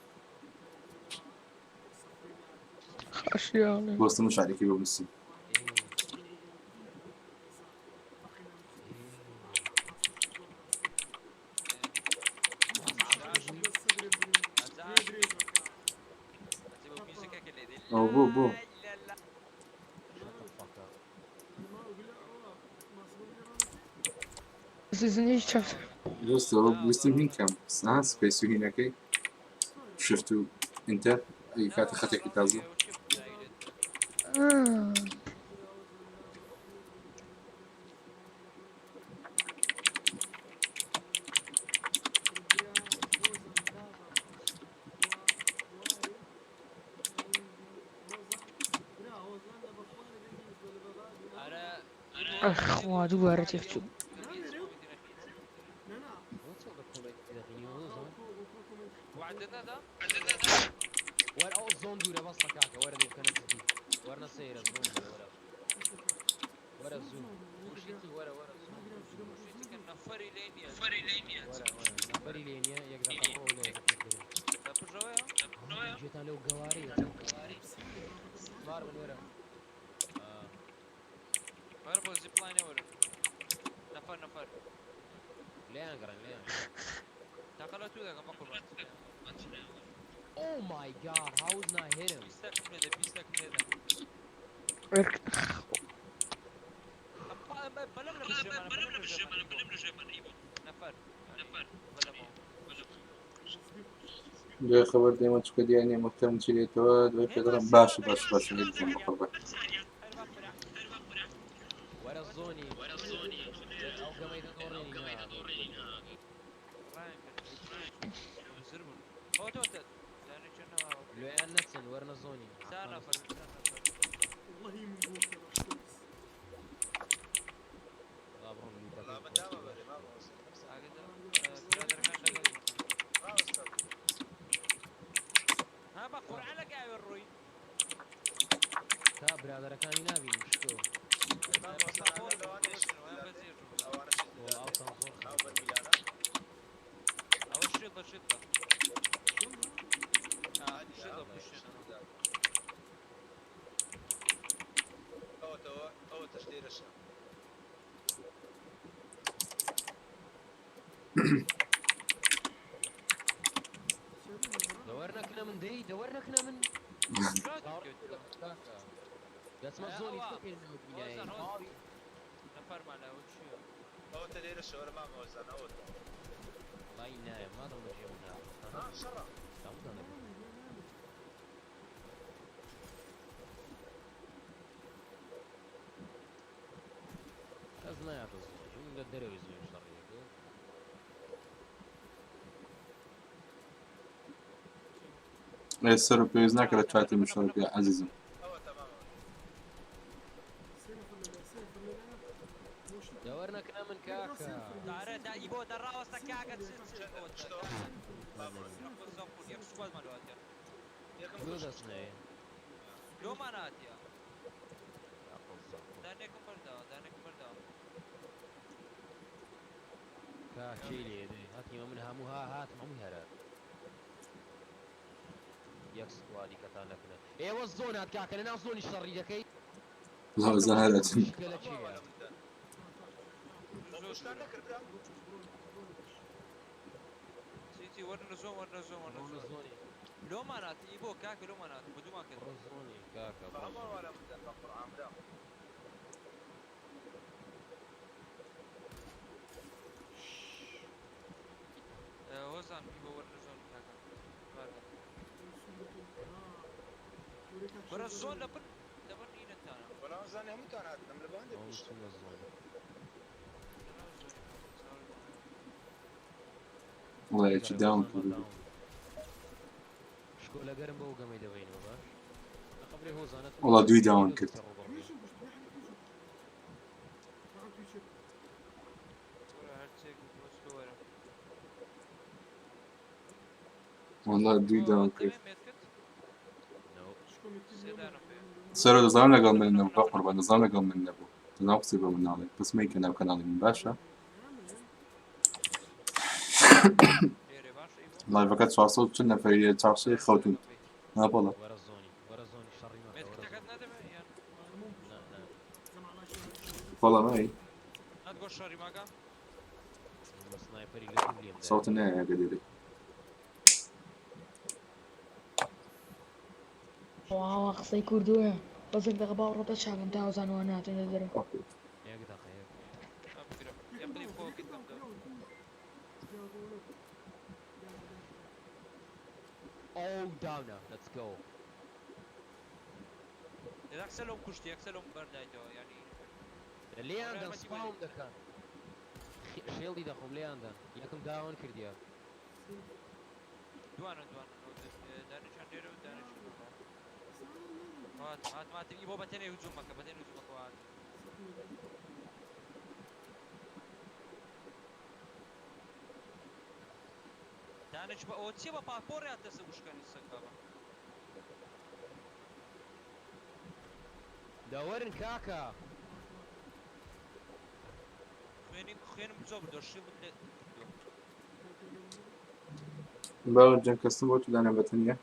خاشیاڵێ. بۆستم شعرێکی بۆ بنووسم. ئەو بۆ بۆ. سیزن هیچ چاپتەر. دۆستەوە ویستم هین کەم ها سپەیس و هینەکەی شفت و ئینتەر ئەی کاتە خەتێکی تازە. آه. ئەخوا دووبارە تێکچوو. وەرە ئەو زۆن دوورە بەسە کاکە وەرە دێ بکەنە جدی وەرنە سەیرە زۆن دوورە وەرە وەرە زوو وەرە وەرە نەفەری لێ نییە وەرە وەرە نەفەری لێ نییە یەک دەقە بڕۆ لێ گوێتان لەو گەوارەیە مار بن وەرە. وەرە بۆ زیپلاینە وەرە نەفەر نەفەر لێیان گەڕێن لێیان. تاقە لە تو دەکەم بە قوربان. Oh my god, how is not hit him? بیستەکم لێدە بیستەکم لێدە. بەلەم لە بژێمانە بەلەم لە بژێمانە نەفەر نەفەر بەلەمەوە. دوای خەبەر دێمە چکە دیار نییە مەکتەبم چی لێتەوە دوای پێ دەڵێم باشە باشە باشە لێ بکەم بە قوربان. وەرە زۆنی ئەو گەمەی دەدۆڕێنی نا. لۆیان نەچن وەرنە زۆنی. والله من بووکە لا بڕۆن لوتەکەی خۆش. ها بە قورعە لە گاوێ ڕۆی. تا برادەرەکانی نابینم شتۆ. وەڵا ئەوتان زۆر خراپە. ئەوە شێتە شێتە. شێتە بشێنە. دەوەر نەکنە من دەی دەوەر نەکنە من. دەچمە زۆنی تۆ بینایە. نەفەرمان ئەوە چییە؟ وەڵای نایە مادەم بەجێ من ناوە. کەس نایاتە زۆنی من لە دەرەوەی زۆنی شەڕی دەکرد. ئێ سەرۆ پێویست ناکە لە چاتی من شەڕ بکەی عەزیزم. دەوەر نەکنە من کاکە. دارە دایی بۆ دەڕاوەستە کاکە چ چ یەک سوپاسمان لۆ هاتیە. لۆ دەست نایە. لۆمان هاتیە. دانێکم بەرداوە دانێکم بەرداوە. کا کێی لێ دەی هاتیمە من هەموو ها هاتم هەمووی هەرا یەک squad ی کەتان نەکنە ئێوە zone هات کاکە لەناو zone ی شەڕی دەکەی هۆزان هەرەتن مشکلە لە کێیە زۆر چی وەرنە zone وەرنە zone وەرنە ڕۆنە zone zone ی لۆمان هات ئی بۆ کاکە لۆمان هات بە دوومان کرد ڕۆ zone ی کاکە بڕۆ zone ی. هۆزان ئی بۆ وەرنە zone کاکە بارە. وەرە zone لەبن لەبن ئینەتانە ئەوم چوونە zone ی لەناو zone ی کاکە چاوەڕێ. وڵایەکی لەگەرم داون هۆزان کردو بەداوم شکۆ لەگەرم بەو گەمەی دەبینەوە باش لە قبرێ هۆزانە تو وڵا دووی داون لۆ کرد دەچێ ڕووبەڕوویە وەرە هەرچێک بۆ تۆ وەرە. وڵا دووی داون تۆ کرد دەوێ مێتکت نۆ سێ دانە پێ سەرۆ دەزانم لەگەڵ نەفەر من نەفەر نەبوو بە نەفەر قوربان دەزانم لەگەڵ من نەبوو دەزانم قسەی بە من ناڵێ بەس مەیکە ناو کەناڵی من باشە لێرێ باشە ئی بۆ لایڤەکە 440 نەفەری لێ 400 خەوتون پێی ناپەڵە وەرە zone ی وەرە zone ی شەڕی مەکە وەرە مێتکتەکەت zone ی نادەمێ یان نا نا پەڵە مای ناتگۆ شەڕی ماگە بە sniper ی لە دوو لێم دایە سەوت نایە ئەگە دێرێ واوە قسەی کوردووە بەس یەک دەقە باوەڕە بە چاکم تا هۆزان وا ناتن لە دەرەوە. یەک دەقە یەک بگرە یەقلی خۆکت لەم دە ئەو داونە let's go یەکسەر لەم کوشتی یەکسەر لەم بەردایتەوە یعنی لێیان ئەوە دەن یارمەتی سپاوم بەری دەکەن شێڵی دەخۆم لێیان دەن یەکم داون کردیە دوانە دوانە دانیشان لێرە و دانیشان لەولا. هاتم هاتم هاتم ئی بۆ بەتەنێ هجوم مەکە بەتەنێ هجوم مەکە هاتم دانش بە ئەوە چییە بە پاپۆڕیان دەسە وشکانی سەگ بابا دەوەرن کاکە خوێنی خوێنم زۆر بردووە شیڵم لێ کردووە باوە جەنگ کەسم بۆ تو دانە بەتەنیا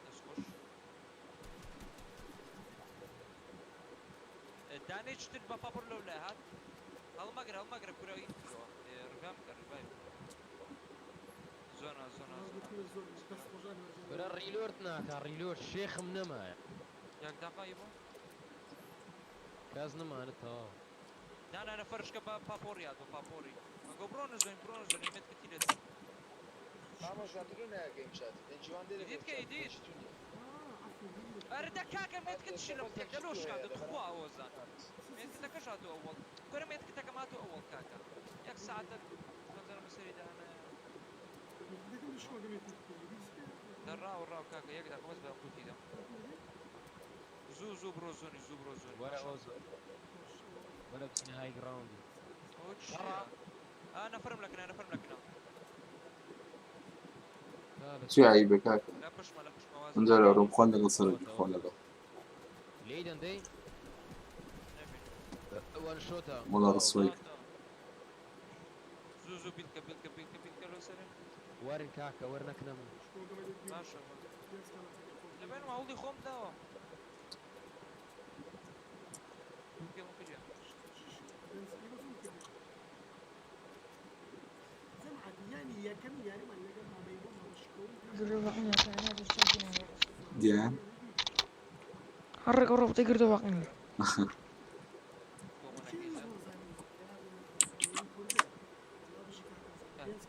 دەست خۆش دانێ چتر بە پاپۆر لەو لای هات هەڵمەگرە هەڵمەگرە کورە ئی بکەوە ڕیڤام بکە ڕیڤای بکە زۆنا زۆنا زۆنا برا ڕیلۆرد ناکا ڕیلۆرد شێخم نەمایە یەک دقە ئی بۆ کەس نەمانە تەواو دانا نەفەرشکە بە پاپۆڕی هات بە پاپۆڕی ئەگۆ بڕۆنە زۆین بڕۆنە زۆین مێتکتی لێ دەم ئیدیت کە ئیدیت ئەرە دە کاکە مێتکت شلم تێک دە لۆ شکاندە تخوا ئەوەزان مێتکتەکەش هاتوو ئەوەڵ کورە مێتکتەکەم هاتوو ئەوەڵ کاکە یەک ساعتە خەنجەرم بەسەری دانا دە ڕاو ڕاو کاکە یەک دەقە بەس بە قوتی دەم زوو زوو بڕۆ zone ی زوو بڕۆ zone ی وەرە باشە ئەو zone وەرە بچینە high ground ی ئەوە چییە ئا نەفەرم لەکنە نەفەرم لەکنە کاکە چی عیبە کاکە لە پشتمە لە پشتمە وازم من جارە ڕۆم خوان لەگەڵ تەواو سەرۆکی تەواو خوان لەگەڵ لێی دەن دەی نەبین وەن شۆتە وڵا تەواو ڕسوای تەواو تەواو زوو زوو بیلکە بیلکە بیلکە بیلکە لۆ سەرێ وەرن کاکە وەرنەکنە من باشە لەبەر هەوڵی خۆم داوە دوو کێڵم کردیە دیان هەڕێک ڕۆبتەی کردەوە واقعی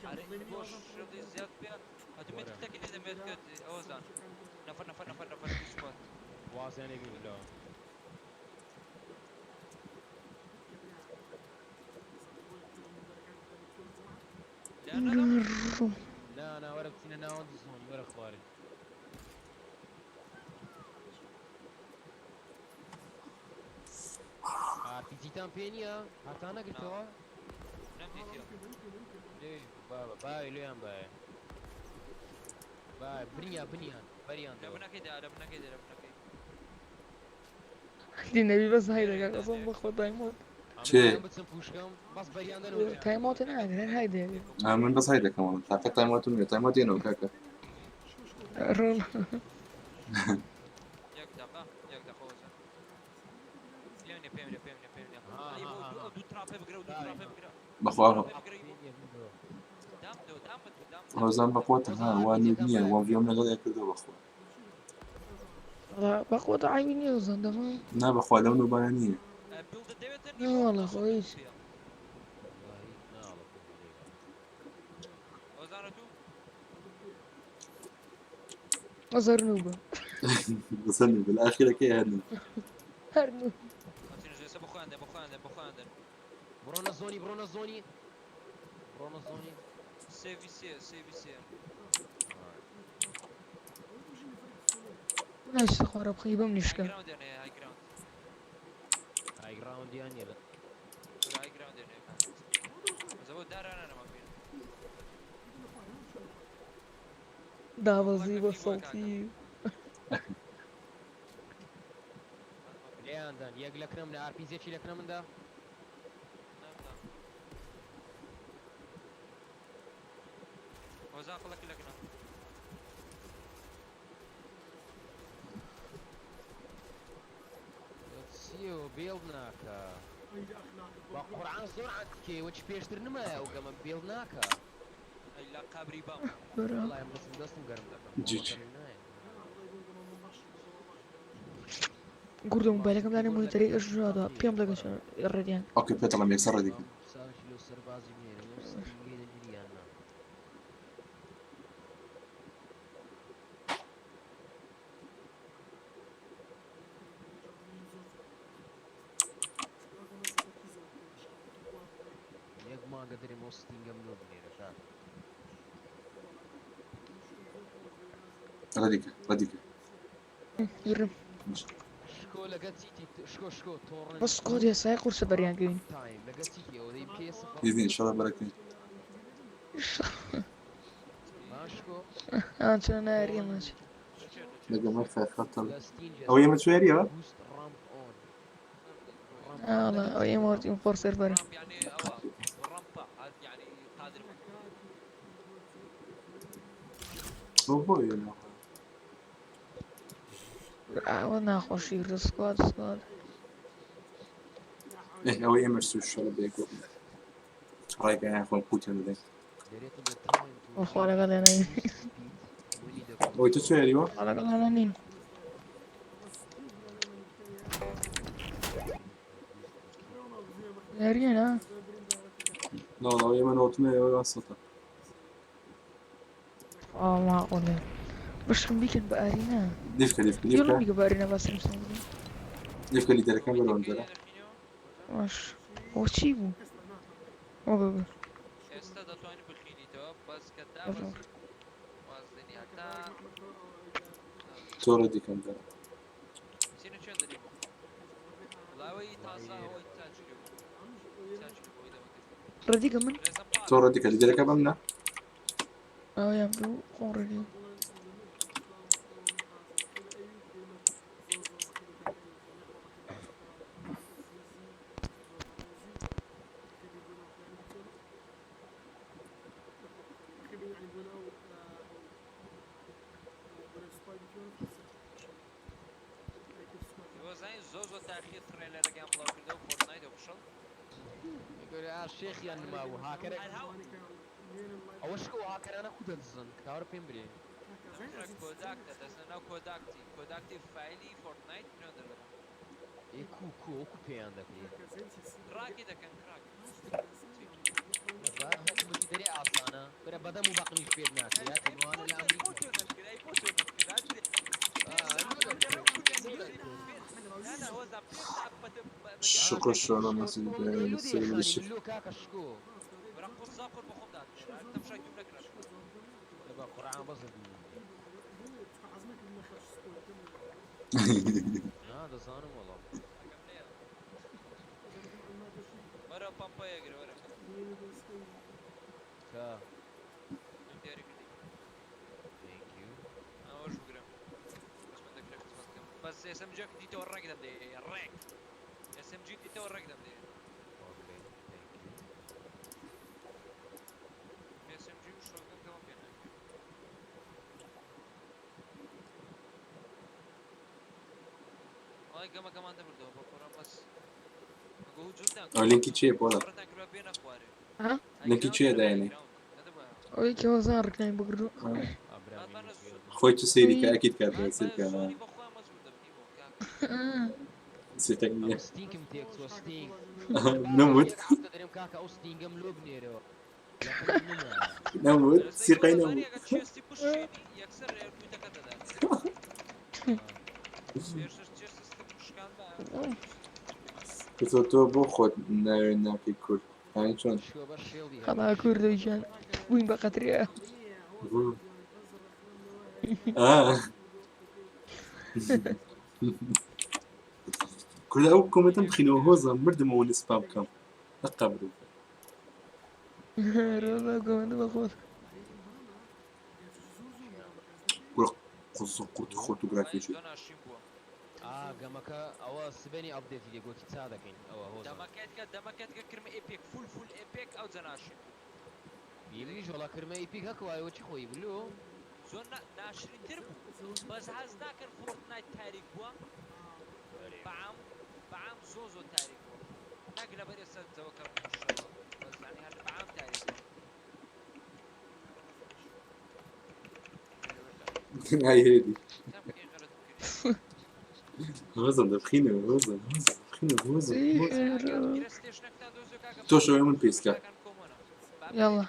ئەرێ بۆ شێڵی زیاد پێ ئەتو مێتکتەکەی لێ دەمێت کرد ئەوەزان نەفەر نەفەر نەفەر نەفەر دوو سکواد وازیان لێ بین لەوە لێیان نادەم نا نا وەرە بچینە ناوەندی زۆنی وەرە خوارێ ئارپیجیتان پێ نییە هەتا نا نەگرتەوە نەمدیتیە لێ بابە باوێ لێیان باێ با بنیا بنیان بەریان لە دەوە بنەکەی دا لە بنەکەی دا لە بنەکەی دینەوی بەس های دەکا قەسەم بەخوا time out. چێ؟ time out ناگرن هەر های دەگرن. من بەس های دەکەم وەڵا تاقە time out م نییە time out دێنەوە کاکە. ڕۆڵ. یەک دەقە یەک دەقە وەزە پێم نیە پێم نیە پێم نیە پێم نیە ئەی بۆ دوو ئەو دوو trap ە بگرە و دوو trap ە بگرە بەخوا trap ە بگرە دام دۆ دام بە دام هۆزان بەخواتە ها وا noob نییە وان ڤیۆم لەگەڵ کردەوە بەخوا. وەڵا بەخۆت عەیبی نییە هۆزان دەما. نا بەخوا لەو noob انە نییە. نا وەڵا خۆ هیچ. هەزار noob ە. بەسەر noob ە لە ئاخیرەکەی هەر noob. هەر noob. بەخۆیان دێن بەخۆیان دێن بەخۆیان دێن. بڕۆنە zone ی بڕۆنە zone ی بڕۆنە zone ی. سێ v سێ سێ v سێ. ناچیتە خوارە بخەی بەم نیشکە. high ground یان هەیە high ground. high ground یان نییە. high ground یان هەیە. بەس ئەوە دارانە نەما بین. دابەزی بە سەڵتی. لێیان دان یەک لە کنە منە RPG ێکی لە کنە مندا. هۆزان خەڵک لە کنە. چیەوە بێڵ ناکە. بە قورعان زۆر عەنتکێ وەچ پێشتر نمایە ئەو گەمە بێڵ ناکە. ئەی لە قەبری بام. برا. وەڵای ئەم دەستم دەستم گەرم دەکەم. جی جی. گوردە مۆبایلەکەم دانێ monitor ەی ئەش ژادا پێم دەگەن چۆن ڕێدیان. okay پێت دەڵێم یەکسەر ڕێدی کەم. ساوی لۆ سەربازی بنێرم ئەو ستینگەی دەگیری یان نا. یەک مانگە دەرێم ئەو ستینگەم لۆ بنێرە کاکە. ڕێدی کە ڕێدی کە. گرم. شکۆ لەگە چیتی شکۆ شکۆ تۆڕن. بەس کۆد یاسای قورسە بەریان کەوین. تایم لەگە چیتی ئەوە دەی بکەیە سفر. هیچ نییە ئینشەڵا بەرەکەین. ها شکۆ. ئان چۆن ناریە ماچ. لەگە مەر خەتەڵ. ئەوە ئێمە چوێ یاریەوە؟ ئاڵا ئەو ئێمە وەرتیم فۆر سێرڤەرە. ئەو بۆ ئێمە. ئەوە ناخۆشی گرتە squad squad. ئێ ئەوەی ئێمە سوش شەڵە بێگۆ. ڕێگایان خۆم قوتیان دەدەین. خوا لەگەڵیان نین. ئەوەی تۆ چوێ یاریوە؟ خوا لەگەڵیان نین. یاریە نا؟ لا والله ئێمە نۆتمە ئێوە سەتە. ئا معقولە. بەشکم بیکەن بە ئارینا. لیفکە لیفکە یەڵم لیفکە بیکە بە ئارینا باسرم سەم بکەم. لیفکە لیدەرەکان بەرەوە جارە. باش. ئەوە چی بوو؟ ئەوە بە. ئێستا دەتوانانی بخینیتەوە بەس کە دابەزی واز دێنی هەتا تۆ ڕێدی کەم جارە. چینە چێن دەری بۆ وڵاوەی تازە ئەوەی تاجری بوو تاجری بوو ئەوەی دەمەکرد. ڕێدیکە من؟ تۆ ڕێدی کە لیدەرەکە بەم نا؟ ئەوە یان بوو خۆم ڕێدی. زانین زۆر زۆر تاخیر trailer ەکەیان بڵاو کردەوە فۆرتنایت official. شێخیان نمابوو هاکەرێک ئەوە شکۆ هاکەرانە کو دەدزن کاوەرە پێم برێ. کۆداکتە دەستە ناو کۆداکتی کۆداکتی فایلی فۆرتنایت پێیان دەردەکەن. ئێ کو کو ئەو کو پێیان دەکرێ. crack ی دەکەن crack. حکومەتی دەرێ ئاسانە برە بەدەم و بەقلیش پێت ناکرێ یا تێوانە لە ئەمریکا. شکر شۆنە مەسید سەر لۆ کاکە شکۆ. بە قورعان بەس نا دەزانم وەڵا. وەرە پەمپەیەگرە وەرە. کە دیاری کردی. Thank you. ئەوەش بگرە. بەس من دەکرێت خزمەت بکەم. بەس SMG دیتەوە ڕێک دەم دێ ڕێک SMG دیتەوە ڕێک دەم دێ. Okay, thank you. SMG و shotgun کەمە پێ ناکرێت. وەڵای گەمەکەمان دەبردەوە بە قورئان بەس ئەگۆ هجومتان ئەو لینکی چییە بۆڵە؟ شەڕتان کردوە بێنە خوارێ. ها؟ لینکی چییە داینێ؟ ئەوەی کە هۆزان ڕکلامی بۆ کردووە. خۆی تو سەیری کە ئەکید کاتەوە سەیر کە سیتەک نییە. ئەو ستینکم تێکچووە ستینک. نەموت. دەرێم کاکە ئەو ستینگەم لۆ بنێرەوە. لە خۆم نەمایە. نەموت سیقەی نەموت. یەکسەر لوتەکە دەدات. پێشتر چێستی شکاندبا. تۆ تۆ بۆ خۆت ناوێ ناکەی کورد یانی چۆن؟ خەڵا کوردۆ گیان بووین بە قەترەیە. آه. کورد ئەو کۆمێنتەم بخینەوە هۆزە مردمەوە نسپا بکەم لە قەبرم. ڕۆڵا کۆمێنتە بە خۆت. کورە قوز قورتی خۆتۆگرافیەکی. ئا گەمەکە ئەوە سبەینێ update ی دێ گۆتی چا دەکەین ئەوە هۆزە. دەمەکەتکە دەمەکەتکە کرمە epic full full epic ئەو جەناشی بوو. بیریش وەڵا کرمە epic هەکوایە وەچی خۆی بوو لۆ؟ زۆر ناشرینتر بوو بەس هەست ناکەن فۆرتنایت تاریک بووە بەعام بەعام زۆ زۆر تاریک بووە نەک لەبەر ئێستا جەوەکە شەوە بەس یعنی هەر بەعام تاریک بووە. ئای هێدی هۆزم دەبخینەوە هۆزم هۆزم دەبخینەوە هۆزم تۆش ئەوەی من پێیسکە يلا.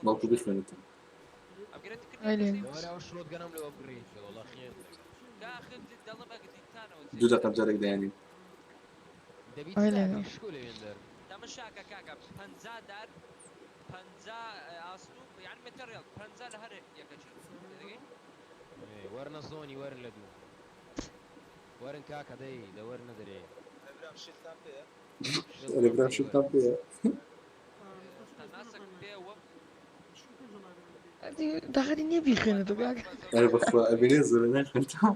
بەڵکو بخوێنێتەوە. ئای لێ. وەرە ئەو shotgun ەم لۆ upgrade کە وەڵا خێر دەکا. دوو دەقە جارێک دایانین. دەبی ئای لێ. چاکەی شکۆ لەوێن دەر. تەمەشاکە کاکە 50 دار 50 ئاسن و یعنی material 50 لە هەر یەکەچی تێدەگەی؟ وەرنە zone ی وەرن لە دوو. وەرن کاکە دەی دە وەرنە دەرێ. ئەبرام شیلتان پێیە؟ ئەرێ برام شتان پێیە. تەناسک پێوە داخەتی نییە بیخوێنێتەوە کاکە. ئەرێ بەخوا ئەبینێ زۆرە ناخوێنێتەوە.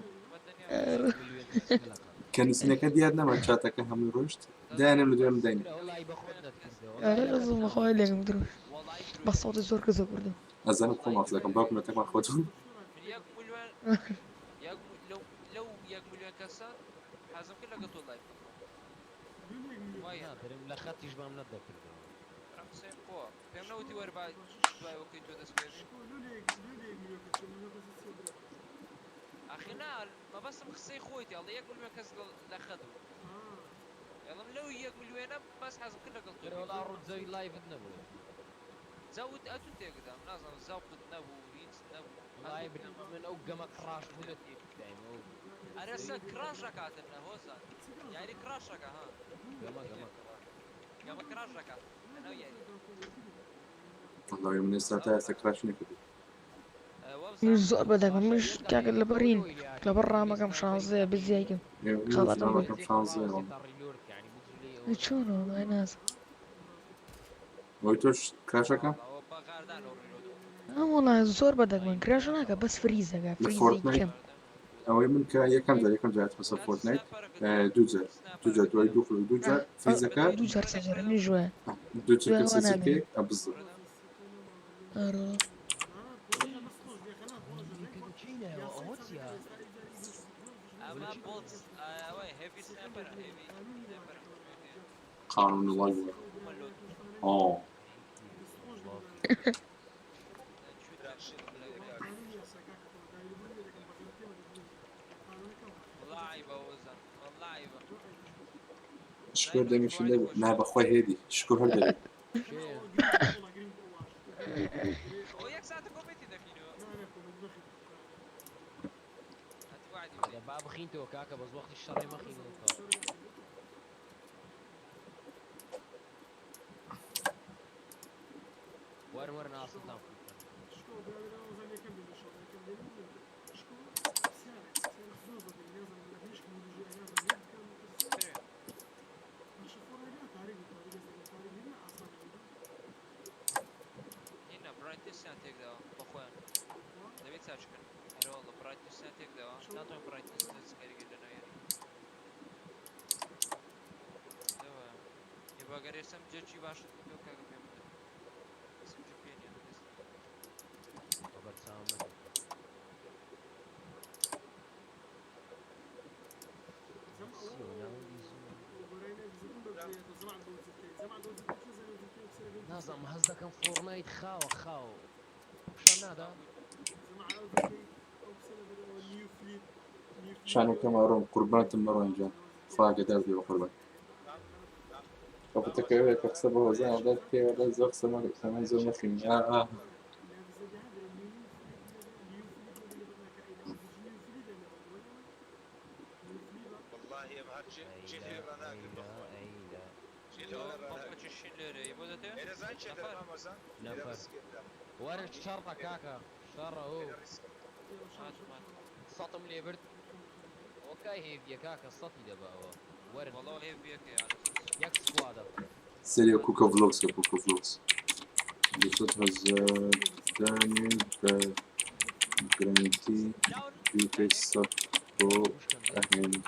کە نووسینەکە دیار نەما چاتەکە هەمووی ڕۆشت دایانم لە دوای من داینێ. ئەرێ ڕزم بەخوای لێکم درۆ. بە سەوتی زۆر کزە کوردم. ئەزانم خۆم ئاخ دەکەم باوکم لە تەکمان خۆتون. یەک ملیۆن یەک لەو لەو یەک ملیۆن کەسە حەزم کرد لەگەڵ تۆ live بکەم. وایە. نا دەرێم لە خەتیش بام نەدەکردەوە. برام قسەی خۆ پێم نەوتی وەرە با دوای وەکەی تۆ دەست پێ بێ. ئاخی نا مەبەستم قسەی خۆیتی ئەڵێ یەک ملیۆن کەس لە خەت بوو. ئەڵم لەو یەک ملیۆنە بەس حەزم کرد لەگەڵ تۆ دەرێ وەڵا ڕوو زەوی live ت نەبوو. زەوت ئەتو تێکدام نازانم زەوقت نەبوو هیچ نەبوو. وەڵای برام من ئەو گەمە crash بوو لە تێکدایم ئەو. ئەرێ سە crash ئەکاتن نە هۆزان یاری crash ئەکا ها. گەمە گەمە crash. گەمە crash ئەکات لەناو یاری. وەڵای من ئێستا تا ئێستا crash نەکردووە. زۆر بەدەگمە منیش کاکە لەبەرین لەبەر ڕامەکەم شانزەیە بزیایکم خەڵاتم بۆی. ڕامەکەم شانزەیە وەڵا. چۆنەوە ئای نازم. ئەوەی تۆش crash ەکە؟ ئا وەڵا زۆر بەدەگمەن crash ناکە بەس freeze ەکە لە freeze ی فۆرتنایت کەم. ئەوەی من کە یەکەم جار یەکەم جار هاتمە سەر فۆرتنایت دوو جار دوو جار دوای دوو خول دوو جار freeze ەکە دوو جار سێ جار منیش وایە. دوو چرکە دوای سێ وا نابینم. چرکەیەک ئەبزم. ئەرۆ. ئەمە بۆڵت ئەوەی heavy sniper heavy sniper قانون الله ئا وەڵا عەیبە هۆزان وەڵا عەیبە. شکر دەمیشی دەبێت نا بەخوای هێدی شکر هەر دەبێت. ئەوە یەک ساتە کۆمێنتی دەخینەوە. دە با بخینتەوە کاکە بەس وەختی شەڕێ مەخینەوە. وەرن وەرن ئاسنتان full بکەن. هینا brightness یان تێکداوە بەخۆیان دەبێت چاچکن. ئەرێ والله brightness یان تێکداوە ناتوانین brightness دەستکاریگەر لەناو ئەگەر ئێسم جێکی باشت کردەوە کاکە پێم بدە. ئێسم جێ پێ نییە ئێستا. بەبەرچاوم نەکە. نازانم هەست دەکەم فۆڕنایت خاوە خاو پیشان نادا. شانەکەم ئەڕۆم قوربانتم مەڕۆن گیان خوا ئاگادار بێ بەقوربان. خەفەتەکەوەیە کە قسە بە هۆزان ئەدات پێی ئەڵێ زۆر قسە مەکە تەمەن زۆر مەخوێنی ئا ئا. نەفەر وەرە شەڕە کاکە شەڕە هۆ سەتم لێ برد ئەوە کای هێڤیە کاکە سەتی دەبا ئەوە وەرن وەڵا هێڤیەکە یەک سکوادە. سەریە کوکە ڤلۆگس کە کوکە ڤلۆگس 200 هەزار دانێ بە گرەنتی دوو سەد بۆ ئەهێنی.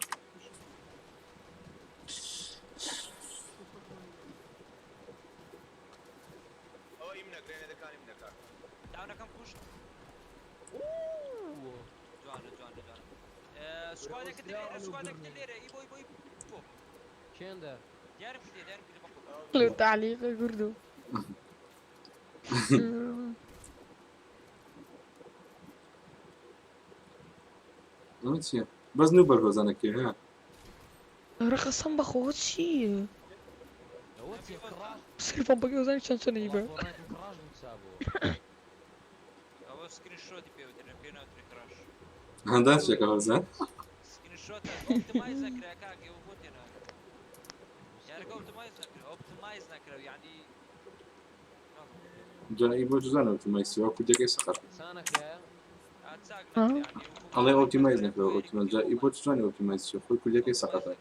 داونەکەم کوشت. جوانە جوانە جوانە. سکوادێکت لێرە سکوادێکت لێرە ئی بۆی بۆی بۆ. چێندە؟ دیارم کردێ دیارم کردێ بەخۆ. لە تعلیقە کوردو. ئەمە چییە؟ بەس نوو بەرهۆزانەکەی ها؟ ئەرە قەسەم بەخۆ چییە؟ سەیر پەمپەکەی وەزانی چەند چەنەی بە. ئەوە سکرین شۆتی پێ وترێ پێ ناوترێ کراش. هەندان چێکە هۆزان؟ سکرین شۆت ئۆپتمایز نەکرا کاکە ئێوە بۆ تێناگەن. یارەکە ئۆپتمایز نەکرا ئۆپتمایز نەکرا یعنی جا ئی بۆ جزان ئۆپتیمایز چیە کوردەکەی سەقەت. ئەڵێ ئۆپتیمایز نەکراوە ئۆپتیمایز جا ئی بۆ چزانی ئۆپتیمایز چیە خۆی کوردەکەی سەقەتە.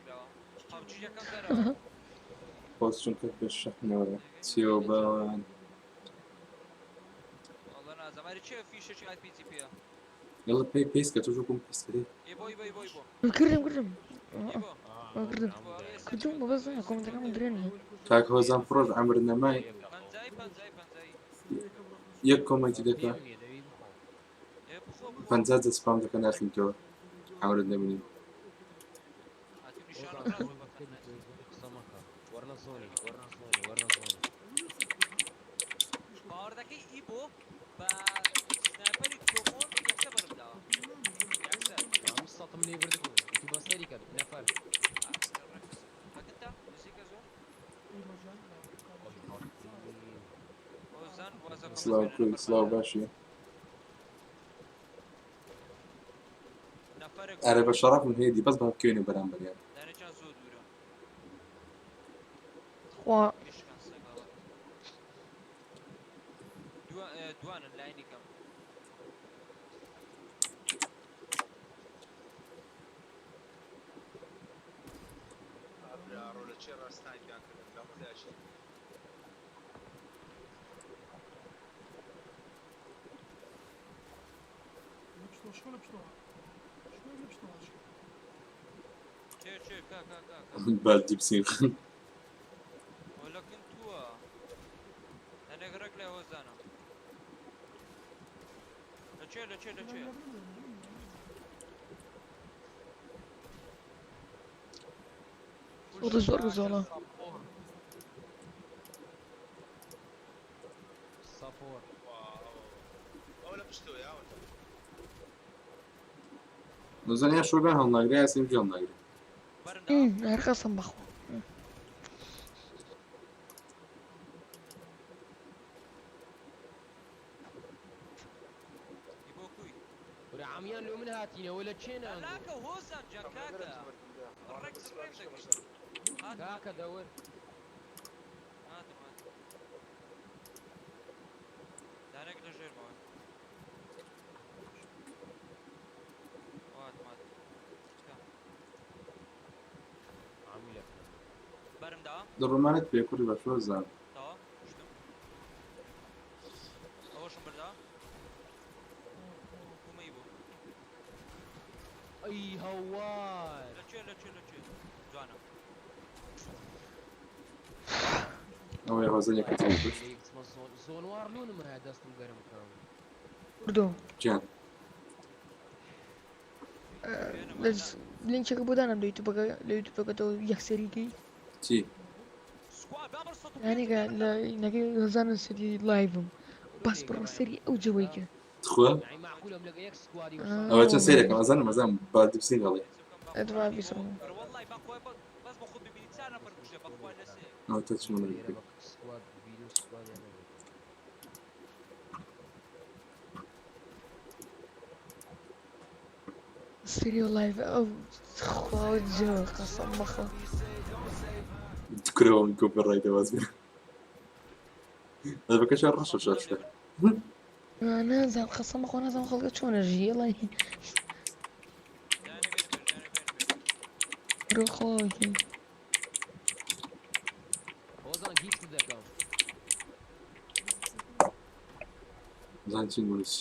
خۆز چونکە بە شەحنەوە چیەوە باوان. والله نازم ئەرێ چێ فیشەکی ئای پی جی پێیە؟ یەڵە پێی پێیس کە تۆش وەکوم پێیس کەی. ئێ بۆی بۆی بۆی بۆ. کردم کردم کردم کردم بەس کۆمنتەکەم درێ نییە. کاک هۆزان پڕۆژ عەمر نەمای یەک کۆمێنتی دەکا 50 جە سپام دەکە ناخینتەوە عەمرت نەبینی. وەرنە زۆنی وەرنە زۆنی وەرنە زۆنی. باوەڕدەکەی ئیبۆ بە سنایپەری کۆمۆن یەکسەر بەرم داوە یەکسەر. ئەم سەتم لێ بردبوو تو بە سەری کە نەفەر. ئەکنتا نزیکە زۆر. هۆزان وازە سڵاو کوی سڵاو باشی. ئەرێ بە شەڕەفم هەیە دی بەس با بکەوینە بەرامبەریان. دانێکیان زۆر دوورە. خوا. میشکان سەگاڵە. دوانن لاینی کەم. برا ڕۆ لە چێ ڕاستایپیان کردم لە خوداشی. چێ چێ کا کا کا کا. با دیپسین. وەلەکن تووە. هەنێک ڕێک لە هۆزانە. لە چێ لە چێ لە چێ. زۆر زۆر گوزەڵە. سەپۆر. ئەوە لە پشتەوە یا هۆزان یا شۆگان هەڵناگرێ یا سمجی هەڵناگرێ. هەر قەسەم بەخوا. ورە عەمیان لۆ من هاتینەوە لە چێ نان لاکە هۆزان جان کاکە ڕێک ڕێم دەکرد. کاکە دەور. هاتم هاتم. دانێک لە ژێر ماوە. هاتم هاتم. بەرم داوە. دڕمانت پێ کوڕی بە شۆزان. داوە کوشتم. ئەوەشم برداوە. کومەی بوو. ئەی هەوار. لە کوێ لە کوێ لە کوێ جوانە. ئەوەی هۆزەن یەکەتی کوشت. زۆنوار لۆنم هەیە دەستم گەرم بکەم. کوردۆ گیان. لینکێکە بۆ دانام لە یوتیوبەکە لە یوتیوبەکەتەوە یەکسەری کەی. چی؟ یانێکە لە نەکەی هەزانە سەری لایڤم بەس بڕۆ سەری ئەو جەوەی کە. تخوا؟ ئەوە چەند سەیرەکەم ئەزانم ئەزانم با دبسین ئەڵێ. ئەدوا بیسڕم. ئەوە تۆ چ من بکەی. سەری ئەو لایڤ ئەو خوا ئەو جەوە قەسەم بەخوا. کورەوە من کۆپی ڕایتە واز بێ. لایڤەکەش هەر ڕەشە شاشە. نازانم قەسەم بەخوا نازانم خەڵکە چۆنە ژی ئەڵێ. برۆ خۆی. هۆزان گیفت دەکەم. زان چین بنووس.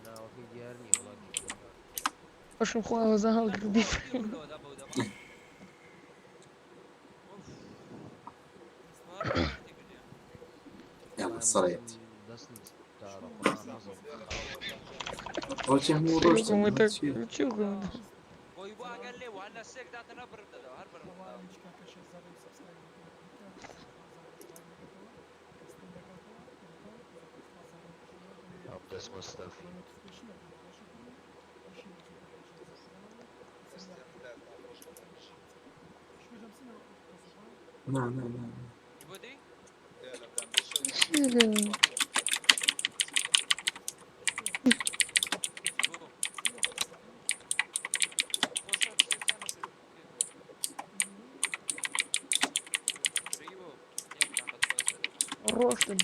ناوەکەی دیار نییە وەڵا گیفت دەکەم. باشم خوا هۆزان هەڵگر بیف. يلا سريت. دەستم تارە قورئان نازم. ئەوە چی هەموو ڕۆشتن ئەوە چییە؟ عەبدەست مستەفی. نا نا نا ڕۆشتن.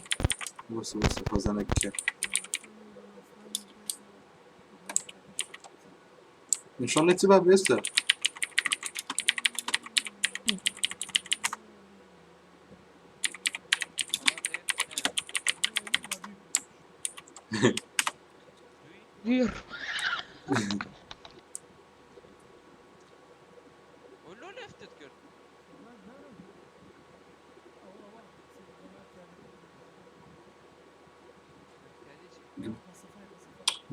وەسە وەسە هۆزانە کێ. إن شاء الله تبقى بيستا. بیر.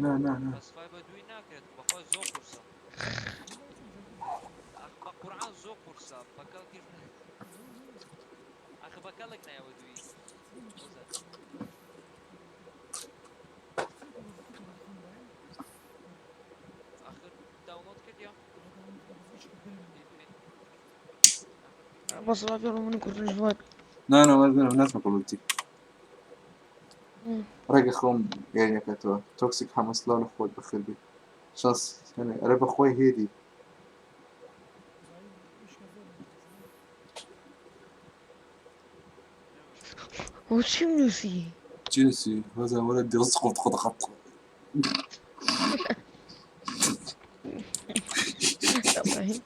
نا نا نا بەس ڕابێ من کوردن ژوات. نا نا وەرگرم نازمە قبولتی. ڕێگە خۆم یاریەکەتەوە تۆکسیک حەمەسلاو لە خۆت بەخێر بێ. شانس هێنێ ئەرێ بەخۆی هێدی. ئەوە چیم نووسی؟ چی نووسی؟ هۆزان وەرە دڵس خۆت خۆت خەت. ئەڵاهی.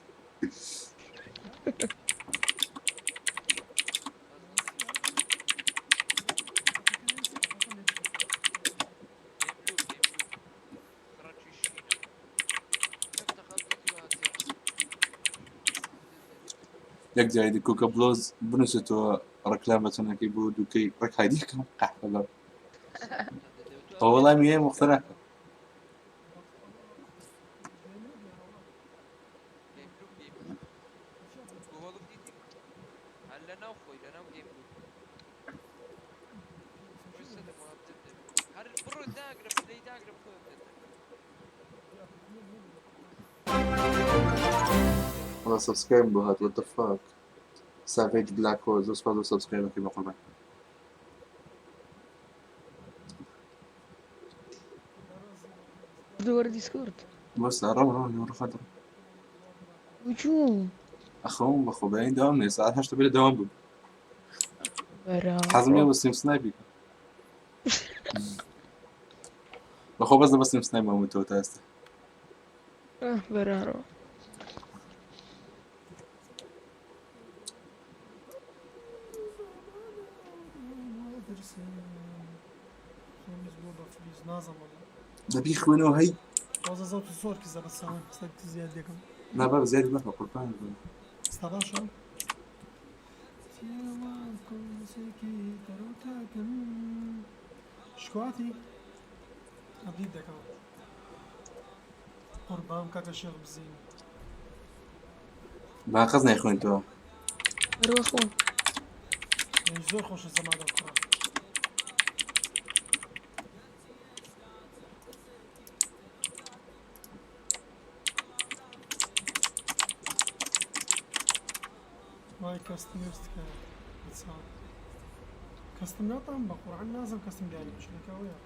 یەک جاری دی کۆکە بلۆز بنووسێتەوە ڕێکلام بەچەنەکەی بۆ دووکەی ڕێک هایدیەکەم قەحپە بە. ئەوە وەڵامی هەیە مختە ناکەم. والله سبسكرايب بۆ هات what the fuck. سافێج بلاک هۆل زۆر سوپاس بۆ سبسکرایبەکەی بەقوربان. دووەرە دیسکۆرد. بەس ڕەم ڕەم نوڕ خەدڕ. وچوو. ئەخەوم بەخۆ بەین دەوام نییە ساعت هەشتە بێ لە دەوام بوو. بەرا. حەزم لێ بە سیم سنایپی کەم. بەخۆ بەس لە بە سیم سنایپ ماموتەوە تا ئێستا. بەرارۆ. خۆمیز بووە بە فلیز نازم وەڵا. دەبی خوێنەوە هەی وازە زەوت زۆر کزە بە ساوان قسە زیاد دەکەم. نا بابە زیادی مەکە قوربان بم. ئێستا باشە؟ شکواتی ئەبدیت دەکەم قوربان کاکە شێخ بزین. با قەز نایخوێنتەوە. بەروە خۆم. زۆر خۆشە زەمانە کوڕە. وای کەستم نوێست تکایە بەچاو کەستم ناتام بە قورعان نازم کەستم دیاری مشکلەکە ئەوەیە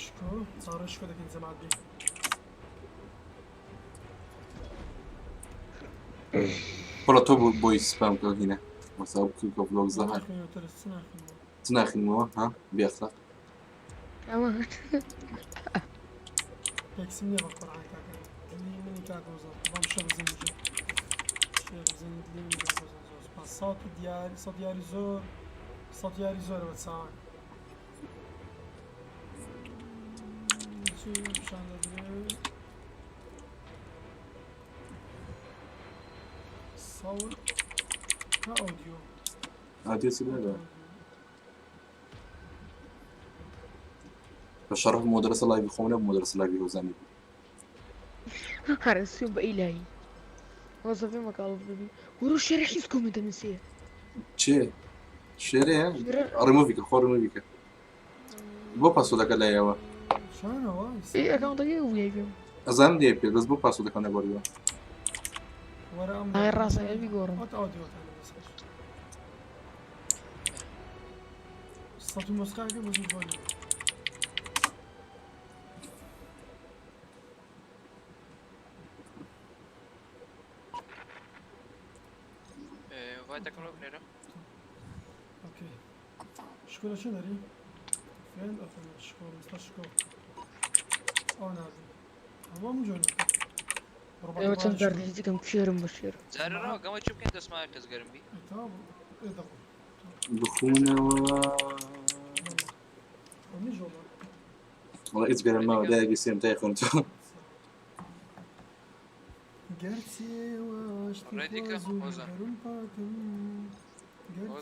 شکۆ چاڕێ شکۆ دەکەین جەماعەت بێ وەڵا تۆ بۆی سپام کە هینە وەسا بکە ڤلۆگ زەهر چ ناخینەوە ها بێ ئەخلاق ئەمە تەکسیم نییە بە قورعان کاکە دلی منی کاکە وزان بەم شەڕ زنجە شێر زنج دلی منی کاکە وزان زۆر سوپاس ساوت دیاری سەد یاری زۆر سەد یاری زۆرە بە چاوان چی پیشان دەدرێ سەوت تا ئۆدیۆ ئادیۆ چی نەدا بە شەڕەف مۆدرەسە لایڤی خۆم نەبوو مۆدرەسە لایڤی هۆزانی بوو. هەرە سوێن بە ئیلاهی وەزەفێ مەکاڵف ببی ورو شێرە حیز کۆمێنتە نووسێ چێ شێرەیە ڕیمۆڤی کە خۆ ڕیمۆڤی کە بۆ پاسۆدەکە لایەوە ئێ ئەکاونتەکەی ویای پێم ئەزانم دێ پێ بەس بۆ پاسۆدەکە نەگۆڕیوە ئای ڕاستە ئەوی گۆڕم سەد و مۆسیقاکە بە زوو بۆنی. وای دەکەم لۆ بنێرە. ئۆکەی شکۆ لە چێ دەری؟ فرێند ئۆفن شکۆ مستەر شکۆ ئەو نابی هەموو من جۆنە ئێوە چەند جار دەکەم کێرم بە شێر جارێ ڕەوە گەمە چی بکەین دەستمان کەس گەرم بی. بخونەوە وەڵا هیچ گەرم ماوە دایە بیسێم تای خوێنتەوە ڕێدیکە هۆزان.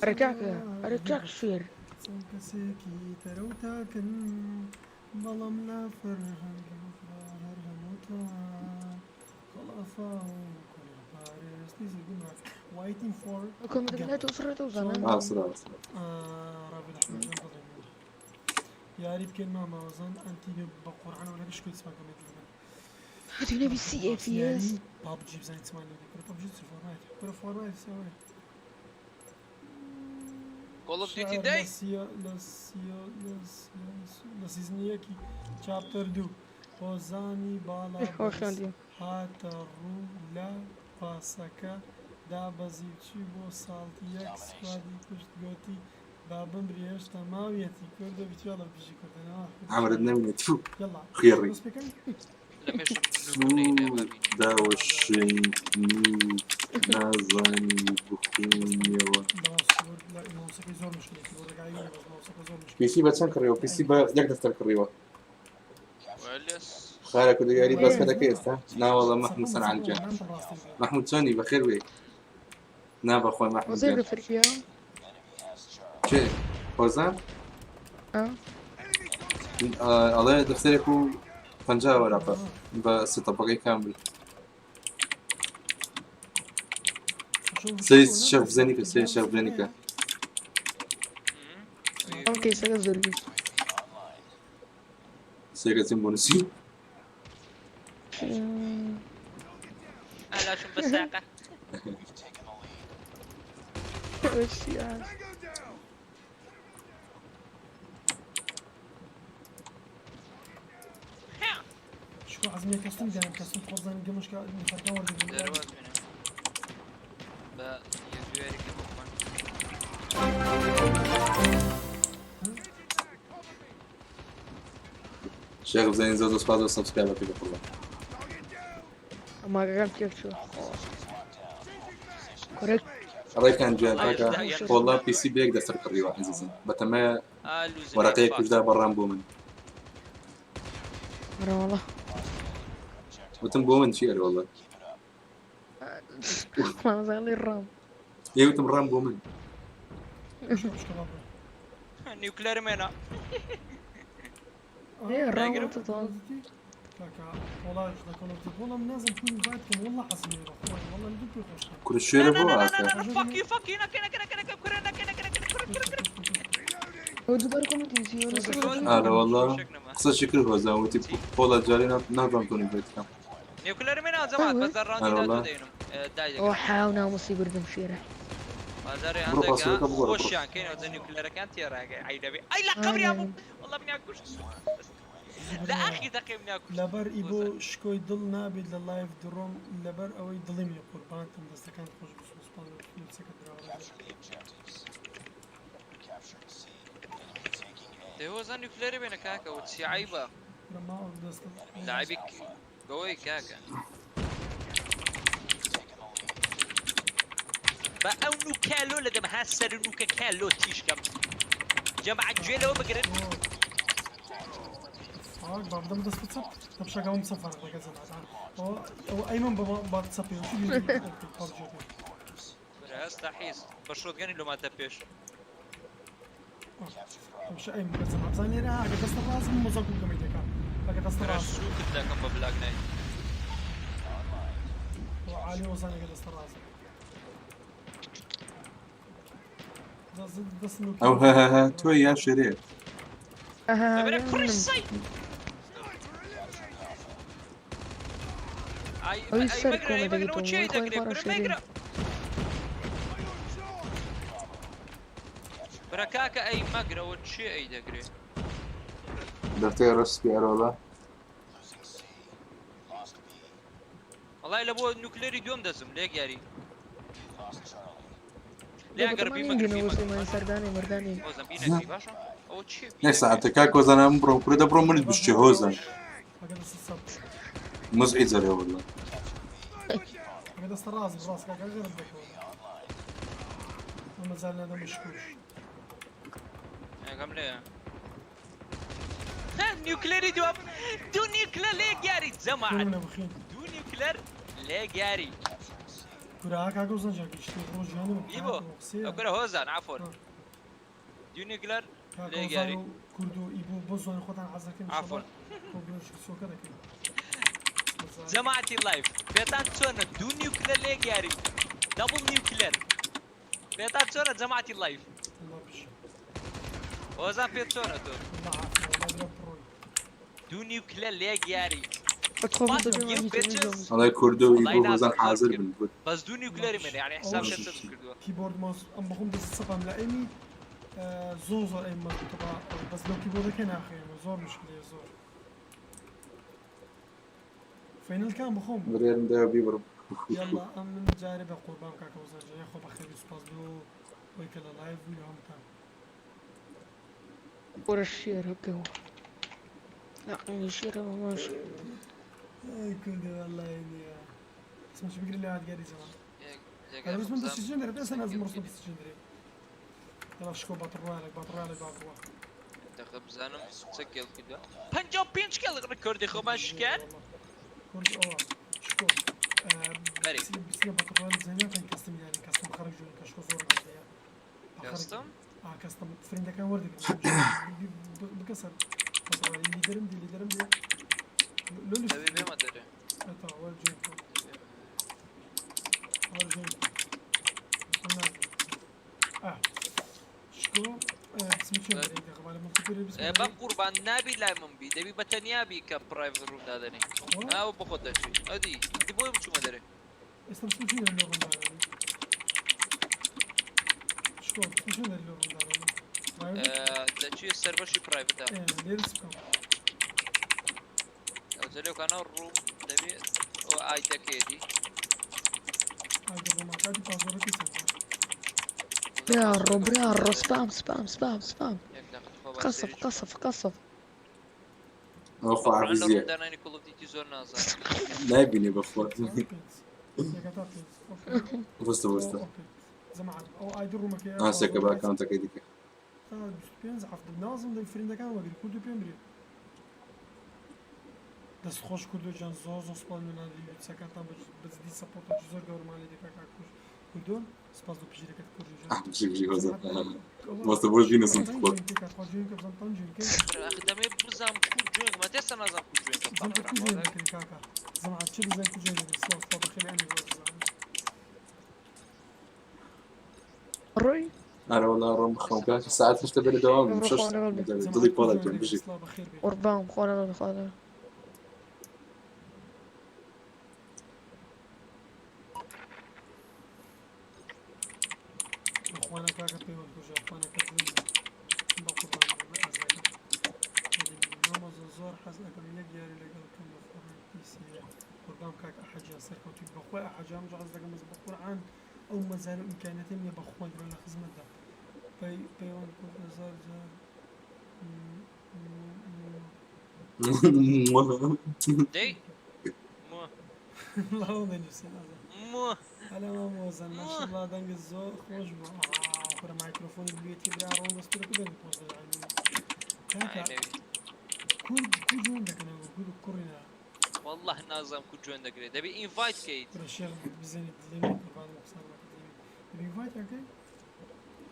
ئەرێ کاکە ئەرێ کاک شێر کەسێکی تەرە و تاکن بەڵام لە فەرهەنگ هەر هەمووتان خەڵافا و پارێزتی زگمە waiting for کۆمێنتەکە لای تۆ سڕێتەوە زانە ئا سرا سرا ڕابی ئەحمەد جان دڵی من یاری بکەین مامە وەزان ئەنتی بە قورعان وەلا شکۆی چمان کەمێت لە من هەتوو نەبی سی ئێف ئێس پابجی بزانین چمان لێ دەکرێت پابجی چ فۆرنایت کورە فۆرنایت سەوەیە Call of Duty شعر Day لە سیە لە سیە لە سیە لە سیزنی یەکی چاپتەر دوو هۆزانی باڵا خۆ بەرز خوێندیم هاتە ڕوو لە پاسەکە دابەزی چی بۆ ساڵتی یەک سکوادی کوشت گۆتی با بمری هێشتا ماویەتی کوردە بچێڵە بژی کوردەنەوە عەمرت نەمینێ تفو یەڵا خوێڕی دەست پێکەن لە مێشم تفو داوەشێنی نازانی بخونیەوە ماوس لا ماوسەکەی زۆر مشکلێکی بۆ ڕێگای نییە بەس ماوسەکە زۆر مشکلێکی پیسی بە چەند کڕیوە پیسی بە یەک دەفتەر کڕیوە وەلێس خارە کوردە یاری بەسکە دەکەی ئێستا ناوەڵە مەحمود سەنعان گیان مەحمود چۆنی بەخێر بێی نا بەخۆی مەحمود وەزیر گیان لە فەرکیە چێ هۆزان ئا ئەڵێ دەفتەرێک و 50 وەرەقە بە سێتەپەکەی کامل سەری شێخ بزنی کە سەری شێخ بزنی کە ئەم کەیسەکە زۆر بی سێکە چیم بۆ نووسی ئەلاشم بەساقە سیاس شکۆ عەزمیە کەستم دانم کەستم خۆزان گەمشکە نفەرکان وەردەگرم دەرواز بینە بە یەزوێرێکی بۆ خۆمان شێخ بزنی زۆر زۆر سوپاس بۆ سەبسکرایبەکەی بەقوربان ئەماگەکەم تێک چوو. کورە ڕێکان گیان کاکە پۆڵا پیسی بە یەک دەستەر کڕیوە عەزیزم بەتەمایە وەرەقەیەک کوژدا بە ڕام بۆ من. ئەرەوەڵا. وتم بۆ من چی ئەرەوەڵا. مازاڵی ڕام. ئێ وتم ڕام بۆ من. نیوکلەرم هێنا. ئێ ڕام وتت وەڵا. کاکە پۆڵاش لە کۆڵ ئۆف وەڵا من نازم چۆن ئینڤایت کەم وەڵا حەزم لێیە بەخوای وەڵا لە دوو پێ خۆشە. کورە شێرە بۆ ئاکە. Fuck you fuck you نەکە نەکە نەکە نەکە کورە نەکە نەکە نەکە کورە کورە کورە. ئەو دووبارە کۆمێنتی نووسی وەرە سەر ئارە وەڵا قسەشی کرد هۆزان وتی پۆڵا جارێ ناتوانم تۆ ئینڤایت کەم. نیوکلەرم هێنا جەماعەت بەس لە ڕاوندی ئارە دا وەڵا. تۆ دەینم دای ئەو دەگرم. حاو ناموسی بردم شێرە. بازارێ بڕۆ هەندێک پاسۆرەکە بگۆڕە بڕۆ. خۆشیان کەینەوە جە نیوکلەرەکان تێڕاگەی ئەی دەبێ ئەی لە قەبریان بووم وەڵا منیان کوشت لە ئاخیر دەقەی منیان کوشت. لەبەر ئیبۆ شکۆی دڵ نابیت لە لایڤ دڕۆم لەبەر ئەوەی دڵی منی قوربانتم دەستەکانت خۆش بێت سوپاس بۆ لوتسەکەت براوە دەی هۆزان نیوکلەری بێنە کاکە و چی عەیبە برا ماوە دەستم لعبی بەوەی کاکە بە ئەو نوکالۆ لە دەم ها سەر نوکە کالۆ تیشکەم جەماعە گوێ لەوە بگرن. فاک با بدەم دەست چەپ دەم شەگەڵم چەپ فەرق دەکات جەماعەت ئەوە ئەوە ئەیمەن بە با چەپێ چی پەبجی برا هەستە حیز بە شۆتگەنی لۆماتە پێش. ئەمشە ئەیم بە جەماعەت بزانین لێرە ئەگەر دەستە ڕاست بم مۆزەک بکەم دەکات ئەگەر دەستە برا ڕاست سوکت دەکەم بە بلاک نایت. عالی وەزان ئەگەر دەستە ڕاست دەست ئەو هە هە هە تۆ یا شێرێ. برا کوڕی سەی. ئای ئەوی ئەی سەر مەگرە ئەی کۆمە مەگرە دەگەیتەوە و چی وەی خۆی دەگرێ خۆڕە کورە شێرێ. مەگرە. برا کاکە ئەی مەگرەوە چێ ئەی دەگرێ. دەفتەی ڕەش سپی ئەرۆڵا. وەڵای لە بۆ نوکلەری دووەم دەچم لە یەک یاری. لێ ئەگەر بەتەمان بیمەگرە نینگەنەوە بیمەگرە سلێمانی سەردانێ مردانێ. هۆزان بینەگری باشە ئەوە چیە یەک بینەگری. ساعتە کاک هۆزان ئەم بڕۆم کورە دەبڕۆم منت بشچێ هۆزان. ئەگەر دەستە چەپ مزعی جەرێ وەڵا. ئەگەر دەستە ڕاست ڕاست کاکە غەرب دەکەوە ئەمە زال نادەم شکۆش ئەگەم لێیە. نیوکلەری دووەم دوو نیوکلەر لە یەک یاری جەماعەت منە بخین دوو نیوکلەر لە یەک یاری. کورە کاکە وزان جاکی شتێ ڕۆژ ژیانم ئیبۆ قسەیە ئەو کورە هۆزان عەفۆن دوو نیوکلەر کاکە لە یەک وزان یاری و کورد و ئیبۆ بۆ زوانی خۆتان حەز دەکەن عەفۆن. کۆبرۆش سۆکە دەکەن جەماعەتی لایڤ پێتان چۆنە دوو نیوکلەر لە یەک یاری دەبڵ نیوکلەر پێتان چۆنە جەماعەتی لایڤ الله بژی هۆزان پێت چۆنە تۆ الله عافیە والله برا بڕۆی دوو نیوکلەر لە یەک یاری بەتخۆ Fuck بەتەمان you هیچ bitches. ئەڵێ کوردۆ وەڵای ئیبۆ هۆزان نازانم زۆر حاضر کرد بن گوت. بەس دوو نیوکلەری من یعنی حساب کە چەندم کردووە کیبۆرد ماوس ئەم بەخۆم دەست چەپم لە ئەیمی زۆر زۆر ئەیم مەزبوتە بە بەس لەو کیبۆردەکە ناخەیەمە زۆر مشکلەیە زۆر فەینەل کام بخۆم بڕیارم داوە بیبڕم. یاڵا ئەم من جارێ بە قوربان کاکە وەزان جا یاخوا بەخێری سوپاس بۆ ئەوەی کە لە لایڤ بووی لە هەمووتان کورە شێرەکەوە. عەقڵی شێرە بەماش. ئەی کوردە وەڵڵاهی نییە قسمەش بگری لە یادگاری زەمان یەک هەر بەس من بزانم دەستی چێن دەرێ ئێستا نازم ڕستم چەند دەستی چێن دەرێ یاڵا شکۆ باتڕوالێک باتڕوالێک باتڕوا دەقە بزانم چە کێڵ کردووە 55 کێڵ ڕیکۆردی خۆمان شکان کورد ئەوە شکۆ بەری بسنە باتڕوال زەیناتان کەستم یاری کەستم خەرک جوێن کە شکۆ زۆر مەزەیە کەستم کەستم فرندەکان وەردەگرن بکە سەر باتڕوالی لیدەرم دی لیدەرم دی لۆ دەبێ بێمە دەرێ ئەتا وەر جوێن وەر جوێن شکۆ بسم چێن دەرێ دەقە مڵتیپلێر بسم بە قوربان نابی لای من بی دەبی بە تەنیا بی کە پرایڤت ڕووم دادەنێ ئەو بە خۆت دەچی ئەدی دی بۆی بچوومە دەرێ ئێستا بسم چێن دەرێ لۆ ڕووم شکۆ بسم چێن دەرێ لۆ ڕووم دادەنێ دەچی سەربەشی پرایڤتە لێرە چ بکەم ئەو جەلێوکانە ڕووم دەبێت ئەو ئایدەکەیەتی ئایدە ڕوومەکاتی پاسۆرەکەی چەندە براڕۆ براڕۆ سپام سپام سپام سپام یەک دەقە تخوا با قەسف سەیرێکی قەسف قەسف ئەو بە قورئان لە خواحافیزیە ڕووم دانانی کۆڵ ئۆف دیوتی زۆر نازانم نایبینێ بەخوا. سێکە تا پێنج okay. وەستە وەستە okay. جەماعەت ئەو ID room ەکەیە ئا سێکە بە account ەکەی دیکە تا 25 هەفتە نازم دەی friend ەکان وەگری کوردو پێم برێ دەست خۆش کوردۆ گیان زۆر زۆر سوپاس لۆ ناردنی لوتسەکانتان بە جدی support ێکی زۆر گەورەمان لێ دەکا کاک کوردۆ سوپاس بۆ پشگیرەکەت کوردۆ گیان ئاه بژی بژی هۆزە وەستە بۆ ژینە سم خۆت دەمێ بزانم کو جوێن کەم تێستا نازانم کو جوێن کەم زەمعەت کو جوێن دەکەن کاکە زەمعەت چ بزان کو جوێن دەکەن سڵاو سڵاو بەخێر ئەمیر وەززان ڕۆی ئەرە وەڵا ڕۆم بخەوم کاکە سەعات هەشتە بێ لە دەوام بم شەش دڵی پۆڵە گیان بژی قوربان خوا لەگەڵ خوا لەگەڵ. خوانە کاکە پەیوەند کوژە خوانە کە دڵی بە قوربان بە ئازاکە مامۆزە زۆر حەز ئەکەم یەک یاری لەگەڵ کەم لە فۆڕنایت پیسی هەیە قوربان کاک ئەحەجیان سەرکەوتووی بەخوای ئەحەجیان زۆر حەز دەکەم بەس بە قورعان ئەو مەجال و ئیمکانیەتەم نیە بەخوای گەورە لە خزمەتدا پەی پەیوەند کورد هەزار جار دەی هەلا مامۆزان ماشەڵڵا دەنگت زۆر خۆش بوو کورە مایکرۆفۆنت بوێتی برا ڕۆن دەستورە کو دەنگت خۆش دەزانی کاکە کورد کو جوێن دەکەنەوە کورد کوڕینا والله نازانم کو جوێن دەکرێت دەبێ invite کەیت کورە شێخ بزێنی دلێمی قوربان بۆ قسان مەکە دلێمی دەبێ invite یان کەی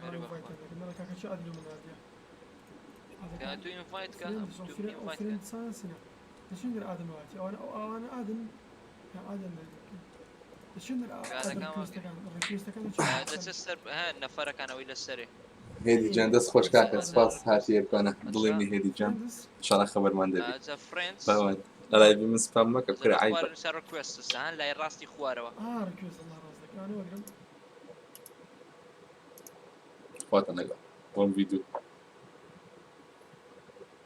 ئەرێ بەخوا. invite یان دەکەم بەڵێ کاکە چی ئادلۆ من نادیە کە تۆ invite کە تۆ invite کە friend سانسینە دەچین در ئادم واتی ئەوانە ئەو ئەوانە ئادم یا ئادم دەچین در ئادم request ەکان request ەکان دەچێت سەر ها نەفەرەکانەوەی لەسەرێ هێدی جان دەست خۆش کاکە سپاس هاتی یەکانە دڵی منی هێدی جان ئینشاڵڵا خەبەرمان دەبی ئەجا friends باوان لە live ی من سپام مەکە کورە عەیبە خوارن سەر requests ها لای ڕاستی خوارەوە ئا request الله ڕاست دەکەن ئەوانە وەگرم خواتان لەگەڵ بۆم ڤیدیۆ.